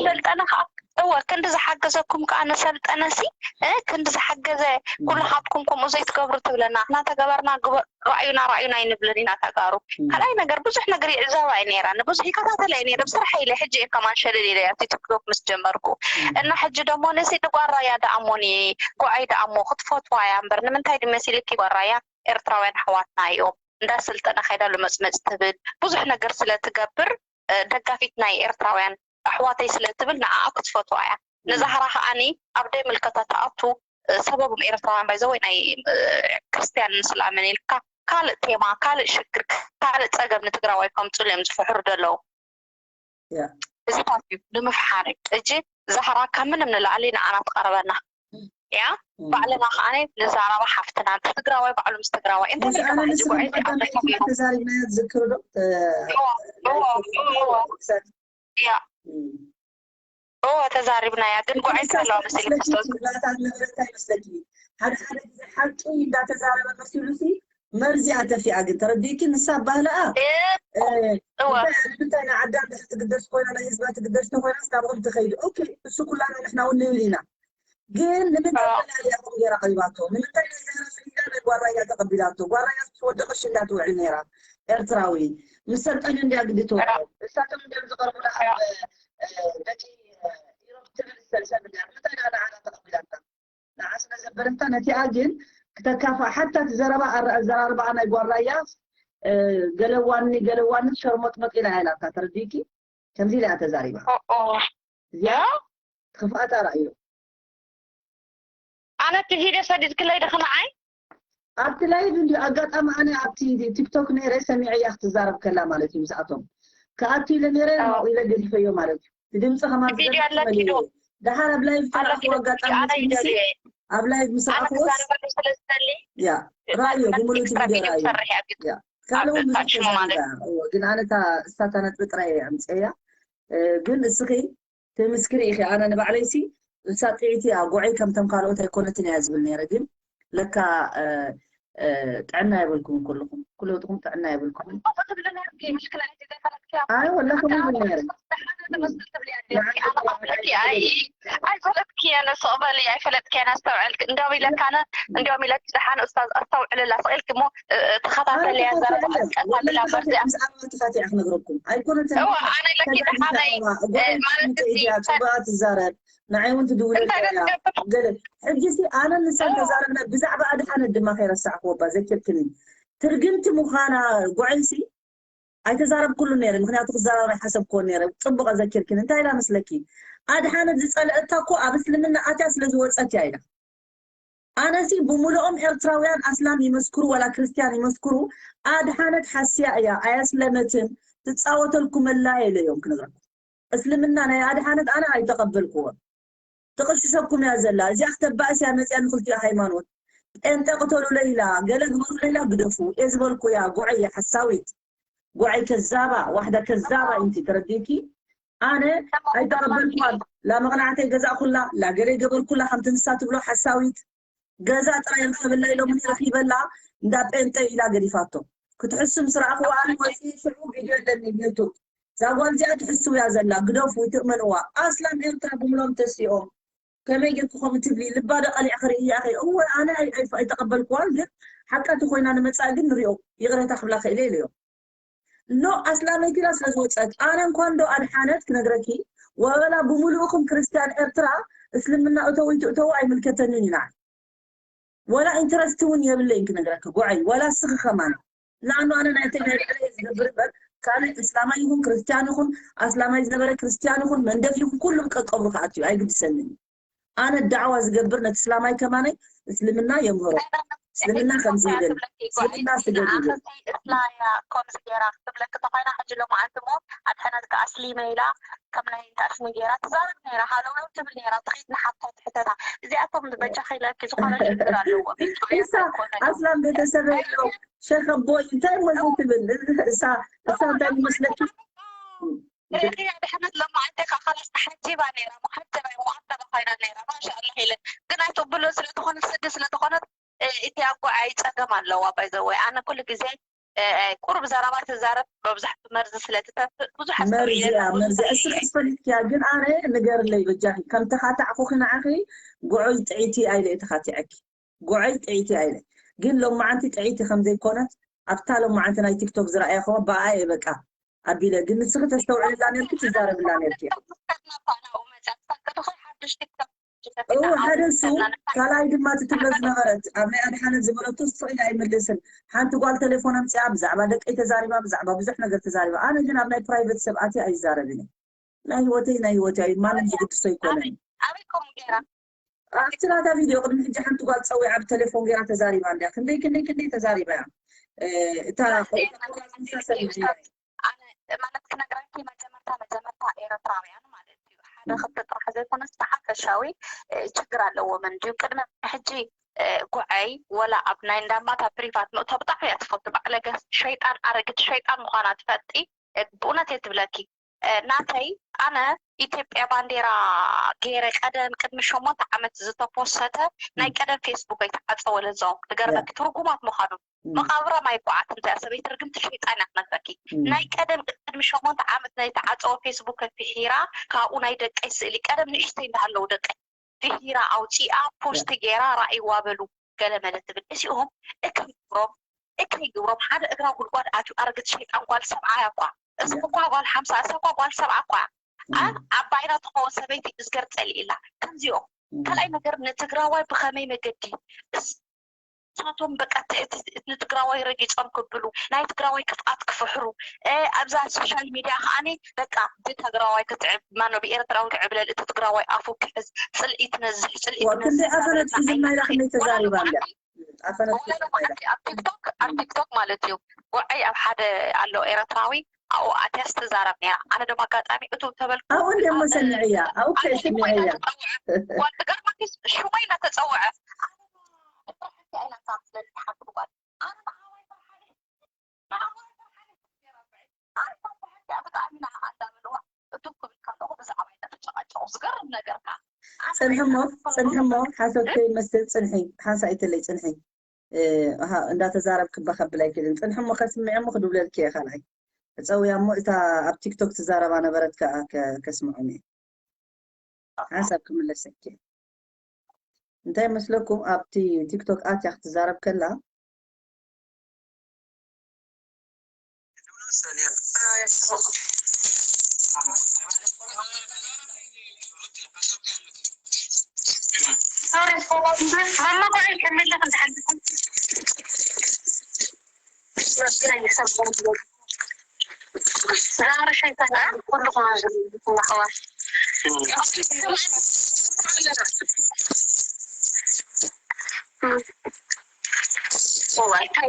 ሰልጠነ ከዓ እወ ክንዲ ዝሓገዘኩም ከዓ ንሰልጠነ ሲ እ፣ ክንዲ ዝሓገዘ ኩልኻትኩም ከምኡ ዘይትገብሩ ትብለና እናተገበርና ግበ- ራእዩና ራእዩና ኣይንብልን ኢና ተጋሩ ካልኣይ ነገር ብዙሕ ነገር ይዕዘባ እየ ነይራ ንብዙሕ ይከታተላ እየ ነይረ ብስራሕ ኢለ ሕጂ እየ ከማን ሸለል ኢለ ኣብቲ ቲክቶክ ምስ ጀመርኩ እና ሕጂ ደሞ ነሲ ንጓራያ ደኣሞኒ ጓዓይ ደኣሞ ክትፈትዋ እያ እምበር ንምንታይ ድመሲልኪ ጓራያ ኤርትራውያን ኣሕዋትና እዮም እንዳሰልጠነ ከይዳ ልመፅመፅ ትብል ብዙሕ ነገር ስለ ትገብር እ፣ ደጋፊት ናይ ኤርትራውያን ኣሕዋተይ ስለ ትብል ንዓኣ ክትፈትዋ እያ ንዛህራ ከዓኒ ኣብ ደይ ምልከታ ትኣቱ እ፣ ሰበቦም ኤርትራውያን ባይዘወይ ናይ እ፣ ክርስትያን ምስልኣምን ኢልካ ካልእ ቴማ ካልእ ሽግር ካልእ ፀገም ንትግራዋይ ከምፅሉ እዮም ዝፍሕሩ ዘለዉ ያ እዚታት እዩ ንምፍሓር እዩ እጂ ዛህራ ካብ ምንም ንላዕሊ ንዓና ትቐርበና እያ ባዕልና ከዓነ ንዛረባ ሓፍትና ትግራዋይ ባዕሉ ምስ ትግራዋይ እንታይ ምስ ኢልካ ኣነ ሕጂ ንስኻ ጉዓይ ቀዳማይ ተኣተካ ግዜ ተዛሪብናያ ትዝክሩ ዶ እያ እዎ ተዛሪብናያ ግን ጉዓይ ከለዋ መሲል ክስቶ ላታት ነበረታ ይመስለኪ ሓደ ሓደ ግዜ ሓቂ እንዳተዛረበ መሲሉ ሲ መርዚ ኣተፊኣ ግን ተረዲእኪ ንሳ ባህልኣ እ፣ እወ እንታይ እንታይ ናይ ዓዳ እንድሕር ትግደስ ኮይና ናይ ህዝባ ትግደስ ተኮይናስ ናብኦም ትኸይድ ኦኬ እሱ ኩላና ንሕና እውን ንብል ኢና ግን ንምንታይ ኣዎ። መላልያ ቁምጌራ ቀሪባቶ ንምንታይ ናይ ዛህራ ስኢዳ ናይ ጓራያ ተቐቢላቶ ጓራያ ትወደቐ ሽላ ትውዕል ነይራ ኤርትራዊ ምስ ሰልጠነ እንዲያ ግዲ ተውዕል እሳቶም እንዲዮም ዝቐርቡና ኣብ እ፣ በቲ እ፣ ኢሮብ ትብል ሰልሰል እንዲያ ንምንታይ ዳ ንዓና ተቐቢላትና ንዓ ስለ ዘበረታ ነቲኣ ግን ክተካፋ ሓታ እቲ ዘረባ ኣረ- ኣዘራርባኣ ናይ ጓራያ እ፣ ገለዋኒ ገለዋኒ ሸርሞጥመጥ ኢላ እያ ኢላታ ተረዲእኪ ከምዚ ኢላ እያ ተዛሪባ ኦኦ እዚኣ ክፍኣታ ራእዮ ኣነ እቲ ቪድዮ ሰዲድክለይ ድኽንዓይ ኣብቲ ላይቭ እንዲ ኣጋጣሚ ኣነ ኣብቲ ቲክቶክ ነይረ ሰሚዐያ ክትዛረብ ከላ ማለት እዩ ምስኣቶም ክኣቱ ኢለ ነይረ ኣዎ። ኢለ ገዲፈዮ ማለት እዩ እቲ ድምፂ ከማን ቪድዮ ዝገድፍ ኣለኪ ዶ? መሊኤ። ደሓር ኣብ ላይቭ ኣለኪ ተረኣኽዎ ዶ? ኣጋጣሚ ኣነ መሲሉሲ ይደልየ ኣብ ላይቭ ምስ ኣነ ረኣኽዎስ ክዛረበሉ ስለ ዝደሊ ያ ራእዮ ብምሉእ እቲ ኤክስትራ ቪድዮ ቪድዮ ራእዮ ክሰርሕ እያ ቪድዮ ያ ካልእ እውን ብዙሕ ኣብ ታች ማለት ተዛሪባ እዎ ግን ኣነ እታ እሳታ ነጥቢ ጥራይ እየ ኣምፅአያ እ፣ ግን እስኺ ትምስክሪ ኢኺ ኣነ ንባዕለይሲ እሳ ጥዕቲ እያ ጉዐይ ከምቶም ካልኦት ኣይኮነትን እያ ዝብል ነይረ ግን ለካ እ፣ እ፣ ጥዕና የብልኩም ኩልኹም ኩለትኹም ጥዕና የብልኩም ትብሊ ነርኪ ምሽ ክላይት ዘይፈለጥክያ ኣይ ወላ ከምኡ ይብል ነይረ ትመስል ትብሊ ኣለኪ ኣነ ከፍለኪ ኣይ ኣይፈለጥክያ ነስቕ በሊ ኣይፈለጥክያ ነስተውዕልክ እንዲያውም ኢለካ ኣነ እንዲያውም ኢለኪ ደሓን ኡስታዝ ኣስተውዕልላ ስቕ ኢልኪ እሞ እ፣ እ፣ ተኸታተልያ ዘረባ ቀልቀልላ በርዚኣ ምስኣባ ተኻቲዐ ክነግረኩም ኣይኮነትን እወ ኣነ ኢለኪ ደሓነይ ማለት እዚ እያ ፅቡቃ ትዛረብ ንዓይ እውን ትድውለልያ እንታይ ደትገብር ገለ ሕጂ ሲ ኣነ ንሳን ተዛረብና ብዛዕባ ኣድሓነት ድማ ከይረሳዕክዎ ባ ዘኪርክኒ ትርግምቲ ምዃና ጉዐይሲ ኣይተዛረብኩሉን ነይረ፣ ምክንያቱ ክዘራረብ ኣይሓሰብኩዎን ነይረ። ጽቡቕ ኣዘኪርኪን። እንታይ ኢላ መስለኪ? ኣድሓነት ዝጸልአታ እኮ ኣብ እስልምና ኣትያ ስለ ዝወጸት እያ ኢላ። ኣነሲ ብምሉኦም ኤርትራውያን ኣስላም ይመስክሩ ወላ ክርስትያን ይመስክሩ፣ ኣድሓነት ሓስያ እያ፣ ኣያስለመትን፣ ትጻወተልኩም ኣላ ኢለ እዮም ክነግረኩም። እስልምና ናይ ኣድሓነት ኣነ ኣይተቐበልኩዎን። ትቕሽሸኩም እያ ዘላ። እዚኣ ክተባእስ እያ መጽያ ንክልቲኡ ሃይማኖት። ጴንጠ ቅተሉለይ ኢላ፣ ገለ ግበሩለይ ኢላ ግደፉ። እየ ዝበልኩ እያ፣ ጉዐይ እያ ሓሳዊት። ጉዐይ ከዛባ፣ ዋሕዳ ከዛባ ኢንቲ ተረዲእኪ? ኣነ ኣይተቐበልኩዋን። ላ መቕናዕተይ ገዛእኩላ፣ ላ ገለ ገበርኩላ ከምቲ ንሳ ትብሎ ሓሳዊት። ገዛ ጥራይ ርከበላ ኢሎምኒ ረኺበላ፣ እንዳ ጴንጠ ኢላ ገዲፋቶ። ክትሕሱ ምስ ረኣኽዋ ኣነ ወፂ ሽዑ ቪድዮ ኣለኒ ዩቱብ። እዛ ጓል እዚኣ ትሕስው እያ ዘላ፣ ግደፉ፣ ይትእመንዋ። ኣስላም ኤርትራ ብምሎም ተሲኦም። ከመይ ጌርኩ ከምኡ ትብሊ? ልባ ዶ ቀሊዕ ክርኢ እያ ኸ? እወ፣ ኣነ ኣይ-፣ ኣይ-፣ ኣይተቐበልኩዋን፣ ግን ሓቃ ተኾይና ንመጻኢ ግን ንሪኦ። ይቕሬታ ክብላ ክእለ ኢለዮ። ኖ፣ ኣስላመይቲ ኢላ ስለ ዝወጸት፣ ኣነ እንኳን ዶ ኣድሓነት ክነግረኪ፣ ወላ ብምሉእኹም ክርስትያን ኤርትራ እስልምና እተው ይትእተው ኣይምልከተንን እዩ ንዓይ። ወላ ኢንተረስት እውን የብለይን ክነግረኪ ጉዐይ፣ ወላ እስኺ ከማን። ንኣኑ ኣነ ናይ ተጋይ ልዕለ ዝገብር እምበር፣ ካልእ እስላማይ ይኹን ክርስትያን ይኹን፣ ኣስላማይ ዝነበረ ክርስትያን ይኹን፣ መንደፍ ይኹን፣ ኩሉም ቀቀብሩ ክኣትዩ ኣይግድሰንን እዩ። ኣነ ዳዕዋ ዝገብር ነቲ እስላማይ ከማነይ እስልምና የምህሮ። እስልምና ከምዚ ይብል፣ እስልምና ስገድ ይብል። እስላያ ከምዚ ገይራ ክትብለኪ ተኾይና፣ ሕጂ ሎማዓንቲ እሞ ኣድሕነት ከኣ ኣስሊመ ኢላ ከም ናይ እንተ ኣስሚ ገይራ ትዛረብ ነይራ። ሃለውለው ትብል ነይራ። ትኸይድ ንሓታ ትሕተታ። እዚኣቶም በጃኺ ኢለኪ ዝኾነ ሽግር ኣለዎ። እሳ ኣስላም ቤተሰብ የለው ሸኽ ኣቦይ እንታይ እሞ እዚ ትብል እሳ እሳ እንታይ ይመስለኪ? ርእኺ ኣድሕነት ሎማዓንቲ ከኣ ኸላስ ተሓጂባ ነይራ። መሓጀባ እሞ ኣተባ ኮይና ነይራ። ማሻኣላህ ኢለ ግን ኣይትቕብሎ ስለዝኾነ ስዲ ስለዝኾነት እቲ ኣጓዓይ ጸገም ኣለዋ። ባይዘወይ ኣነ ኩሉ ግዜ ቁሩብ ዘረባ ትዛረብ መብዛሕቱ መርዚ ስለ ትተፍእ ብዙሕ መርዚ እያ መርዚ እስኺ ኣስፈሊጥኪያ ግን ኣነ ንገርለይ በጃኺ ከም ተኻታዕኹኺ ንዓኺ ጉዑይ ጥዒቲ ኣይለ እየ ተኻቲዐኪ ጉዑይ ጥዒቲ ኣይለ ግን ሎማዓንቲ ጥዒቲ ከም ዘይኮነት ኣብታ ሎማዓንቲ ናይ ቲክቶክ ዝረኣየኽዎ ብኣ እየ በቃ ኣቢለ ግን ንስኺ ተስተውዕልላ ነርኪ ትዛረብላ ነርኪ እው ሓደ እሱ ካልኣይ ድማ እቲ ትብሎ ዝነበረት ኣብ ናይ ኣድሓነት ዝበለቶ ስቕ ኢለ ኣይምልስን ሓንቲ ጓል ቴሌፎን ኣምፅኣ ብዛዕባ ደቀይ ተዛሪባ ብዛዕባ ብዙሕ ነገር ተዛሪባ ኣነ ግን ኣብ ናይ ፕራይቬት ሰብ ኣትየ ኣይዛረብን እየ ናይ ህይወተይ ናይ ህይወተይ እዩ ማንም ዝግድሶ ኣይኮነን ኣበይ ከምኡ ገይራ ኣብቲ ናታ ቪድዮ ቅድሚ ሕጂ ሓንቲ ጓል ፀዊዓ ብቴሌፎን ገይራ ተዛሪባ እንድያ ክንደይ ክንደይ ክንደይ ተዛሪባ እያ እታ ሰብ ማለት ክነግረኪ መጀመርታ መጀመርታ ኤረትራውያን ማለት እዩ ሓደ ክልተ ጥራሕ ዘይኮነስ ብሓፈሻዊ ችግር ኣለዎም እንድዩ ቅድሚ ሕጂ ጉዐይ ወላ ኣብ ናይ እንዳማታ ፕሪቫት ምእቶ ብጣዕሚ እያ ትፈቱ ባዕለገ ሸይጣን ኣረግት ሸይጣን ምዃና ትፈልጢ ብእውነት እየ ትብለኪ ናተይ ኣነ ኢትዮጵያ ባንዴራ ገይረ ቀደም ቅድሚ ሸሞንተ ዓመት ዝተፖሰተ ናይ ቀደም ፌስቡክ ኣይተዓፀወ ለዛዎም ክገርመኪ ትርጉማት ምዃኑ መቃብሮም ኣይኳዓት እንታይ ሰበይቲ ርግምቲ ሸይጣን እያ ትነግረኪ ናይ ቀደም ቅድሚ ሸሞንተ ዓመት ናይ ተዓፀወ ፌስቡክ ፊሒራ ካብኡ ናይ ደቀይ ስእሊ ቀደም ንእሽተይ እንዳሃለዉ ደቀይ ፊሒራ ኣውፂኣ ፖስት ገይራ ራእይዋ በሉ ገለመለ ትብል እዚኦም እከይ ግብሮም እከይ ግብሮም ሓደ እግራ ጉድጓድ ኣትዩ ኣረግት ሸይጣን ጓል ሰብዓ እያ እኳ እዚ እኳ ጓል ሓምሳ እሳ እኳ ጓል ሰብዓ እኳ ኣብ ዓባይና ትኸውን ሰበይቲ እዝገር ፀሊእላ ከምዚኦም ካልኣይ ነገር ንትግራዋይ ብኸመይ መገዲ እሳቶም በቃ ንትግራዋይ ረጊፆም ክብሉ ናይ ትግራዋይ ክፍኣት ክፍሕሩ ኣብዛ ሶሻል ሚድያ ከዓኒ በቃ ብትግራዋይ ክትዕብ ማኖ ብኤርትራዊ ክዕብለል እቲ ትግራዋይ ኣፉ ክሕዝ ፅልኢ ትነዝሕ ፅልኢ ክንደይ ኣፈነት ሒዝና ኢላ ክንደይ ተዛሪባ እንድያ ኣብ ቲክቶክ ኣብ ቲክቶክ ማለት እዩ ጉዐይ ኣብ ሓደ ኣሎ ኤረትራዊ ኣብኡ ኣትያስ ትዛረብ ነይራ ኣነ ድማ ኣጋጣሚ እቱ ተበልኩ ኣብኡ እንደ መሰንዕያ ኣብኡ ከስምዕያ ጓል ትገርመኪ ሽመይ እናተፀውዐ ሓንቲ ጓል ፅንሕሞ ፅንሕሞ ሓሶት ከይመስል ፅንሒ ሓንሳ ኣይተለይ ፅንሒ እንዳተዛረብኪ እባ ከብል ኣይክእልን ፅንሕሞ ከስምዐሞ ክድውለልኪ እየ ካልኣይ እፀውያ እሞ እታ ኣብ ቲክቶክ ትዛረባ ነበረት ከዓ ከስምዖም እየ ሓንሳብ ክምለሰኪ እንታይ መስለኩም ኣብቲ ቲክቶክ ኣትያ ክትዛረብ ከላ ዛረሻ ይበሃል። ኩልኹም ኣብዚ ዘለኹም ኣሕዋት። እዋይ፣ እንታይ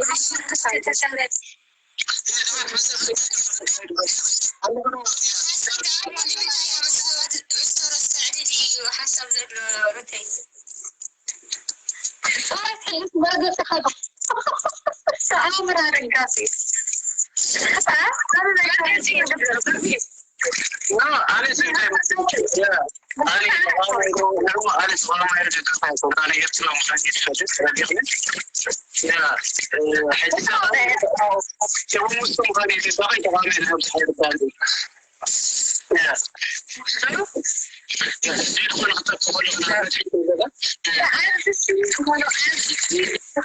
ሓሳብ ዘሎ ሩተይ። እዋይ፣ ትልቅ መርገጽ ኢኻ። ተኣምር ኣረጋሲ። ኣነ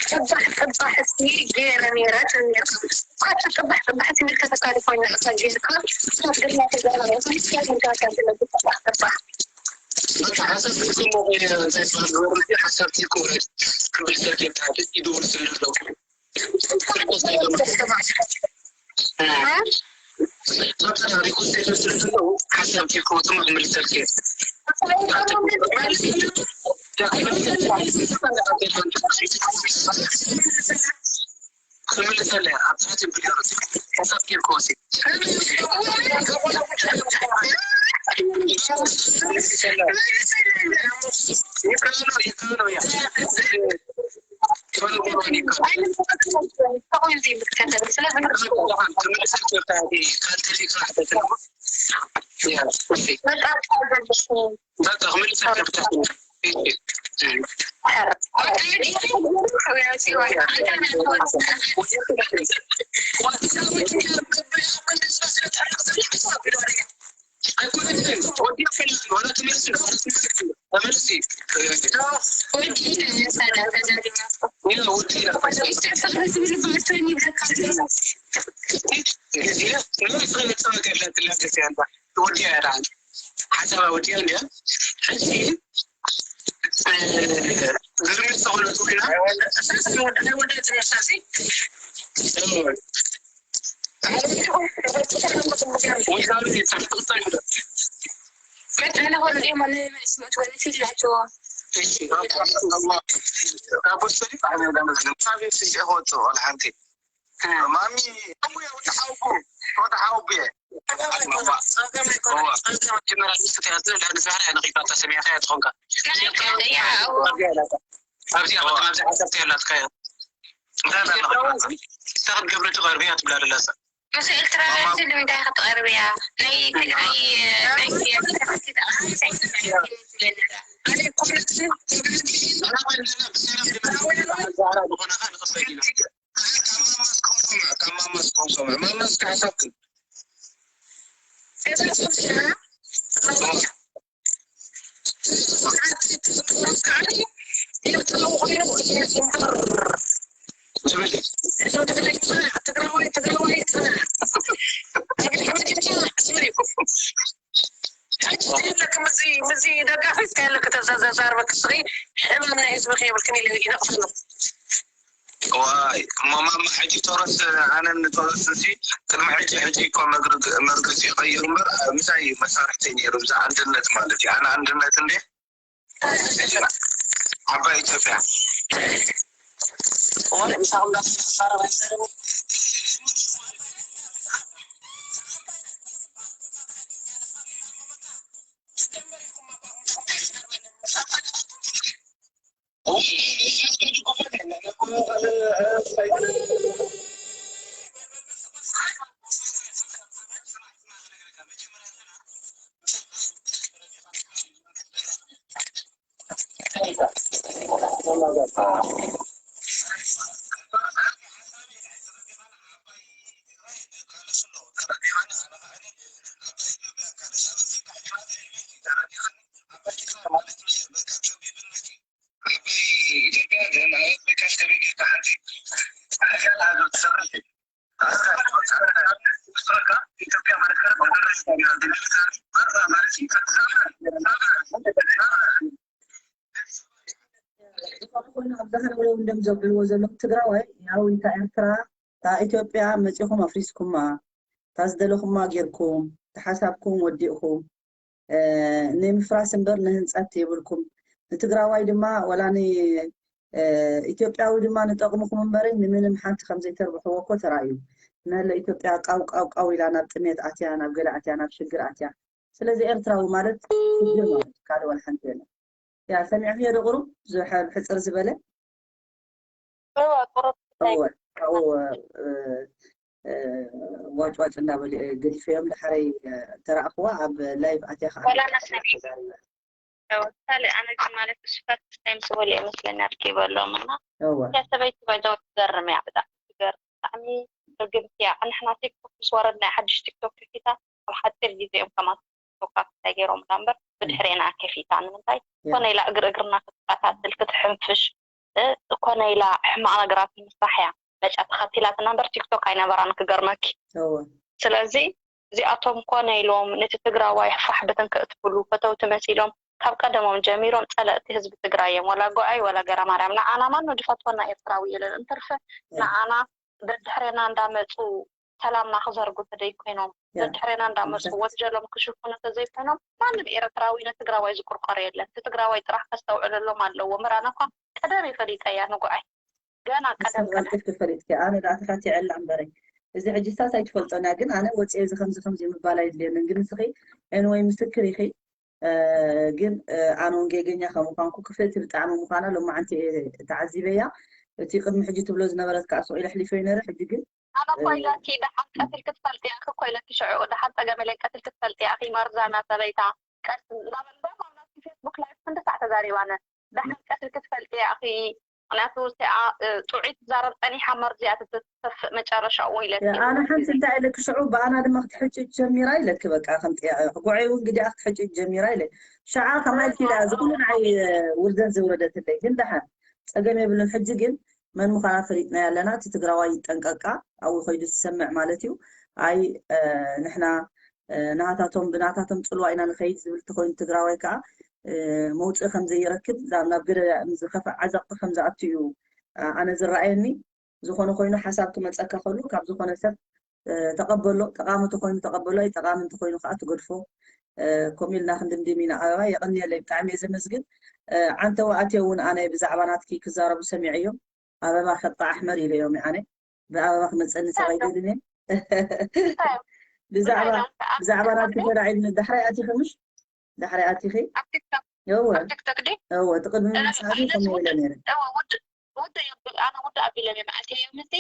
ጽባሕ ጽባሕ እስኪ ገይረ ነይረ። ጽባሕ ጽባሕ ትምህርቲ ተካሊ ኮይና እዛ ጌርካ፣ ካብ ግርማ ተዘራረብ፣ ጽባሕ ጽባሕ። በቃ ሓሳብ ትክክል ነው ወይ ዘይባል ወርዲ ሓሳብ ትክክል ክብል ሰልኬ ታዲያ ይደውል ስልክ ነው። ሪኮስቴሽን ስለ ዘለዉ ሓሳብ ኬኮ ትሙሕ ምልሰልኬ ክምልሰለ ኣብ ትሕቲ ቪድዮ ሓሳብ ኬኮ ሲ ይብራኖ ይብራኖ ያ ሓሳብ ወዲያ እንዲያ ሕጂ ግርሚ ዝተኾነ ኮይና ወደ ትምህርታሲ ኣብዚኣ በቃ ኣብዚ ሓሳብ ተየላትካዮ እንታይ ክትገብሪ ትቐርቢ እያ ትብላ ደላ እዛ ምስ ኤርትራውያን ንምንታይ ክትቐርብያ ናይ ትግራይ ናይ ሕጂ የለክ ምዚ ምዚ ደጋፊ እስከ የለክ ተዛዛርበክ ስኺ ሕማም ናይ ህዝቢ ከየብልክን ኢለ ይነቕፈሉ ዋይ እሞ ማማ ሕጂ ቶረስ ኣነን ቶረስ እንሲ ቅድሚ ሕጂ ሕጂ እኮ መርገፂ ይቀይሩ እምበር ምሳይ መሳርሕተይ ነይሩ ብዛ ኣንድነት ማለት እዩ ኣነ ኣንድነት እንዴ ዓባይ ኢትዮጵያ ኣብዚ ሀረር እውን እንደም ዘብልዎ ዘለዉ ትግራዋይ ያው እታ ኤርትራ እታ ኢትዮጵያ መፂኹም ኣፍሪስኩማ እታ ዝደለኹማ ጌርኩም፣ እታ ሓሳብኩም ወዲእኹም፣ እ፣ ንምፍራስ እምበር ንህንጸት የብልኩም። ንትግራዋይ ድማ፣ ወላ ን፣ እ፣ ኢትዮጵያዊ ድማ ንጠቕምኹም እምበረይ ንምንም ሓንቲ ከም ዘይተርብሕዎ እኮ ተራእዩ። ነለ ኢትዮጵያ ቃው ቃው ቃው ኢላ ናብ ጥሜት ኣትያ፣ ናብ ገለ ኣትያ፣ ናብ ሽግር ኣትያ። ስለዚ ኤርትራዊ ማለት ሽግር ማለት ካልእ ዋላ ሓንቲ የለን። ያ ሰሚዕኽዮ ዶ ቁሩብ ዝሐ-፣ ብሕጽር ዝበለ? እወ፣ ቁሩብ ናይ እወ፣ ካብኡ፣ እ፣ እ፣ ዋጭ ዋጭ እንዳበሉ፣ እ፣ ገዲፈዮም። ዳሕረይ፣ እ፣ ተራእኽዋ ኣብ ላይቭ ኣትያ ከዓ ወላ ናሰሚ እወ፣ ካልእ ኣነ ግን ማለት እሱ ፈርስት ታይም ዝበሉ ይመስለኒ ኣድኪበሎም እና እወ፣ እያ ሰበይቲ ባይዛው ትገርም እያ፣ ብጣዕሚ ትገርም፣ ብጣዕሚ ርግምቲ እያ። ንሕና ቲክቶክ ምስ ወረድና ሓድሽ ቲክቶክ ከፊታ ኣብ ሓፂር ግዜ እዮም ከማን ቲክቶክ እንታይ ገይሮም እምበር ብድሕሬና ከፊታ። ንምንታይ? ያ። ኮነ ኢላ እግር እግርና ክትቀታትል ክትሕንፍሽ፣ እ፣ ኮነ ኢላ ሕማቕ ነገራት ንምስራሕ እያ መጫ ተኸቲላትና እምበር ቲክቶክ ኣይነበራን ክገርመኪ። እወ፣ ስለዚ እዚኣቶም ኮነ ኢሎም ነቲ ትግራዋይ ፋሕ ብትን ከእትብሉ ፈተውቲ መሲሎም ካብ ቀደሞም ጀሚሮም ፀለእቲ ህዝቢ ትግራይ እዮም። ወላ ጎዓይ ወላ ገረ ማርያም ንዓና ማን ድፈትወና ኤርትራዊ የለን እንትርፈ ያ። ንዓና ደድሕሬና እንዳመፁ ሰላምና ክዘርጉ ተዘይኮይኖም ያ። ደድሕሬና እንዳመፁ ብዛት- ወንጀሎም ክሽፍኑ ተዘይኮይኖም ማንም ኤርትራዊ ንትግራዋይ ዝቁርቆር የለን። እቲ ትግራዋይ ጥራሕ ከስተውዕለሎም ኣለዎ። ምራና እኳ ቀደም ይፈሊጠያ ንጎዓይ ገና ቀደም ሓሳብ ቀደም ቀልጢፍኪ ፈሊጥኪ። ኣነ ደኣ ተኻቲዐላ እምበረይ። እዚ ሕጂ ሳስ ኣይትፈልጦን እያ፣ ግን ኣነ ወፂኤ እዚ ከምዚ ከምዚ ምባል ኣይድልየንን። ግን ንስኺ ኤንወይ ምስክር ኢኺ። እ፣ ግን፣ እ፣ ኣነ እውን ጌገኛ ከም ምዃንኩ ክፍእቲ ብጣዕሚ ምዃና ሎማዓንቲ እየ ተዓዚበያ። እቲ ቅድሚ ሕጂ ትብሎ ዝነበረት ከዓ ስቕ ኢለ ኣሕሊፈዮ ነይረ። ሕጂ ግን ኣነ እኮ ኢለኪ ደሓን ቀትልኪ ትፈልጢ ኢኺ እኮ ኢለኪ ሽዑ ደሓን ፀገም የለን ቀትልኪ ትፈልጢ ኢኺ መርዛና ሰበይታ ቀስ እንዳበልባ ኣብ ናትኪ ፌስቡክ ላይቭ ክንዲ ሳዕ ተዛሪባነ ደሓን ቀትልኪ ትፈልጢ ኢኺ ምክንያቱ እቲኣ እ፣ ጥዑይ ትዛረብ ፀኒሓ መርዚ እያ ትተፍእ መጨረሻኡ ኢለኪ ኣነ ሓንቲ እንታይ ኢለኪ ሽዑ ብኣና ድማ ክትሕጭጭ ጀሚራ ኢለኪ በቃ ከም ጥያ ጉዐይ እውን ግዲኣ ክትሕጭጭ ጀሚራ ኢለ ሸዓ ከማይ ኢልኪ ኢላ እዚ ኩሉ ንዓይ እ፣ ውርደት ዝውረደትለይ ግን ደሓን ፀገም የብሉን ሕጂ ግን መን ምዃና ፈሊጥናያ ኣለና። እቲ ትግራዋይ ይጠንቀቃ ኣብኡ ከይዱ ዝሰምዕ ማለት እዩ። ኣይ እ፣ ንሕና እ፣ ናታቶም ብናታቶም ፅልዋ ኢና ንኸይድ ዝብል ተኮይኑ ትግራዋይ ከዓ እ፣ መውፅኢ ከም ዘይረክብ ዛ- ናብ ገለ ዝኸፍእ ዓዘቕቲ ከም ዝኣቱ እዩ እ፣ ኣነ ዝረኣየኒ። ዝኾነ ኮይኑ ሓሳብ ክመፀካ ከሉ ካብ ዝኾነ ሰብ እ፣ ተቐበሎ። ጠቓሚ ተኮይኑ ተቐበሎ፣ ኣይጠቓሚ እንተኮይኑ ከዓ ትገድፎ። እ፣ ከምኡ ኢልና ክንድምድም ኢና። ኣበባ የቐንየለይ፣ ብጣዕሚ እየ ዘመስግን። እ፣ ዓንተዋ ኣትየ እውን ኣነ ብዛዕባ ናትኪ ክዛረቡ ሰሚዐዮም። ኣበባ ከጣ ኣሕመር ኢለዮም ኣነ ብኣበባ ክመፀኒ ሰብ ኣይደልን እየ። ብዛዕባ ብዛዕባ ናትኪ ተላዒልኒ ዳሕራይ ኣቲኺ ምሽ ዳሕራይ ኣቲኺ ኣብ ቲክቶክ የወ ኣብ ቲክቶክ ዲ የወ እቲ ቅድሚ ምስዓቢ ከምኡ ኢለ ነይረ። እወ ውድ ውድ የብል ኣነ ውድ ኣቢሎም እዮም ኣትዮም እቲ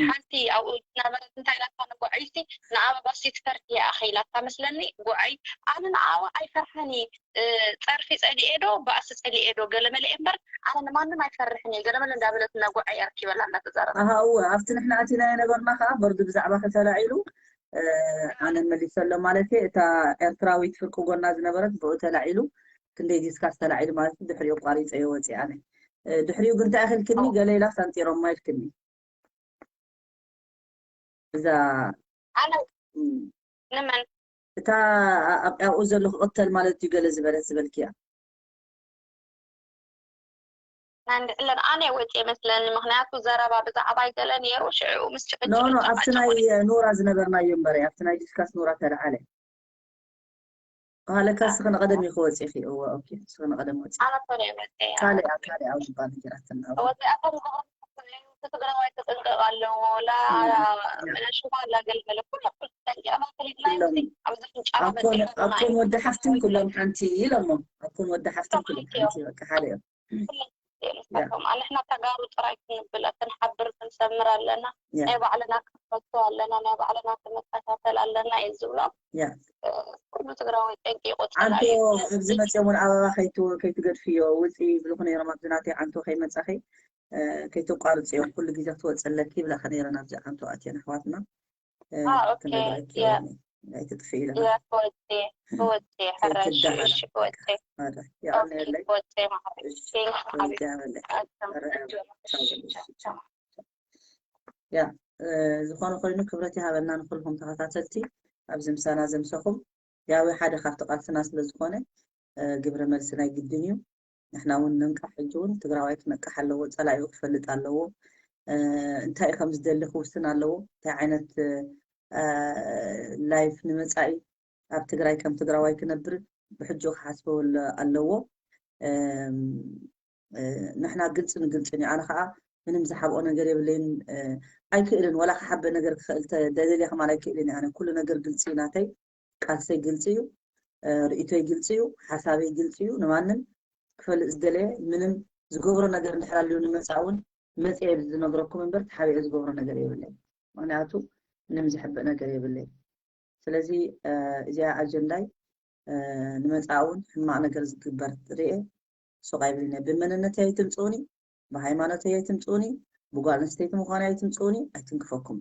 ሓንቲ ኣብኡ ዝነበረት እንታይ ኢላታ ንጓዓይሲ ንኣበባ ሲ ትፈርሕ እያ ኣኸ ኢላታ መስለኒ። ጉዓይ ኣነ ንኣበባ ኣይፈርሐን እየ እ፣ ፀርፊ ፀሊኤ ዶ ባእሲ ፀሊኤ ዶ ገለመለ እየ እምበር ኣነ ንማንም ኣይፈርሕን እየ ገለመለ እንዳበለት እና ጉዓይ ኣርኪበላ እንዳተዛረበ ኣሃ እወ ኣብቲ ንሕና ኣቲና የነበርና ከዓ በርዱ ብዛዕባ ከተላዒሉ እ፣ ኣነ መሊሰሎ ማለት እየ። እታ ኤርትራዊት ፍርቂ ጎና ዝነበረት ብኡ ተላዒሉ ክንደይ ዲስካስ ተላዒሉ ማለት እዩ። ድሕሪኡ ኣቋሪፀዮ ወፂእ ኣነ እ፣ ድሕሪኡ ግን እንታይ ኢልክኒ ገለ ኢላ ሳንጢሮማ ኢልክኒ እዛ ኣነ እም፣ ንመን እታ ኣብ ኣብኡ ዘሎ ክቕተል ማለት እዩ ገለ ዝበለት ዝበልክያ ናንድዕለን ኣነ ወፂ መስለኒ ምክንያቱ ዘረባ ብዛዕባይ ገለ ነይሩ ሽዑ ምስ ኖ ኖ ጭቅጭቅ ኣብቲ ናይ ኑራ ዝነበርናዮ እምበረ ኣብቲ ናይ ዲስካስ ኑራ ተለዓለ ሃለካ ስኽነ ቀደም ኢኹ ወፂኺ እወ ኦኬ ስኽነ ቀደም ወፂ ኣነ ኮነ መፀ ካልእ ካልእ ኣብ ዝበሃል ነጊራትና ወፂ ኣቶም ትግራዋይ ተጠንቀቅ ኣለዎ ላ ሽማ ላገልመለ ኩሉ ኩሉ ጠንቀቅ ከሊድና ኣብዚ ፍንጫ ኣኮን ወዲ ሓፍትን ኩሎም ሓንቲ ኢሎሞ ኣኮን ወዲ ሓፍትን ኩሎም ሓንቲ በቃ ሓደ እዮም ንሳቶም ኣንሕና ተጋሩ ጥራይ ክንብል ክንሓብር ክንሰምር ኣለና ናይ ባዕልና ክንፈቱ ኣለና ናይ ባዕልና ክንከታተል ኣለና እዩ ዝብሎም ኩሉ ትግራዋይ ጠንቂቁ ኣንቶ ኣብዚ መፅኦም እውን ኣበባ ከይትገድፍዮ ውፂ ይብልኩ ነይሮም ኣብዚ ናተይ ዓንቶ ከይመፃኸይ ከይተቋርፅዮ ኩሉ ግዜ ክትወፅለኪ ይብላካ ነይረን ኣብዚ ዓንቶ ኣትየን ኣሕዋትና ኣይትጥፍኢ ኢለና ክወፅእ ክወፅእ ሕራሽ ክወፅእ የቐንየለይ ክወፅእ ያ ዝኾነ ኮይኑ ክብረት ይሃበና ንኩልኩም ተኸታተልቲ ኣብዚ ምሳና ዘምሰኹም ያዊ ሓደ ካብቲ ቃልስና ስለ ዝኾነ ግብረ መልሲ ናይ ግድን እዩ ንሕና እውን ንንቃሕ ሕጂ እውን ትግራዋይ ክነቃሕ ኣለዎ ፀላኢኡ ክፈልጥ ኣለዎ እንታይ ከም ዝደሊ ክውስን ኣለዎ እንታይ ዓይነት ላይፍ ንመፃኢ ኣብ ትግራይ ከም ትግራዋይ ክነብር ብሕጂ ክሓስበው ኣለዎ። ንሕና ግልፂ ንግልፂ እዩ። ኣነ ከዓ ምንም ዝሓብኦ ነገር የብለይን። ኣይክእልን፣ ወላ ክሓበ ነገር ክኽእል ደልየ ከማን ኣይክእልን። ኣነ ኩሉ ነገር ግልፂ እዩ ናተይ፣ ቃልሰይ ግልፂ እዩ፣ ርእይቶይ ግልፂ እዩ፣ ሓሳበይ ግልፂ እዩ። ንማንም ክፈልጥ ዝደለየ ምንም ዝገብሮ ነገር እንድሕር ኣልዩ ንመፃ እውን መፅየ ዝነግረኩም እምበር ተሓቢኦ ዝገብሮ ነገር የብለይ። ምክንያቱ ምንም ዝሕብእ ነገር የብለይ። ስለዚ እዚኣ ኣጀንዳይ ንመፃ እውን ሕማቕ ነገር ዝግበር ርኤ ሱቕ ኣይብልን። ብመንነተይ ኣይትምፅኡኒ፣ ብሃይማኖተይ ኣይትምፅኡኒ፣ ብጓል ኣንስተይቲ ምዃን ኣይትምፅኡኒ። ኣይትንክፈኩም፣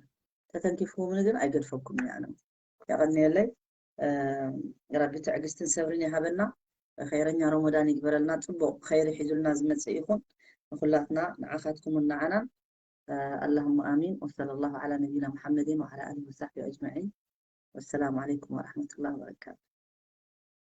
ተተንኪፍኩምኒ ግን ኣይገድፈኩም። ያነ የቐንየለይ። ረቢ ትዕግስትን ሰብርን ይሃበና። ኸይረኛ ሮሞዳን ይግበረልና። ፅቡቕ ኸይሪ ሒዙልና ዝመፅእ ይኹን ንኩላትና፣ ንዓኻትኩምን ንዓናን። ኣላሁመ ኣሚን። ወሰለ ላሁ ዓላ ነቢና ሙሓመድን ወዓላ ኣሊሂ ወሳሕቢ ኣጅማዒን። ወሰላሙ ዓለይኩም ወረሕመቱላሂ ወበረካቱ።